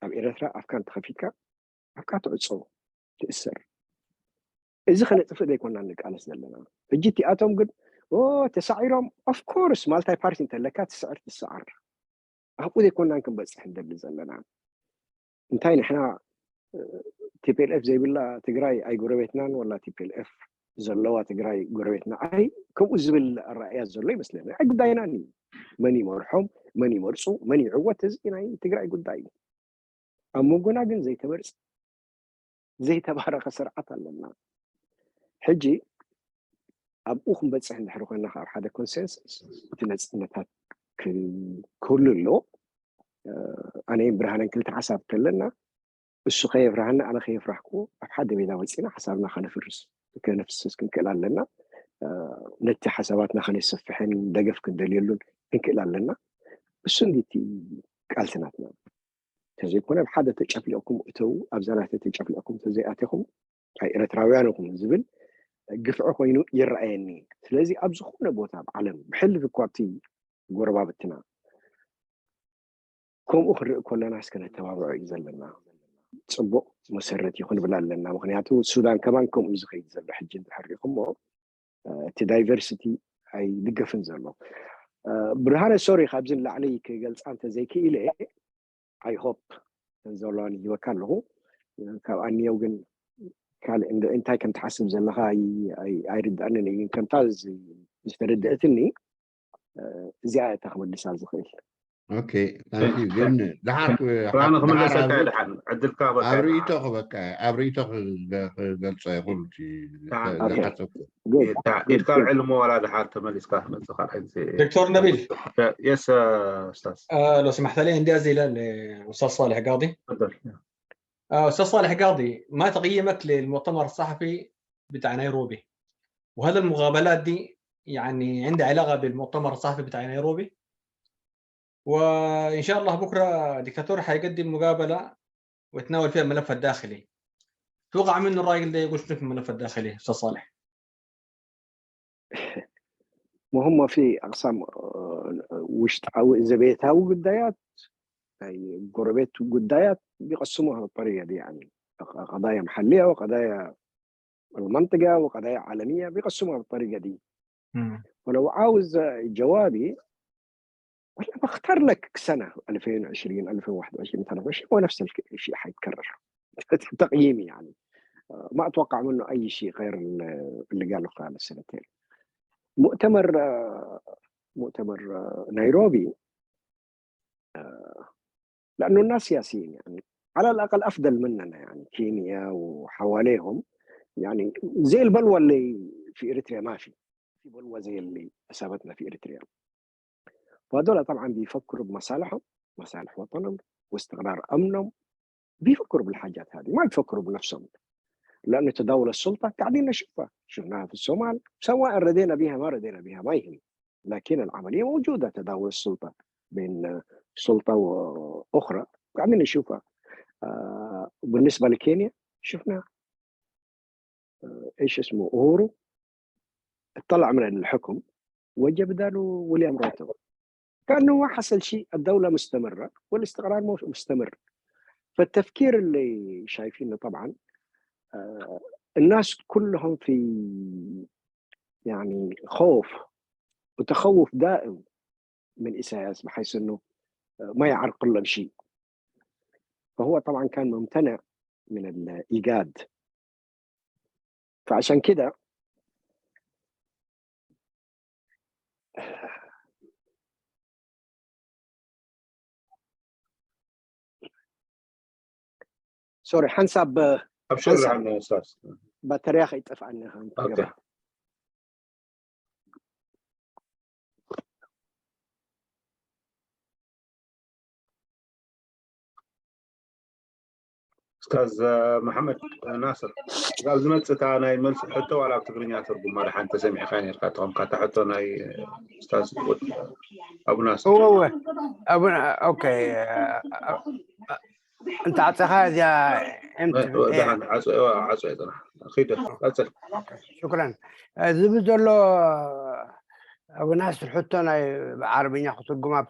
ኣብ ኤረትራ ኣፍካ እንተኸፊትካ ኣፍካ ትዕጾ ትእሰር። እዚ ከነጥፍእ ዘይኮና ንቃለስ ዘለና። ሕጂ እቲኣቶም ግን ተሳዒሮም ኦፍኮርስ ማልታይ ፓርቲ እንተለካ ትስዕር ትስዓር ኣብኡ ዘይኮናን ክንበፅሕ እንደሊ ዘለና። እንታይ ንሕና ቲፒኤልኤፍ ዘይብላ ትግራይ ኣይጎረቤትናን ወላ ቲፒኤልኤፍ ዘለዋ ትግራይ ጎረቤትና ኣይ ከምኡ ዝብል ኣረኣእያ ዘሎ ይመስለኒ። ኣይ ጉዳይና እዩ መን ይመርሖም መን ይመርፁ መን ይዕወት እዚ ናይ ትግራይ ጉዳይ እዩ። ኣብ መንጎና ግን ዘይተመርፀ ዘይተባረኸ ስርዓት ኣለና። ሕጂ ኣብኡ ክንበፅሕ እንድሕር ኮይና ካብ ሓደ ኮንሰንሰስ እቲ ነፃነታት ክህሉ ኣለዎ። ኣነይን ብርሃንን ክልተ ሓሳብ ከለና እሱ ከየፍራህና ኣነ ከየፍራህኩ ኣብ ሓደ ሜዳ ወፂና ሓሳብና ከነፍርስ ከነፍስስ ክንክእል ኣለና። ነቲ ሓሳባትና ከነሰፍሕን ደገፍ ክንደልየሉን ክንክእል ኣለና። እሱ እንዲቲ ቃልሲ ናትና። ተዘይኮነ ኣብ ሓደ ተጨፍሊቕኩም እተው ኣብዛ ናተ ተጨፍሊቕኩም ተዘይኣትኹም ኣይ ኤረትራውያን ኢኹም ዝብል ግፍዒ ኮይኑ ይረኣየኒ። ስለዚ ኣብ ዝኾነ ቦታ ኣብ ዓለም ብሕልፍ እኳ ኣብቲ ጎረባብትና ከምኡ ክንርኢ ከለና እስከ ነተባብዖ እዩ ዘለና። ፅቡቕ መሰረት እዩ ክንብል ኣለና። ምክንያቱ ሱዳን ከማን ከምኡ እዩ ዝኸይድ ዘሎ። ሕጂ እንድሕር ሪኢኹሞ እቲ ዳይቨርሲቲ ኣይድገፍን ዘሎ። ብርሃነ ሶሪ ካብዚ ንላዕሊ ክገልፃ እንተዘይክኢለ ኣይ ሆፕ ዘለዋን ይህበካ ኣለኹ። ካብ ኣንየው ግን ካልእ እንታይ ከም ትሓስብ ዘለኻ ኣይርድኣንን እዩ። ከምታ ዝተረድአትኒ እዚኣ እታ ክመልሳ ዝኽእል። ኦኬ ታንኪዩ። ግን ድሓር ብርሃነ ክምለሰካ እዩ። ድሓን ዕድልካ ኣብ ርእይቶ ክበካ ኣብ ርእይቶ ክገልጾ ይኹል ዝሓሰብኩ ኢድካ ልዕሊ እሞ ዋላ ድሓር ተመሊስካ ክትመጽእ ካልኣይ ግዜ። دكتور نبيل የስ ኡስታዝ لو سمحت لي عندي أسئلة لأستاذ صالح قاضي ተፈደል። أستاذ صالح قاضي، ما تقييمك للمؤتمر الصحفي بتاع نيروبي؟ وهل المقابلات دي يعني عندها علاقة بالمؤتمر الصحفي بتاع نيروبي؟ وإن شاء الله بكرة دكتاتور حيقدم مقابلة ويتناول فيها الملف الداخلي. توقع منه الراجل ده يقول شنو في الملف الداخلي، أستاذ صالح؟ مهم في أقسام ውሽጣዊ ዘቤታዊ ጉዳያት ናይ ጎረቤት ጉዳያት ቢቀስሙሃ ብጠሪቀ ዲ يعني قضايا محلية وقضايا المنطقة وقضايا عالمية ቢቀስሙሃ ብጠሪቀ ዲ ولو عاوز جوابي ولا بختار لك سنة ألفين وعشرين ألفين وواحد وعشرين ثلاثة وعشرين هو نفس الشيء حيتكرر تقييمي يعني. ما أتوقع منه أي شيء غير اللي قاله خلال السنتين. مؤتمر مؤتمر نيروبي لأنه الناس سياسيين يعني على الأقل أفضل مننا يعني كينيا وحواليهم يعني زي البلوى اللي في إريتريا ما في في بلوى زي اللي أصابتنا في إريتريا. وهذول طبعا بيفكروا بمصالحهم مصالح وطنهم واستقرار أمنهم. بيفكروا بالحاجات هذه ما بيفكروا بنفسهم. لأنه تداول السلطة قاعدين نشوفها شفناها في الصومال سواء رضينا بها ما رضينا بها ما يهم. لكن العملية موجودة تداول السلطة بين سلطة وأخرى قاعدين نشوفها. آه بالنسبة لكينيا شفناها ايش اسمه اوهورو اطلع من الحكم، وجا بداله ويليام روتو. كانه ما حصل شيء، الدوله مستمره والاستقرار مستمر. فالتفكير اللي شايفينه طبعا الناس كلهم في يعني خوف وتخوف دائم من إساياس، بحيث أنه ما يعرقل لهم شيء. فهو طبعا كان ممتنع من الإيجاد. فعشان كده سوري، حنساب. ابشر عنا استاذ. بطاريا خي طفعنا. استاذ محمد ناصر، ካብ ዝመፅእ እታ ናይ መልሲ ሕቶ ዋላ ኣብ ትግርኛ ትርጉም ማለት ሓንቲ ሰሚዕካ ነርካ፣ ተኾንካ እታ ሕቶ ናይ ኡስታዝ ኣቡ ናስር። እወ፣ እወ። ኣቡና፣ ኦኬ። እንተ ዓፀኻ እዚኣ ደሓን ዓፅዮ፣ ዓፅዮ ጥራሕ ኺደ ቀፅል። ሽኩራን። ዝብል ዘሎ ኣቡ ናስር ሕቶ ናይ ብዓረብኛ ክትርጉም ኣብ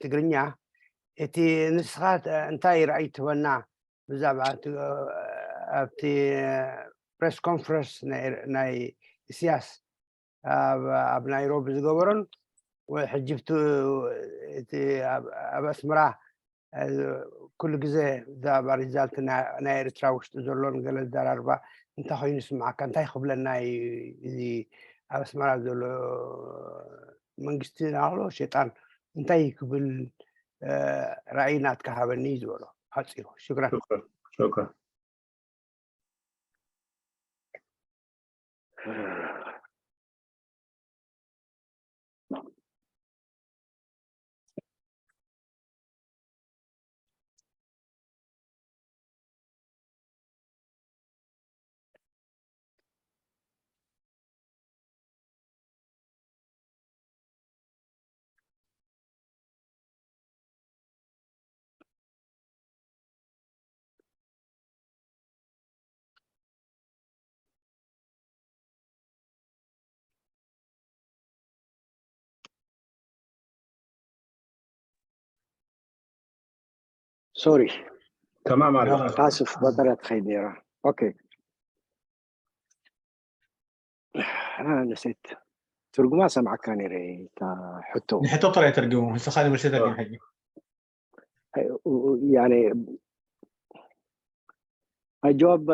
ትግርኛ፣ እቲ ንስኻ እንታይ ራእይ ትህበና ብዛዕባ ኣብቲ ፕሬስ ኮንፈረንስ ናይ ኢስያስ ኣብ ናይሮቢ ዝገበሮን ሕጂ እቲ ኣብ ኣስመራ ኩሉ ግዜ ብዛዕባ ሪዛልት ናይ ኤርትራ ውሽጢ ዘሎን ገለ ዝደራርባ እንታይ ኮይኑ ይስምዓካ? እንታይ ክብለና እዩ እዚ ኣብ ኣስመራ ዘሎ መንግስቲ ናሎ ሸጣን እንታይ ክብል ራእይ ናትካ ሃበኒ ዝበሎ ሓፂሩ። ሽክራን። ሽክራን። ሶሪ ተማም ኣሎ። ካስፍ በጠረት ኸይድ ነይራ። ኦኬ። ነሴት ትርጉማ ሰምዓካ ነይረ እታ ሕቶ። ንሕቶ ጥራይ ተርጉሙ፣ ንስኻ ንመልሲ ተርጉም ሕጂ። ያኔ ኣጀዋብ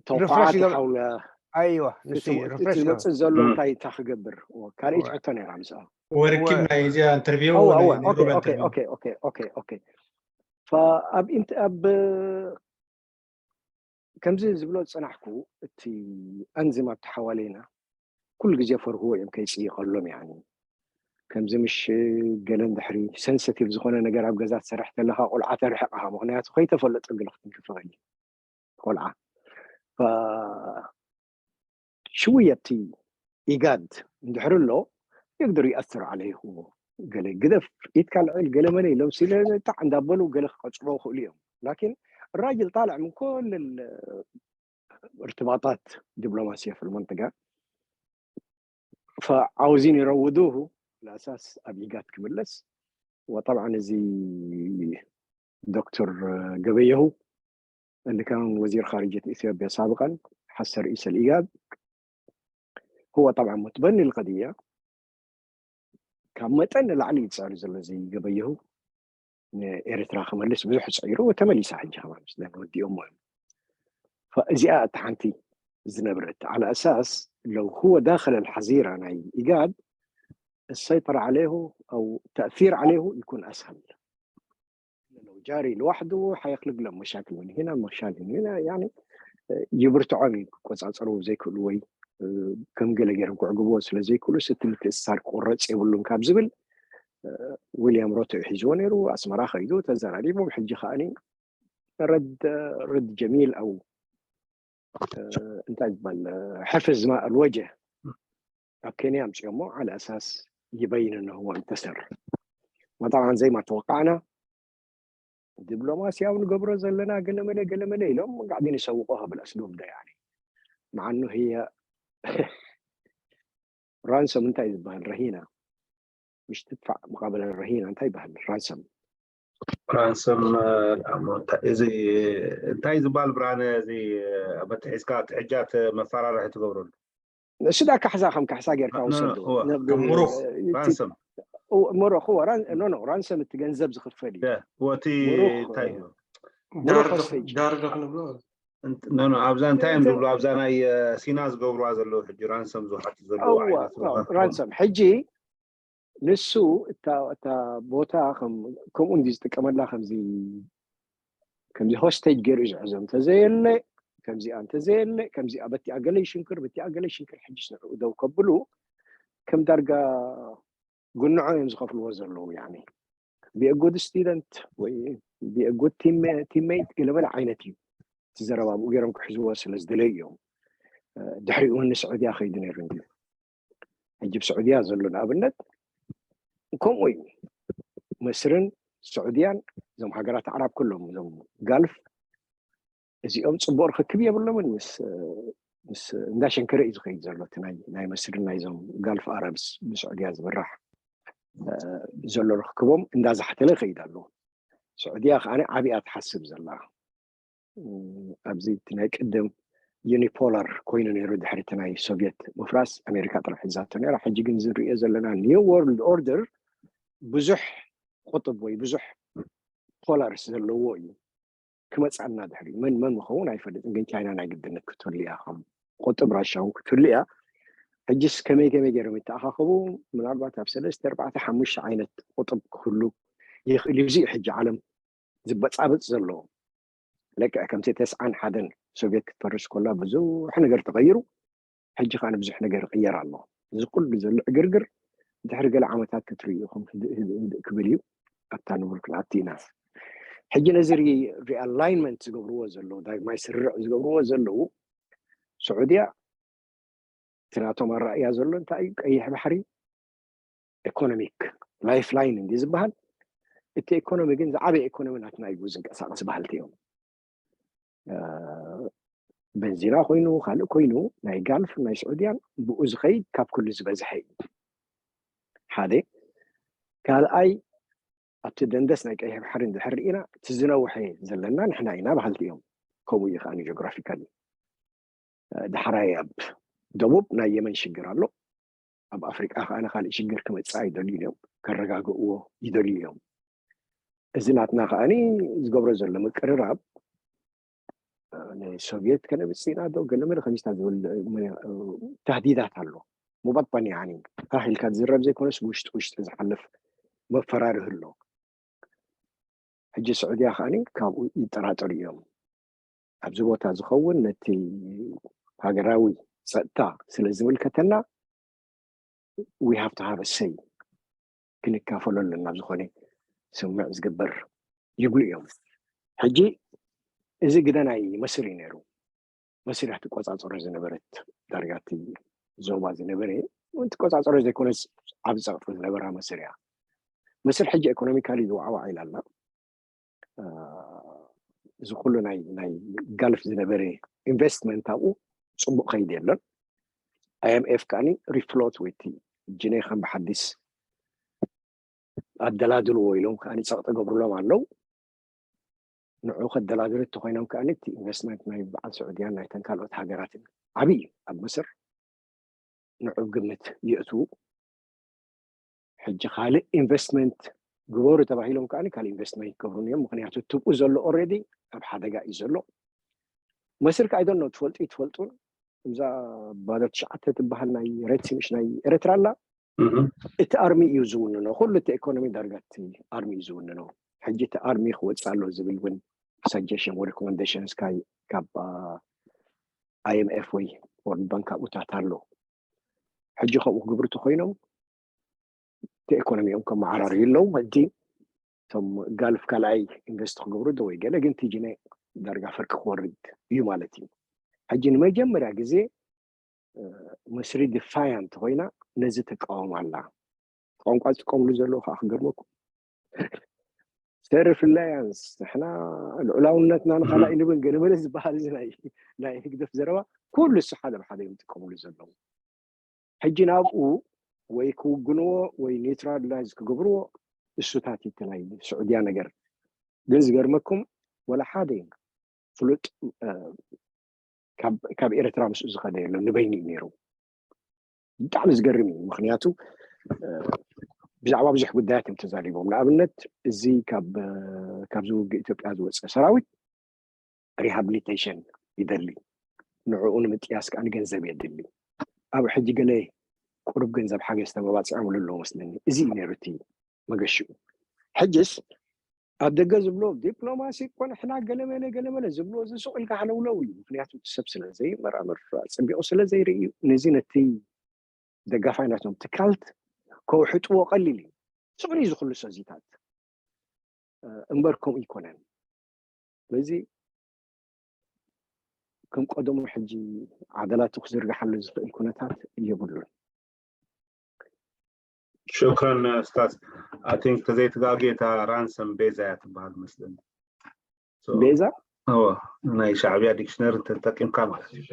ተወቃዓት ሓውለ ኣይዋ ንሱ ዝመፅእ ዘሎ እንታይ እታ ክገብር ካልኣይቲ ሕቶ ነይራ ምስኣ ወርኪብ ናይ እዚኣ ኢንተርቪው ኦኬ። ኣብ ከምዚ ዝብሎ ዝፀናሕኩ እቲ ኣንዝም ኣብቲ ሓዋሌና ኩሉ ግዜ ፈርህዎ እዮም ከይፅይቐሎም ያኒ ከምዚ ምሽ ገለ እንድሕሪ ሰንሰቲቭ ዝኾነ ነገር ኣብ ገዛ ትሰርሕ ተለካ ቆልዓ ተርሕቕኻ ምክንያቱ ከይተፈለጦ ገለ ክትንክፍ ይኽእል እዩ ቆልዓ ሽውየቲ ኢጋድ እንድሕር ኣሎ የግድር ይኣስር ዓለይኹ ገለ ግደፍ ኢትካ ልዕል ገለ መለ ኢሎም ሲለጣዕ እንዳበሉ ገለ ክቀፅሎ ይኽእሉ እዮም ላኪን الراجل طالع من كل الارتباطات دبلوماسية في المنطقة فعاوزين يروضوه على أساس ኣብ ኢጋድ ክምለስ وطبعا እዚ دكتور ገበየሁ اللي كان وزير خارجية إثيوبيا سابقا حس رئيس الإيجاد هو طبعا متبني القضية ካብ መጠን ንላዕሊ ይፃሉ ዘሎ እዚ ገበየሁ ንኤርትራ ክመልስ ብዙሕ ፀይሩ ተመሊሳ ሕጂ ከማን ወዲኦሞ እዮም እዚኣ እቲ ሓንቲ ዝነብረት على أساس لو هو داخل الحظيرة ናይ إيجاد السيطرة عليه أو تأثير عليه يكون أسهل لو جاري لوحده حيخلق له مشاكل من هنا مشاكل من هنا يعني يبرتعون يقصصروا زي كل وي ከም ገለ ገይሮም ክዕግብዎ ስለ ዘይክእሉ ስቲ ምትእስሳር ክቁረፅ የብሉን ካብ ዝብል ዊልያም ሮቶ እዩ ሒዝዎ ነይሩ ኣስመራ ከይዱ ተዘራሪቦም ሕጂ ከዓኒ ረድ ረድ ጀሚል ኣው እንታይ ዝበሃል ሕፍዝ ማእ ኣልወጀ ኣብ ኬንያ ኣምፅኦሞ على أساس يبين أنه هو انتصر وطبعا زي ما توقعنا دبلوماسياዊ ንገብሮ ዘለና ገለመለ ገለመለ ኢሎም قاعدين يسوقوها بالأسلوب ده يعني مع انه هي رانسوم እንታይ ዝበሃል ረሂና ምሽ ትድፋዕ مقابل الرهينة እንታይ ይበሃል ራንሰም ራንሰም እዚ እንታይ ዝበሃል ብርሃነ እዚ በቲ ሒዝካ ትሕጃት መፈራርሒ ትገብረሉ ንሱ ዳ ካሕሳ ከም ካሕሳ ጌርካ ውሰዱ ራንሰም ምሩኽ ኖ ራንሰም እቲ ገንዘብ ዝኽፈል እዩ ወቲ እንታይ እዩ ዳርገ ክንብሎ ኣብዛ እንታይ እዮም ዝብሉ ኣብዛ ናይ ሲና ዝገብርዋ ዘለዉ ሕጂ ራንሰም ዝሓቱ ዘለዉ ራንሰም ሕጂ ንሱ እታ ቦታ ከምኡ እንዲ ዝጥቀመላ ከምዚ ከምዚ ሆስቴጅ ገይሩ ዝሕዞ እንተዘየለ ከምዚኣ እንተዘየለ ከምዚኣ በቲኣ ገለ ይሽንክር በቲኣ ገለ ይሽንክር ሕጅስ ንዕኡ ደው ከብሉ ከም ዳርጋ ጉንዖ እዮም ዝኸፍልዎ ዘለዉ ያኒ be a good student ወይ be a good teammate ገለበለ ዓይነት እዩ እቲ ዘረባ ብኡ ገይሮም ክሕዝዎ ስለ ዝደለዩ እዮም ድሕሪኡ ንስዑድያ ከይዱ ነይሩ እንድዩ ሕጂ ብስዑድያ ዘሎ ንኣብነት ከምኡ እዩ መስርን ስዑድያን እዞም ሃገራት ዓራብ ኩሎም እዞም ጋልፍ እዚኦም ፅቡቅ ርክክብ የብሎምን ምስ ምስ እንዳሸንከረ እዩ ዝኸይድ ዘሎ እቲ ናይ ናይ መስርን ናይዞም ጋልፍ ኣረብስ ብስዑድያ ዝምራሕ ዘሎ ርክክቦም እንዳዛሕተለ ይኸይድ ኣሎ ስዑድያ ከዓ ዓብያ ትሓስብ ዘላ ኣብዚ ናይ ቅድም ዩኒፖላር ኮይኑ ነይሩ ድሕሪ እቲ ናይ ሶቪየት ምፍራስ ኣሜሪካ ጥራሕ ሒዛቶ ነይራ ሕጂ ግን ዝንሪኦ ዘለና new world order ብዙሕ ቁጥብ ወይ ብዙሕ ፖላርስ ዘለዎ እዩ ክመፅኣና ድሕሪ መን መን ምኸውን ኣይፈልጥን ግን ቻይና ናይ ግድነት ክትህሉ እያ ከም ቁጥብ ራሻ እውን ክትህሉ እያ ሕጅስ ከመይ ከመይ ገይሮም ይተኣኻኸቡ ምናልባት ኣብ ሰለስተ ኣርባዕተ ሓሙሽተ ዓይነት ቁጥብ ክህሉ ይኽእል እዩ ሕጂ ዓለም ዝበፃበፅ ዘለዎ ልክዕ ከምቲ ተስዓን ሓደን ሶቪየት ክትፈርስ ከላ ብዙሕ ነገር ተቐይሩ ሕጂ ከዓ ብዙሕ ነገር ይቕየር ኣሎ እዚ ኩሉ ዘሎ ዕግርግር ድሕሪ ገለ ዓመታት ክትርእዩ ኢኹም ህድእ ህድእ ህድእ ክብል እዩ ኣብታ ንቡር ክንኣቲ ኢና ሕጂ ነዚ realignment ዝገብርዎ ዘለዉ ዳግማይ ስርርዕ ዝገብርዎ ዘለዉ ስዑድያ እቲ ናቶም ኣረኣእያ ዘሎ እንታይ እዩ ቀይሕ ባሕሪ economic lifeline እንዲ ዝበሃል እቲ ኢኮኖሚ ግን ዝዓበየ ኢኮኖሚ ናትና እዩ ዝንቀሳቀስ በሃልቲ እዮም በንዚና ኮይኑ ካልእ ኮይኑ ናይ ጋልፍ ናይ ስዑድያን ብኡ ዝኸይድ ካብ ኩሉ ዝበዝሐ እዩ ሓደ ካልኣይ ኣብቲ ደንደስ ናይ ቀይሕ ባሕሪ እንድሕር ርኢና እቲ ዝነውሐ ዘለና ንሕና ኢና በሃልቲ እዮም ከምኡ እዩ ከዓ ጂኦግራፊካሊ ዳሕራይ ኣብ ደቡብ ናይ የመን ሽግር ኣሎ ኣብ ኣፍሪቃ ከዓ ካልእ ሽግር ክመፅእ ኣይደልዩን እዮም ከረጋግእዎ ይደልዩ እዮም እዚ ናትና ከዓ ዝገብሮ ዘሎ ምቅርራብ ንሶቪየት ከነምፅእ ኢና ዶ ገለመለ ከምዚታት ዝብል ተህዲዳት ኣሎ ሙበጠን ያኒ ታህ ኢልካ ዝዝረብ ዘይኮነስ ውሽጢ ውሽጢ ዝሓልፍ መፈራርህ ኣሎ ሕጂ ስዑድያ ከዓ ካብኡ ይጠራጠሩ እዮም ኣብዚ ቦታ ዝኸውን ነቲ ሃገራዊ ፀጥታ ስለ ዝምልከተና we have to have a say ክንካፈሎ ኣለና ዝኾነ ስምምዕ ዝግበር ይብሉ እዮም ሕጂ እዚ ግደ ናይ መስር እዩ ነይሩ መስር እያ ትቆፃፀሮ ዝነበረት ዳርጋ እቲ ዞባ ዝነበረ ትቆፃፀሮ ዘይኮነስ ዓብ ፀቕጢ ዝነበራ መስር እያ መስር ሕጂ economically ዝዋዕዋዕ ኢላ ኣላ እዚ ኩሉ ናይ ናይ ጋልፍ ዝነበረ investment ኣብኡ ፅቡቅ ከይድ የለን IMF ከዓ refloat ወይ እቲ ጅኔ ከም ብሓዲስ ኣደላድልዎ ኢሎም ከዓ ፀቕጢ ገብርሎም ኣለው ንዑ ከደላድሉ እተኮይኖም ከዓ እቲ investment ናይ በዓል ስዑድያን ናይተን ካልኦት ሃገራትን ዓብይ እዩ ኣብ መስር ንዑ ግምት የእትዉ ሕጂ ካልእ investment ግበሩ ተባሂሎም ከዓ ካልእ investment ይገብሩን እዮም ምክንያቱ ትብኡ ዘሎ already ኣብ ሓደጋ እዩ ዘሎ መስር ከዓ ኣይደኖ ትፈልጡ ትፈልጡን እዛ ባዶ ትሽዓተ ትበሃል ናይ ሬድሲ ምሽ ናይ ኤርትራ ኣላ እቲ ኣርሚ እዩ ዝውንኖ ኩሉ እቲ economy ዳርጋ እቲ ኣርሚ እዩ ዝውንኖ ሕጂ እቲ ኣርሚ ክወፅእ ኣሎ ዝብል እውን suggestion ወይ recommendations ካብ IMF ወይ World Bank ኣብኡታት ኣሎ ሕጂ ከምኡ ክግብሩ ተኮይኖም እቲ economy ኦም ከመዓራርዩ ኣለዉ ሕጂ እቶም ጋልፍ ካልኣይ invest ክገብሩ ዶ ወይ ገለ ግን ቲጅነ ዳርጋ ፍርቂ ክወርድ እዩ ማለት እዩ ሕጂ ንመጀመርያ ግዜ መስሪ defiant ኮይና ነዚ ትቃወም ኣላ ቋንቋ ዝጥቀምሉ ዘለዉ ከዓ ክገርመኩም self reliance፣ ንሕና ልዑላውነትና ንኻልእ ኣይንህብን፣ ገለመለ ዝበሃል እዚ ናይ ናይ ህግደፍ ዘረባ፣ ኩሉ እሱ ሓደ ብሓደ እዮም ዝጥቀምሉ ዘለዉ። ሕጂ ናብኡ ወይ ክውግንዎ ወይ ኒውትራላይዝ ክገብርዎ እሱታት እዩ እቲ ናይ ስዑድያ ነገር። ግን ዝገርመኩም፣ ወላ ሓደ ፍሉጥ ካብ ኤርትራ ምስኡ ዝኸደ የሎ፣ ንበይኑ እዩ ነይሩ። ብጣዕሚ ዝገርም እዩ። ምክንያቱ ብዛዕባ ብዙሕ ጉዳያት እዮም ተዛሪቦም። ንኣብነት፣ እዚ ካብዚ ውግእ ኢትዮጵያ ዝወፀ ሰራዊት ሪሃብሊቴሽን ይደሊ፣ ንዕኡ ንምጥያስ ከዓ ገንዘብ የድሊ። ኣብ ሕጂ ገለ ቁሩብ ገንዘብ ሓገዝ ተመባፂዖም ኣለዎ መስለኒ። እዚ እዩ ነይሩ እቲ መገሽኡ። ሕጅስ ኣብ ደገ ዝብሎ ዲፕሎማሲ እኮ ንሕና ገለመለ ገለመለ ዝብሎ እዚ ሱቕ ኢልካ ሃለውለው እዩ። ምክንያቱ ሰብ ስለ ዘይመራምር፣ ኣጸቢቑ ስለ ዘይርኢ እዩ። ነዚ ነቲ ደጋፋይ ናቶም ትካልት ከውሕጥዎ ቀሊል እዩ። ስቕ ኢሉ እዩ ዝኽሉ ሰዚታት እምበር ከምኡ ይኮነን። ስለዚ ከም ቀደሙ ሕጂ ዓደላቱ ክዝርግሓሉ ዝኽእል ኩነታት የብሉን። ሽክረን ኡስታዝ። I think ተዘይተጋግየ እታ ራንሰም ቤዛ እያ ትበሃል መስለኒ። ቤዛ እዎ፣ ናይ ሻዕብያ ዲክሽነሪ እንተተጠቂምካ ማለት እዩ።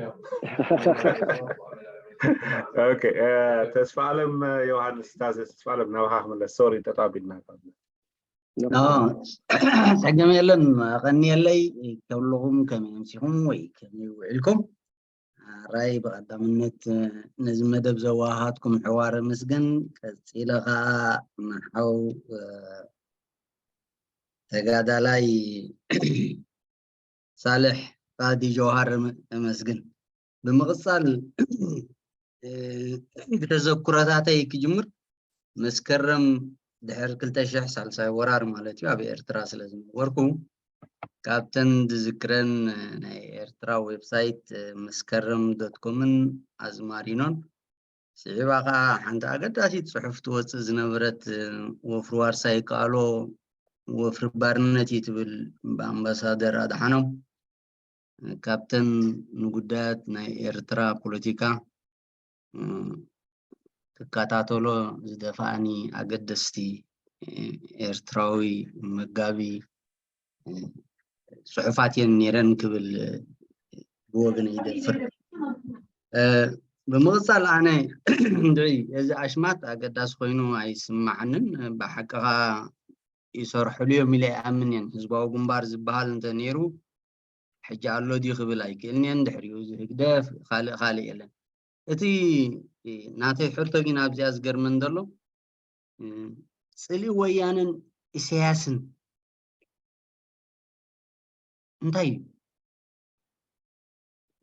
ኦኬ፣ ተስፋ ኣለም ዮሃንስ፣ ኡስታዝ ተስፋ ኣለም ናባኻ ክምለስ። ሶሪ ተጣቢልና። ጸገም የለን። ቀንየለይ። ከብልኹም ከመይ ኣምሲኹም ወይ ከመይ ውዒልኩም? ራይ ብቐዳምነት ነዚ መደብ ዘዋሃሃድኩም ሕዋር ምስግን፣ ቀጺለ ኸዓ ንሓው ተጋዳላይ ሳልሕ ቃዲ ጀውሃር እመስግን። ብምቕጻል ብተዘክሮታተይ ክጅምር፣ መስከረም ድሕሪ ክልተ ሽሕ ሳልሳይ ወራር ማለት እዩ ኣብ ኤርትራ ስለ ዝነበርኩ፣ ካብተን ዝዝክረን ናይ ኤርትራ ዌብሳይት መስከረም ዶት ኮምን ኣዝማሪኖን፣ ስዒባ ከዓ ሓንቲ ኣገዳሲት ጽሑፍ ትወፅእ ዝነበረት፣ ወፍሪ ዋርሳይ ይከኣሎ ወፍሪ ባርነት እዩ ትብል፣ ብኣምባሳደር ኣድሓኖም። ካብተን ንጉዳያት ናይ ኤርትራ ፖለቲካ ክከታተሎ ዝደፋኣኒ ኣገደስቲ ኤርትራዊ መጋቢ ጽሑፋት እየን ነይረን ክብል ብወገን ይደፍር። ብምቕጻል ኣነ እንድዒ እዚ ኣሽማት ኣገዳሲ ኮይኑ ኣይስማዓንን። ብሓቅኻ ይሰርሕሉ እዮም ኢለ ይኣምን እየን። ህዝባዊ ግንባር ዝበሃል እንተ ነይሩ ሕጂ ኣሎ ድዩ ክብል ኣይክእልን እየን። ድሕሪኡ እዚ ህግደፍ ካልእ ካልእ የለን። እቲ ናተይ ሕቶ ግን ኣብዚኣ ዝገርመን ዘሎ ጽልኢ ወያነን ኢሳያስን እንታይ እዩ?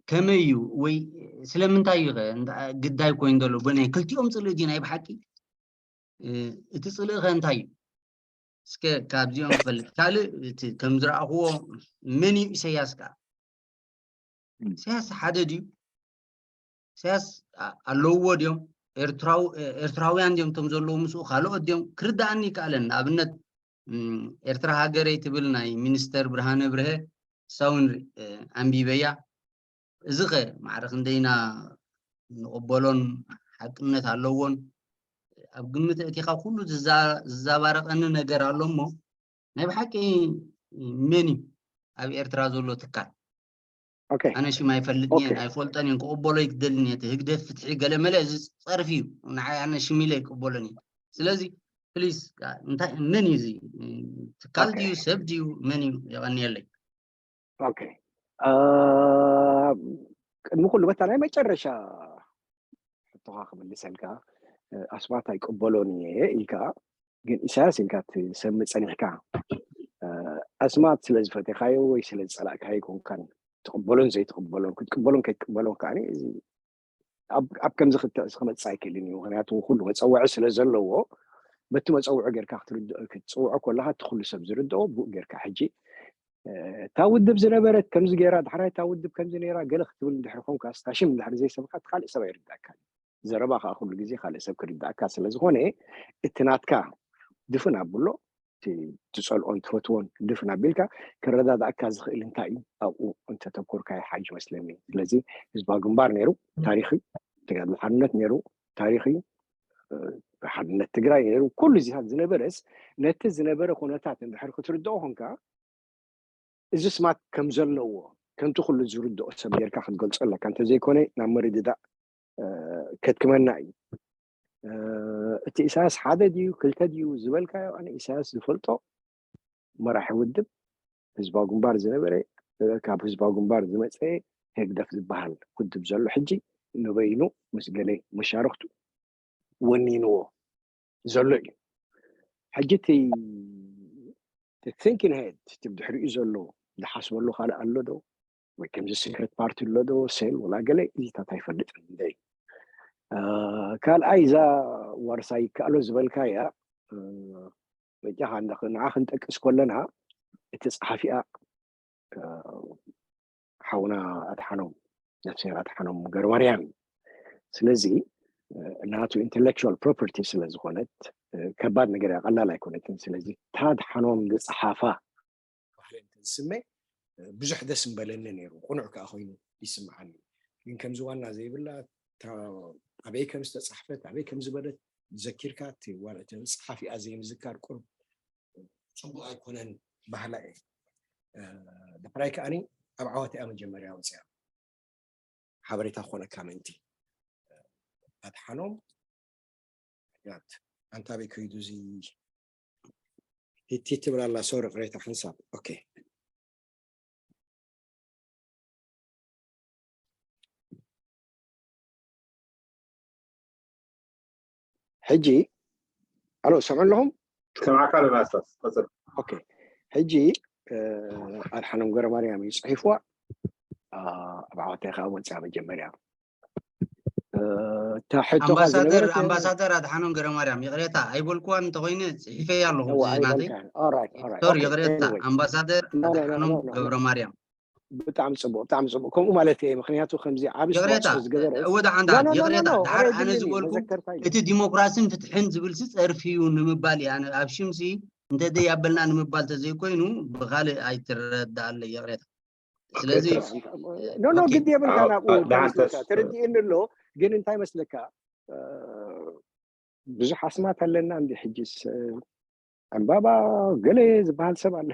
ከመይ እዩ? ወይ ስለምንታይ እዩ ግዳይ ኮይኑ ዘሎ? ብናይ ክልቲኦም ጽልኢ ድዩ ናይ ብሓቂ? እቲ ጽልኢ ከ እንታይ እዩ? እስከ ካብዚኦም ክፈልጥ። ካልእ እቲ ከም ዝረኣኽዎ መን እዩ ኢሳያስ ከኣ? ኢሳያስ ሓደ ድዩ? ኢሳያስ ኣለውዎ ድዮም? ኤርትራውያን ድዮም እቶም ዘለዉ ምስኡ? ካልኦት ድዮም? ክርድኣኒ ይከኣለን። ንኣብነት ኤርትራ ሃገረይ ትብል ናይ ሚኒስተር ብርሃነ ብርሀ እሳ እውን ኣንቢበያ። እዚ ኸ ማዕረ ክንደይና ንቕበሎን ሓቅነት ኣለዎን? ኣብ ግምት እቲ ካብ ኩሉ ዝዛባረቐኒ ነገር ኣሎ እሞ ናይ ብሓቂ መን እዩ ኣብ ኤርትራ ዘሎ ትካል? ኣነ ሽም ኣይፈልጥን እየ፣ ኣይፈልጦን እየ፣ ክቕበሎ ይክደልን እየ። ህግደፍ ፍትሒ ገለ መለ እዚ ጸርፊ እዩ። ንዓይ ኣነ ሽም ኢለ ይቅበሎን እየ። ስለዚ ፕሊስ እንታይ መን እዩ እዚ ትካል ድዩ ሰብ ድዩ መን እዩ? የቐንየለይ። ኦኬ፣ ቅድሚ ኩሉ በታ ናይ መጨረሻ ሕቶኻ ክምልሰልካ፣ ኣስማት ኣይቅበሎን እየ ኢልካ፣ ግን ኢሳያስ ኢልካ ትሰምእ ጸኒሕካ። ኣስማት ስለ ዝፈቴካዮ ወይ ስለ ዝጸላእካዮ ኣይኮንካን ትቕበሎን ዘይትቕበሎን፣ ክትቅበሎን ከይትቅበሎን ከኣ እዚ ኣብ ከምዚ ክትዕ እዚ ክመጽእ ኣይክእልን እዩ። ምክንያቱ ኩሉ መጸውዒ ስለ ዘለዎ በቲ መጸውዒ ጌርካ ክትጽውዖ ከለካ እቲ ኩሉ ሰብ ዝርድኦ ብኡ ጌርካ ሕጂ እታ ውድብ ዝነበረት ከምዚ ገይራ፣ ዳሕራይ እታ ውድብ ከምዚ ነይራ ገለ ክትብል እንድሕሪ ኮንካ፣ ስታሽም እንድሕሪ ዘይሰምካ፣ እቲ ካልእ ሰብ ኣይርዳእካን። ዘረባ ከዓ ኩሉ ግዜ ካልእ ሰብ ክርዳእካ ስለ ዝኾነ፣ እቲ ናትካ ድፍን ኣብሎ፣ እቲ ትጸልኦን ትፈትዎን ድፍን ኣቢልካ፣ ክረዳዳእካ ዝኽእል እንታይ እዩ? ኣብኡ እንተተኮርካ ይሓይሽ መስለኒ። ስለዚ ህዝባዊ ግንባር ነይሩ፣ ታሪኽ እዩ። ተጋድሎ ሓርነት ነይሩ፣ ታሪኽ እዩ። ሓድነት ትግራይ ነይሩ። ኩሉ እዚታት ዝነበረስ ነቲ ዝነበረ ኩነታት እንድሕር ክትርድኦ ኮንካ እዚ ስማት ከም ዘለዎ ከምቲ ኩሉ ዝርድኦ ሰብ ጌርካ ክትገልጾ ኣለካ። እንተዘይኮነ ናብ ምርድዳእ ከድክመና እዩ። እቲ ኢሳያስ ሓደ ድዩ ክልተ ድዩ ዝበልካዮ ኣነ ኢሳያስ ዝፈልጦ መራሒ ውድብ ህዝባዊ ግንባር ዝነበረ ካብ ህዝባዊ ግንባር ዝመፀ ህግደፍ ዝበሃል ውድብ ዘሎ ሕጂ ንበይኑ ምስ ገለ መሻርክቱ ወኒንዎ ዘሎ እዩ። ሕጂ እቲ thinking head እቲ ብድሕሪኡ ዘሎ ዝሓስበሉ ካልእ ኣሎ ዶ ወይ ከምዚ secret party ኣሎ ዶ ሴል ወላ ገለ እዚታት ኣይፈልጥን እንደ ካልኣይ እዛ ዋርሳይ ይከኣሎ ዝበልካያ በጃኻ ንዓ ክንጠቅስ ከለና እቲ ጸሓፊኣ ሓውና ኣድሓኖም ነፍስሔር ኣድሓኖም ገርማርያም እዩ። ስለዚ ናቱ intellectual property ስለ ዝኾነት ከባድ ነገር እያ፣ ቀላል ኣይኮነትን። ስለዚ እታ ኣድሓኖም ዝጸሓፋ ባህለ እንተዝስመ ብዙሕ ደስ ምበለኒ ነይሩ፣ ቁኑዕ ከዓ ኮይኑ ይስምዓኒ። ግን ከምዚ ዋና ዘይብላ ኣበይ ከም ዝተፃሕፈት ኣበይ ከም ዝበለት ዘኪርካ እቲ ጸሓፊኣ ዘይምዝካር ቁርብ ፅቡቅ ኣይኮነን ባህላ እየ። ዳሕራይ ከዓኒ ኣብ ዓወት እያ መጀመርያ ወፅያ ሓበሬታ ክኾነካ ምእንቲ ኣድሓኖም ያት ኣንታ ኣበይ ከይዱ እዚ ሂቲ ትብል ኣላ። ሶሪ ቅሬታ ሓንሳብ ኦኬ። ሕጂ ኣሎ ሰምዑ ኣለኹም? ሰምዓካ ኣለና ስታስ ቀፅል። ኦኬ ሕጂ ኣድሓኖም ገረማርያም እዩ ፅሒፍዋ። ኣብ ዓወታይ ከዓ ወፅያ መጀመርያ ኣምባሳደር ኣምባሳደር ኣድሓኖም ገረማርያም ይቕሬታ ኣይበልኩዋን እንተኮይነ ፅሒፈያ ኣለኹ ናተይ ሶሪ ይቕሬታ ኣምባሳደር ኣድሓኖም ገብረማርያም ብጣዕሚ ፅቡቅ ብጣዕሚ ፅቡቅ ከምኡ ማለት እየ ምክንያቱ ከምዚ ዓብ ይቕሬታ ዝገበረ እወ ደሓንዳ ይቕሬታ ደሓር ኣነ ዝበልኩ እቲ ዲሞክራሲን ፍትሕን ዝብል ሲ ፀርፊ እዩ ንምባል እየ ኣብ ሽምሲ እንተ ደይ ኣበልና ንምባል ተዘይኮይኑ ብካልእ ኣይትረዳኣለ ይቕሬታ ስለዚ ኖ ኖ ግዲ የብልካ ናብኡ ተረዲእኒ ኣሎ ግን እንታይ መስለካ ብዙሕ ኣስማት ኣለና እንዲ ሕጅስ ዕምባባ ገለ ዝበሃል ሰብ ኣለ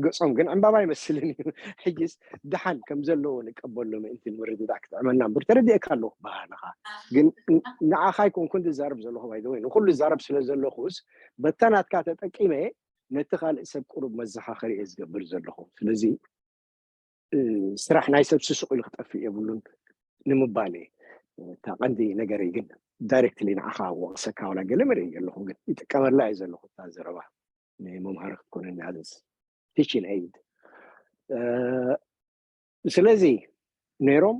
ገጾም ግን ዕምባባ ይመስልን እዩ ሕጅስ ደሓን ከም ዘለዎ ንቀበሎ ምእንቲ ንምርድዳእ ክጥዕመና እምበር ተረዲእካ ኣለኹ ባህልኻ ግን ንዓኻ ኣይኮንኩን ዝዛረብ ዘለኹ ባይዘወይ ንኩሉ ዝዛረብ ስለ ዘለኹስ በታ ናትካ ተጠቂመ ነቲ ካልእ ሰብ ቁሩብ መዘኻኸሪ እየ ዝገብር ዘለኹ ስለዚ ስራሕ ናይ ሰብ ስሱቕ ኢሉ ክጠፍእ የብሉን ንምባል እየ እታ ቀንዲ ነገረይ ግን ዳይሬክትሊ ንዓኻ ወቕሰካ ዋላ ገለ መርእ ኣለኹ ግን ይጥቀመላ እየ ዘለኹ እታ ዘረባ ናይ መምሃሪ ክትኮነኒ ኣዘዝ teaching aid ስለዚ ነይሮም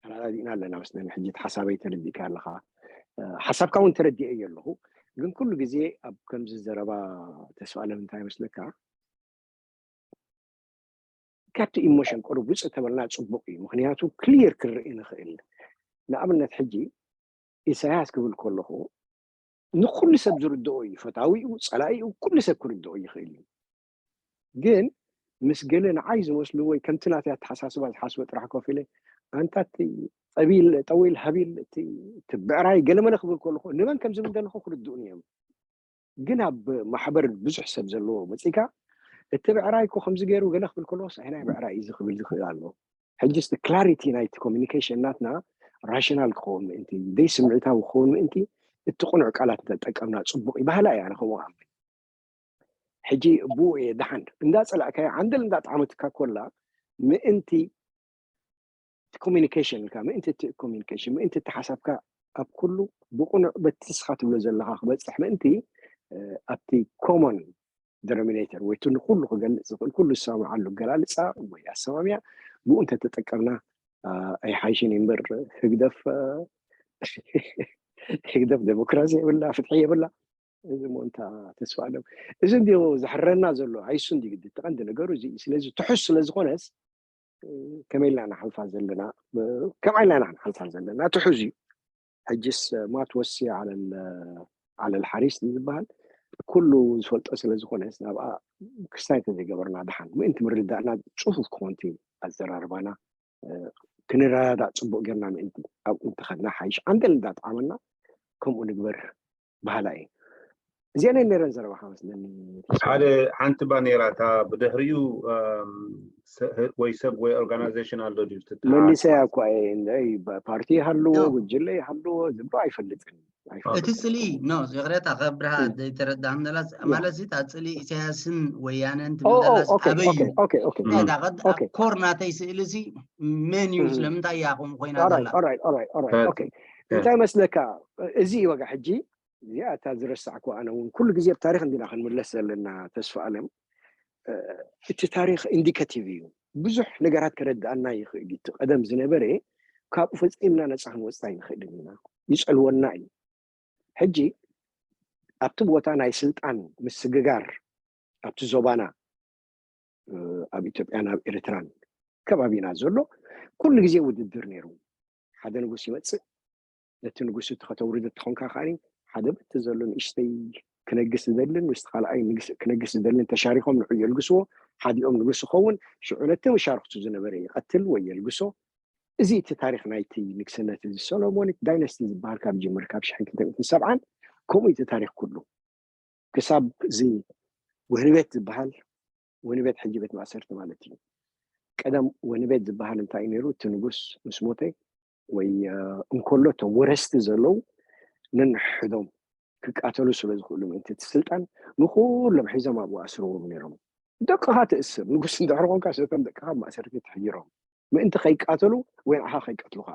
ተረዳዲእና ኣለና መስለኒ ሕጂ ሓሳበይ ተረዲእካ ኣለኻ ሓሳብካ እውን ተረዲአ እየ ኣለኹ ግን ኩሉ ግዜ ኣብ ከምዚ ዘረባ ተስፋ ኣለም እንታይ ይመስለካ ካብቲ ኢሞሽን ቁሩብ ውፅእ ተበልና ፅቡቅ እዩ ምክንያቱ ክሊር ክንርኢ ንኽእል ንኣብነት ሕጂ ኢሳያስ ክብል ከለኹ ንኩሉ ሰብ ዝርድኦ እዩ ፈታዊኡ ፀላኢኡ ኩሉ ሰብ ክርድኦ ይኽእል እዩ ግን ምስ ገለ ንዓይ ዝመስሉ ወይ ከምቲ ናተይ ኣተሓሳስባ ዝሓስበ ጥራሕ ኮፍ ኢለ ኣንታ ጠቢል ጠዊል ሃቢል እቲ ብዕራይ ገለመለ ክብል ከለኹ ንመን ከም ዝብል ዘለኹ ክርድኡን እዮም ግን ኣብ ማሕበር ብዙሕ ሰብ ዘለዎ መፂካ እቲ ብዕራይ እኮ ከምዚ ገይሩ ገለ ክብል ከለዎስ ኣይ ናይ ብዕራይ እዩ ዝክብል ዝክእል ኣሎ ሕጂ ስ ክላሪቲ ናይቲ ኮሚኒኬሽን ናትና ራሽናል ክኸውን ምእንቲ ደይ ስምዒታዊ ክኸውን ምእንቲ እቲ ቁኑዕ ቃላት እንተጠቀምና ፅቡቅ ይባህላ እያ ንከምኡ ኣምን ሕጂ ብኡ እየ ደሓን እንዳ ፀላእካዮ ዓንደል እንዳ ጣዕመትካ ኮላ ምእንቲ ኮሚኒኬሽን ምእንቲ ኮሚኒኬሽን ምእንቲ ተሓሳብካ ኣብ ኩሉ ብቁኑዕ በቲ ስኻ ትብሎ ዘለኻ ክበፅሕ ምእንቲ ኣብቲ ኮሞን ደኖሚኔተር ወይ እቲ ንኩሉ ክገልፅ ዝኽእል ኩሉ ዝሰማምዓሉ ኣገላልፃ ወይ ኣሰማምያ ብኡ እንተተጠቀምና ኣይሓይሽን እዩ እምበር ህግደፍ ህግደፍ ዴሞክራሲ የብላ ፍትሒ የብላ እዚ ሞንታ ተስፋ ኣለም እዚ እንዲ ዘሕረና ዘሎ ኣይሱ እንዲ ግዲ ተቐንዲ ነገሩ እዚ ስለዚ ትሑስ ስለ ዝኾነስ ከመይ ኢልና ንሓልፋ ዘለና ከምኣ ኢልና ኢና ክንሓልፋ ዘለና ትሑዝ እዩ ሕጅስ ማት ወሲ ዓለል ሓሪስ ዝበሃል ኩሉ ዝፈልጦ ስለ ዝኾነ ናብኣ ክስታይ ተዘይገበርና ድሓን ምእንቲ ምርዳእና ፅፉፍ ክኾንቲ ኣዘራርባና ክንረዳዳእ ፅቡቅ ጌርና ምእንቲ ኣብኡ እንተኸድና ሓይሽ ዓንደል እንዳጠዓመና ከምኡ ንግበር በሃላይ። እዚኣን ነረን ዘረባኻ መስለኒ። ሓደ ሓንቲ ባኔራ እታ ብድሕሪኡ ወይ ሰብ ወይ ኦርጋናይዜሽን ኣሎ ድዩ? መሊሰያ እኳ ፓርቲ ይሃልዎ ጉጅለ ይሃልዎ ዝብሎ ኣይፈልጥን። እቲ ጽሊ ኖ ይቕሬታ ከብርሃ ዘይተረዳእም ዘላ ማለት እዚ እታ ጽሊ ኢሳያስን ወያነን ትብል ዘላስ ኣበይ እዩ? ኮር ናተይ ስእሊ እዚ መን እዩ? ስለምንታይ እያ ከምኡ ኮይና ዘላ? እንታይ መስለካ እዚ እዩ በቃ ሕጂ እዚኣ እታ ዝረሳዕኩ ኣነ እውን ኩሉ ግዜ ኣብ ታሪክ እንዲና ክንምለስ ዘለና ተስፋ ኣለም እቲ ታሪክ ኢንዲካቲቭ እዩ። ብዙሕ ነገራት ከረድኣና ይኽእል እዩ። እቲ ቀደም ዝነበረ ካብኡ ፈፂምና ነፃ ክንወፅእ ኣይንኽእልን ኢና፣ ይፀልወና እዩ። ሕጂ ኣብቲ ቦታ ናይ ስልጣን ምስግጋር ኣብቲ ዞባና ኣብ ኢትዮጵያን ኣብ ኤርትራን ከባቢና ዘሎ ኩሉ ግዜ ውድድር ነይሩ። ሓደ ንጉስ ይመፅእ፣ ነቲ ንጉስ እቲ ከተውርዶ ተኾንካ ከኣ ሓደ በቲ ዘሎ ንእሽተይ ክነግስ ዝደልን ምስቲ ካልኣይ ክነግስ ዝደልን ተሻሪኾም ንዑ የልግስዎ። ሓዲኦም ንጉስ ይኸውን፣ ሽዑ ነቲ መሻርክቱ ዝነበረ ይቐትል ወይ የልግሶ። እዚ እቲ ታሪክ ናይቲ ንግስነት እዚ ሶሎሞኒክ ዳይነስቲ ዝበሃል ካብ ጅምር ካብ ሽሕን ክልተ ሚእትን ሰብዓን ከምኡ እቲ ታሪክ ኩሉ ክሳብ እዚ ወህኒ ቤት ዝበሃል ወህኒ ቤት ሕጂ ቤት ማእሰርቲ ማለት እዩ። ቀደም ወህኒ ቤት ዝበሃል እንታይ እዩ ነይሩ? እቲ ንጉስ ምስ ሞተ ወይ እንከሎ እቶም ወረስቲ ዘለዉ ነንሕዶም ክቃተሉ ስለ ዝኽእሉ ምእንቲ እቲ ስልጣን ንኩሎም ሒዞም ኣብኡ ኣስርዎም ነይሮም። ደቅኻ ትእስር ንጉስ እንድሕር ኮንካ ስቶም ደቅኻ ማእሰርቲ ትሕይሮም ምእንቲ ከይቃተሉ ወይ ንዓኻ ከይቀትሉኻ።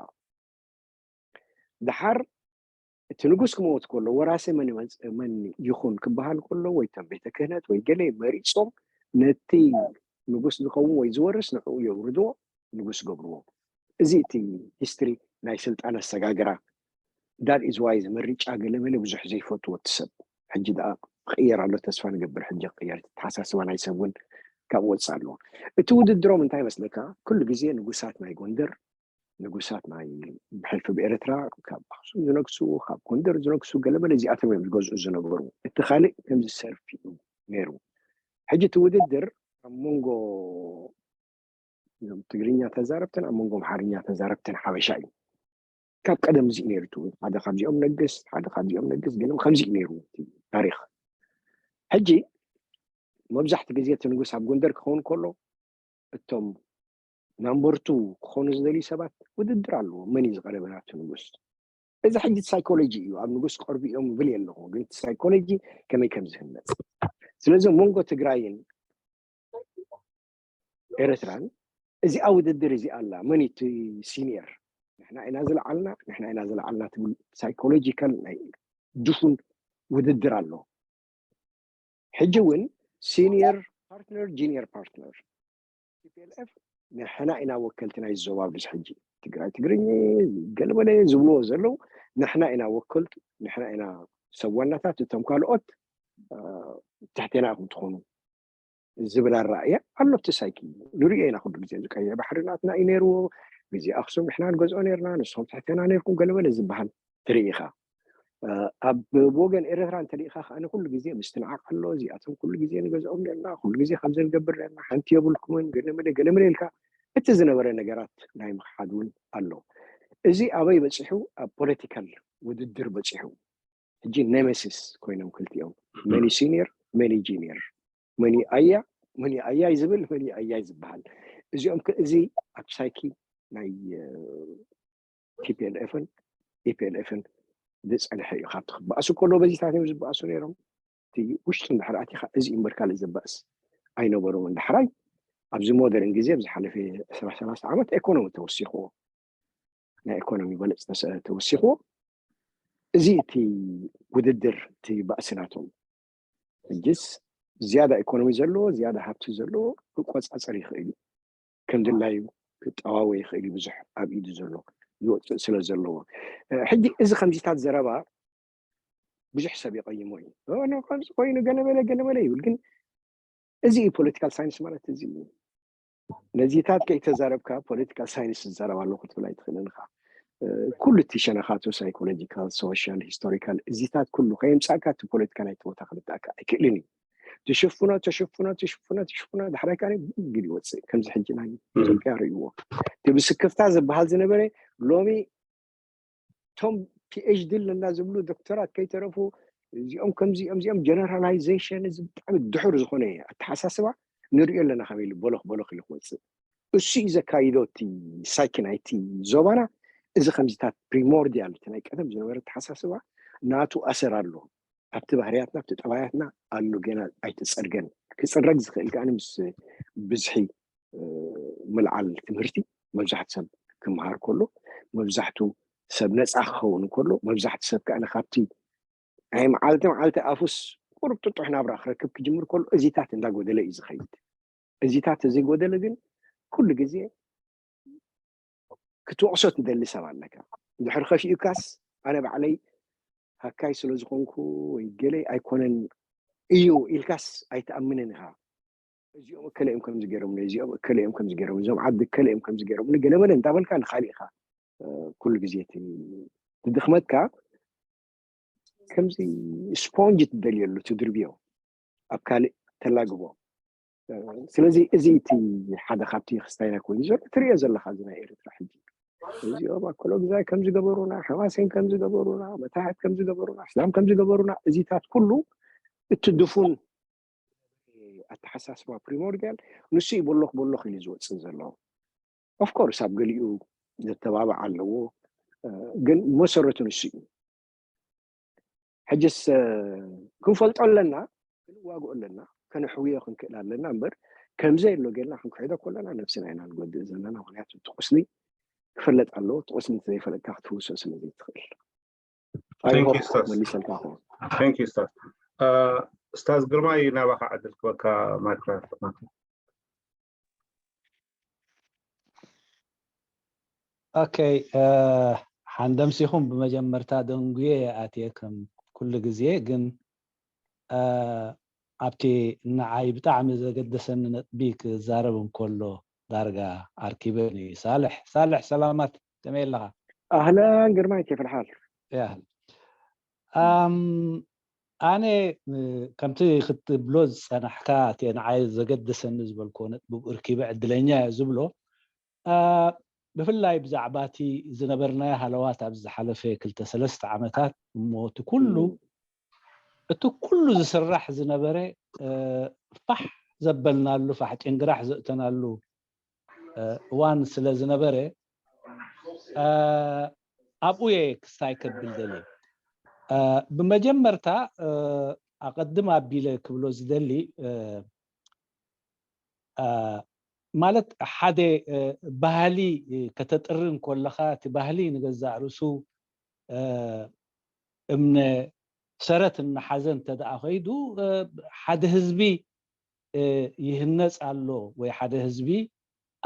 ደሓር እቲ ንጉስ ክመውት ከሎ ወራሲ መን ይኹን ክበሃል ከሎ ወይ እቶም ቤተ ክህነት ወይ ገለ መሪፆም ነቲ ንጉስ ዝኸውን ወይ ዝወርስ ንዕኡ የውርድዎ፣ ንጉስ ገብርዎ። እዚ እቲ ሂስትሪ ናይ ስልጣን ኣሰጋግራ። ዳት ኢዝ ዋይ እዚ ምርጫ ገለመለ ብዙሕ ዘይፈትዎ እቲ ሰብ ሕጂ ደኣ ክቕየር ኣሎ ተስፋ ንገብር። ሕጂ ክቕየር ተሓሳስባ ናይ ሰብ እውን ካብ ወፅእ ኣለዎ። እቲ ውድድሮም እንታይ መስለካ? ኩሉ ግዜ ንጉሳት ናይ ጎንደር ንጉሳት ናይ ብሕልፊ ብኤርትራ ካብ ኣክሱም ዝነግሱ ካብ ጎንደር ዝነግሱ ገለመለ እዚኣቶም እዮም ዝገዝኡ ዝነበሩ። እቲ ካልእ ከምዚ ሰርፊ እዩ ነይሩ። ሕጂ እቲ ውድድር ኣብ መንጎ እዞም ትግርኛ ተዛረብትን ኣብ መንጎ ኣምሓርኛ ተዛረብትን ሓበሻ እዩ። ካብ ቀደም እዚ ነይሩ እቲ ሓደ ካብዚኦም ነግስ ሓደ ካብዚኦም ነግስ ገለ ከምዚ እዩ ነይሩ ታሪክ። ሕጂ መብዛሕቲ ግዜ እቲ ንጉስ ኣብ ጎንደር ክኸውን ከሎ እቶም ናምበርቱ ክኾኑ ዝደልዩ ሰባት ውድድር ኣለዎ። መን እዩ ዝቐረበ ናብቲ ንጉስ? እዚ ሕጂ ሳይኮሎጂ እዩ። ኣብ ንጉስ ቀርቡ እዮም ብል የለኹ፣ ግን ሳይኮሎጂ ከመይ ከም ዝህነፅ። ስለዚ መንጎ ትግራይን ኤርትራን እዚኣ ውድድር እዚኣ ኣላ። መን እቲ ሲኒየር? ንሕና ኢና ዝለዓልና፣ ንሕና ኢና ዝለዓልና ትብል ሳይኮሎጂካል ናይ ድፉን ውድድር ኣሎ። ሕጂ እውን ሲኒየር ፓርትነር ጂኒየር ፓርትነር ቲፒኤልኤፍ ንሕና ኢና ወከልቲ ናይ ዞባ ኣብዚ ሕጂ ትግራይ ትግርኛ ገለመለ ዝብልዎ ዘለዉ ንሕና ኢና ወከልቱ ንሕና ኢና ሰብ ዋናታት እቶም ካልኦት ትሕቴና ኢኹም ትኾኑ ዝብል ኣረኣእያ ኣሎ። እቲ ሳይኪ ንሪኦ ኢና ኩሉ ግዜ እዚ ቀይሕ ባሕሪ ናትና እዩ ነይርዎ ግዜ ኣክሱም ንሕና ንገዝኦ ነርና ንስኹም ትሕቴና ነርኩም ገለመለ ዝበሃል ትርኢ ኢኻ። ኣብ ወገን ኤርትራ እንተሪኢኻ ከኣ ኩሉ ግዜ ምስትንዓቕ ኣሎ። እዚኣቶም ኩሉ ግዜ ንገዝኦም ነርና፣ ኩሉ ግዜ ከምዚ ንገብር ነርና፣ ሓንቲ የብልኩምን ገለመለ ገለመለ ኢልካ እቲ ዝነበረ ነገራት ናይ ምኽሓድ እውን ኣሎ። እዚ ኣበይ በፂሑ? ኣብ ፖለቲካል ውድድር በፂሑ። ሕጂ ኔሜሲስ ኮይኖም ክልቲኦም መኒ ሲኒየር መኒ ጂኒየር መኒ ኣያ መኒ ኣያይ ዝብል መኒ ኣያይ ዝበሃል እዚኦም እዚ ኣብ ሳይኪ ናይ ቲፒኤልኤፍን ኢፒኤልኤፍን ዝፀንሐ እዩ። ካብቲ ክበኣሱ ከሎ በዚታት እዮም ዝበኣሱ ነይሮም። እቲ ውሽጡ እንድሕር ኣቲኻ እዚ እምበር ካልእ ዘባእስ ኣይነበሮምን። ዳሕራይ ኣብዚ ሞደርን ግዜ ኣብ ዝሓለፈ ዕስራ ሰላሳ ዓመት ኤኮኖሚ ተወሲኽዎ ናይ ኤኮኖሚ በለፅ ተወሲኽዎ። እዚ እቲ ውድድር እቲ ባእሲ ናቶም ሕጅስ ዝያዳ ኢኮኖሚ ዘለዎ ዝያዳ ሃብቲ ዘለዎ ክቆፃፀር ይኽእል እዩ። ከም ድላዩ ክጠዋወ ይኽእል እዩ። ብዙሕ ኣብ ኢዱ ዘሎ ዝወፅእ ስለ ዘለዎ ሕጂ እዚ ከምዚታት ዘረባ ብዙሕ ሰብ ይቐይሞ እዩ። ከምዚ ኮይኑ ገለመለ ገለመለ ይብል። ግን እዚ እዩ ፖለቲካል ሳይንስ ማለት እዚ እዩ። ነዚታት ከይተዛረብካ ፖለቲካል ሳይንስ ዝዛረብ ኣለኹ ክትብል ኣይትኽእልን ኢኻ። ኩሉ እቲ ሸነኻቱ ሳይኮሎጂካል፣ ሶሻል፣ ሂስቶሪካል እዚታት ኩሉ ከየምፃእካ እቲ ፖለቲካ ናይቲ ቦታ ክልጣእካ ኣይክእልን እዩ። ትሽፍኖ ትሽፍኖ ትሽፍኖ ትሽፍኖ ዳሕራይ ከዓ ግድ ይወፅእ። ከምዚ ሕጂ ናይ ኢትዮጵያ ርእይዎ እቲ ብስክፍታ ዝበሃል ዝነበረ ሎሚ እቶም ፒኤችዲ ኣለና ዝብሉ ዶክተራት ከይተረፉ እዚኦም ከምዚኦም እዚኦም ጀነራላይዜሽን እዚ ብጣዕሚ ድሑር ዝኾነ ኣተሓሳስባ ንሪኦ ኣለና። ከመይ ኢሉ ቦሎኽ ቦሎኽ ኢሉ ክወፅእ እሱ እዩ ዘካይዶ እቲ ሳይኪ ናይቲ ዞባና። እዚ ከምዚታት ፕሪሞርዲያል እቲ ናይ ቀደም ዝነበረ ኣተሓሳስባ ናቱ ኣሰር ኣሎ ኣብቲ ባህርያትና ኣብቲ ጠባያትና ኣሎ፣ ገና ኣይተፀርገን። ክፅረግ ዝኽእል ከኣ ምስ ብዝሒ ምልዓል ትምህርቲ መብዛሕቱ ሰብ ክምሃር ከሎ፣ መብዛሕቱ ሰብ ነፃ ክኸውን ከሎ፣ መብዛሕቱ ሰብ ከኣ ካብቲ ናይ መዓልቲ መዓልቲ ኣፉስ ቁሩብ ጥጡሕ ናብራ ክረክብ ክጅምር ከሎ እዚታት እንዳጎደለ እዩ ዝኸይድ። እዚታት ተዘይጎደለ ግን ኩሉ ግዜ ክትወቕሶ ትደሊ ሰብ ኣለካ። ድሕር ከፊኡካስ ኣነ ባዕለይ ሃካይ ስለ ዝኾንኩ ወይ ገለ ኣይኮነን እዩ ኢልካስ ኣይትኣምንን ኢኻ። እዚኦም እከለ እዮም ከምዚ ገይሮምኒ፣ እዚኦም እከለ እዮም ከምዚ ገይሮም፣ እዞም ዓዲ እከለ እዮም ከምዚ ገይሮምኒ ገለ መለ እንዳበልካ ንኻሊእ ኢኻ ኩሉ ግዜ ትድኽመትካ። ከምዚ ስፖንጅ ትደልየሉ ትድርብዮ ኣብ ካልእ ተላግቦ። ስለዚ እዚ እቲ ሓደ ካብቲ ክስታይና ኮይኑ ዘሎ ትሪኦ ዘለካ እዚ ናይ ኤርትራ ሕጂ እዚኦም ኣኮሎግዛይ ከምዚ ገበሩና፣ ሓማሴን ከምዚ ገበሩና፣ መታሕት ከምዚ ገበሩና፣ እስላም ከምዚ ገበሩና፣ እዚታት ኩሉ እቲ ድፉን ኣተሓሳስባ ፕሪሞርዲያል ንሱ እዩ ቦሎኽ ቦሎኽ ኢሉ ዝወፅእ ዘሎ። ኦፍኮርስ ኣብ ገሊኡ ዘተባብዕ ኣለዎ፣ ግን መሰረቱ ንሱ እዩ። ሕጅስ ክንፈልጦ ኣለና፣ ክንዋግኦ ኣለና፣ ከነሕውዮ ክንክእል ኣለና እምበር ከምዘይ ኣሎ ጌርና ክንክሕዶ ከለና ነብስና ኢና ንጎድእ ዘለና። ምክንያቱ እቲ ቁስሊ ክፈለጥ ኣለዎ። እቲ ቁስሊ እንተዘይፈለጥካ ክትፍውሶ ስለ ዘይትኽእል። መሊሰልካ ኾ። ኡስታዝ ግርማይ ናባኻ ዕድል ክበካ ማይክሮፎን። ኦኬ፣ ሓንደምሲኹም ብመጀመርታ ደንጉየ ኣትየ ከም ኩሉ ግዜ፣ ግን ኣብቲ ንዓይ ብጣዕሚ ዘገደሰኒ ነጥቢ ክዛረብ እንከሎ ዳርጋ ኣርኪበኒ። ሳልሕ ሳልሕ ሰላማት፣ ከመይ ኣለኻ? ኣህለን ግርማይ፣ ኬፍ ልሓል? ያህል ኣም ኣነ ከምቲ ክትብሎ ዝፀናሕካ እቲ ንዓይ ዘገደሰኒ ዝበልኮ ነጥቢ እርኪበ ዕድለኛ እየ ዝብሎ። ብፍላይ ብዛዕባ እቲ ዝነበርናዮ ሃለዋት ኣብዚ ዝሓለፈ ክልተ ሰለስተ ዓመታት እሞ እቲ ኩሉ እቲ ኩሉ ዝስራሕ ዝነበረ ፋሕ ዘበልናሉ ፋሕ ጭንግራሕ ዘእተናሉ እዋን ስለ ዝነበረ ኣብኡ እየ ክስታይ ከብል ደልየ። ብመጀመርታ ኣቐድም ኣቢለ ክብሎ ዝደሊ ማለት ሓደ ባህሊ ከተጥሪ እንከለኻ እቲ ባህሊ ንገዛእ ርእሱ እምነ ሰረት እናሓዘ እንተ ደኣ ከይዱ ሓደ ህዝቢ ይህነፅ ኣሎ ወይ ሓደ ህዝቢ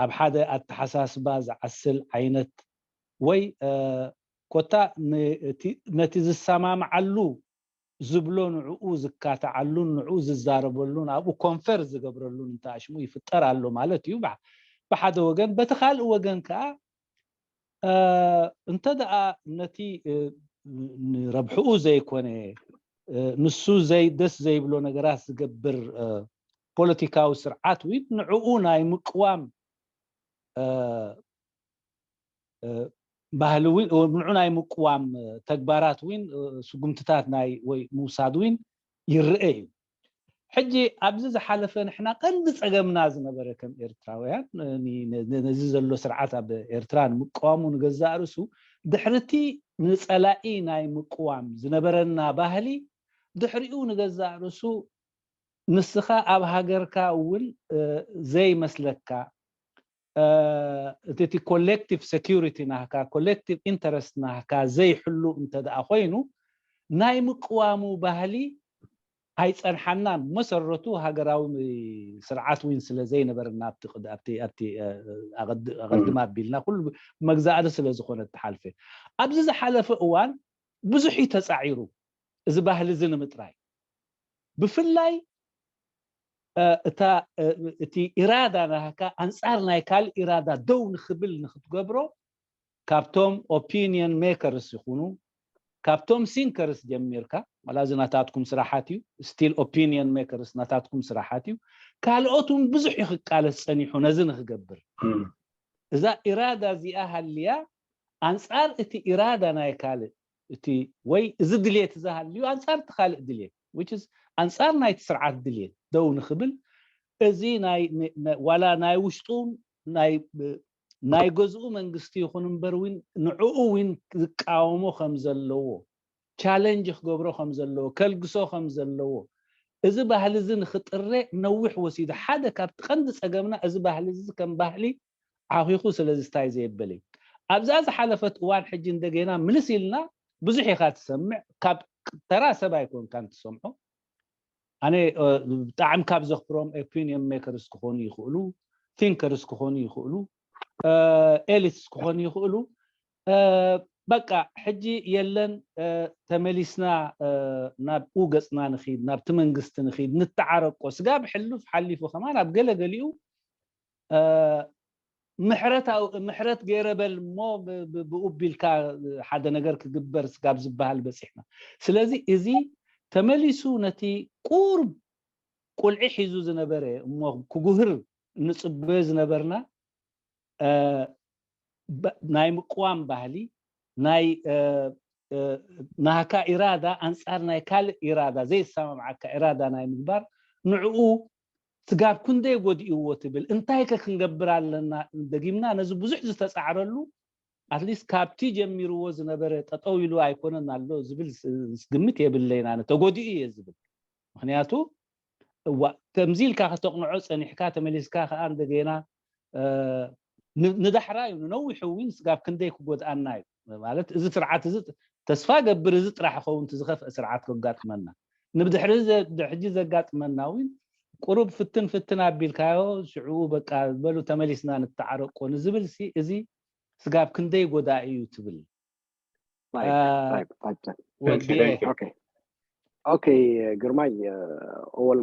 ኣብ ሓደ ኣተሓሳስባ ዝዓስል ዓይነት ወይ ኮታ ነቲ ዝሰማምዓሉ ዝብሎ ንዕኡ ዝካትዓሉን ንዕኡ ዝዛረበሉን ኣብኡ ኮንፈር ዝገብረሉን እንተ ኣሽሙ ይፍጠር ኣሎ ማለት እዩ ብሓደ ወገን። በቲ ካልእ ወገን ከዓ እንተ ደኣ ነቲ ንረብሕኡ ዘይኮነ ንሱ ደስ ዘይብሎ ነገራት ዝገብር ፖለቲካዊ ስርዓት እውን ንዕኡ ናይ ምቅዋም ባህሊ እውን ንዑ ናይ ምቅዋም ተግባራት እውን ስጉምትታት ናይ ወይ ምውሳድ እውን ይረአ እዩ። ሕጂ ኣብዚ ዝሓለፈ ንሕና ቀንዲ ፀገምና ዝነበረ ከም ኤርትራውያን ነዚ ዘሎ ስርዓት ኣብ ኤርትራ ንምቅዋሙ ንገዛእ ርእሱ ድሕርቲ ንፀላኢ ናይ ምቅዋም ዝነበረና ባህሊ ድሕሪኡ ንገዛእ ርእሱ ንስኻ ኣብ ሃገርካ እውን ዘይመስለካ እቲ ኮሌክቲቭ ሴኩሪቲ ናህካ ኮሌክቲቭ ኢንተረስት ናህካ ዘይሕሉ እንተ ደኣ ኮይኑ ናይ ምቅዋሙ ባህሊ ኣይጸንሓናን። መሰረቱ ሃገራዊ ስርዓት እውን ስለ ዘይነበረና ኣብቲ ኣቐድም ኣቢልና ኩሉ መግዛእቲ ስለ ዝኾነ እትሓልፈ ኣብዚ ዝሓለፈ እዋን ብዙሕ እዩ ተጻዒሩ እዚ ባህሊ እዚ ንምጥራይ ብፍላይ እታ እቲ ኢራዳ ናህካ ኣንጻር ናይ ካልእ ኢራዳ ደው ንክብል ንክትገብሮ ካብቶም ኦፒኒየን ሜከርስ ይኹኑ ካብቶም ሲንከርስ ጀሚርካ ዋላ እዚ ናታትኩም ስራሓት እዩ ስቲል ኦፒኒየን ሜከርስ ናታትኩም ስራሓት እዩ። ካልኦት እውን ብዙሕ እዩ ክቃለስ ጸኒሑ ነዚ ንክገብር እዛ ኢራዳ እዚኣ ሃልያ ኣንጻር እቲ ኢራዳ ናይ ካልእ እቲ ወይ እዚ ድሌት እዚ ሃልዩ ኣንጻር እቲ ካልእ ድሌት፣ which is ኣንጻር ናይቲ ስርዓት ድሌት ደው ንኽብል፣ እዚ ናይ ን- ን- ዋላ ናይ ውሽጡ ናይ ናይ ገዝኡ መንግስቲ ይኹን እምበር እውን ንዕኡ እውን ዝቃወሞ ከም ዘለዎ፣ ቻለንጅ ክገብሮ ከም ዘለዎ፣ ከልግሶ ከም ዘለዎ፣ እዚ ባህሊ እዚ ንክጥረ ነዊሕ ወሲዱ። ሓደ ካብቲ ቀንዲ ጸገምና እዚ ባህሊ እዚ ከም ባህሊ ዓኺኹ ስለ ዝታይ ዘየበለ እዩ። ኣብዛ ዝሓለፈት እዋን ሕጂ እንደገና ምልስ ኢልና ብዙሕ ኢኻ ትሰምዕ። ካብ ተራ ሰብ ኣይኮንካን ትሰምዖ። ኣነ ብጣዕሚ ካብ ዘኽብሮም ኦፒኒየን ሜከርስ ክኾኑ ይኽእሉ፣ ቲንከርስ ክኾኑ ይኽእሉ፣ ኤሊትስ ክኾኑ ይኽእሉ። በቃ ሕጂ የለን፣ ተመሊስና ናብኡ ገፅና ንኺድ፣ ናብቲ መንግስቲ ንኺድ፣ ንተዓረቆ። ስጋብ ሕሉፍ ሓሊፉ ከማን ኣብ ገለገሊኡ ምሕረት ገይረ በል እሞ ብኡ ቢልካ ሓደ ነገር ክግበር ስጋብ ዝበሃል በፂሕና። ስለዚ እዚ ተመሊሱ ነቲ ቁርብ ቁልዒ ሒዙ ዝነበረ እሞ ክጉህር ንፅበዮ ዝነበርና ናይ ምቅዋም ባህሊ፣ ናይ ናህካ ኢራዳ ኣንፃር ናይ ካልእ ኢራዳ፣ ዘይሰማምዓካ ኢራዳ ናይ ምግባር፣ ንዕኡ ስጋብ ክንደይ ጎዲእዎ ትብል። እንታይ ከ ክንገብር ኣለና? ደጊምና ነዚ ብዙሕ ዝተፃዕረሉ፣ ኣትሊስት ካብቲ ጀሚርዎ ዝነበረ ጠጠው ኢሉ ኣይኮነን ኣሎ ዝብል ግምት የብለይን። ኣነ ተጎዲኡ እየ ዝብል። ምክንያቱ እዋ ከምዚ ኢልካ ከተቕንዖ ፀኒሕካ፣ ተመሊስካ ከዓ እንደገና ንዳሕራ እዩ፣ ንነዊሕ እውን ስጋብ ክንደይ ክጎድኣና እዩ ማለት። እዚ ስርዓት እዚ ተስፋ ገብር፣ እዚ ጥራሕ ይኸውን፣ እቲ ዝኸፍአ ስርዓት ከጋጥመና። ንብድሕሪ ሕጂ ዘጋጥመና እውን ቁሩብ ፍትን ፍትን ኣቢልካዮ፣ ሽዑ በቃ በሉ ተመሊስና ንተዓረቆ ንዝብል ሲ፣ እዚ ስጋብ ክንደይ ጎዳኢ እዩ ትብል? ኦኬ ግርማይ፣ ኦወል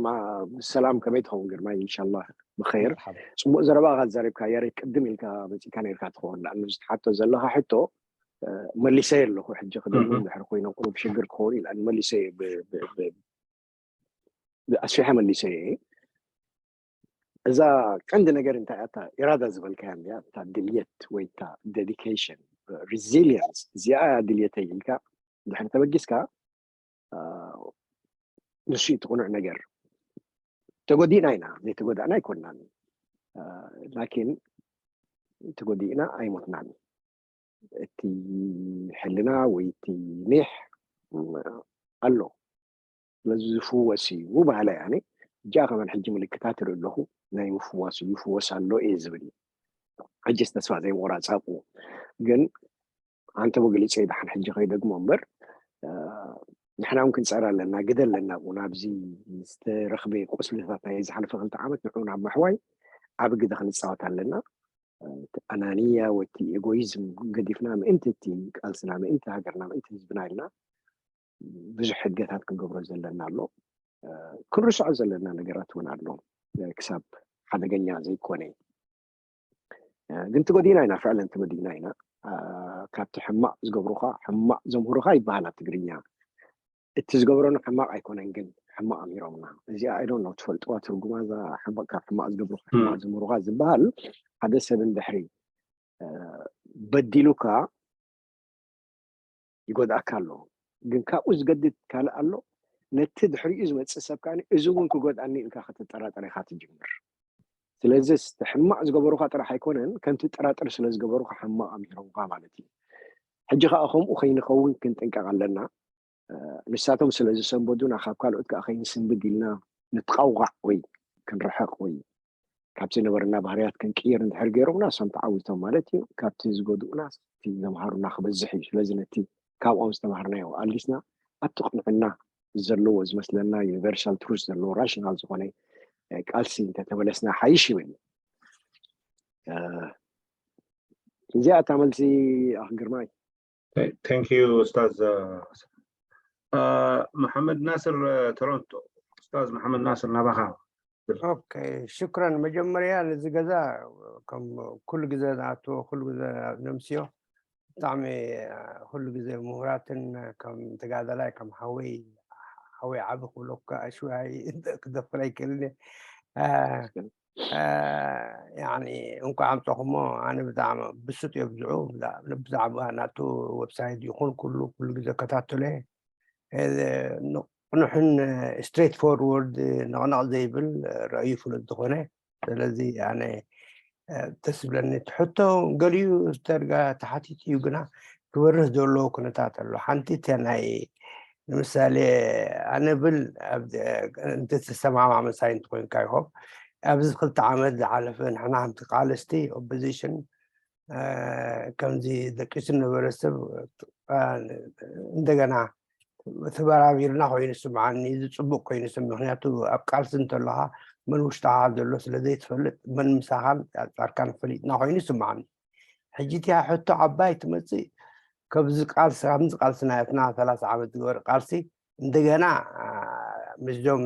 ብሰላም፣ ከመይ ትኸውን ግርማይ? ኢንሻላህ ብኸይር። ፅቡቅ ዘረባ ኢኻ ዘሪብካ። ያሬድ፣ ቅድም ኢልካ መፂእካ ነርካ ትኸውን፣ ንኣኑ ዝተሓቶ ዘለኻ ሕቶ መሊሰ ኣለኹ። ሕጂ ክደግሞ ድሕሪ ኮይኖም ቁሩብ ሽግር ክኸውን ኢላ መሊሰ ኣስፊሐ መሊሰ እየ። እዛ ቀንዲ ነገር እንታይ እያ? እታ ኢራዳ ዝበልካያ እያ፣ እታ ድልየት ወይ እታ ዴዲኬሽን፣ ሪዚሊየንስ፣ እዚኣ እያ ድልየተይ ኢልካ ድሕሪ ተበጊስካ፣ ንሱ እዩ እቲ ቅኑዕ ነገር። ተጎዲእና ኢና፣ ዘይተጎዳእና ኣይኮንናን። ላኪን ተጎዲእና ኣይሞትናን። እቲ ሕልና ወይ እቲ ኒሕ ኣሎ። ስለዚ ዝፍወስ እዩ ባህላ ያኔ እጃ ከመን ሕጂ ምልክታት ርኢ ኣለኹ ናይ ምፍዋስ እዩ፣ ይፍወስ ኣሎ እየ ዝብል። ሕጅስ ተስፋ ዘይምቑራፅ ኣብኡ ግን ኣንተ ብግልፂ ደሓን ሕጂ ከይደግሞ እምበር ንሕና እውን ክንፀር ኣለና፣ ግደ ኣለና። ኣብኡ ናብዚ ዝተረኽበ ቁስልታት ናይ ዝሓለፈ ክልተ ዓመት ንዑ ናብ ምሕዋይ ዓብ ግደ ክንፃወት ኣለና። ኣናንያ ወቲ ኤጎይዝም ገዲፍና ምእንቲ እቲ ቃልስና ምእንቲ ሃገርና ምእንቲ ህዝብና ኢልና ብዙሕ ሕድገታት ክንገብሮ ዘለና ኣሎ። ክንርስዖ ዘለና ነገራት እውን ኣሎ ክሳብ ሓደገኛ ዘይኮነ። ግን ተጎዲእና ኢና፣ ፍዕለን ተጎዲእና ኢና። ካብቲ ሕማቕ ዝገብሩኻ ሕማቕ ዘምህሩኻ ይበሃል ኣብ ትግርኛ። እቲ ዝገብረኑ ሕማቕ ኣይኮነን ግን ሕማቕ ኣምሂሮምና። እዚኣ ኣይ ዶንት ኖ ትፈልጥዋ ትርጉማ እዛ ሕማቕ ካብ ሕማቕ ዝገብሩኻ ሕማቕ ዘምህሩኻ ዝበሃል ሓደ ሰብ እንድሕሪ በዲሉካ ይጎድኣካ ኣሎ። ግን ካብኡ ዝገድድ ካልእ ኣሎ። ነቲ ድሕሪኡ ዝመፅእ ሰብ ከኣ እዚ እውን ክጎድኣኒ ኢልካ ክትጠራጠር ኢኻ ትጅምር። ስለዚ ሕማቕ ዝገበሩካ ጥራሕ ኣይኮነን፣ ከም ትጠራጠር ስለ ዝገበሩካ ሕማቕ ኣምሂሮምካ ማለት እዩ። ሕጂ ከዓ ከምኡ ከይንኸውን ክንጥንቀቕ ኣለና። ንሳቶም ስለ ዝሰንበዱና ካብ ካልኦት ከዓ ከይንስንብድ ኢልና ንትቃውቃዕ ወይ ክንርሕቕ ወይ ካብቲ ነበርና ባህርያት ክንቅይር እንድሕር ገይሮምና እሶም ተዓዊቶም ማለት እዩ። ካብቲ ዝጎድኡና እቲ ዘምሃሩና ክበዝሕ እዩ። ስለዚ ነቲ ካብኦም ዝተማሃርናዮ ኣሊስና ኣብቲ ቅንዕና ዘለዎ ዝመስለና ዩኒቨርሳል ትሩዝ ዘለዎ ራሽናል ዝኾነ ቃልሲ እንተተመለስና ሓይሽ ይብል። እዚኣ እታ መልሲ ኣኽ ግርማይ። Thank you ኡስታዝ መሓመድ ናስር ቶሮንቶ። ኡስታዝ መሓመድ ናስር ናባኻ። ኦኬ ሽክረን። መጀመርያ ነዚ ገዛ ከም ኩሉ ግዜ ንኣትዎ ኩሉ ግዜ ነምስዮ። ብጣዕሚ ኩሉ ግዜ ምሁራትን ከም ተጋዳላይ ከም ሓወይ ሓወይ ዓቢ ክብለካ ሽዋይ ክደፍር ኣይክእልን። ያኒ እንኳዕ ኣምፀኹሞ። ኣነ ብጣዕሚ ብሱጥ እዮ ብዝዑ ብዛዕባ ናቱ ዌብሳይት ይኹን ኩሉ ኩሉ ግዜ ከታተሎ እየ። ቅኑሕን ስትሬት ፎርወርድ ነቕነቕ ዘይብል ረእዩ ፍሉጥ ዝኾነ። ስለዚ ኣነ ተስብለኒ ትሕቶ ገሊኡ ተርጋ ተሓቲት እዩ ግና ክበርህ ዘለዎ ኩነታት ኣሎ። ሓንቲ ናይ ንምሳሌ ኣነ ብል እንተተሰማማ መሳይ እንትኮይንካ ይሆን ኣብዚ ክልተ ዓመት ዝሓለፈ ንሕና ከምቲ ቃልስቲ ኦፖዚሽን ከምዚ ደቂሱ ነበረ ሰብ እንደገና ተበራቢርና ኮይኑ ስምዓኒ። እዚ ፅቡቅ ኮይኑ ስም ምክንያቱ ኣብ ቃልሲ እንተለካ መን ውሽጣካ ዘሎ ስለዘይትፈልጥ መን ምሳካን ኣፃርካን ፈሊጥና ኮይኑ ስምዓኒ። ሕጂ እቲያ ሕቶ ዓባይ ትመፅእ ከብዚ ቃልሲ ከምዚ ቃልሲ ናትና ሰላሳ ዓመት ዝገበር ቃልሲ እንደገና ምስዞም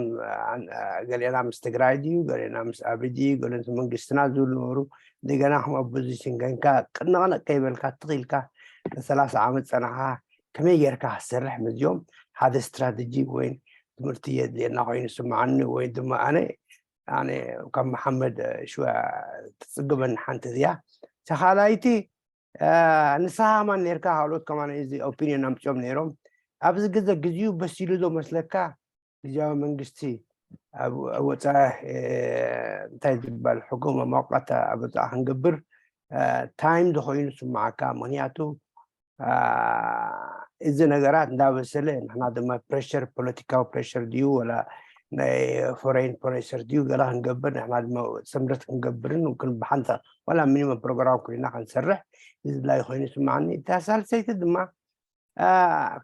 ገሌና ምስ ትግራይ ድዩ ገሌና ምስ ኣቢ ድዩ ገሌ መንግስትና ዝብሉ ነበሩ። እንደገና ከም ኦፖዚሽን ኮይንካ ቅንቕንቕ ከይበልካ ትኽኢልካ ንሰላሳ ዓመት ፀናሕካ ከመይ ጌርካ ክትሰርሕ ምስዚኦም ሓደ ስትራተጂ ወይ ትምህርቲ የድልየና ኮይኑ ስምዓኒ። ወይ ድማ ኣነ ኣነ ካብ መሓመድ ሽዋ ትፅግበኒ ሓንቲ እዚያ ተኻላይቲ ንስኻ ከማን ኔርካ ካልኦት ከማን እዚ ኦፒኒዮን ኣምፅኦም ነይሮም ኣብዚ ግዘ ግዚኡ በሲሉ ዶ መስለካ ግዜያዊ መንግስቲ ኣብ ወፃኢ እንታይ ዝበሃል ሕኩም መማቋታ ኣብ ወፃኢ ክንገብር ታይም ዝኾይኑ ስምዓካ ምክንያቱ እዚ ነገራት እንዳበሰለ ንሕና ድማ ፕሬሽር ፖለቲካዊ ፕሬሽር ድዩ ወላ ናይ ፎሬን ፕሬሽር ድዩ ገላ ክንገብር ንሕና ድማ ሰምረት ክንገብርን ብሓንሳ ዋላ ሚኒመም ፕሮግራም ኮይና ክንሰርሕ ዝድላይ ኮይኑ ይስምዓኒ። እታ ሳልሰይቲ ድማ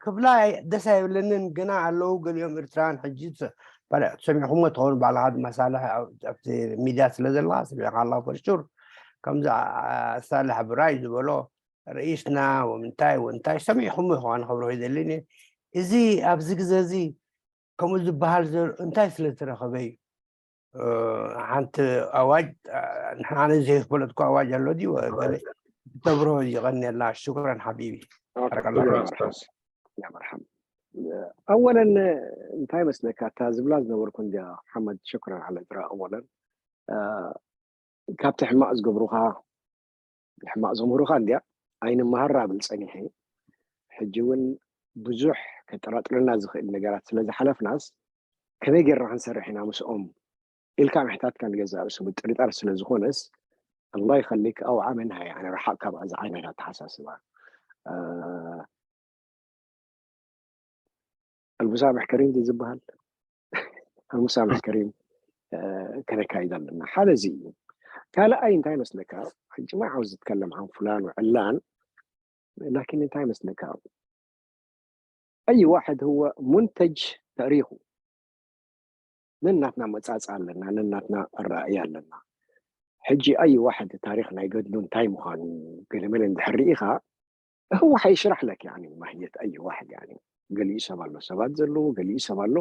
ክብላ ደስ ኣይብለንን ግና ኣለዉ ገሊኦም ኤርትራውያን ሕጂ ሰሚዕኩሞ ትኸውን ባዕልካ ድማ ሳልሕ ኣብቲ ሚድያ ስለ ዘለካ ሰሚዕካ ኣለካ ፈርሹር ከምዚ ሳልሕ ብራይ ዝበሎ ርእስና ወምንታይ ወንታይ ሰሚዕኹም ይኸውን ክብሮ ይደልን እዚ ኣብዚ ግዜ እዚ ከምኡ ዝበሃል ዘሎ እንታይ ስለ ዝተረኸበ እዩ ሓንቲ ኣዋጅ ንሓነ ዘይክፈለጥኩ ኣዋጅ ኣሎ ድዩ ተብሮ ይቐንየልና ሽኩረን ሓቢቢ መርሓም ኣወለን እንታይ መስለካ እታ ዝብላ ዝነበርኩ እንዲያ ሓመድ ሽኩረን ዓለ ድራ ኣወለን ካብቲ ሕማቕ ዝገብሩኻ ሕማቕ ዘምህሩኻ እንድያ ኣይንመሃር ብል ፀኒሐ ሕጂ እውን ብዙሕ ከጠራጥረና ዝኽእል ነገራት ስለ ዝሓለፍናስ ከመይ ጌርና ክንሰርሕ ኢና ምስኦም ኢልካ ምሕታትካ ንገዛእ ርእሱ ምጥርጣር ስለ ዝኾነስ ኣላ ይኸሊክ ኣው ዓመን ሃይ ኣነ ረሓቕ ካብ ኣዚ ዓይነት ኣተሓሳስባ ኣልሙሳምሕ ከሪም ዝበሃል ኣልሙሳምሕ ከሪም ከነካይድ ኣለና ሓደ እዚ እዩ ካልኣይ እንታይ መስለካ ሕጂ ማይ ዓውዝ ዝትከለም ዓን ፍላን ወዕላን ላኪን እንታይ መስለካ ኣይ ዋሕድ ህወ ሙንተጅ ተእሪኹ ነናትና መጻጻ ኣለና ነናትና ኣረኣእያ ኣለና ሕጂ ኣይ ዋሕድ ታሪክ ናይ ገድሉ እንታይ ምዃኑ ገለመለ እንድሕር ርኢኻ هو حيشرح لك يعني ماهية أي واحد يعني ገሊኡ ሰብ ኣሎ ሰባት ዘለዎ ገሊኡ ሰብ ኣሎ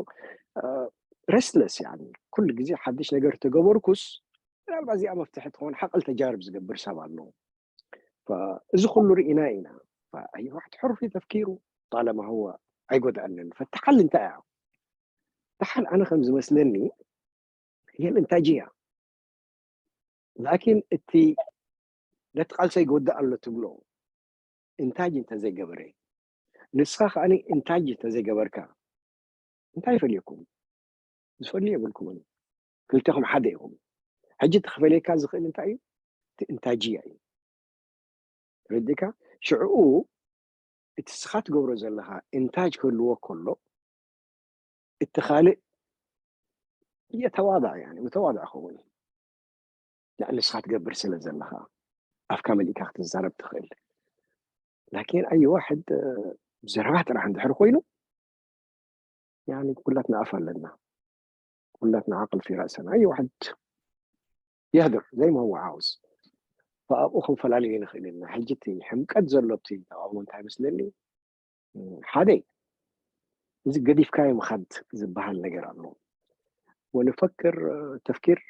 ረስትለስ يعني ኩሉ ግዜ ሓድሽ ነገር ተገበርኩስ ምናልባት እዚኣ መፍትሒ ትኸውን ሓቕል ተጃርብ ዝገብር ሰብ ኣሎ እዚ ኩሉ ርኢና ኢና ኣይ ዋሕድ ሕሩፍ ተፍኪሩ ጣለማ هو ኣይጎድኣንን ፈትሓል እንታይ እያ ደሓን ኣነ ከም ዝመስለኒ የል እንታይ ጅያ ላኪን እቲ ነቲ ቃልሰይ ክወድእ ኣሎ ትብሎ ኢንታጅ እንተዘይገበረ ንስኻ ከኣ ኢንታጅ እንተዘይገበርካ እንታይ ይፈልየኩም ዝፈልዩ የብልኩምን ክልተኹም ሓደ ኢኹም ሕጂ እቲ ክፈልየካ ዝኽእል እንታይ እዩ እቲ ኢንታጅያ እዩ ተረዲእካ ሽዕኡ እቲ ስኻ ትገብሮ ዘለኻ ኢንታጅ ክህልዎ ከሎ እቲ ካልእ የተዋضዕ يعني متواضع ክኸውን ንስኻ ትገብር ስለ ዘለኻ ኣፍካ መሊእካ ክትዛረብ ትኽእል ላኪን ኣይ ዋሕድ ዘረባ ጥራሕ እንድሕር ኮይኑ يعني ኩላትና ኣፍ ኣለና ኩላትና ዓቅል في رأسنا ኣይ ዋሕድ يهدر زي ما هو عاوز فኣብኡ ክንፈላለዩ ንኽእል ኢና ሕጂ እቲ ሕምቀት ዘሎ እቲ ተቃውሞ እንታይ መስለኒ ሓደ እዚ ገዲፍካዮ ምኻድ ዝበሃል ነገር ኣሎ ወንፈክር ተፍኪር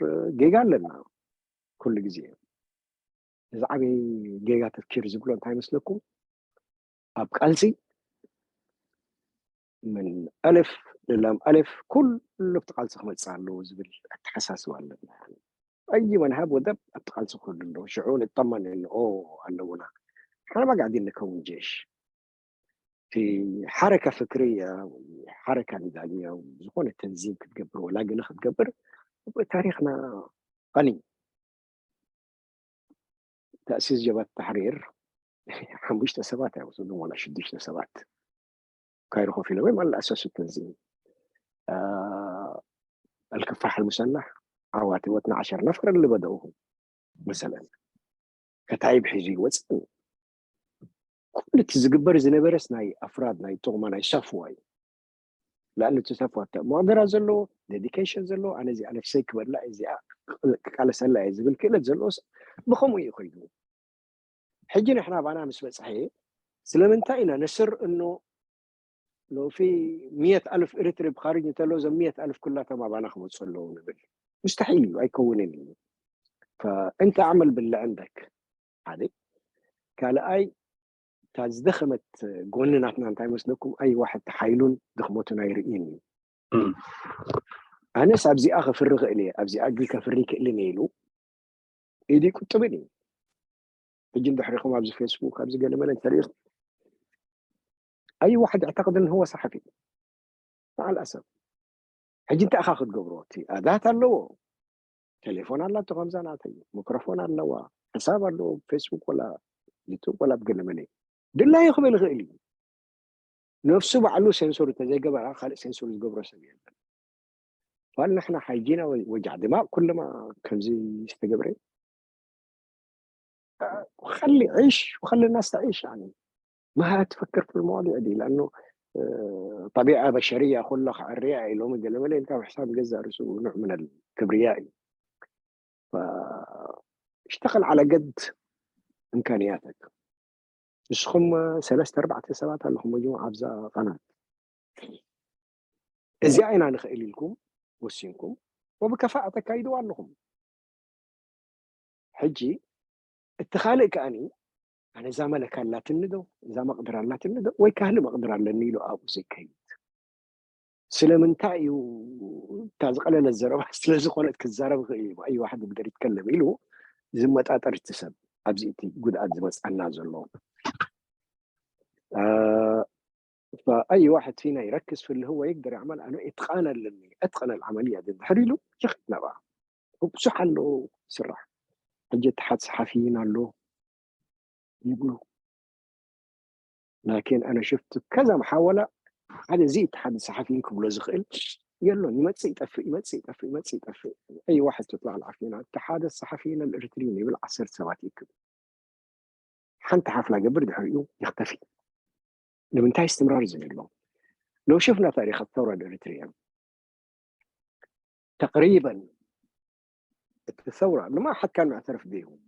ጌጋ ኣለና ኩሉ ግዜ እዚ ዓበይ ጌጋ ተፍኪር ዝብሎ እንታይ መስለኩም ኣብ ቃልሲ ምን ኣልፍ ንላም ኣልፍ ኩሉ ብቲ ቃልሲ ክመፅእ ኣለዎ ዝብል ኣተሓሳስባ ኣለና ኣይ መንሃብ ወደብ ኣብቲ ቃልሲ ክህሉ ኣለዎ። ሽዑ ንጠመን እንኦ ኣለውና። ሓና ማጋዕዲ እንከውን ጀሽ እቲ ሓረካ ፍክርያ፣ ሓረካ ንዳኛ ዝኾነ ተንዚም ክትገብር ወላ ገለ ክትገብር ታሪኽና ቀኒ። ተእሲስ ጀባት ተሕሪር ሓሙሽተ ሰባት ኣይወሰዱም ወላ ሽዱሽተ ሰባት ካይሮ ኮፍ ኢሎም እዮም ኣላእሰሱ ተንዚም። الكفاح المسلح عواتي واتنا عشر نفر اللي بدأوه مثلا كتايب حيزي وزن كل تزقبر زنبرس ناي أفراد ناي طغمة ناي صفوة لأنه تصفوة مقدرة زلو dedication زلو أنا زي أنا شيك ولا زي قال سلا زي بالكلا زلو بخمو يخيدو ሕጂ ንሕና ባና ምስ በፅሐ ስለምንታይ ኢና ነስር እኖ ሎፊ ሚየት ኣልፍ ኤርትሪ ብኻርጅ እንተሎ እዞም ሚየት ኣልፍ ኩላቶም ኣባና ክመፁ ኣለዉ ንብል? ሙስተሒል እዩ፣ ኣይከውንን እዩ። ፈእንተ ኣዕመል ብልዕ እንደክ ሓደ ካልኣይ እታ ዝደኸመት ጎኒ ናትና እንታይ መስለኩም? ኣይ ዋሕድ ሓይሉን ድኽመቱን ኣይርእይን እዩ። ኣነስ ኣብዚኣ ከፍሪ ክእል እየ ኣብዚኣ ግን ከፍሪ ክእልን እየ ኢሉ ኢዲ ቁጥብን እዩ። ሕጂ እንድሕሪኹም ኣብዚ ፌስቡክ ኣብዚ ገለመለ እንተሪኢኹም ኣይ ዋሕድ ኣዕተቅድን ህወ ሰሓፊ በዓል ኣሰብ ሕጂ እንታይ ኢኻ ክትገብሮ እቲ ኣዳት ኣለዎ ቴሌፎን ኣላቶ ከምዛ ናተይ ሚክሮፎን ኣለዋ ሕሳብ ኣለዎ ፌስቡክ ወላ ዩቱብ ወላ ብገለመለ ድላዩ ክብል ይኽእል እዩ ነፍሱ ባዕሉ ሴንሶር እንተዘይገበራ ካልእ ሴንሶር ዝገብሮ ሰብ የለን ፋል ንሕና ሓይጂና ወጃዕ ድማቅ ኩለማ ከምዚ ዝተገብረ خلي عيش وخلي الناس تعيش يعني ما تفكر في المواضيع دي لأنه طبيعة بشرية كلها عرياء لهم قال ولا أنت حساب جزء رسول نوع من الكبرياء فاشتغل على قد إمكانياتك ንስኹም ሰለስተ ኣርባዕተ ሰባት ኣለኹም መጅሙዕ ኣብዛ ቃናት እዚኣ ኢና ንኽእል ኢልኩም ወሲንኩም ወብከፋእ ተካይድዋ ኣለኹም ሕጂ እቲ ካልእ ከኣኒ ኣነ እዛ መለካ ኣላትኒ ዶ እዛ መቕድር ኣላትኒ ዶ ወይ ካልእ መቕድር ኣለኒ ኢሉ ኣብኡ ዘይከይድ ስለምንታይ እዩ እታ ዝቐለለት ዘረባ ስለዝኾነት ክዛረብ ይኽእል እዩ ኣይ ዋሕድ ብደር ይትከለም ኢሉ ዝመጣጠር እቲ ሰብ ኣብዚ እቲ ጉድኣት ዝመፅኣና ዘሎ ኣይ ዋሕድ ፊና ይረክዝ ፍልህ ወይ ይግደር ያዕመል ኣነ እትቃን ኣለኒ እትቀነ ዓመልያ ድሕር ኢሉ ይኽድ ነባ ብዙሕ ኣሎ ስራሕ ሕጂ እትሓት ሰሓፊን ኣሎ ይብሉ ላኪን ኣነ ሽፍቱ ከዛ መሓወላ ሓደ እዚ እቲ ሓደ ሰሓፊን ክብሎ ዝኽእል የሎን ይመፅእ ይጠፍእ ይመፅእ ይጠፍእ ይመፅእ ይጠፍእ ኣይ ዋሕድ ትጥላዕ ዓፊና እቲ ሓደ ሰሓፊን ኣልእርትሪን ይብል ዓሰርተ ሰባት ይክብ ሓንቲ ሓፍላ ገብር ድሕሪኡ ይኽተፊ ንምንታይ እስትምራር ዝብሎ ለው ሽፍና ታሪክ الثورة الإريترية تقريبا الثورة ما حد كان معترف بهم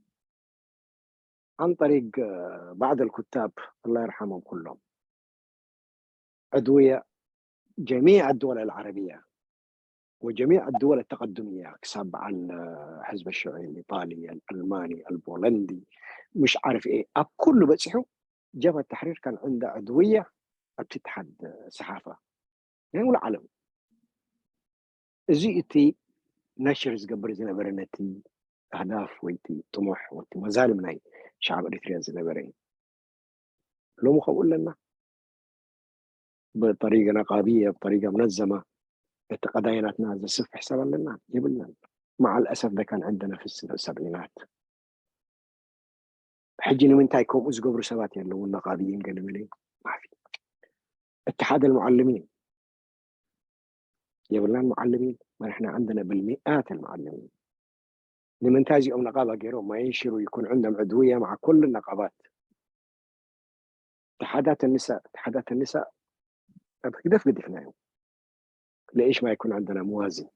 عن طريق بعض الكتاب الله يرحمهم كلهم عضوية جميع الدول العربية وجميع الدول التقدمية كساب عن حزب الشيوعي الإيطالي الألماني البولندي مش عارف إيه أب كله بتسحو جبهة التحرير كان عنده عضوية في اتحاد الصحافة يعني ولا علم እዚ እቲ ነሽር ዝገብር ዝነበረ ነቲ ኣህዳፍ ወይቲ ጥሙሕ ወቲ መዛልም ናይ ሸዓብ ኤሪትርያ ዝነበረ እዩ ሎሚ ከምኡ ኣለና ብጠሪገ ነቃብየ ብጠሪገ ምነዘማ እቲ ቀዳይናትና ዘስፍ ሕሳብ ኣለና የብልናን مع الأسف ده كان عندنا في السبعينات ሕጂ ንምንታይ ከምኡ ዝገብሩ ሰባት የለውን ነቃብይን ገለመለይ ማፊ اتحاد المعلمين የብልናን معلمين ونحن عندنا بالمئات المعلمين ንምንታይ እዚኦም ነቃባ ገይሮም ما ينشروا يكون عندهم عضوية مع كل النقابات اتحادات النساء اتحادات النساء ኣብ ህግደፍ ገዲፍናዮ ليش ما يكون عندنا موازي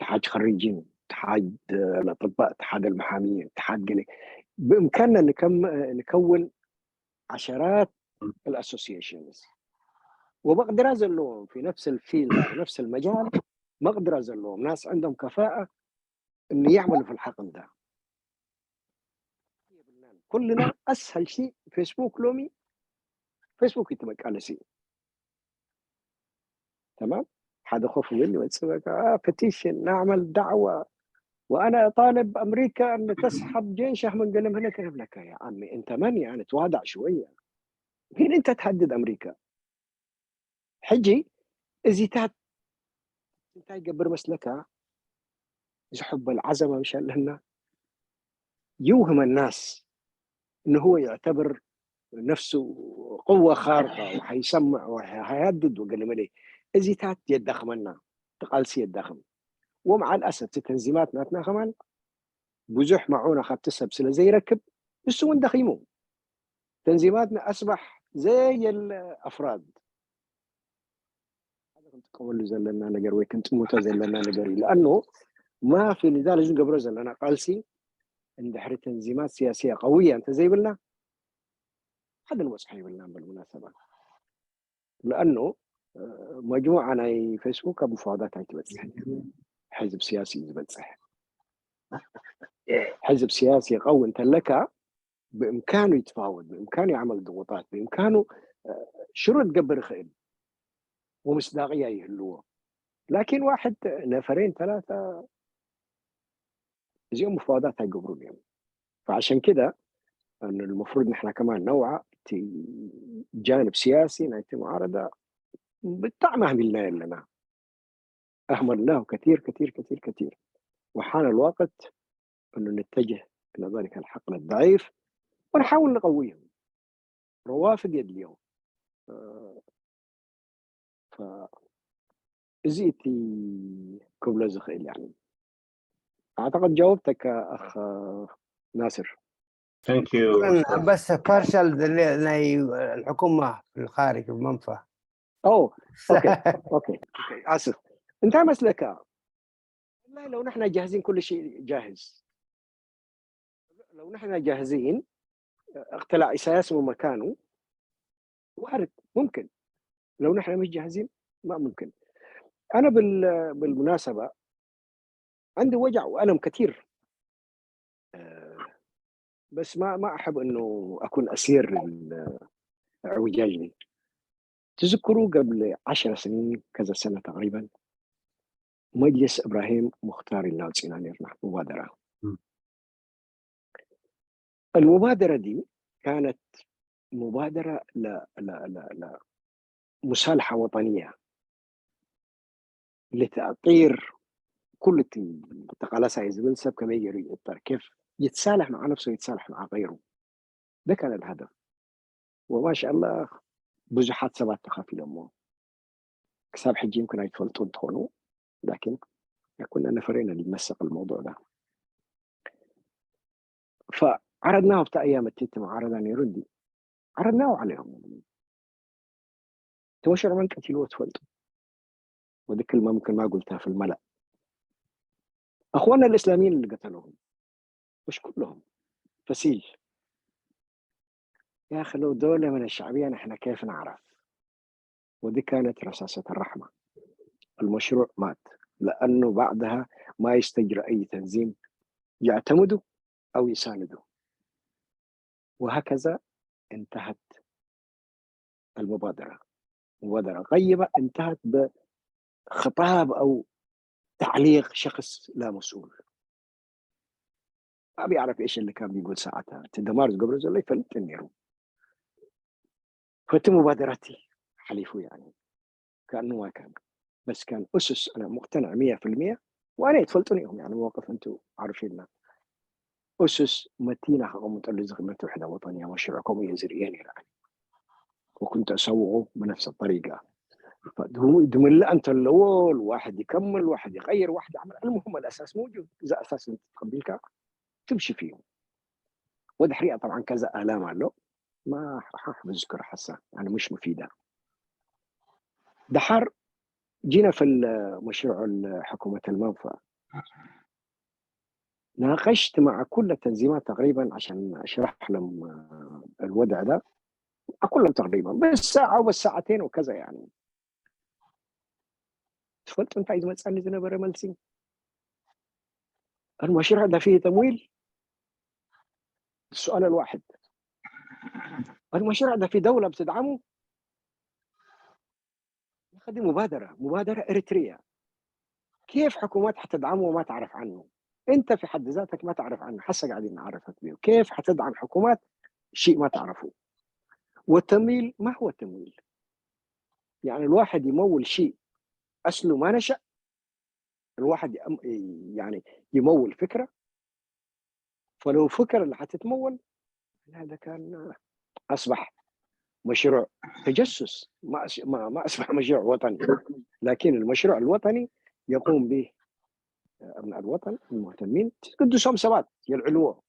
اتحاد خريجين اتحاد الأطباء اتحاد المحامين اتحاد قلي بإمكاننا نكم نكون عشرات ال associations ومقدرة زلهم في نفس ال field في نفس المجال مقدرة زلهم ناس عندهم كفاءة إنه يعملوا في الحقل ده ኩልና ኣስሀል ሺ ፌስቡክ ሎሚ ፌስቡክ ይትመቃለሲ ተማም ሓደ ኮፍ ይብል ይመጽእ በቃ petition نعمل دعوة وأنا أطالب أمريكا أن تسحب جيشها من قلم هنا كلام لك يا عمي أنت من يعني تواضع شوية مين أنت تهدد أمريكا ሕጂ እዚታት እንታይ ይገብር መስለካ ዝሕበል ዓዘማ ምሽ ኣለና يوهم الناس إنه هو يعتبر نفسه قوة خارقة وحيسمع وحيهدد وقال ملي እዚታት የዳኽመና ተቃልሲ የዳኽም ومع الأسف ተንዚማት ናትና ከማን ብዙሕ ማዑና ካብቲ ሰብ ስለ ዘይረክብ እሱ እውን ደኺሙ ተንዚማትና أصبح زي الأفراد ክንጥቀመሉ ዘለና ነገር ወይ ክንጥምቶ ዘለና ነገር እዩ لأنه ما في ንዛ ዝገብሮ ዘለና ቃልሲ እንድሕሪ ተንዚማት ስያስያ ቀውያ እንተዘይብልና ሓደ ንበፅሖ ይብልናን بالمناسبة لأنه መጅሙዓ ናይ ፌስቡክ ኣብ ምፍዋዳት ኣይትበፅሕን ሕዝብ ስያሲ እዩ ዝበፅሕ ሕዝብ ስያሲ ቀው እንተለካ ብእምካኑ ይትፋወድ ብእምካኑ ይዓመል ድቁጣት ብእምካኑ ሽሩጥ ገብር ይኽእል ومصداقية ይህልዎ لكن واحد نفرين ثلاثة እዚኦም مفاوضات ኣይገብሩን እዮም فعشان كده أن المفروض نحن كمان نوعى ت- جانب سياسي ናይቲ معارضة ብጣዕሚ ኣህሚልና ኣለና أهملناه كثير كثير كثير كثير وحان الوقت أنه نتجه إلى ذلك الحقل الضعيف ونحاول نقويهم روافد የድልዮም ف እዚ እቲ ክብሎ ዝኽእል يعني أعتقد جاوبتك أخ ناصر Thank you. شكرا. بس partial ናይ الحكومة في الخارج المنفى أوه أوكي أوكي أوكي آسف أنت مسلك والله لو نحن جاهزين كل شيء جاهز لو نحن جاهزين اقتلع إساياس من مكانه وارد ممكن لو نحن مش جاهزين ما ممكن أنا بال... بالمناسبة عندي وجع وألم كثير آه، بس ما ما أحب إنه أكون أسير للاعوجاج دي تذكروا قبل عشر سنين كذا سنة تقريبا مجلس إبراهيم مختار اللي وصينا نرنا مبادرة م. المبادرة دي كانت مبادرة ل ل ل ل مصالحة وطنية لتأطير كل التقالاسة يزبل سب كما يجري يطر كيف يتصالح مع نفسه ويتصالح مع غيره ده كان الهدف وما شاء الله ብዙሓት ሰባት ተኻፊሎሞ ክሳብ ሕጂ يمكن ኣይትፈልጡ እንትኾኑ لكن كنا نفرين اللي نسق الموضوع ده فعرضناه في أيام التيت معارضة نيرون دي عرضناه عليهم ተመሸርመን ቀቲልዎ ትፈልጡ ወደ ክልማ ምክን ማጉልታ في الملأ أخوانا الإسلاميين اللي قتلوهم مش كلهم فسيل يا أخي لو دولة من الشعبية نحن كيف نعرف ودي كانت رصاصة الرحمة المشروع مات لأنه بعدها ما يستجرى أي تنظيم يعتمده أو يسانده وهكذا انتهت المبادرة مبادرة طيبة انتهت بخطاب أو تعليق شخص لا مسؤول ما بيعرف ايش اللي كان بيقول ساعتها انت دمار قبل زي اللي فلت النيرو فت مبادرتي حليفه يعني كانه ما كان بس كان اسس انا مقتنع مية في المية وانا يتفلتوني هم يعني مواقف انتم عارفيننا اسس متينه خقوم تقول لي زخمه وحده وطنيه مشروعكم يزريان يعني وكنت اسوقه بنفس الطريقه دملأ انت الاول واحد يكمل واحد يغير واحد يعمل المهم الاساس موجود اذا اساس انت تقبلك تمشي فيه ودحريقه طبعا كذا الام له ما راح بذكر حسا يعني مش مفيده دحر جينا في مشروع حكومه المنفى ناقشت مع كل التنظيمات تقريبا عشان اشرح لهم الوضع ده كلهم تقريبا بالساعه وبالساعتين وكذا يعني ትፈልጡ እንታይ ዝመፀኒ ዝነበረ መልሲ المشروع ده فيه تمويل السؤال الواحد المشروع ده في دولة بتدعمه هذه مبادرة، مبادرة إريترية. كيف حكومات حتدعم وما تعرف عنه؟ أنت في حد ذاتك ما تعرف عنه، حسك قاعدين نعرفك به. كيف حتدعم حكومات شيء ما تعرفه؟ والتمويل، ما هو التمويل؟ يعني الواحد يمول شيء أصله ما نشأ، الواحد يأم-، يعني يمول فكرة، فلو فكرة اللي حتتمول، هذا كان أصبح مشروع تجسس، ما أص-، ما ما أصبح مشروع وطني. لكن المشروع الوطني يقوم به أبناء الوطن المهتمين، تقدسهم سبات يلعلوه.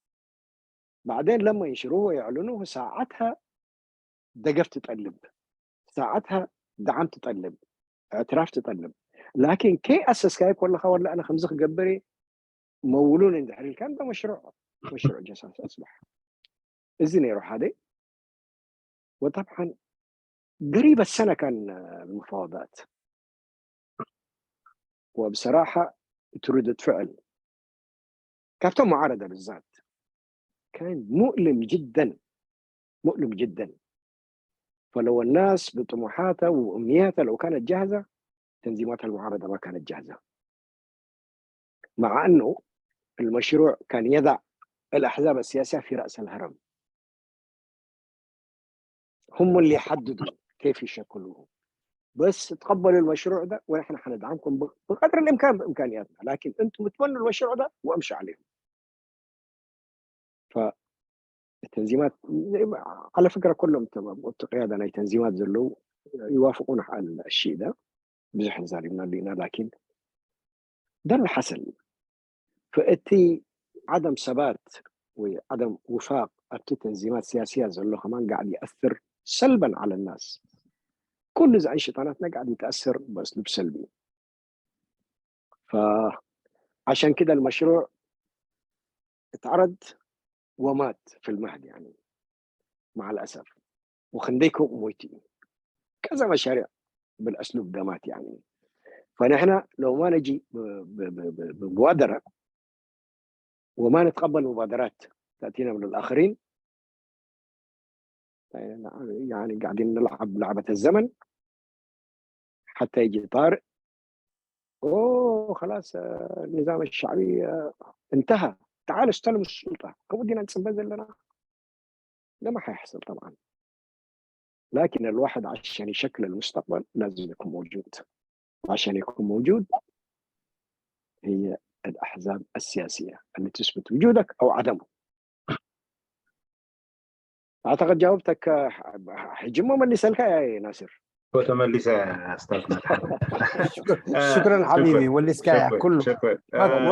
بعدين لما ينشروه ويعلنوه، ساعتها دقف تطلب، ساعتها دعم تطلب، اعتراف تطلب. لكن كي أسس كاي كل خبر، لا، أنا خمزخ قبري مولون عند حرير، كان ده مشروع، مشروع جساس أصبح. إذن يروح هذا. وطبعًا قريب السنة كان المفاوضات، وبصراحة تردد فعل كابتن معارضة بالذات كان مؤلم جدًا، مؤلم جدًا. فلو الناس بطموحاتها وأمنياتها لو كانت جاهزة، تنظيمات المعارضة ما كانت جاهزة، مع أنه المشروع كان يضع الأحزاب السياسية في رأس الهرم، هم اللي يحددوا كيف يشكلوه، بس تقبلوا المشروع ده ونحن حندعمكم بقدر الإمكان بإمكانياتنا، لكن أنتم تبنوا المشروع ده وأمشوا عليه. فالتنظيمات، على فكرة، كلهم تمام، قيادة ናይ تنظيمات زلو يوافقون على الشيء ده. بزح زالمنا لنا، لكن ده اللي حصل. فأتي عدم ثبات وعدم وفاق أتي تنظيمات سياسية زلو كمان قاعد يأثر سلبًا على الناس. كل زعي شيطاناتنا قاعد يتأثر بأسلوب سلبي. فعشان كده المشروع اتعرض ومات في المهد، يعني، مع الأسف. وخنديكو مويتي. كذا مشاريع بالأسلوب ده مات، يعني. فنحن لو ما نجي ب-، ب-، ب-، ب-، بمبادرة وما نتقبل مبادرات تأتينا من الآخرين، يعني، قاعدين نلعب لعبة الزمن حتى يجي طارق. أوه، خلاص، آه، النظام الشعبي، آه، انتهى، تعالوا استلموا السلطة. كم ودينا نتصبى لنا؟ ده ما حيحصل طبعًا. لكن الواحد عشان يشكل المستقبل لازم يكون موجود، وعشان يكون موجود هي الأحزاب السياسية اللي تثبت وجودك أو عدمه. أعتقد جاوبتك، آه، حجمه ملي سلكا يا ناصر. ተመሊሰ ኣስታዝና። ሽክረን ሓቢቢ፣ ወሊስካያ ኩሉ።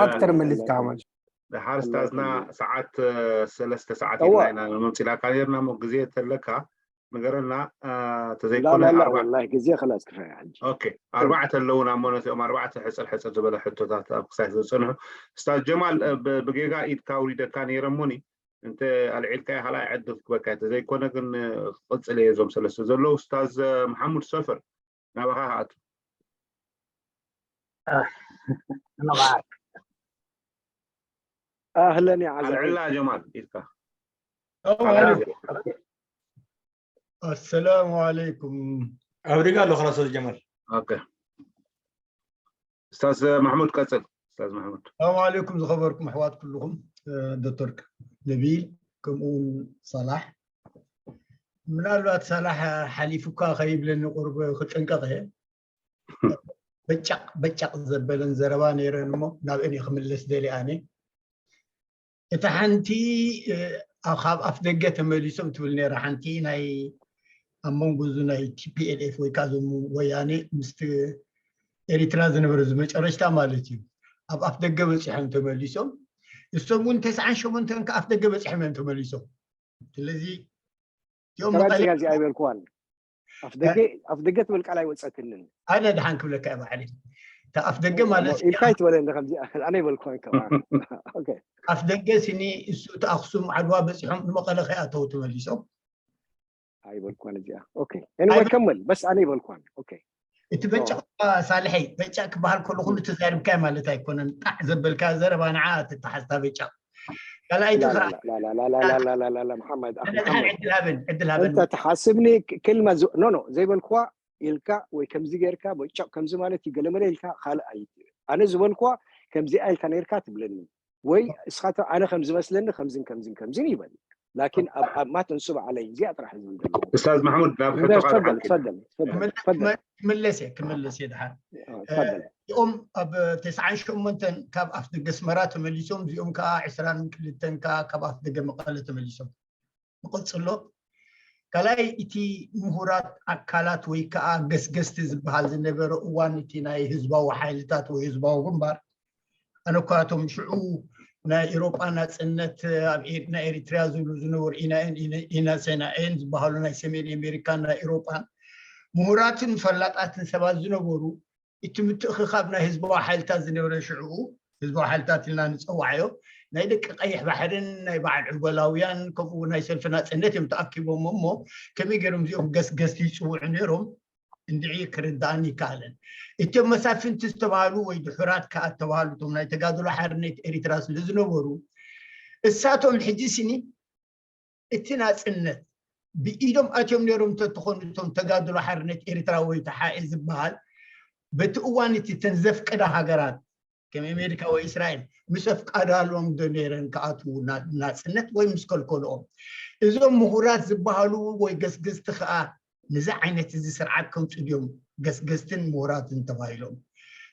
ወቅተር መሊስካ። ሓር ኣስታዝና፣ ሰዓት ሰለስተ ሰዓት ኢልና ኢና መምፂላካ ነርና። እሞ ግዜ ተለካ ንገረና። ተዘይኮነ ግዜ ክላስ ክፋያ ሕጂ ኣርባዕተ ኣለውና እሞ ነዚኦም ኣርባዕተ ሕፅር ሕፅር ዝበለ ሕቶታት ኣብ ክሳይ ዝፅንሑ። ስታዝ ጀማል፣ ብጌጋ ኢድካ ውሪደካ ነይረ እሞኒ እንተ ኣልዒልካዮ ካልኣይ ዕድል ክበካ። ተዘይኮነ ግን ክቕፅል እየ። እዞም ሰለስተ ዘለዉ። ስታዝ መሓሙድ ሰፈር፣ ናባኻ ክኣቱ። ኣህለን ያ ዓዛይ። ኣልዕላ ጀማል ኢልካ። ኣሰላሙ ዓለይኩም። ኣብ ሪጋ ኣሎ ክላስ ጀማል። ኦኬ። ስታዝ ማሕሙድ ቀጽል። ስታዝ ማሕሙድ። ሰላም ዓለይኩም ዝኸበርኩም ኣሕዋት ኩልኹም፣ ዶክተር ነቢል ከምኡ እውን ሳላሕ። ምናልባት ሳላሕ ሓሊፉካ ከይብለኒ ቁሩብ ክጥንቀቕ እየ። በጫቕ በጫቕ ዘበለን ዘረባ ነይረን እሞ ናብአን እየ ክምለስ ደልየ ኣነ። እታ ሓንቲ ካብ ኣፍ ደገ ተመሊሶም ትብል ነይራ፣ ሓንቲ ናይ ኣብ መንጎ እዚ ናይ ቲ ፒ ኤል ኤፍ ወይ ከዓ እዞም ወያኔ ምስቲ ኤሪትራ ዝነበረ እዚ መጨረሽታ ማለት እዩ። ኣብ ኣፍ ደገ በፂሖም ተመሊሶም፣ እሶም እውን ተስዓን ሸሞንተን ከዓ ኣፍ ደገ በፂሖም እዮም ተመሊሶም። ስለዚ እዚኦም ተባል መቐለ ፂጋ እዚኣ ኣይበልኩዋን። ኣፍ ደገ ኣፍ ደገ ትብል ቃል ኣይወፀትንን። ኣነ ድሓን ክብለካ እየ ባዕለይ። እታ ኣፍ ደገ ማለት ኢልካ ኣይትበለኒ ከምዚ ኣነ ኣይበልኩዋን ከማን። ኦኬ ኣፍ ደገ ስኒ እሱ እቲ ኣክሱም ዓድዋ በፂሖም ንመቐለ ከይኣተው ተመሊሶም። ኣይበልኳን እዚኣ። ኦኬ ኤኒወይ ከመል በስ ኣነ ኣይበልኳን። ኦኬ እቲ በጫ ሳልሐይ በጫ ክበሃል ከሎ ኩሉ ተዛሪብካዮ ማለት ኣይኮነን። ጣዕ ዘበልካ ዘረባ ንዓ ትተሓዝታ በጫ ካልኣይቲ ከዓ ላላላላላላላላላ መሓመድ ኣኽ ኣነ ድሓን መሓመድ ዕድል ሃበን ዕድል ሃበን እንተ ትሓስብኒ ክ- ክልመ ዝ- ኖ ኖ ዘይበልኩዋ ኢልካ ወይ ከምዚ ጌርካ ወይ ጨቕ ከምዚ ማለት እዩ ገለመለ ኢልካ ካልእ ኣይ ኣነ ዝበልኳ ከምዚኣ ኢልካ ነርካ ትብለኒ ወይ እስኻቶ ኣነ ከምዚ መስለኒ ከምዝን ከምዝን ከምዝን ይበል ላኪን ኣብ ኣብ ማት እንሱብ ዓለይ እዚኣ ጥራሕ ዝብል ዘለኹ استاذ محمود ናብ እንደ ሕቶኻ ትፈደል ዝሓልፍ ትፈደል ትፈደል ክመል- ትፈደል ክመል- ክምለስ እየ ክምለስ እየ ድሓር አ፣ ትፈደል እዚኦም ኣብ ተስዓን ሸሞንተን ካብ ኣፍ ደገ ኣስመራ ተመሊሶም እዚኦም ከዓ ዕስራን ክልተን ከዓ ካብ ኣፍ ደገ መቐለ ተመሊሶም ንቐፅሎ ካልኣይ እቲ ምሁራት ኣካላት ወይ ከዓ ገስገስቲ ዝበሃል ዝነበረ እዋን እቲ ናይ ህዝባዊ ሓይልታት ወይ ህዝባዊ ግንባር ኣነ እኳ እቶም ሽዑ ናይ ኤሮጳ ናፅነት ኣብ ኤ- ናይ ኤሪትሪያ ዝብሉ ዝነበሩ ኢናኤን ኢነ- ኢናሴናኤን ዝበሃሉ ናይ ሰሜን ኣሜሪካን ናይ ኤሮጳን ምሁራትን ፈላጣትን ሰባት ዝነበሩ እቲ ምትእኽኻብ ናይ ህዝባዊ ሓይልታት ዝነበረ ሽዑ ህዝባዊ ሓይልታት ኢልና ንፀዋዓዮ ናይ ደቂ ቀይሕ ባሕርን ናይ በዓል ዕበላውያን ከምኡ ናይ ሰልፊ ናፅነት እዮም ተኣኪቦም እሞ ከመይ ገይሮም እዚኦም ገስገስቲ ይፅውዑ ነይሮም እንድዒ ክርዳእን ይከኣለን እቶም መሳፍንቲ ዝተባሃሉ ወይ ድሑራት ከዓ ዝተባሃሉ እቶም ናይ ተጋድሎ ሓርነት ኤሪትራ ስለ ዝነበሩ እሳቶም ሕጂ ስኒ እቲ ናፅነት ብኢዶም ኣትዮም ነይሮም እንተትኾኑ እቶም ተጋድሎ ሓርነት ኤርትራ ወይ ተሓኤ ዝበሃል በቲ እዋን እቲ ተን ዘፍቀዳ ሃገራት ከም ኣሜሪካ ወይ እስራኤል ምስ ኣፍቃዳሎም ዶ ነይረን ክኣትዉ ና- ናፅነት ወይ ምስ ከልከልኦም እዞም ምሁራት ዝበሃሉ ወይ ገስገስቲ ከዓ ንዚ ዓይነት እዚ ስርዓት ከምፁ ድዮም ገስገስትን ምሁራትን ተባሂሎም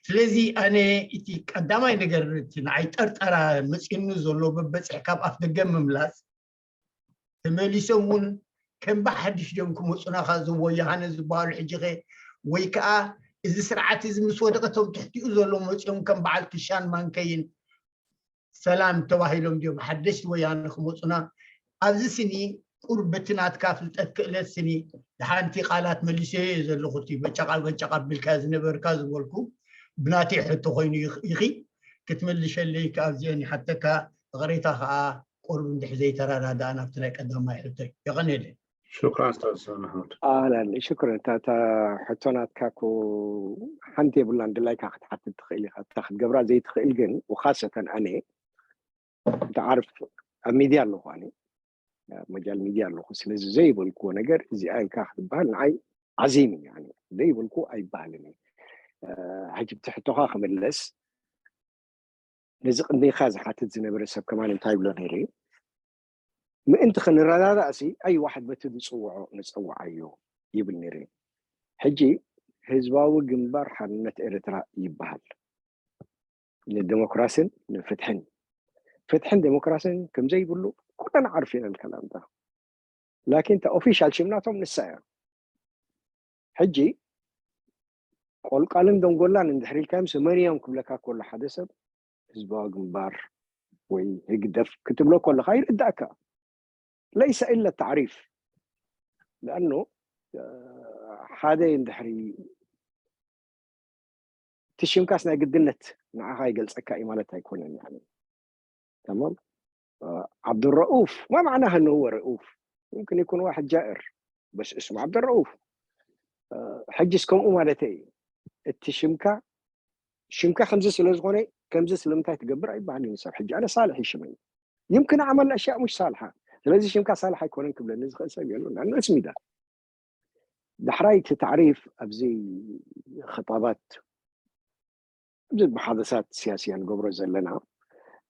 ስለዚ ኣነ እቲ ቀዳማይ ነገር እቲ ንዓይ ጠርጠራ መፂኑ ዘሎ በበፅሕ ካብ ኣፍ ደገ ምምላስ ተመሊሶም እውን ከም ብሓድሽ ድዮም ክመፁና ካብ ዝወያሃነ ዝበሃሉ ሕጂ ኸ ወይ ከዓ እዚ ስርዓት እዚ ምስ ወደቀቶም ትሕቲኡ ዘሎ መፂኦም ከም በዓል ክሻን ማንከይን ሰላም ተባሂሎም ድዮም ሓደሽቲ ወያነ ክመፁና ኣብዚ ስኒ ቁርብ በቲ ናትካ ፍልጠት ክእለት ስኒ ድሓንቲ ቃላት መሊሰዮ እየ ዘለኹ እቲ በጨቃ በጨቃ ኣቢልካ ዝነበርካ ዝበልኩ ብናተይ ሕቶ ኮይኑ ይኽ- ይኺ ክትመልሸለይ ከኣብዚአን ይሓተካ ይቕሬታ ከዓ ቁርብ እንድሕ ዘይተረዳዳእና ኣብቲ ናይ ቀዳማይ ሕቶይ የቐንየለይ شكرا استاذ محمود ኣህላን ሽክረን እታ እታ ሕቶ ናትካ እኮ ሓንቲ የብላን ድላይካ ክትሓትት ትኽእል ኢኻ እታ ክትገብራ ዘይትኽእል ግን ወኻሰተን ኣነ እንተ ዓርፍ ኣብ ሚድያ ኣለኹ ኣነ ኣብ መጃል ሚድያ ኣለኹ ስለዚ ዘይበልክዎ ነገር እዚኣ ኢልካ ክትበሃል ንዓይ ዓዚም እዩ ኣነ ዘይበልክዎ ኣይበሃልን እዩ ሕጂ ብትሕቶኻ ክምለስ ነዚ ቅድሜኻ ዝሓትት ዝነበረ ሰብ ከማን እንታይ ይብሎ ነይሩ እዩ ምእንቲ ክንረዳዳእ ሲ ኣይ ዋሕድ በቲ ዝፅውዖ ንፀውዓዮ ይብል ነይሩ እዩ ሕጂ ህዝባዊ ግንባር ሓርነት ኤርትራ ይበሃል ንዲሞክራስን ንፍትሕን ፍትሕን ዲሞክራስን ከምዘይብሉ ኩለና ዓርፊ ኢና ንከላምታ ላኪን እታ ኦፊሻል ሽም ናቶም ንሳ እያ ሕጂ ቆልቃልን ደንጎላን እንድሕር ኢልካዮም መን እዮም ክብለካ ከሎ ሓደ ሰብ ህዝባዊ ግንባር ወይ ህግደፍ ክትብሎ ከለካ ይርዳእካ ለይሰ ኢለ ታዕሪፍ ለኣኖ ሓደ እንድሕሪ እቲ ሽምካስ ናይ ግድነት ንዓኻ ይገልፀካ እዩ ማለት ኣይኮነን ተማም ዓብዱረኡፍ ማ ማዕና ሀነወ ረኡፍ يمكن يكون واحد جائر بس اسمه عبد الرؤوف ሕጅስ ከምኡ ማለት እዩ እቲ ሽምካ ሽምካ ከምዚ ስለ ዝኾነ ከምዚ ስለምንታይ ትገብር ኣይበሃል እዩ ሰብ ሕጂ ኣነ ሳልሕ ይሽመኝ يمكن عمل أشياء مش صالحة ስለዚ ሽምካ ሳልሕ ኣይኮነን ክብለኒ ዝኽእል ሰብ የሉ ንእስሚዳ ዳሕራይ እቲ ታዕሪፍ ኣብዚ ኽጣባት ኣብዚ መሓደሳት ስያስያ ንገብሮ ዘለና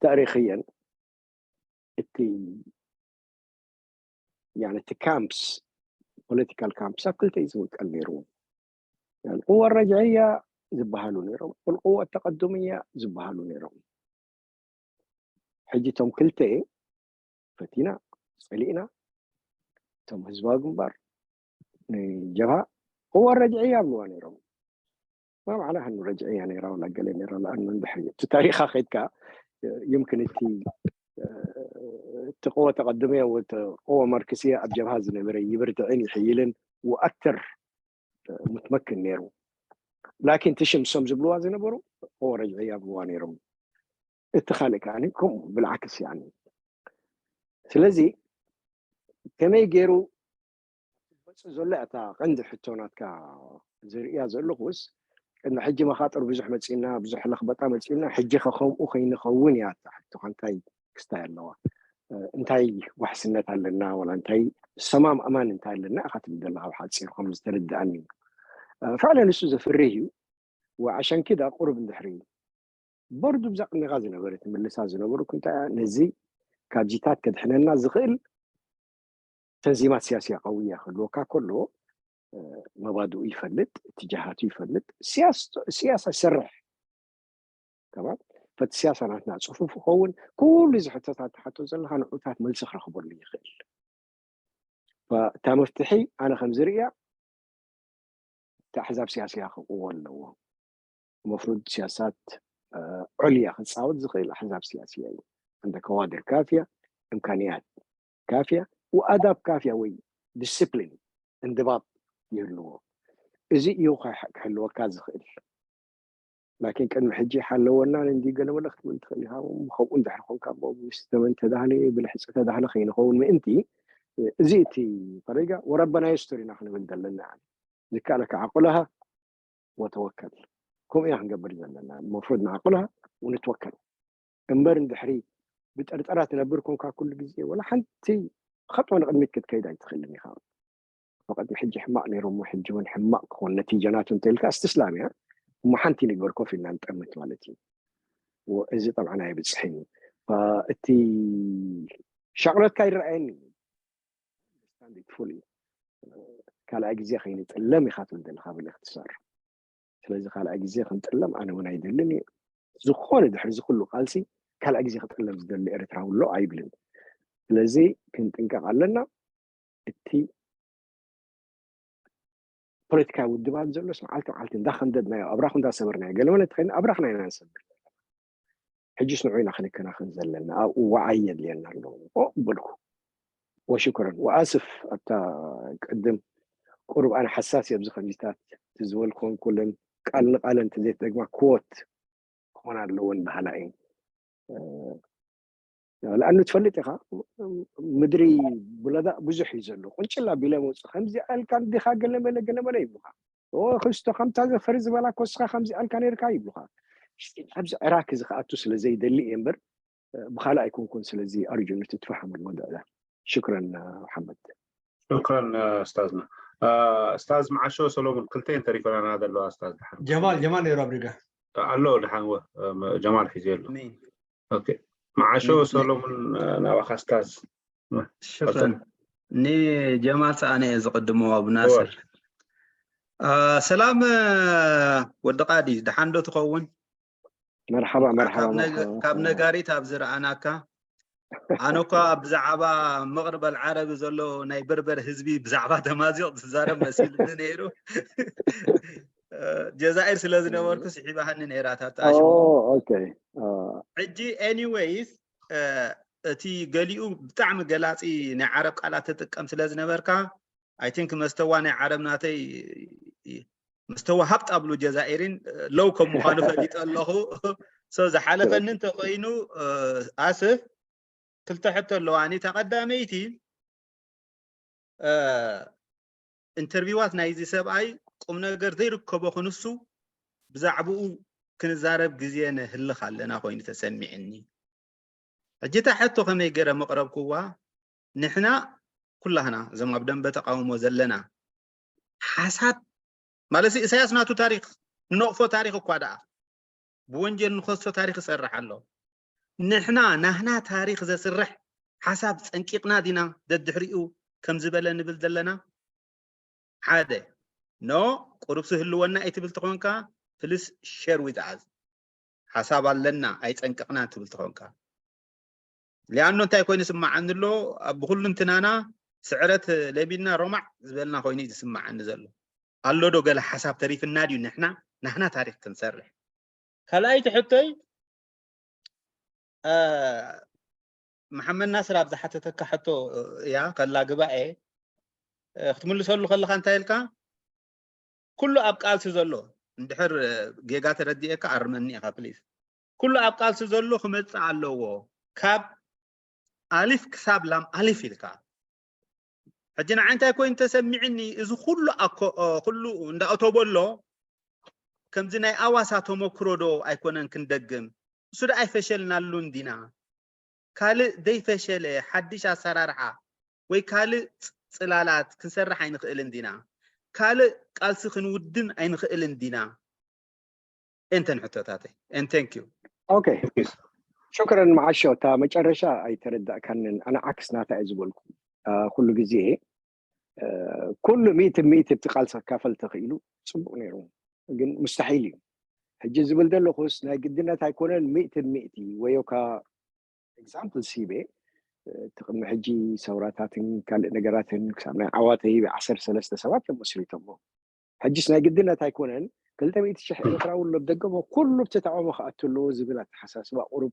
ታሪኽየን እቲ እቲ ካምፕስ ፖለቲካል ካምፕስ ኣብ ክልተ እዩ ዝምቀል ነይሩ ቁወ ረጅዕያ ዝበሃሉ ነይሮም ቁልቁወ ተቀዱምያ ዝበሃሉ ነይሮም ሕጂ እቶም ክልተ ፈቲና ፀሊእና እቶም ህዝባዊ ግንባር ንጀብሃ እዋ ረጅዕያ ኣብልዋ ነይሮም ማ ማዕና ሃኑ ረጅዕያ ነይራ ወላ ገለ ነይራ ለኣኑ እንድሕር እቲ ታሪኻ ከድካ يمكن እቲ እቲ قوة تقدمية قوة ماركسية ኣብ ጀብሃ ዝነበረ ይብርትዕን ይሕይልን وأكثر متمكن ነይሩ لكن እቲ ሽም እሶም ዝብልዋ ዝነበሩ قوة رجعية ኣብልዋ ነይሮም እቲ ካልእ ከዓ ከምኡ بالعكس يعني ስለዚ ከመይ ገይሩ መፅእ ዘሎ እታ ቀንዲ ሕቶ ናትካ ዝርእያ ዘለኹስ ቅድሚ ሕጂ መኻጥር ብዙሕ መፂና ብዙሕ ለኽበጣ መፂና ሕጂ ከ ከምኡ ከይንኸውን እያ እታ ሕቶኻ እንታይ ክስታይ ኣለዋ እንታይ ዋሕስነት ኣለና ወላ እንታይ ሰማም ኣማን እንታይ ኣለና ኢኻ ትብል ዘለኻ ብሓፂሩ ከም ዝተረድኣኒ ፍዕለ ንሱ ዘፍርህ እዩ። ወዓሻንኪ ዳ ቁሩብ እንድሕሪ በርዱ ብዛ ቅድሚኻ ዝነበረ ትምልሳ ዝነበሩ ክንታ ነዚ ካብዚታት ከድሕነና ዝኽእል ተንዚማት ስያስያ ቀውያ ክህልወካ ከሎ መባድኡ ይፈልጥ፣ እትጃሃቱ ይፈልጥ፣ ስያሳ ይሰርሕ። ተማም ፈቲ ስያሳ ናትና ፅፉፍ ይኸውን። ኩሉ እዚ ሕቶታት ትሓቶ ዘለካ ንዑታት መልሲ ክረክበሉ ይኽእል። እታ መፍትሒ ኣነ ከም ዝርእያ እቲ ኣሕዛብ ስያስያ ክቕዎ ኣለዎ። መፍሩድ ስያሳት ዑልያ ክፃወት ዝኽእል ኣሕዛብ ስያስያ እዩ። እንደ ከዋድር ካፍያ፣ እምካንያት ካፍያ፣ ወኣዳብ ካፍያ ወይ ዲስፕሊን እንድባብ ይህልዎ። እዚ እዩ ክሕልወካ ዝኽእል። ላኪን ቅድሚ ሕጂ ሓለወና እንዲ ገለ መለ ክትብል ትኽእል ኢኻ። ከምኡ እንድሕር ኮንካ ምስ ተመን ተዳህለ ብልሕፂ ተዳህለ ከይንኸውን ምእንቲ እዚ እቲ ፈረጃ ወረበና የስቱር ኢና ክንብል ዘለና። ዝከኣለካ ዓቁልሃ ወተወከል። ከምኡ ኢና ክንገብር ዘለና። መፍሩድ ንዓቁልሃ ونتوكل እምበር እንድሕሪ ብጠርጠራ ትነብር ኮንካ ኩሉ ግዜ ወላ ሓንቲ ኸጥወ ንቕድሚት ክትከይድ ኣይትኽእልን ኢኻ። ብቐድሚ ሕጂ ሕማቕ ነይሩ እሞ ሕጂ እውን ሕማቕ ክኾን ነቲጀናቱ እንተኢልካ እስትስላም እያ እሞ ሓንቲ ነገር ኮፍ ኢልና ንጠምት ማለት እዩ። እዚ ጠብዓና ኣይብፅሕን እዩ። እቲ ሻቕሎትካ ይረኣየኒ። ፉል እዩ። ካልኣይ ግዜ ከይንጥለም ኢኻ ትብል ዘለካ ብልእክትሳር። ስለዚ ካልኣይ ግዜ ክንጥለም ኣነ እውን ኣይደልን እዩ። ዝኾነ ድሕሪ እዚ ኩሉ ቃልሲ ካልኣይ ግዜ ክጥለም ዝደሊ ኤርትራዊ ኣሎ ኣይብልን። ስለዚ ክንጥንቀቕ ኣለና። እቲ ፖለቲካዊ ውድባት ዘሎስ መዓልቲ መዓልቲ እንዳኸንደድናዮ ኣብራኹ እንዳሰበርናዮ ገለመለ ተኸይና ኣብራኽና ኢና ንሰብር። ሕጅስ ንዑ ኢና ክንከናኸን ዘለና ኣብኡ ወዓይ የድልየና ኣሎ። ኦ በልኩ። ወሽኩረን ወኣስፍ ኣብታ ቅድም ቁሩብ ኣነ ሓሳስ እየ ኣብዚ ከምዚታት እቲ ዝበልኩን ኩለን ቃል ንቃለን እንተዘይትደግማ ክወት ክኾና ኣለወን በሃላ እየ። ለኣኑ ትፈልጥ ኢኻ ምድሪ ብለዳእ ብዙሕ እዩ ዘሎ። ቁንጭላ ቢለ መውፅእ ከምዚ ኣልካ እንዲኻ ገለመለ ገለመለ ይብሉኻ። ክስቶ ከምታ ዘፈሪ ዝበላ ኮስኻ ከምዚ ኣልካ ነርካ ይብሉኻ። ኣብዚ ዕራክ እዚ ክኣቱ ስለ ዘይደሊ እየ እምበር ብካልእ ኣይኮንኩን። ስለዚ ኣርጁ ንትትፋሃሙ ንወድዕዳ። ሽክረን ሓመድ። ሽክረን እስታዝና። እስታዝ መዓሾ ሰሎሙን ክልተ እየን ተሪፈናና ዘለዋ እስታዝ ድሓን ጀማል ጀማል ነይሩ ኣብ ሪጋ ኣሎ ድሓን ጀማል ሒዙ ኣሎ። መዓሾ ሰሎሙን ናባኻ እስታዝ። ሽክረን። ንጀማል ሰኣነ እየ ዝቕድሞ ኣብ ናስር። ሰላም ወዲ ቃዲ ድሓን ዶ ትኸውን? መርሓባ መርሓባ መርሓባ። ካብ ነጋሪት ኣብ ዝረኣናካ ኣነ እኳ ብዛዕባ መቕርብ ኣልዓረቢ ዘሎ ናይ በርበር ህዝቢ ብዛዕባ ተማዚቕ ዝዛረብ መሲሉኒ ነይሩ። ጀዛኢር ስለ ዝነበርኩ ስሒባሃኒ ነይራ እታ ኣሽሙ። ሕጂ ኤኒወይስ እቲ ገሊኡ ብጣዕሚ ገላፂ ናይ ዓረብ ቃላት ትጥቀም ስለ ዝነበርካ I think መስተዋ ናይ ዓረብ ናተይ መስተዋ ሃብጣ ብሉ ጀዛኢሪን ለው ከም ምዃኑ ፈሊጠ ኣለኹ። ዝሓለፈኒ እንተኮይኑ ኣስፍ ክልተ ሕቶ ኣለዋኒ። እታ ቀዳመይቲ ኢንተርቪዋት ናይዚ ሰብኣይ ቁም ነገር ዘይርከቦ ክንሱ ብዛዕባኡ ክንዛረብ ግዜ ንህልኽ ኣለና ኮይኑ ተሰሚዕኒ። ሕጂ እታ ሕቶ ከመይ ገይረ መቕረብክዋ? ንሕና ኩላህና እዞም ኣብ ደንበ ተቃውሞ ዘለና ሓሳብ ማለት ኢሳያስ ናቱ ታሪክ ንነቕፎ ታሪክ እኳ ደኣ ብወንጀል ንኸሶ ታሪክ ይሰርሕ ኣሎ። ንሕና ናህና ታሪክ ዘስርሕ ሓሳብ ጸንቂቕና ዲና ደድሕሪኡ ከም ዝበለ ንብል ዘለና? ሓደ ኖ ቁሩብ ስህልወና እዩ ትብል ተኾንካ ፕልስ ሸር ዊዝ ኣዝ ሓሳብ ኣለና ኣይጸንቀቕና ትብል ተኾንካ ሊኣኖ እንታይ ኮይኑ ስማዓኒ ኣሎ ብኩሉ እንትናና ስዕረት ለቢድና ሮማዕ ዝበልና ኮይኑ እዩ ዝስማዓኒ ዘሎ ኣሎ ዶ ገለ ሓሳብ ተሪፍና ድዩ ንሕና ናህና ታሪክ ክንሰርሕ ካልኣይቲ ሕቶይ መሓመድ ናስር ኣብ ዝሓተተካ ሕቶ እያ ከላግባ እየ ክትምልሰሉ ከለካ እንታይ ኢልካ ኩሉ ኣብ ቃልሲ ዘሎ እንድሕር ጌጋ ተረዲኤካ ኣርመኒ ኢኻ ፕሊስ ኩሉ ኣብ ቃልሲ ዘሎ ክመፅእ ኣለዎ ካብ ኣሊፍ ክሳብ ላም ኣሊፍ ኢልካ ሕጂ ንዓይ እንታይ ኮይኑ ተሰሚዕኒ እዚ ኩሉ ኩሉ እንዳእተቦ ኣሎ ከምዚ ናይ ኣዋሳ ተመክሮ ዶ ኣይኮነን ክንደግም እሱ ዶ ኣይፈሸልናሉን ዲና ካልእ ዘይፈሸለ ሓድሽ ኣሰራርሓ ወይ ካልእ ጽላላት ክንሰርሕ ኣይንኽእልን ዲና ካልእ ቃልሲ ክንውድን ኣይንኽእልን ዲና? እንተን ሕቶታተይ። And thank you. Okay. ሽክረን መዓሾ፣ እታ መጨረሻ ኣይተረዳእካንን። ኣነ ዓክስ ናታ እየ ዝበልኩ። ኩሉ ግዜ ኩሉ ሚእቲ ሚእቲ እቲ ቃልሲ ክካፈል ተኽኢሉ ጽቡቕ ነይሩ፣ ግን ሙስተሒል እዩ። ሕጂ ዝብል ዘለኹስ ናይ ግድነት ኣይኮነን ሚእቲ ሚእቲ ወዮካ። ኤግዛምፕል ሲቤ እቲ ቅድሚ ሕጂ ሰውራታትን ካልእ ነገራትን ክሳብ ናይ ዓዋተ ሂበ ዓሰርተ ሰለስተ ሰባት እዮም መስሪቶሞ። ሕጅስ ናይ ግድነት ኣይኮነን ክልተ ሚእቲ ሽሕ ኤርትራዊ ኣሎ ደገሞ ኩሉ ብቲ ተቃውሞ ክኣቱ ኣለዎ ዝብል ኣተሓሳስባ ቁሩብ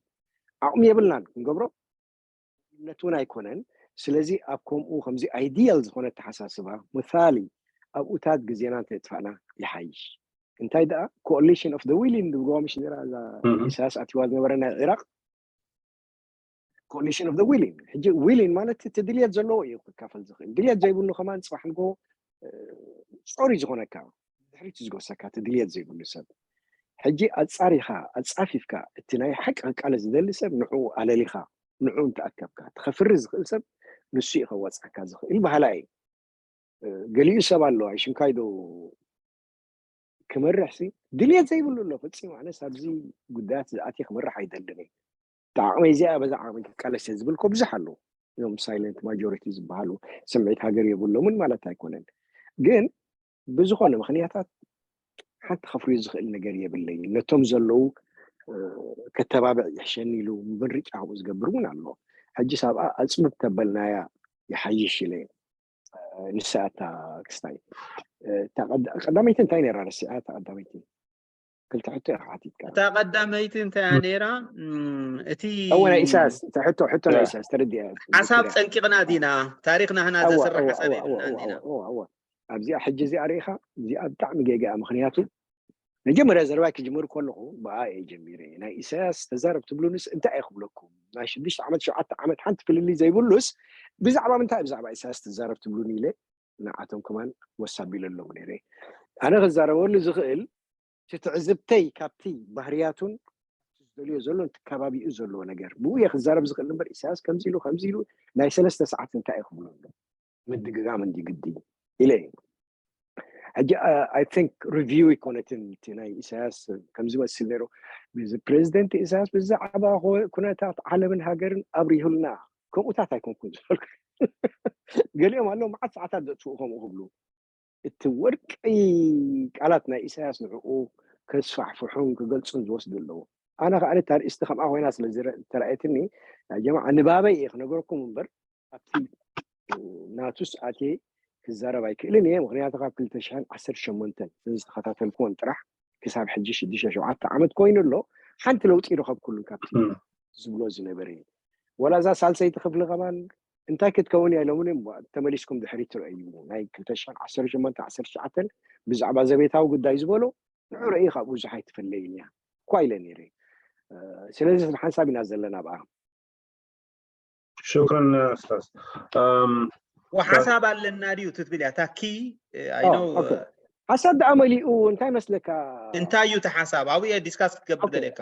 ዓቕሚ የብልናን ክንገብሮ ነት እውን ኣይኮነን። ስለዚ ኣብ ከምኡ ከምዚ ኣይዲያል ዝኾነ ኣተሓሳስባ ምሳሊ ኣብኡታት ግዜና እንተጥፋእና ይሓይሽ። እንታይ ደኣ ኮኦሊሽን ኦፍ ደ ዊሊን ዝብልዋ ምሽ ነራ እዛ ኢሳያስ ኣትዋ ዝነበረ ናይ ዒራቅ ኮኦሊሽን ኦፍ ደ ዊሊን። ሕጂ ዊሊን ማለት እቲ ድልየት ዘለዎ እዩ ክካፈል ዝኽእል። ድልየት ዘይብሉ ከማን ፅባሕ ንጎ ጾሪ ዝኾነካ ድሕሪት ዝጎሰካ እቲ ድልየት ዘይብሉ ሰብ። ሕጂ ኣጻሪኻ ኣጻፊፍካ እቲ ናይ ሓቂ ክቃለስ ዝደሊ ሰብ ንዕኡ ኣለሊኻ ንዕኡ እንተኣከብካ እቲ ከፍሪ ዝኽእል ሰብ ንሱ እዩ ከዋፅኣካ ዝኽእል በሃላ እዩ። ገሊኡ ሰብ ኣሎ ኣይሽንካይ ዶ ክመርሕ ሲ ድልየት ዘይብሉ ኣሎ ፈፂሙ። ኣነስ ኣብዚ ጉዳያት ዝኣትየ ክመርሕ ኣይደልን እየ። ዓቕመይ እዚኣ በዛ ዓቕመይ ክቃለስ እየ ዝብል እኮ ብዙሕ ኣሎ። እዞም ሳይለንት ማጆሪቲ ዝበሃሉ ስምዒት ሃገር የብሎምን ማለት ኣይኮነን። ግን ብዝኾነ ምኽንያታት ሓንቲ ከፍርዩ ዝኽእል ነገር የብለይን። ነቶም ዘለዉ ከተባብዕ ይሕሸኒ ኢሉ ምርጫ ከምኡ ዝገብር እውን ኣሎ። ሕጂ ሳብኣ ኣፅብብ ተበልናያ ይሓይሽ ኢለ ንስኣታ ክስታይ ቀዳመይቲ እንታይ ነራ ረሲዓ እታ ቀዳመይቲ ክልተ ሕቶ ኢኻ ሓቲትካ እታ ቀዳመይቲ እንታይ ነራ እቲ እወ ናይ ኢሳያስ ሕቶ ሕቶ ናይ ኢሳያስ ተረዲኣ ሓሳብ ፀንቂቕና ዲና ታሪክ ናህና ዘስርሕ ሓሳብ የብልና ዲና ኣብዚኣ ሕጂ እዚኣ ርኢኻ እዚኣ ብጣዕሚ ጌጋ ምክንያቱ መጀመርያ ዘረባይ ክጅምር ከለኹ ብኣ እየ ጀሚረ ናይ ኢሳያስ ተዛረብ ትብሉንስ እንታይ እየ ክብለኩም ናይ ሽዱሽተ ዓመት ሸውዓተ ዓመት ሓንቲ ፍልልይ ዘይብሉስ ብዛዕባ ምንታይ ብዛዕባ ኢሳያስ ትዛረብ ትብሉን ኢለ ንዓቶም ከማን ወሳቢለሎም ነይረ ኣነ ክዛረበሉ ዝኽእል እቲ ትዕዝብተይ ካብቲ ባህርያቱን ዝደልዮ ዘሎ እቲ ከባቢኡ ዘለዎ ነገር ብኡ እየ ክዛረብ ዝኽእል እምበር ኢሳያስ ከምዚ ኢሉ ከምዚ ኢሉ ናይ ሰለስተ ሰዓት እንታይ እዩ ክብሎ ኣሎ ምድግጋም እንዲ ግዲ ኢለ እዩ ሕጂ I think review ኣይኮነትን እቲ ናይ ኢሳያስ ከም ዝመስል ነይሩ ፕሬዚደንት ኢሳያስ ብዛዕባ ኩነታት ዓለምን ሃገርን ኣብሪሁልና ከምኡታት ኣይኮንኩን ዝበልኩ ገሊኦም ኣለዉ መዓት ሰዓታት ዘጥፍኡ ከምኡ ክብሉ እቲ ወርቂ ቃላት ናይ ኢሳያስ ንዕኡ ከስፋሕፍሑን ክገልጹን ዝወስዱ ኣለዉ ኣነ ከዓ ነታ ርእስቲ ከምኣ ኮይና ስለ ዝተረኣየትኒ ጀማዓ ንባበይ እየ ክነገረኩም እምበር ኣብቲ ናቱስ ኣትየ ክዛረብ ኣይክእልን እየ ምክንያቱ ካብ ክልተ ሽሕን ዓሰርተ ሸሞንተን ዝተኸታተልኩዎን ጥራሕ ክሳብ ሕጂ ሽዱሽተ ሸውዓተ ዓመት ኮይኑ ኣሎ ሓንቲ ለውጢ ይረኸብኩሉን ካብቲ ዝብሎ ዝነበረ እዩ ወላ እዛ ሳልሰይቲ ክፍሊ ከማን እንታይ ክትከውን እያ ኢሎምኒ ተመሊስኩም ድሕሪት ትረአዩ ናይ ክልተ ሽሕን ዓሰርተ ሸሞንተ ዓሰርተ ትሽዓተን ብዛዕባ ዘቤታዊ ጉዳይ ዝበሎ ንዑ ረእዩ ካብኡ ብዙሕ ኣይትፈለይን እያ እኳ ኢለ ነይረ ስለዚ ንሓንሳብ ኢና ዘለና ኣብኣ ሽክረን ኡስታዝ ሓሳብ ኣለና ድዩ ትትብል እያ ታኪ ኣይነው ሓሳብ ደኣ መሊኡ እንታይ መስለካ እንታይ እዩ እቲ ሓሳብ ኣብኡ እየ ዲስካስ ክትገብር ደልየካ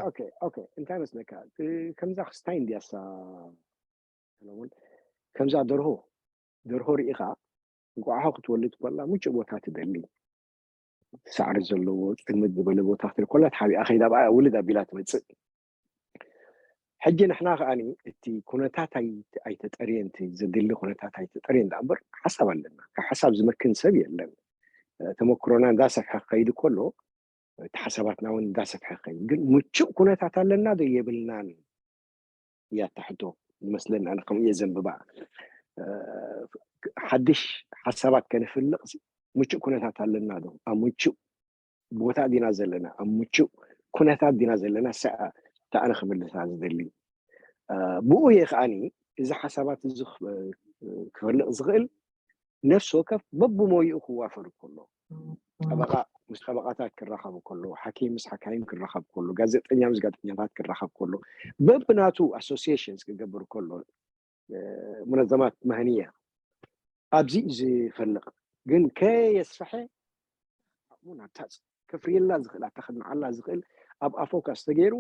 እንታይ መስለካ ከምዛ ክስታይ እንድያሳ ከምዛ ደርሆ ደርሆ ርኢኻ እንቋዕሖ ክትወልድ ከላ ምቹእ ቦታ ትደሊ ሳዕሪ ዘለዎ ፅልምት ዝበለ ቦታ ክትርኢ ከላ ተሓቢኣ ከይዳ ብኣ ውልድ ኣቢላ ትመፅእ ሕጂ ንሕና ከዓኒ እቲ ኩነታት ኣይተጠርየን ዘድሊ ኩነታት ኣይተጠርየን ዳ እምበር ሓሳብ ኣለና ካብ ሓሳብ ዝመክን ሰብ የለን ተመክሮና እንዳሰፍሐ ክኸይድ ከሎ እቲ ሓሳባትና እውን እንዳሰፍሐ ክኸይድ ግን ምቹእ ኩነታት ኣለና ዶ የብልናን እያ እታ ሕቶ ዝመስለኒ ኣነ ከምኡ እየ ዘንብባ ሓድሽ ሓሳባት ከነፍልቕ ምቹእ ኩነታት ኣለና ዶ ኣብ ምቹእ ቦታ ዲና ዘለና ኣብ ምቹእ ኩነታት ዲና ዘለና ሰኣ ተኣነ ክምልሳ ዝደሊ ብኡ እየ ከዓኒ እዚ ሓሳባት እዚ ክፈልቕ ዝኽእል ነፍሲ ወከፍ በብሞይኡ ክዋፈር ከሎ ጠበቃ ምስ ጠበቃታት ክራኸብ ከሎ ሓኪም ምስ ሓካይም ክራኸብ ከሎ ጋዜጠኛ ምስ ጋዜጠኛታት ክራኸብ ከሎ በብናቱ ኣሶሲሽንስ ክገብር ከሎ ሙነዘማት መህንያ ኣብዚ ዝፈልቕ ግን ከየስፈሐ ዓቕሙ ናብታ ከፍርየላ ዝኽእል ኣታ ከድምዓላ ዝኽእል ኣብኣ ፎካስ ተገይሩ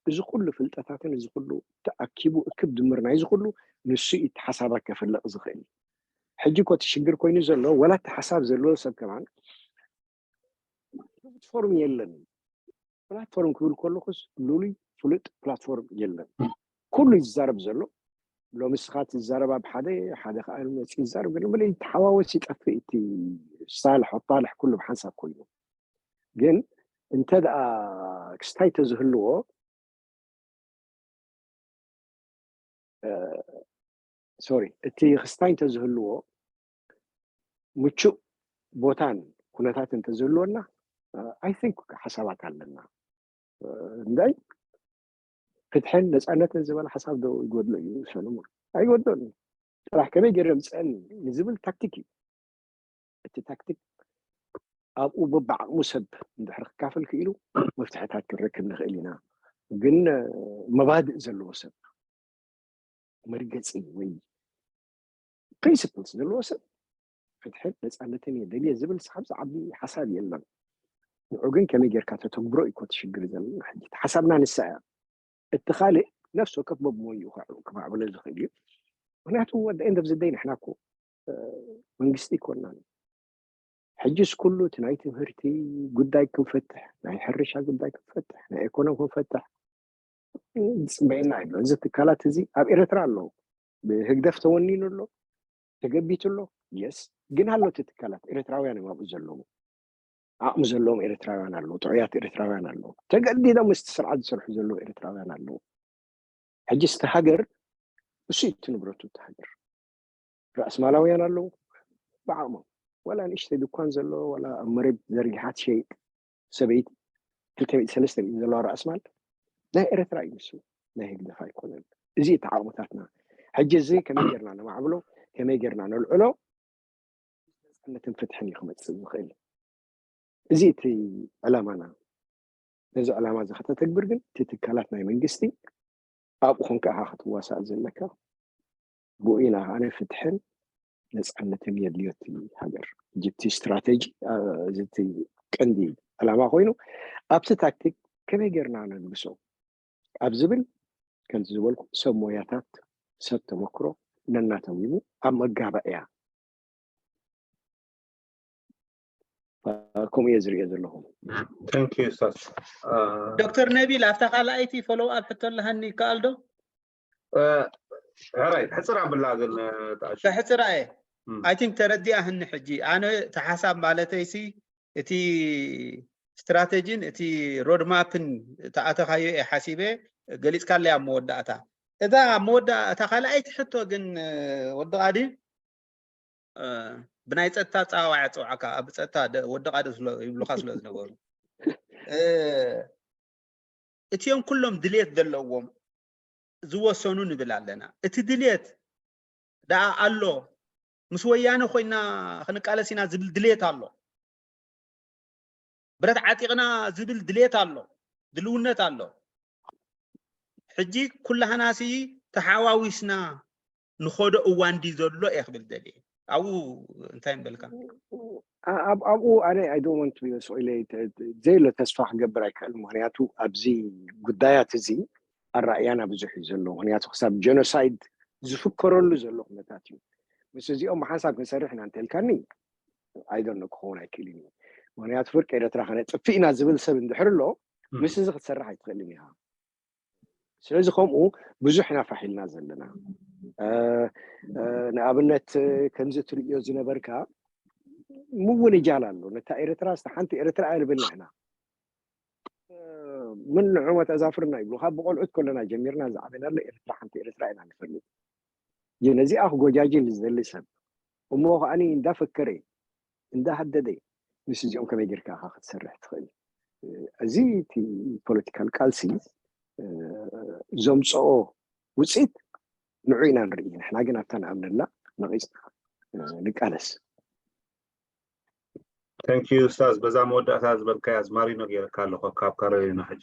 እዚ ኩሉ ፍልጠታትን እዚ ኩሉ ተኣኪቡ እክብ ድምር ናይዚ ኩሉ ንሱ እዩ ሓሳባት ከፍልቕ ዝኽእል ሕጂ እኮ እቲ ሽግር ኮይኑ ዘሎ፣ ወላ እቲ ሓሳብ ዘለዎ ሰብ ከማን ፕላትፎርም የለን። ፕላትፎርም ክብል ከለኹስ፣ ልሉይ ፍሉጥ ፕላትፎርም የለን። ኩሉ ይዛረብ ዘሎ፣ ሎሚ ንስኻ ትዛረብ ኣብ ሓደ፣ ሓደ ከዓ መፂ ይዛረብ፣ ግን ምልእ ተሓዋወስ ይጠፍእ፣ እቲ ሳልሕ ወጣልሕ ኩሉ ብሓንሳብ ኮይኑ። ግን እንተ ደኣ ክስታይ ተዝህልዎ፣ ሶሪ፣ እቲ ክስታይ እንተዝህልዎ፣ ምቹእ ቦታን ኩነታትን እንተዝህልወና፣ I think ሓሳባት ኣለና። እንዳይ ፍትሕን ነፃነትን ዝበለ ሓሳብ ዶ ይጎድሎ እዩ ሰለሞን? ኣይጎድሎን እዩ። ጥራሕ ከመይ ገይረ ምፅአኒ ንዝብል ታክቲክ እዩ። እቲ ታክቲክ ኣብኡ በብዓቕሙ ሰብ እንድሕር ክካፈል ክኢሉ፣ መፍትሕታት ክንረክብ ንኽእል ኢና። ግን መባድእ ዘለዎ ሰብ፣ መርገፂ ወይ ፕሪንስፕልስ ዘለዎ ሰብ፣ ፍትሕን ነፃነትን እየ ደልየ ዝብል ሳብ ዝዓቢ ሓሳብ የለን። ንዑ ግን ከመይ ጌርካ ተተግብሮ እዩ ኮ እቲ ሽግር ዘለና። ሕጂ እቲ ሓሳብና ንሳ እያ። እቲ ካልእ ነፍሲ ወከፍ በብሞይኡ ክማዕብሎ ዝኽእል እዩ። ምክንያቱ ወደ ኤንድ ኦፍ ዘደይ ንሕና እኮ መንግስቲ ይኮናን። ሕጅስ ኩሉ እቲ ናይ ትምህርቲ ጉዳይ ክንፈትሕ፣ ናይ ሕርሻ ጉዳይ ክንፈትሕ፣ ናይ ኢኮኖሚ ክንፈትሕ ዝፅበየና ኣሎ። እዚ ትካላት እዚ ኣብ ኤርትራ ኣለዉ። ብህግደፍ ተወኒኑ ኣሎ፣ ተገቢቱ ኣሎ። የስ ግን ኣሎ እቲ ትካላት ኤርትራውያን እዮም ኣብኡ ዘለዉ። ዓቕሚ ዘለዎም ኤርትራውያን ኣለዉ፣ ጥዑያት ኤርትራውያን ኣለዉ፣ ተገዲዶም ምስቲ ስርዓት ዝሰርሑ ዘለዉ ኤርትራውያን ኣለዉ። ሕጂ እስቲ ሃገር እሱ እዩ እቲ ንብረቱ እቲ ሃገር። ራእስማላውያን ኣለዉ ብዓቕሞም፣ ዋላ ንእሽተይ ድኳን ዘለዎ ዋላ ኣብ መሬት ዘርጊሓ ትሸይጥ ሰበይቲ ክልተ ሚእቲ ሰለስተ ሚእቲ ዘለዋ ራእስማል ናይ ኤርትራ እዩ ንሱ፣ ናይ ህግደፍ ኣይኮነን። እዚ እቲ ዓቕምታትና። ሕጂ እዚ ከመይ ጌርና ነማዕብሎ፣ ከመይ ጌርና ነልዕሎ፣ ነፃነትን ፍትሕን እዩ ክመፅእ ዝኽእል። እዚ እቲ ዕላማና። ነዚ ዕላማ እዚ ከተተግብር ግን እቲ ትካላት ናይ መንግስቲ ኣብኡ ኮንካ ኢኻ ክትዋሳእ ዘለካ። ብኡ ኢና ኣነ ፍትሕን ነፃነትን የድልዮ እቲ ሃገር። ሕጂ እቲ ስትራቴጂ፣ እ፣ እዚ እቲ ቀንዲ ዕላማ ኮይኑ ኣብቲ ታክቲክ ከመይ ጌርና ነልግሶ ኣብ ዝብል ከምቲ ዝበልኩ ሰብ ሞያታት ሰብ ተመክሮ ነናተዊሙ ኣብ መጋባእያ ከምኡ እየ ዝሪኦ ዘለኹ። Thank you ኡስታዝ። ዶክተር ነቢል ኣብታ ካልኣይቲ ፎሎው ኣፕ ሕቶ ኣለሃኒ ይከኣል ዶ? ሕራይ ሕፅር ኣብላ ግን ተኣሽ ተሕፅራ እየ። I think ተረዲኣህኒ ሕጂ። ኣነ እቲ ሓሳብ ማለተይሲ እቲ ስትራተጂን እቲ ሮድማፕን ተኣተኻዮ እየ ሓሲበ ገሊፅካለይ ኣብ መወዳእታ። እዛ ኣብ መወዳእታ ካልኣይቲ ሕቶ ግን ወዲ ቃዲ ብናይ ፀጥታ ፀዋዋዕ ፀውዓካ ኣብ ፀጥታ ወዲ ቃዲ ይብሉካ ስለ ዝነበሩ እቲኦም ኩሎም ድሌት ዘለዎም ዝወሰኑ ንብል ኣለና። እቲ ድሌት ደኣ ኣሎ። ምስ ወያነ ኮይና ክንቃለስ ኢና ዝብል ድሌት ኣሎ። ብረት ዓጢቕና ዝብል ድሌት ኣሎ፣ ድልውነት ኣሎ። ሕጂ ኩላህናሲ ተሓዋዊስና ንኸዶ እዋን ድዩ ዘሎ እየ ክብል ደልየ። ኣብኡ እንታይ ምበልካ? ኣብኡ ኣነ I don't want to be ስኢለ ዘየሎ ተስፋ ክገብር ኣይክእል። ምክንያቱ ኣብዚ ጉዳያት እዚ ኣራእያና ብዙሕ እዩ ዘሎ። ምክንያቱ ክሳብ ጀኖሳይድ ዝፍከረሉ ዘሎ ኩነታት እዩ። ምስ እዚኦም ብሓንሳብ ክንሰርሕ ኢና እንተልካኒ I don't know ክኸውን ኣይክእልን እዩ። ምክንያቱ ፍርቂ ኤርትራ ከነጥፍእ ኢና ዝብል ሰብ እንድሕር ኣሎ ምስ እዚ ክትሰርሕ ኣይትኽእልን ኢኻ። ስለዚ ከምኡ ብዙሕ ኢና ፋሕ ኢልና ዘለና። ንኣብነት ከምዚ ትርእዮ ዝነበርካ ምውንጃል ኣሎ። ነታ ኤርትራ ሓንቲ ኤርትራ ኣይንብል ንሕና። ምን ንዑ መተዛፍርና ይብሉ። ካብ ብቆልዑት ከለና ጀሚርና ዝዓበናሉ ኤርትራ ሓንቲ ኤርትራ ኢና ንፈልጥ። ግን ነዚኣ ክጎጃጅል ዝደሊ ሰብ እሞ ከዓኒ እንዳፈከረ እንዳሃደደ ምስ እዚኦም ከመይ ጌርካ ኢኻ ክትሰርሕ ትኽእል? እዚ እቲ ፖለቲካል ቃልሲ ዘምፅኦ ውፅኢት ንዑ ኢና ንርኢ። ንሕና ግን ኣብታ ንኣምነላ ነቒፅና ንቃለስ። Thank you ኡስታዝ። በዛ መወዳእታ ዝበልካያ ኣዝማሪኖ ገይረካ ኣለኹ ካብ ካሮሊና ሕጂ።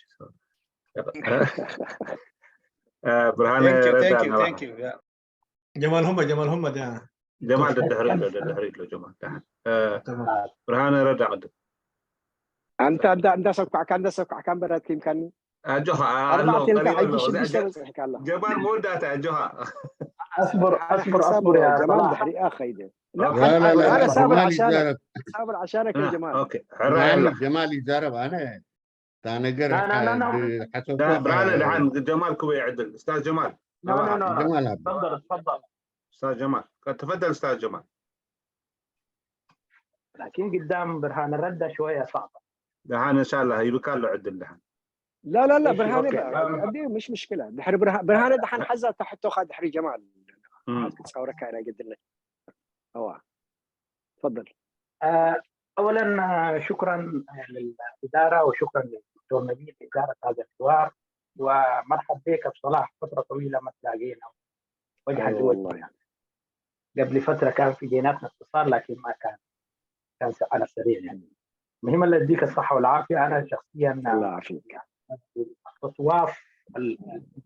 ብርሃነ ረዳ ጀማል ሁመድ ጀማል ሁመድ ጀማል ደድሕሪ ኣሎ ደድሕሪ ኣሎ ጀማል ደሓን። ብርሃነ ረዳ ቅድም ኣንታ ኣንታ ኣንታ ሰኳዕካ ኣንታ ሰኳዕካ እምበር ኣትኪምካኒ ኣጆኻ ኣሎ ኣርባዕተ ኢልካ ቀሪቡ ሕጂ ኣሎ ሽዱሽተ እዚኣ በፂሕካ ኣለኻ። ጀማል መወዳእታ ኣጆኻ أصبر، أصبر، أصبر يا جمال، صلاح. دحري أخيدة. لا، لا، لا، لا، أنا صابر عشانك. صابر عشانك يا جمال. أوكي، حرام. جمال يجارب أنا. تا ነገር ሓሰብኩ ብርሃነ ደሓን ጀማል ክወ ይዕድል። استاذ جمال. لا، لا، لا، لا. تفضل، تفضل. استاذ جمال. تفضل استاذ جمال. لكن قدام برهان الردة شوية صعبة. ደሓን إن شاء الله ይብካ ኣሎ ዕድል ደሓን። لا، لا، لا، برهان قدي مش مشكلة. دحر برهان، برهان دحان حزة تحتو خا دحري جمال. تصورك أنا قد لك. هو. تفضل. آه، أولا، آه، شكرا للإدارة وشكرا للدكتور نبيل لإدارة هذا الحوار، ومرحب بك بصلاح، فترة طويلة ما تلاقينا وجها لوجه. يعني. قبل فترة كان في بيناتنا اتصال، لكن ما كان، كان على السريع يعني. المهم، الله يديك الصحة والعافية. أنا شخصيا الله يعافيك. التطواف اللي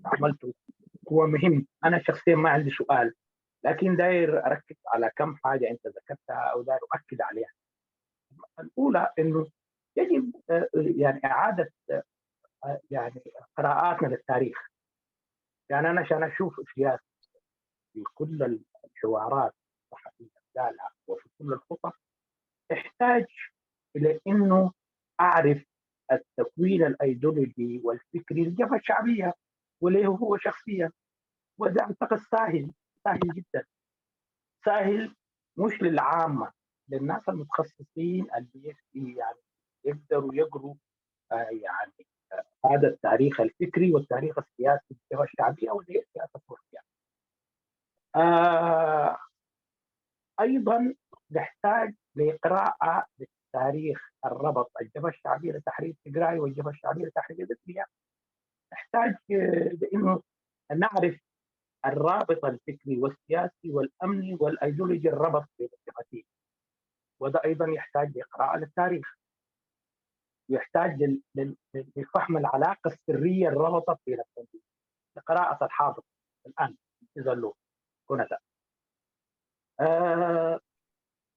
عملته هو مهم. أنا شخصيا ما عندي سؤال، لكن داير أركز على كم حاجة أنت ذكرتها أو داير أؤكد عليها. الأولى إنه يجب، آه، يعني إعادة، آه، يعني قراءاتنا للتاريخ. يعني أنا عشان أشوف سياسة في كل الحوارات الصحفية قالها وفي كل الخطط، احتاج إلى إنه أعرف التكوين الأيديولوجي والفكري للجبهة الشعبية وليه هو شخصيا. وده أعتقد سهل، سهل جدا، سهل مش للعامة، للناس المتخصصين اللي يعني يقدروا يقروا، آه، يعني، آه، هذا التاريخ الفكري والتاريخ السياسي للجبهة الشعبية واللي هي سياسة تركيا. آه، أيضا نحتاج لقراءة لتاريخ الربط، الجبهة الشعبية لتحرير تجراي والجبهة الشعبية لتحرير إريتريا. نحتاج، آه، لأنه نعرف الرابط الفكري والسياسي والأمني والأيديولوجي، الربط بين الجبهتين، وده أيضا يحتاج لقراءة للتاريخ، ويحتاج لل-، لل-، لفهم العلاقة السرية الربطت بين التنظيم، لقراءة الحاضر الآن إذا له هنا ده. آه،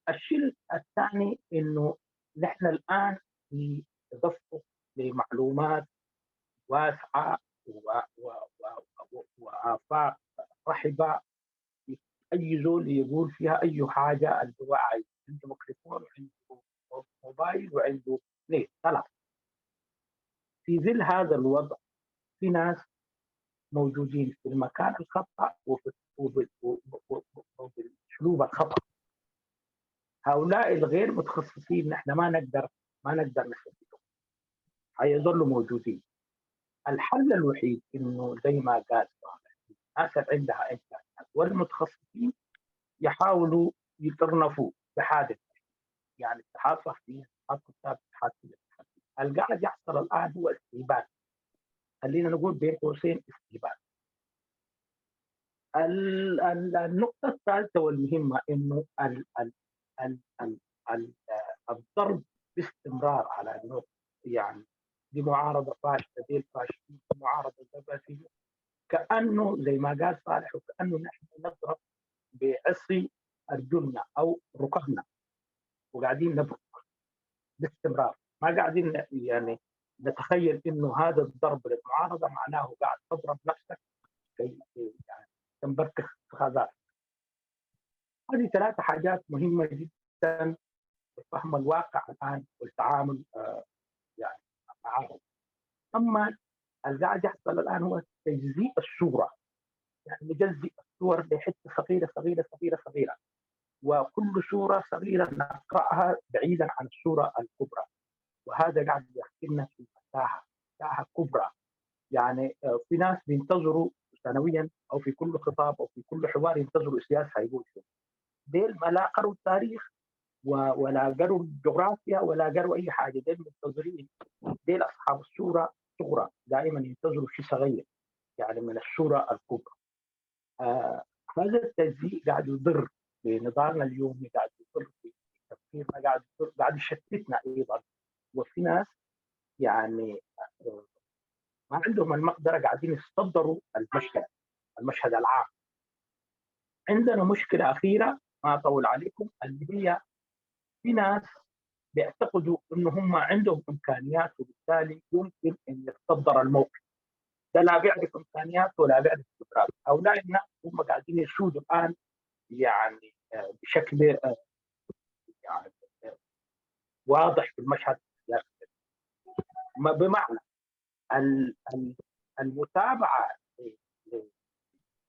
الشيء الثاني إنه نحن الآن في تدفق لمعلومات واسعة و-، و-، و-، و-، وآفاق رحبة. أي زول يقول فيها أي حاجة اللي هو عايز، عنده ميكروفون وعنده موبايل وعنده نت، خلاص. في ظل هذا الوضع في ناس موجودين في المكان الخطأ وفي، وب-، وب-، وب-، وبالأسلوب الخطأ. هؤلاء الغير متخصصين نحن ما نقدر، ما نقدر نثبتهم، حيظلوا موجودين. الحل الوحيد إنه زي ما قال صالح، الناس اللي عندها إمكانيات والمتخصصين يحاولوا يطرنفوا بحاجة، يعني اتحاد صحفيين، اتحاد كتاب، اتحاد كذا، اتحاد كذا. اللي قاعد يحصل الآن هو استهبال. خلينا نقول بين قوسين استهبال. ال-، ال-، النقطة الثالثة والمهمة إنه ال-، ال-، ال-، ال-، ال-، آه، الضرب باستمرار على إنه يعني دي معارضة فاشلة، دي الفاشلين، دي معارضة، ده فاشلين. كأنه زي ما قال صالح، وكأنه نحن نضرب بعصي أرجلنا أو ركبنا، وقاعدين نبرك باستمرار، ما قاعدين ن-، يعني نتخيل إنه هذا الضرب للمعارضة معناه قاعد تضرب نفسك كي، يعني، تنبركخ في خزانك. هذه ثلاثة حاجات مهمة جدًا في فهم الواقع الآن والتعامل، آه، يعني، معه. أما اللي قاعد يحصل الآن هو تجزيء الصورة، يعني نجزئ الصور لحتة صغيرة، صغيرة، صغيرة، صغيرة، وكل صورة صغيرة نقرأها بعيدًا عن الصورة الكبرى، وهذا قاعد يحكمنا في متاهة، متاهة كبرى. يعني، آه، في ناس بينتظروا سنويًا أو في كل خطاب أو في كل حوار ينتظروا إسياس هيقول شنو. ديل ما لا قروا التاريخ و-، ولا قروا الجغرافيا ولا قروا أي حاجة، ديل منتظرين، ديل أصحاب الصورة الصغرى، دائمًا ينتظروا شيء صغير، يعني، من الصورة الكبرى. آه، هذا التجزيء قاعد يضر بنضالنا اليومي، قاعد يضر بتفكيرنا، قاعد يضر، قاعد يشتتنا أيضًا. وفي ناس، يعني، آه، ما عندهم المقدرة، قاعدين يصدروا المشهد، المشهد العام. عندنا مشكلة أخيرة ما أطول عليكم، اللي هي في ناس بيعتقدوا إنه هم عندهم إمكانيات، وبالتالي يمكن أن يتصدر الموقف. لا بيعرف إمكانياته ولا بيعرف قدراته. هؤلاء الناس هم قاعدين يسودوا الآن، يعني، آه، بشكل، آه، يعني، آه، واضح في المشهد السياسي. ما بمعنى ال- ال- المتابعة ل- ل-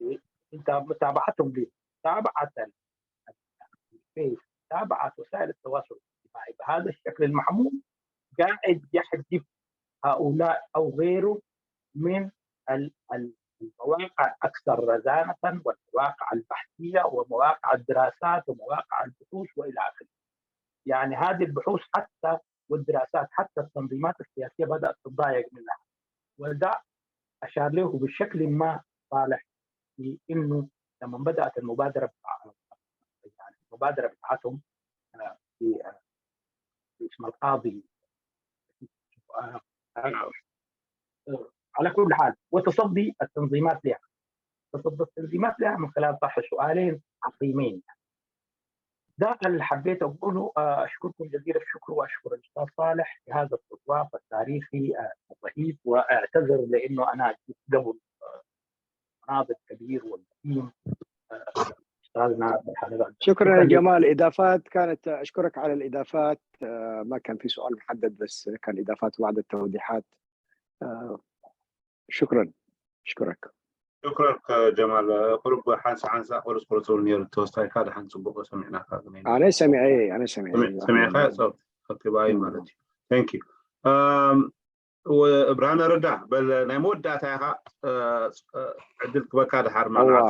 ل- انت متابعتهم ليه؟ متابعة ال- الفيس، متابعة وسائل التواصل الاجتماعي بهذا الشكل المحمول قاعد يحجب هؤلاء أو غيره من ال- ال- المواقع أكثر رزانة، والمواقع البحثية ومواقع الدراسات ومواقع البحوث وإلى آخره. يعني هذه البحوث حتى والدراسات، حتى التنظيمات السياسية بدأت تتضايق منها. وده أشار له بشكل ما صالح في إنه لما بدأت المبادرة بتاع، يعني المبادرة بتاعتهم، آه، في، آه، في اسم القاضي، آه، آه، على كل حال، وتصدي التنظيمات لها، تصدي التنظيمات لها من خلال طرح سؤالين عظيمين. ده اللي حبيت أقوله. آه، أشكركم جزيل الشكر وأشكر الأستاذ صالح في هذا الاستضافة التاريخي، آه، الرهيب، وأعتذر لأنه أنا جيت قبل، آه، ناضل كبير وقديم، آه، أستاذنا عبد الحميد عبد. شكرا يا جمال. إضافات كانت، أشكرك على الإضافات. آه، ما كان في سؤال محدد، بس كان إضافات وبعض التوضيحات. آه، شكرا. أشكرك. شكرا ጀማል። ቁሩብ ሓንሳ ሓንሳ ቁርስ ቁርስ እውን ነይሩ ተወሳኺ ካልእ ሓንቲ ጽቡቕ ሰሚዕናካ ግን ኣነ ሰሚዐ ኣነ ሰሚዐ ሰሚዕካ ጸብ ከትባይ ማለት እዩ። Thank you. ብርሃነ ረዳ በል ናይ መወዳእታ ኢኻ። ዕድል ክበካ ድሓር እዋ ማናት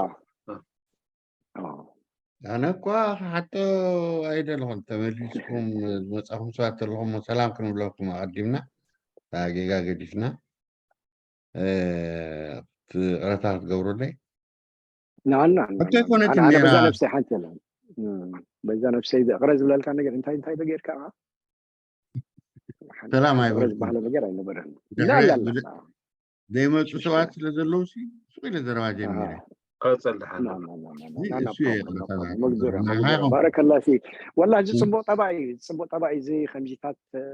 ኣዎ። ኣነ እኳ ክሓቶ ኣይደለኹን። ተመሊስኩም ዝመጻኹም ሰባት ኣለኹም፣ ሰላም ክንብለኩም ኣቐዲምና፣ ጌጋ ገዲፍና። እ፣ እቲ ይቕረታ ክትገብሩለይ? ንዓና እንተይኮነት ኣነ በዛ ኔራ። ነብሰይ ሓንቲ የለን። እም፣ በዛ ነብሰይ ዘቕረ ዝብለልካ ነገር እንታይ እንታይ በጌርካ? ሰላም ይቕረ ኣይበልኩም። ዝበሃለ ነገር ኣይነበረን። ድሕሪ ላ፣ ላ፣ ላ፣ ብለ- ላ። ዘይመፁ ሰባት ስለ ዘለዉ ሲ ሱቕ ኢለ ዘረባ ጀሚረ። ቀፅል ድሓን ና፣ ና፣ ና፣ ና፣ ና፣ እዚ ና፣ እሱ ፕሮግራም ይቕረታ ፕሮግራም ዝሓቶ መግዙር ንዓኻ መግዙር ይኹን። ባረከላ ፊክ። ወላ እዚ እ። ፅቡቕ ጠባይ እዩ፣ ፅቡቕ ጠባይ እዩ። እዚ ከምዚታት እ፣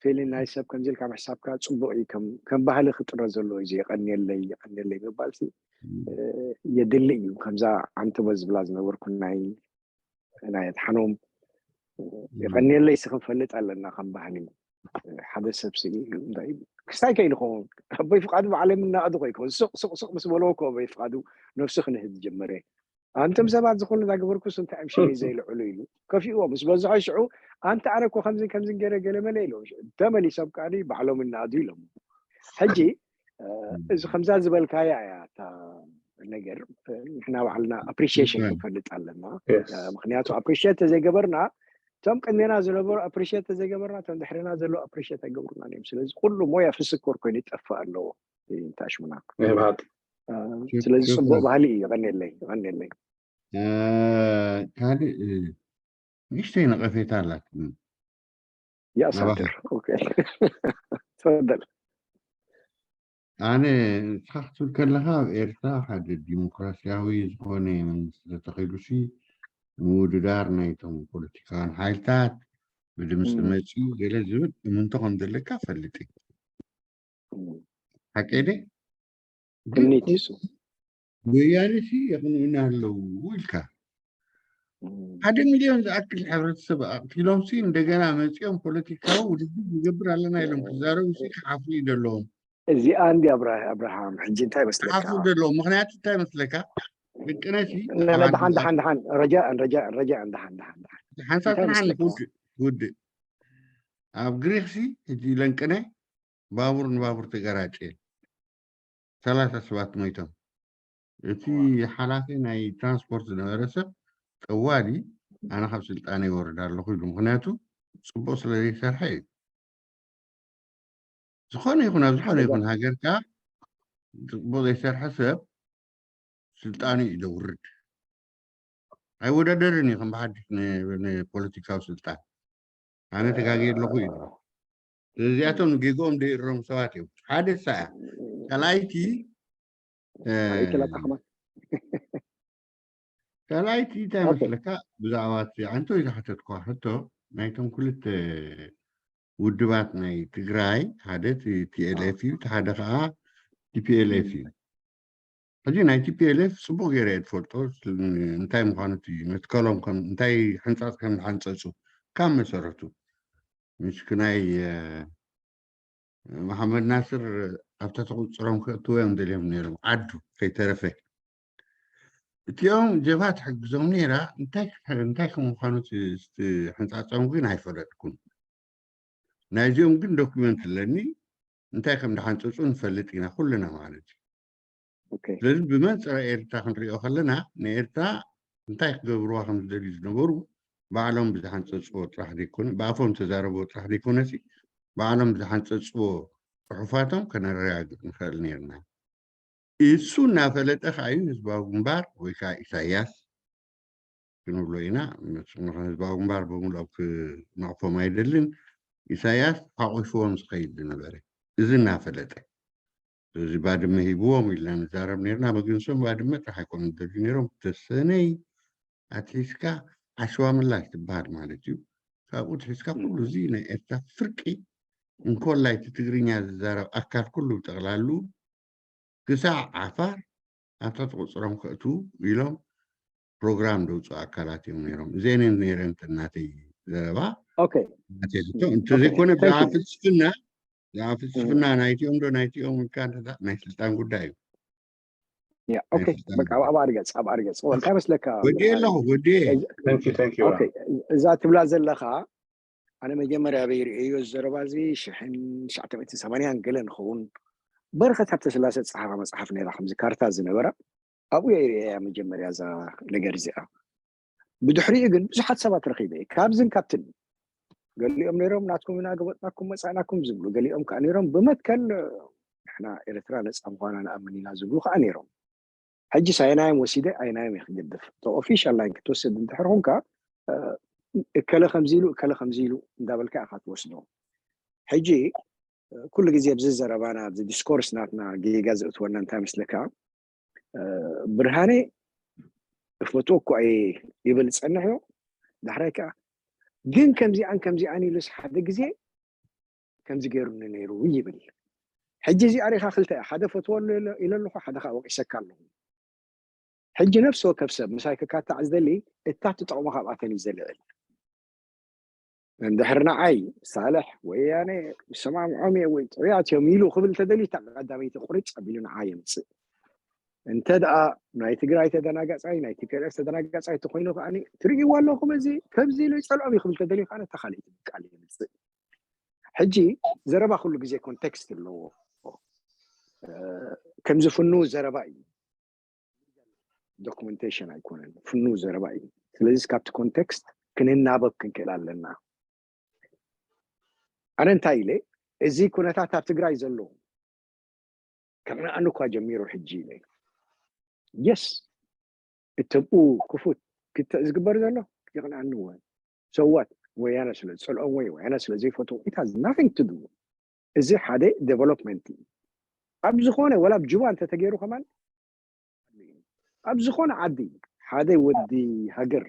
ፊሊን ናይ ሰብ ከምዚ ኢልካ ምሕሳብካ ፅቡቕ እዩ። ከም ከም ባህሊ ክጥረ ዘለዎ እዩ። እዚ የቐንየለይ የቐንየለይ ምባል ሲ እ፣ የድሊ እዩ። ከምዛ ዓንተቦ ዝብላ ዝነበርኩ ናይ ናይ ኣድሓኖም የቐንየለይ ሲ ክንፈልጥ ኣለና ከም ባህሊ። ሓደ ሰብ ሲ እንታይ ክስታይ ከይንኸውን ኣቦይ ፍቓዱ ባዕለይ ምናቐዱ ኮይከውን ሱቕ ሱቕ ሱቕ ምስ በለዎ እኮ ኣቦይ ፍቓዱ ነብሱ ክንህብ ዝጀመረ። ኣንቱም ሰባት ዝኾነ ዛገበርኩስ እንታይ እዮም ሽመይ ዘይልዕሉ ኢሉ ከፊእዎ ምስ በዝሖ ሽዑ ኣንተ ኣነ እኮ ከምዚ ከምዚ ገለ ገለ መለ ኢሎም ሽዑ ተመሊሶም ከኣ ባዕሎም እናኣዱ ኢሎም። ሕጂ እ፣ እዚ ከምዛ ዝበልካያ እያ እታ ነገር። ንሕና ባዕልና ኣፕሪሺሽን ትክክል። ክንፈልጥ ኣለና። እ፣ ምክንያቱ ኣፕሪሺየት ተዘይገበርና እቶም ቅድሜና ዝነበሩ ኣፕሪሺየት ተዘይገበርና እቶም ድሕርና ዘለዉ ኣፕሪሺየት ኣይገብሩናን እዮም። ስለዚ ኩሉ ሞያ ፍስኮር ኮይኑ ይጠፍእ ኣለዎ። እንታይ ሽሙና ናይ ብሓቂ እ፣ ሽክ- ስለዚ ጽቡቅ ሽኮር። ባህሊ እዩ። የቐንየለይ የቐንየለይ። እ፣ ካልእ እ፣ ንእሽተይ ነቐፌታ ኣላትኒ። يا ساتر. ኦኬ። ተፈደል። ኣነ ንስኻ ክትብል ከለኻ ኣብ ኤርትራ ሓደ ዲሞክራሲያዊ ዝኾነ መንግስቲ ተተኺሉሲ ምውድዳር ናይቶም ፖለቲካውያን ሓይልታት ብድምፂ እም። መፅዩ ገለ ዝብል እምንቶ ከም ዘለካ ፈልጥ እየ። እም። ሓቀይ ደ ግን ትምኒት እዩ እሱ። ወያነ ሲ የቕንኡና ኣለዉ ኢልካ እም። ሓደ ሚልዮን ዝኣክል ሕብረተሰብ ኣቕቲሎም ሲ እንደገና መፂኦም ፖለቲካዊ ውድድር ንገብር ኣለና ኢሎም ክዛረቡ ሲ ክሓፍሩ እዩ ዘለዎም። እዚኣ እንዲ ኣብራ- ኣብርሃም ሕጂ እንታይ መስለካ? ክሓፍሩ ዘለዎም ምክንያቱ እንታይ መስለካ? ደቅነሲ لا، لا، دحان دحان دحان رجاء رجاء رجاء دحان دحان دحان ሓንሳብ እንታይ ትንሓን መስለካ? ክውድእ ክውድእ ኣብ ግሪክ ሲ እቲ ለንቅነ ባቡር ንባቡር ተገራጨ ሰላሳ ሰባት ሞይቶም። እቲ ሓላፊ ናይ ትራንስፖርት ዝነበረ ሰብ ጠዋሊ ኣነ ካብ ስልጣነ ይወርድ ኣለኹ ኢሉ። ምክንያቱ ፅቡቅ ስለ ዘይሰርሐ እዩ። ዝኾነ ይኹን ኣብ ዝኾነ ይኹን ሃገርካ ፅቡቅ ዘይሰርሐ ሰብ ስልጣኑ እዩ ዘውርድ። ኣይወዳደርን እዩ ከም ብሓድሽ ን- ንፖለቲካዊ ስልጣን። ኣነ ተጋግየ ኣለኹ እዩ። ስለዚኣቶም ንጌግኦም ዘይእረሙ ሰባት እዮም። ሓደ ሳያ ካልኣይቲ እ፣ ኣይተላጣኽማ። ካልኣይቲ እንታይ ኦኬ። መስለካ ብዛዕባ እቲ ኣንቶይ ዝሓተትኳ ሕቶ ናይቶም ክልተ ውድባት ናይ ትግራይ ሓደ ቲኤልኤፍ እዩ፣ እቲ ሓደ ከዓ ቲ ፒ ኤል ኤፍ እዩ። ሕጂ ናይ ቲ ፒ ኤል ኤፍ ጽቡቕ ገይረ እየ ዝፈልጦ፣ እንታይ ምዃኑ፣ እቲ መትከሎም ከም እንታይ ሕንጻጽ ከም ዝሓንጸጹ ካብ መሰረቱ። ምሽ ናይ መሓመድ ናስር ኣብታ ተቁጽሮም ከእትዎ እዮም ደልዮም ነይሮም፣ ዓዱ ከይተረፈ። እቲኦም ጀብሃ ትሕግዞም ነይራ። እንታይ እንታይ ከም ምዃኑ እቲ ሕንጻጾም ግን ኣይፈለጥኩን። ናይዚኦም ግን ዶኩመንት ኣለኒ። እንታይ ከም ዝሓንጸጹ ንፈልጥ ኢና ኩልና ማለት እዩ። ስለዚ ብመንፅር ኤርትራ ክንሪኦ ከለና፣ ንኤርትራ እንታይ ክገብርዋ ከም ዝደልዩ ዝነበሩ ባዕሎም ብዝሓንፀፅዎ ጥራሕ ዘይኮነ፣ ብኣፎም ተዛረብዎ ጥራሕ ዘይኮነሲ፣ ባዕሎም ብዝሓንፀፅዎ ፅሑፋቶም ከነረጋግፅ ንኽእል ነርና። እሱ እናፈለጠ ከዓ እዩ ህዝባዊ ግንባር ወይ ከዓ ኢሳያስ ክንብሎ ኢና። ህዝባዊ ግንባር ብምልኦም ክነቕፎም ኣይደልን። ኢሳያስ ሓቑፍዎም ዝኸይድ ዝነበረ፣ እዚ እናፈለጠ። ስለዚ ባድመ ሂብዎም ኢልና ንዛረብ ነርና። መግንሶም ባድመ ጥራሕ ኣይኮነ ደልዩ ነይሮም፣ ተሰነይ ኣትሒዝካ ዓሸዋ ምላሽ ትበሃል ማለት እዩ። ካብኡ ትሒዝካ ኩሉ እዚ ናይ ኤርትራ ፍርቂ እንኮላይ እቲ ትግርኛ ዝዛረብ ኣካል ኩሉ ብጠቕላሉ ክሳዕ ዓፋር ኣብታ ትቁፅሮም ከእትዉ ኢሎም ፕሮግራም ደውፅኡ ኣካላት እዮም ነይሮም። እዚአን ነይረን እናተይ ዘረባ ኦኬ ናተይ ሕቶ እንተዘይኮነ ብዛዕባ ፍልስፍና ብዛዕባ ፍልስፍና ናይቲኦም ዶ ናይቲኦም ኢልካ እንተዛ ናይ ስልጣን ጉዳይ እዩ። ያ ኦኬ በቃ ኣብ ኣርገጽ ኣብ ኣርገጽ እንታይ መስለካ ወዲኤ ኣለኹ ወዲኤ። Thank you, thank you. ኦኬ እዛ ትብላ ዘለኻ ኣነ መጀመርያ ኣበይ ርእየዮ ዘረባ እዚ ሽሕን ትሽዓተ ሚእትን ሰማንያን ገለ ንኸውን በረኸት ሃብተስላሰ ዝጸሓፋ መጽሓፍ ነይራ ከምዚ ካርታ ዝነበራ ኣብኡ እየ ርእየያ መጀመርያ እዛ ነገር እዚኣ። ብድሕሪኡ ግን ብዙሓት ሰባት ረኺበ እየ ካብዝን ካብትን። ገሊኦም ነይሮም ናትኩም ኢና ገበጥናኩም መጻእናኩም ዝብሉ፣ ገሊኦም ከዓ ነይሮም ብመትከል ንሕና ኤርትራ ነጻ ምዃና ንኣምን ኢና ዝብሉ ከዓ ነይሮም። ሕጂ ሳይናዮም ወሲደ ኣይናዮም እየ ክገድፍ። እቲ ኦፊሻል ላይን ክትወስድ እንድሕር ኮንካ እከለ ከምዚ ኢሉ እከለ ከምዚ ኢሉ እንዳበልካ ኢኻ ትወስዶ። ሕጂ ኩሉ ግዜ ኣብዚ ዘረባና ኣብዚ ዲስኮርስ ናትና ጌጋ ዘእትወና እንታይ መስለካ? ብርሃነ እፈትወኩ ኣየ ይብል ዝጸንሕ እዮ። ዳሕራይ ከኣ ግን ከምዚኣን ከምዚኣን ኢሉስ ሓደ ግዜ ከምዚ ገይሩኒ ነይሩ ይብል። ሕጂ እዚኣ ሪኻ ክልተ እያ፣ ሓደ ፈትወሉ ኢለ ኣለኹ፣ ሓደ ከኣ ወቂሰካ ኣለኹ። ሕጂ ነፍሲ ወከፍ ሰብ ምሳይ ክካታዕ ዝደሊ እታ ትጠቕሞ ካብኣተን እዩ ዘልዕል። እንድሕር ንዓይ ሳልሕ ወያነ ዝሰማምዖም እየ ወይ ጥዑያት እዮም ኢሉ ክብል እንተደልዩ እታ ቀዳመይቲ ቁርጭ ኣቢሉ ንዓይ የምፅእ። እንተ ደኣ ናይ ትግራይ ተደናጋፃይ ናይ ቲፒኤልኤፍ ተደናጋፃይ እንተኮይኑ ከዓ ትርእይዎ ኣለኹም እዚ ከምዚ ኢሉ ይፀልዖም እዩ ክብል እንተደልዩ ከዓ እታ ካልኣይቲ ቃል የምፅእ። ሕጂ ዘረባ ኩሉ ግዜ ኮንቴክስት ኣለዎ። ከምዚ ፍኑ ዘረባ እዩ። ዶክመንቴሽን ኣይኮነን፣ ፍኑው ዘረባ እዩ። ስለዚ ካብቲ ኮንቴክስት ክንናበብ ክንክእል ኣለና። ኣነ እንታይ ኢለ፣ እዚ ኩነታት ኣብ ትግራይ ዘሎ ከቕንኣኒ እኳ ጀሚሩ ሕጂ ኢለ። የስ እተብኡ ክፉት ክትዕ ዝግበር ዘሎ የቕንኣኒ እወ። ሰዋት ወያነ ስለ ዝፀልኦም ወይ ወያነ ስለ ዘይፈትዎ ኢት ሃዝ ናቲንግ ቱ ዱ። እዚ ሓደ ዴቨሎፕመንት እዩ። ኣብ ዝኾነ ወላ ኣብ ጁባ እንተተገይሩ ከማን ኣብ ዝኾነ ዓዲ ሓደ ወዲ ሃገር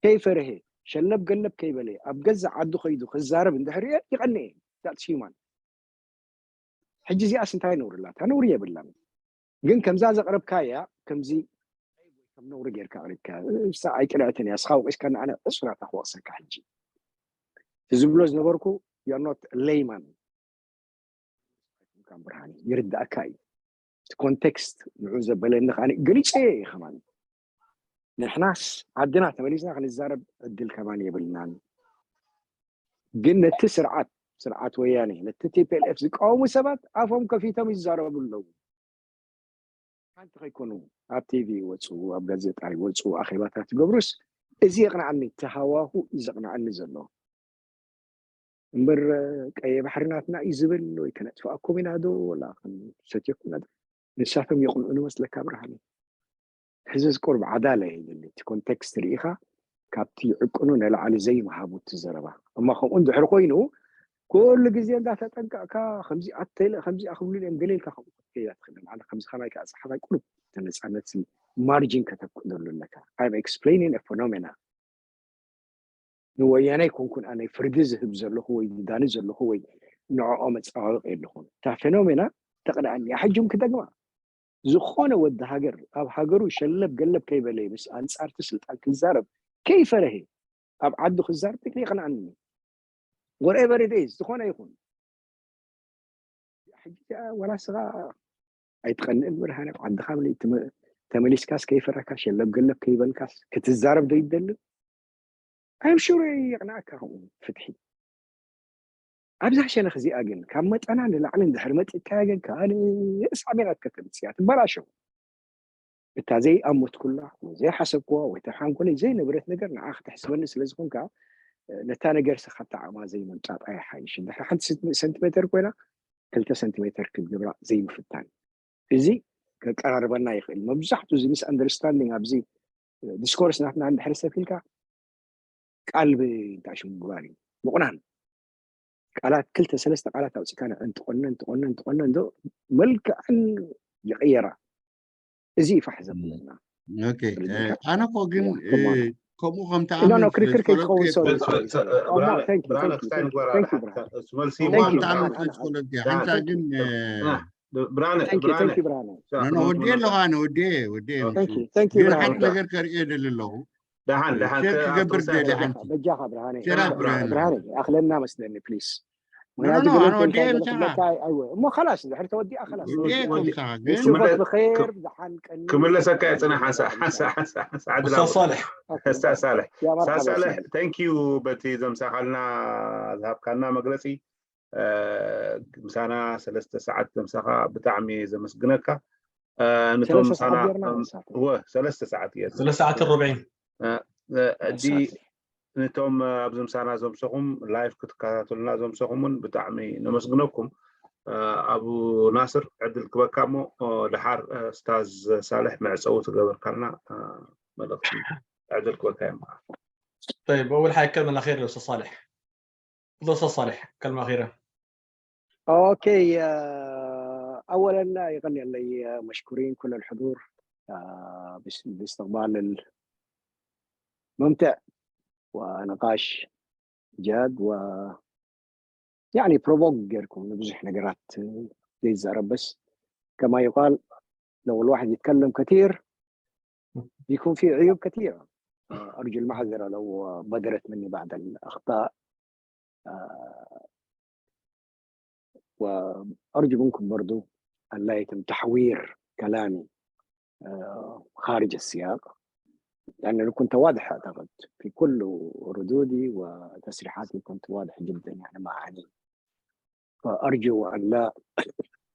ከይፈርሀ ሸለብ ገለብ ከይበለ ኣብ ገዛ ዓዱ ከይዱ ክዛረብ እንድሕር ይቐንኤ ዛትስ ሂማን። ሕጂ እዚኣስ እንታይ ነውሪ ኣላታ? ነውሪ የብላን። ግን ከምዛ ዘቕረብካያ ከምዚ ከም ነውሪ ጌርካ ኣቕሪብካ እሳ ኣይቅንዕትን እያ። እስኻ ወቂስካ ንኣነ ዕሱር ኣታ ክወቕሰካ ሕጂ። እቲ ዝብሎ ዝነበርኩ you're not layman ብርሃን ይርዳእካ እዩ። እቲ ኮንቴክስት ንዑ ዘበለኒ ከኣ ገሊፀ እየ ከማን። ንሕናስ ዓድና ተመሊስና ክንዛረብ ዕድል ከማን የብልናን። ግን ነቲ ስርዓት ስርዓት ወያኔ ነቲ ቲፒኤልኤፍ ዝቃወሙ ሰባት ኣፎም ከፊቶም ይዛረቡ ኣለዉ። ሓንቲ ከይኮኑ ኣብ ቲቪ ይወፁ፣ ኣብ ጋዜጣ ይወፁ፣ ኣኼባታት ይገብሩስ እዚ የቕንዓኒ፣ እቲ ሃዋሁ እዩ ዘቕንዓኒ ዘሎ። እምበር ቀየ ባሕሪ ናትና እዩ ዝብል ወይ ከነጥፍኣኩም ኢና ዶ ወላ ክንሰትየኩም ኢና ዶ? ንሳቶም የቕንዑ ንመስለካ ብርሃነ? ሕዚ እዚ ቁሩብ ዓዳለ ይደሊ እቲ ኮንቴክስት ርኢኻ ካብቲ ዕቅኑ ንላዕሊ ዘይምሃቡ እቲ ዘረባ እሞ ከምኡ እንድሕር ኮይኑ ኩሉ ግዜ እንዳተጠንቀቕካ ከምዚ ኣተለ ከምዚ ኣክብሉ እዮም ገለ ኢልካ ከምኡ ክትከይድ ኣይትኽእልን ኣነ ከምዚ ከማይ ከዓ ፀሓፋይ ቁሩብ ተነፃነት ማርጂን ከተፍቅደሉ ኣለካ I'm explaining a phenomena ንወያነ ኣይኮንኩን ኣነ ፍርዲ ዝህብ ዘለኹ ወይ ዝዳኒ ዘለኹ ወይ ንዕኦ መፀባበቂ የለኹን እታ ፌኖሜና ተቕንኣኒ እያ። ሕጂ እውን ክደግማ፣ ዝኾነ ወዲ ሃገር ኣብ ሃገሩ ሸለብ ገለብ ከይበለ ምስ ኣንጻርቲ ስልጣን ክዛረብ ከይፈረሄ ኣብ ዓዱ ክዛረብ የቕንኣኒ። Whatever it is፣ ዝኾነ ይኹን። ሕጂ እዚኣ ዋላ ንስኻ ኣይትቐንእን ብርሃነ፣ ዓድኻ ምልእ ትመ-፣ ተመሊስካስ ከይፈረካ ሸለብ ገለብ ከይበልካስ ክትዛረብ ዶ ይደልን? I'm sure የቕንኣካ ከምኡ ፍትሒ። ኣብዛ ሸነኽ እዚኣ ግን ካብ መጠና ንላዕሊ እንድሕር መጢጥካያ ግን ካልእ ሳዕቤናት ከተምጽእ እያ፣ ትበላሾ። እታ ዘይኣመትኩላ ወይ ዘይሓሰብክዋ ወይ ተሓንኮለይ ዘይነበረት ነገር ንዓ ክትሕስበኒ ስለ ዝኾንካ፣ ነታ ነገር ስኻ ብጣዕማ ዘይምምጣጣ ይሓይሽ። እንድሕር ሓንቲ ሰንት-፣ ሰንቲሜተር ኮይና ክልተ ሰንቲሜተር ክትገብራ ዘይምፍታን፣ እዚ ከቀራርበና ይኽእል። መብዛሕትኡ እዚ ሚስ ኣንደርስታንዲንግ ኣብዚ ዲስኮርስ ናትና እንድሕር ሰፊልካ ቃል ብእንታሽሙ ምግባር እዩ። ምቑናን ቃላት፣ ክልተ ሰለስተ ቃላት ኣውፂካ ንዕን ትቆነን ትቆነን ትቆነን ዶ መልክዐን ይቕየራ። እዚ ይፋሕ ዘብለና። ኦኬ፣ ኣነ እኮ ግን ከምኡ ከምቲ ክርክር ከይትኸውን። ሶሪ፣ ሶሪ፣ ሶሪ። Oh, no, thank you, thank you, thank you, ብርሃነ። Thank you, ብርሃነ። ሓንሳ ግን ብርሃነ Thank you, ብርሃነ thank you፣ ብርሃነ። No, no፣ ወዲኤ ኣለኹ ኣነ፣ ወዲኤ፣ ወዲኤ። Thank you፣ thank you፣ ግን ብርሃነ። ሓንቲ ነገር ከርእየ ደሊ ኣለኹ። ደሓን ደሓን ሸር ከ-፣ ክገብር ኣውቶቡስ ደሊ ደሓን። ሓንቲ። በጃኻ ብርሃነ፣ ሸር ብርሃነ፣ ብርሃነ። ብርሃነ፣ ኣኽለና መስለኒ፣ ፕሊስ። No, no, no፣ ኣነ ወዲኤ ምሳኻ። ኣይወ፣ እሞ ኻላስ፣ ድሕሪ ተወዲኣ ኻላስ። ወዲኤ እኮ ምሳኻ፣ ግን ሽጎት ብኸይር፣ ደሓን ቀኒ። ክምለሰካ እየ፣ ጽናሕ፣ ሓንሳ፣ ሓንሳ፣ ሓንሳ፣ ሓንሳ፣ ዓድላ ኡስታዝ ሳልሕ። ሓንሳ ሳልሕ። ያ መርሓባ፣ ሳልሕ፣ ሳልሕ። thank you በቲ ዘምሳኻልና፣ ዝሃብካና መግለጺ። እ፣ ምሳና ሰለስተ ሰዓት ዘምሳኻ ብጣዕሚ እየ ዘመስግነካ። እ፣ ንቶም ሰለስተ ምሳና፣ ሰዓት ጌርና እም፣ መሳተ። እወ፣ ሰለስተ ሰዓት እየ ሰለስተ ሰዓት ሩብዒ። እ፣ እ፣ እዲ መሳተ። ንቶም፣ እ፣ ኣብዚ ምሳና ዘምሰኹም፣ ላይቭ ክትከታተሉና ዘምሰኹም እውን ብጣዕሚ ነመስግነኩም። እ፣ ኣቡ ናስር ዕድል ክበካ እሞ፣ እ፣ ደሓር፣ እ፣ ኡስታዝ ሳልሕ መዕጸዊ ትገበርካልና፣ እ፣ መልእኽቲ ዕድል ክበካ እዮም። طيب، أول حاجة كلمة الأخيرة للأستاذ صالح. تفضل أستاذ صالح، كلمة أخيرة. أوكي، آه، أولا يغني لي مشكورين كل الحضور، آه، بس-، باستقبال الممتع ونقاش جاد و يعني ፕሮቮክ ጌርኩም ንብዙሕ ነገራት ዘይዛረብ በስ كما يقال لو الواحد يتكلم كثير يكون في عيوب كثيرة. أرجو المعذرة لو بدرت مني بعض الأخطاء. آه، وأرجو منكم برضو أن لا يتم تحوير كلامي، آه، خارج السياق، لأن أنا كنت واضح أعتقد في كل ردودي وتصريحاتي، كنت واضح جدا يعني ما أعنيه. فأرجو أن لا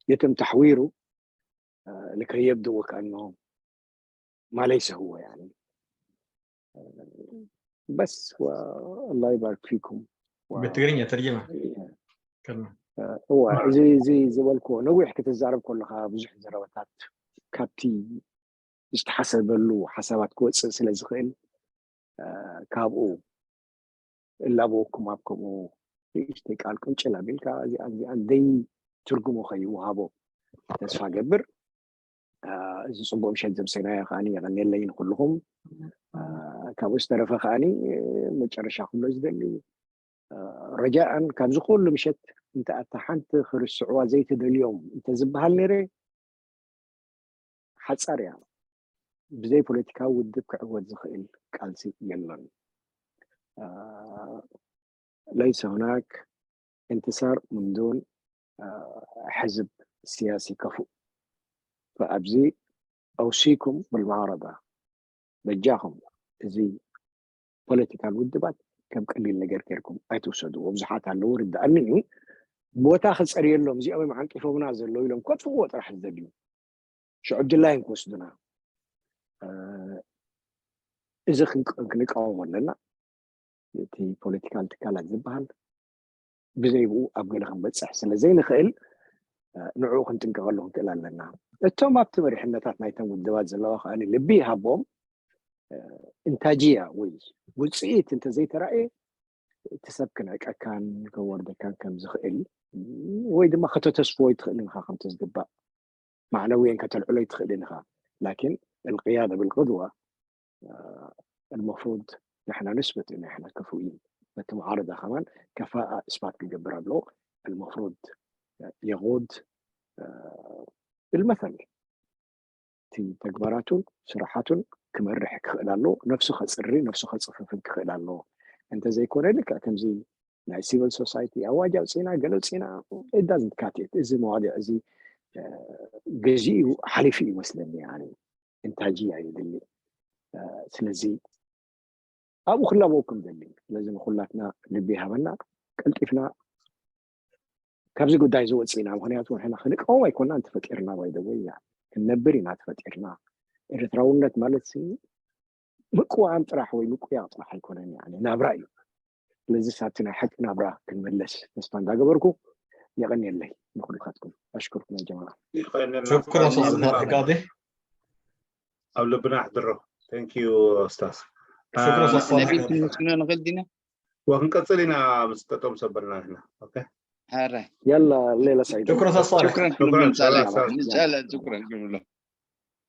يتم تحويره، آه، لكي يبدو وكأنه ما ليس هو يعني. آه، بس والله يبارك فيكم. و- بالتقرينية ترجمة. كلمة. እዋ፣ እዚ፣ እዚ ዝበልክዎ ነዊሕ ክትዛረብ ከለኻ ብዙሕ ዘረባታት ካብቲ ዝተሓሰበሉ ሓሳባት ክወፅእ ስለ ዝኽእል፣ እ፣ ካብኡ እላበወኩም ኣብ ከምኡ ንእሽተይ ቃል ቅንጭል ኣቢልካ እዚኣን እዚኣን ደይ ትርጉሙ ከይወሃቦ ተስፋ ገብር። እ፣ እዚ ፅቡቅ ምሸት ዘምሰናዮ ከዓኒ የቐንየለይ ንኩልኹም። እ፣ ካብኡ ዝተረፈ ከዓኒ፣ እ፣ መጨረሻ ክብሎ ዝደሊ፣ እ፣ ረጃእን ካብዚ ኩሉ ምሸት እንተ ኣታ ሓንቲ ክርስዕዋ ዘይትደልዮም እንተ ዝበሃል ነይረ ሓጻር እያ። ብዘይ ፖለቲካዊ ውድብ ክዕወት ዝኽእል ቃልሲ የሎን። እ፣ ليس هناك انتصار من دون، እ፣ ሕዝብ ስያሲ ከፉእ። فኣብዚ أوصيكم بالمعارضة በጃኹም እዚ ፖለቲካል ውድባት ከም ቀሊል ነገር ጌርኩም ኣይትውሰድዎ። ብዙሓት ኣለዉ ርድኣኒ እዩ፣ ቦታ ክጸርየሎም እዚኦም እዮም ዓንቂፎምና ዘለዉ ኢሎም ከጥፍእዎ ጥራሕ ዝደልዩ ሽዑ ድላዮም ክወስዱና። እ፣ እዚ ክንቅ-፣ ክንቃወሞ ኣለና። እቲ ፖለቲካል ትካላት ዝበሃል ብዘይ ብኡ ኣብ ገለ ክንበፅሕ ስለ ዘይንኽእል፣ እ፣ ንዕኡ ክንጥንቀቐሉ ክንክእል ኣለና። እቶም ኣብቲ መሪሕነታት ናይተን ውድባት ዘለዋ ከኣ ልቢ ይሃቦም። እ፣ እንታጅያ ወይ ውፅኢት እንተዘይተራእየ እቲ ሰብ ክነዕቀካን ከወርደካን ከም ዝኽእል ወይ ድማ ከተተስፍዎ ኣይትኽእልን ኢኻ ከምቲ ዝግባእ። معنويا ከተልዕሎ ኣይትኽእልን ኢኻ። لكن القيادة بالقدوة، آه، المفروض نحن نثبت إن إحنا كفؤين. በቲ ሙዓረዳ ከማን ከፋኣ እስባት ክገብር ኣለዎ። المفروض يقود ብልመሰል እቲ ተግባራቱን ስራሓቱን ክመርሕ ክኽእል ኣለዎ። ነፍሱ ከፅሪ፣ ነፍሱ ከፅፍፍን ክኽእል ኣለዎ። እንተዘይኮነ ልክዕ ከምዚ ናይ ሲቪል ሶሳይቲ ኣዋጅ ኣውፅእና፣ ገለ ኣውፅእና፣ it doesn't cut it። እዚ መዋዲዕ እዚ ግዜኡ ሓሊፉ ይመስለኒ። ኣነ እንታጂ ኣይደሊ። ስለዚ ኣብኡ ክላበወኩም ደሊ። ስለዚ ንኩላትና ልቢ ይሃበና፣ ቀልጢፍና ካብዚ ጉዳይ ዝወፅእና። ምክንያቱ ንሕና ክንቃወም ኣይኮናን ተፈጢርና፣ ባይደወይ ክንነብር ኢና ተፈጢርና። ኤርትራውነት ማለት ምቅዋም ጥራሕ ወይ ምቁያቕ ጥራሕ ኣይኮነን፣ ናብራ እዩ። ስለዚ ሳብቲ ናይ ሓቂ ናብራ ክንምለስ ተስፋ እንዳገበርኩ፣ የቐንየለይ ንኩልካትኩም። ኣሽኩርኩም ያ ጀማዓ። ሽኩረን ኡስታዝ ፈትሒ ቃዲ። ኣብ ልብና ኣሕድሮ። Thank you ኡስታዝ። ሽኩረን ኡስታዝ ነቢ ሳልሕ። ክንወስኖ ንኽእል ዲና? ወክንቀጽል ኢና ምስ ጠጠው ምስ ኣበልና ንሕና። ኦኬ። ሐረ የላ ሌላ ሳይድ ሽኩረን ኡስታዝ ሳልሕ። ሽኩረን ሽኩረን ክንብል ሻላ ቻላ ኡስታዝ። ቻላ ሽኩረን ክንብሎ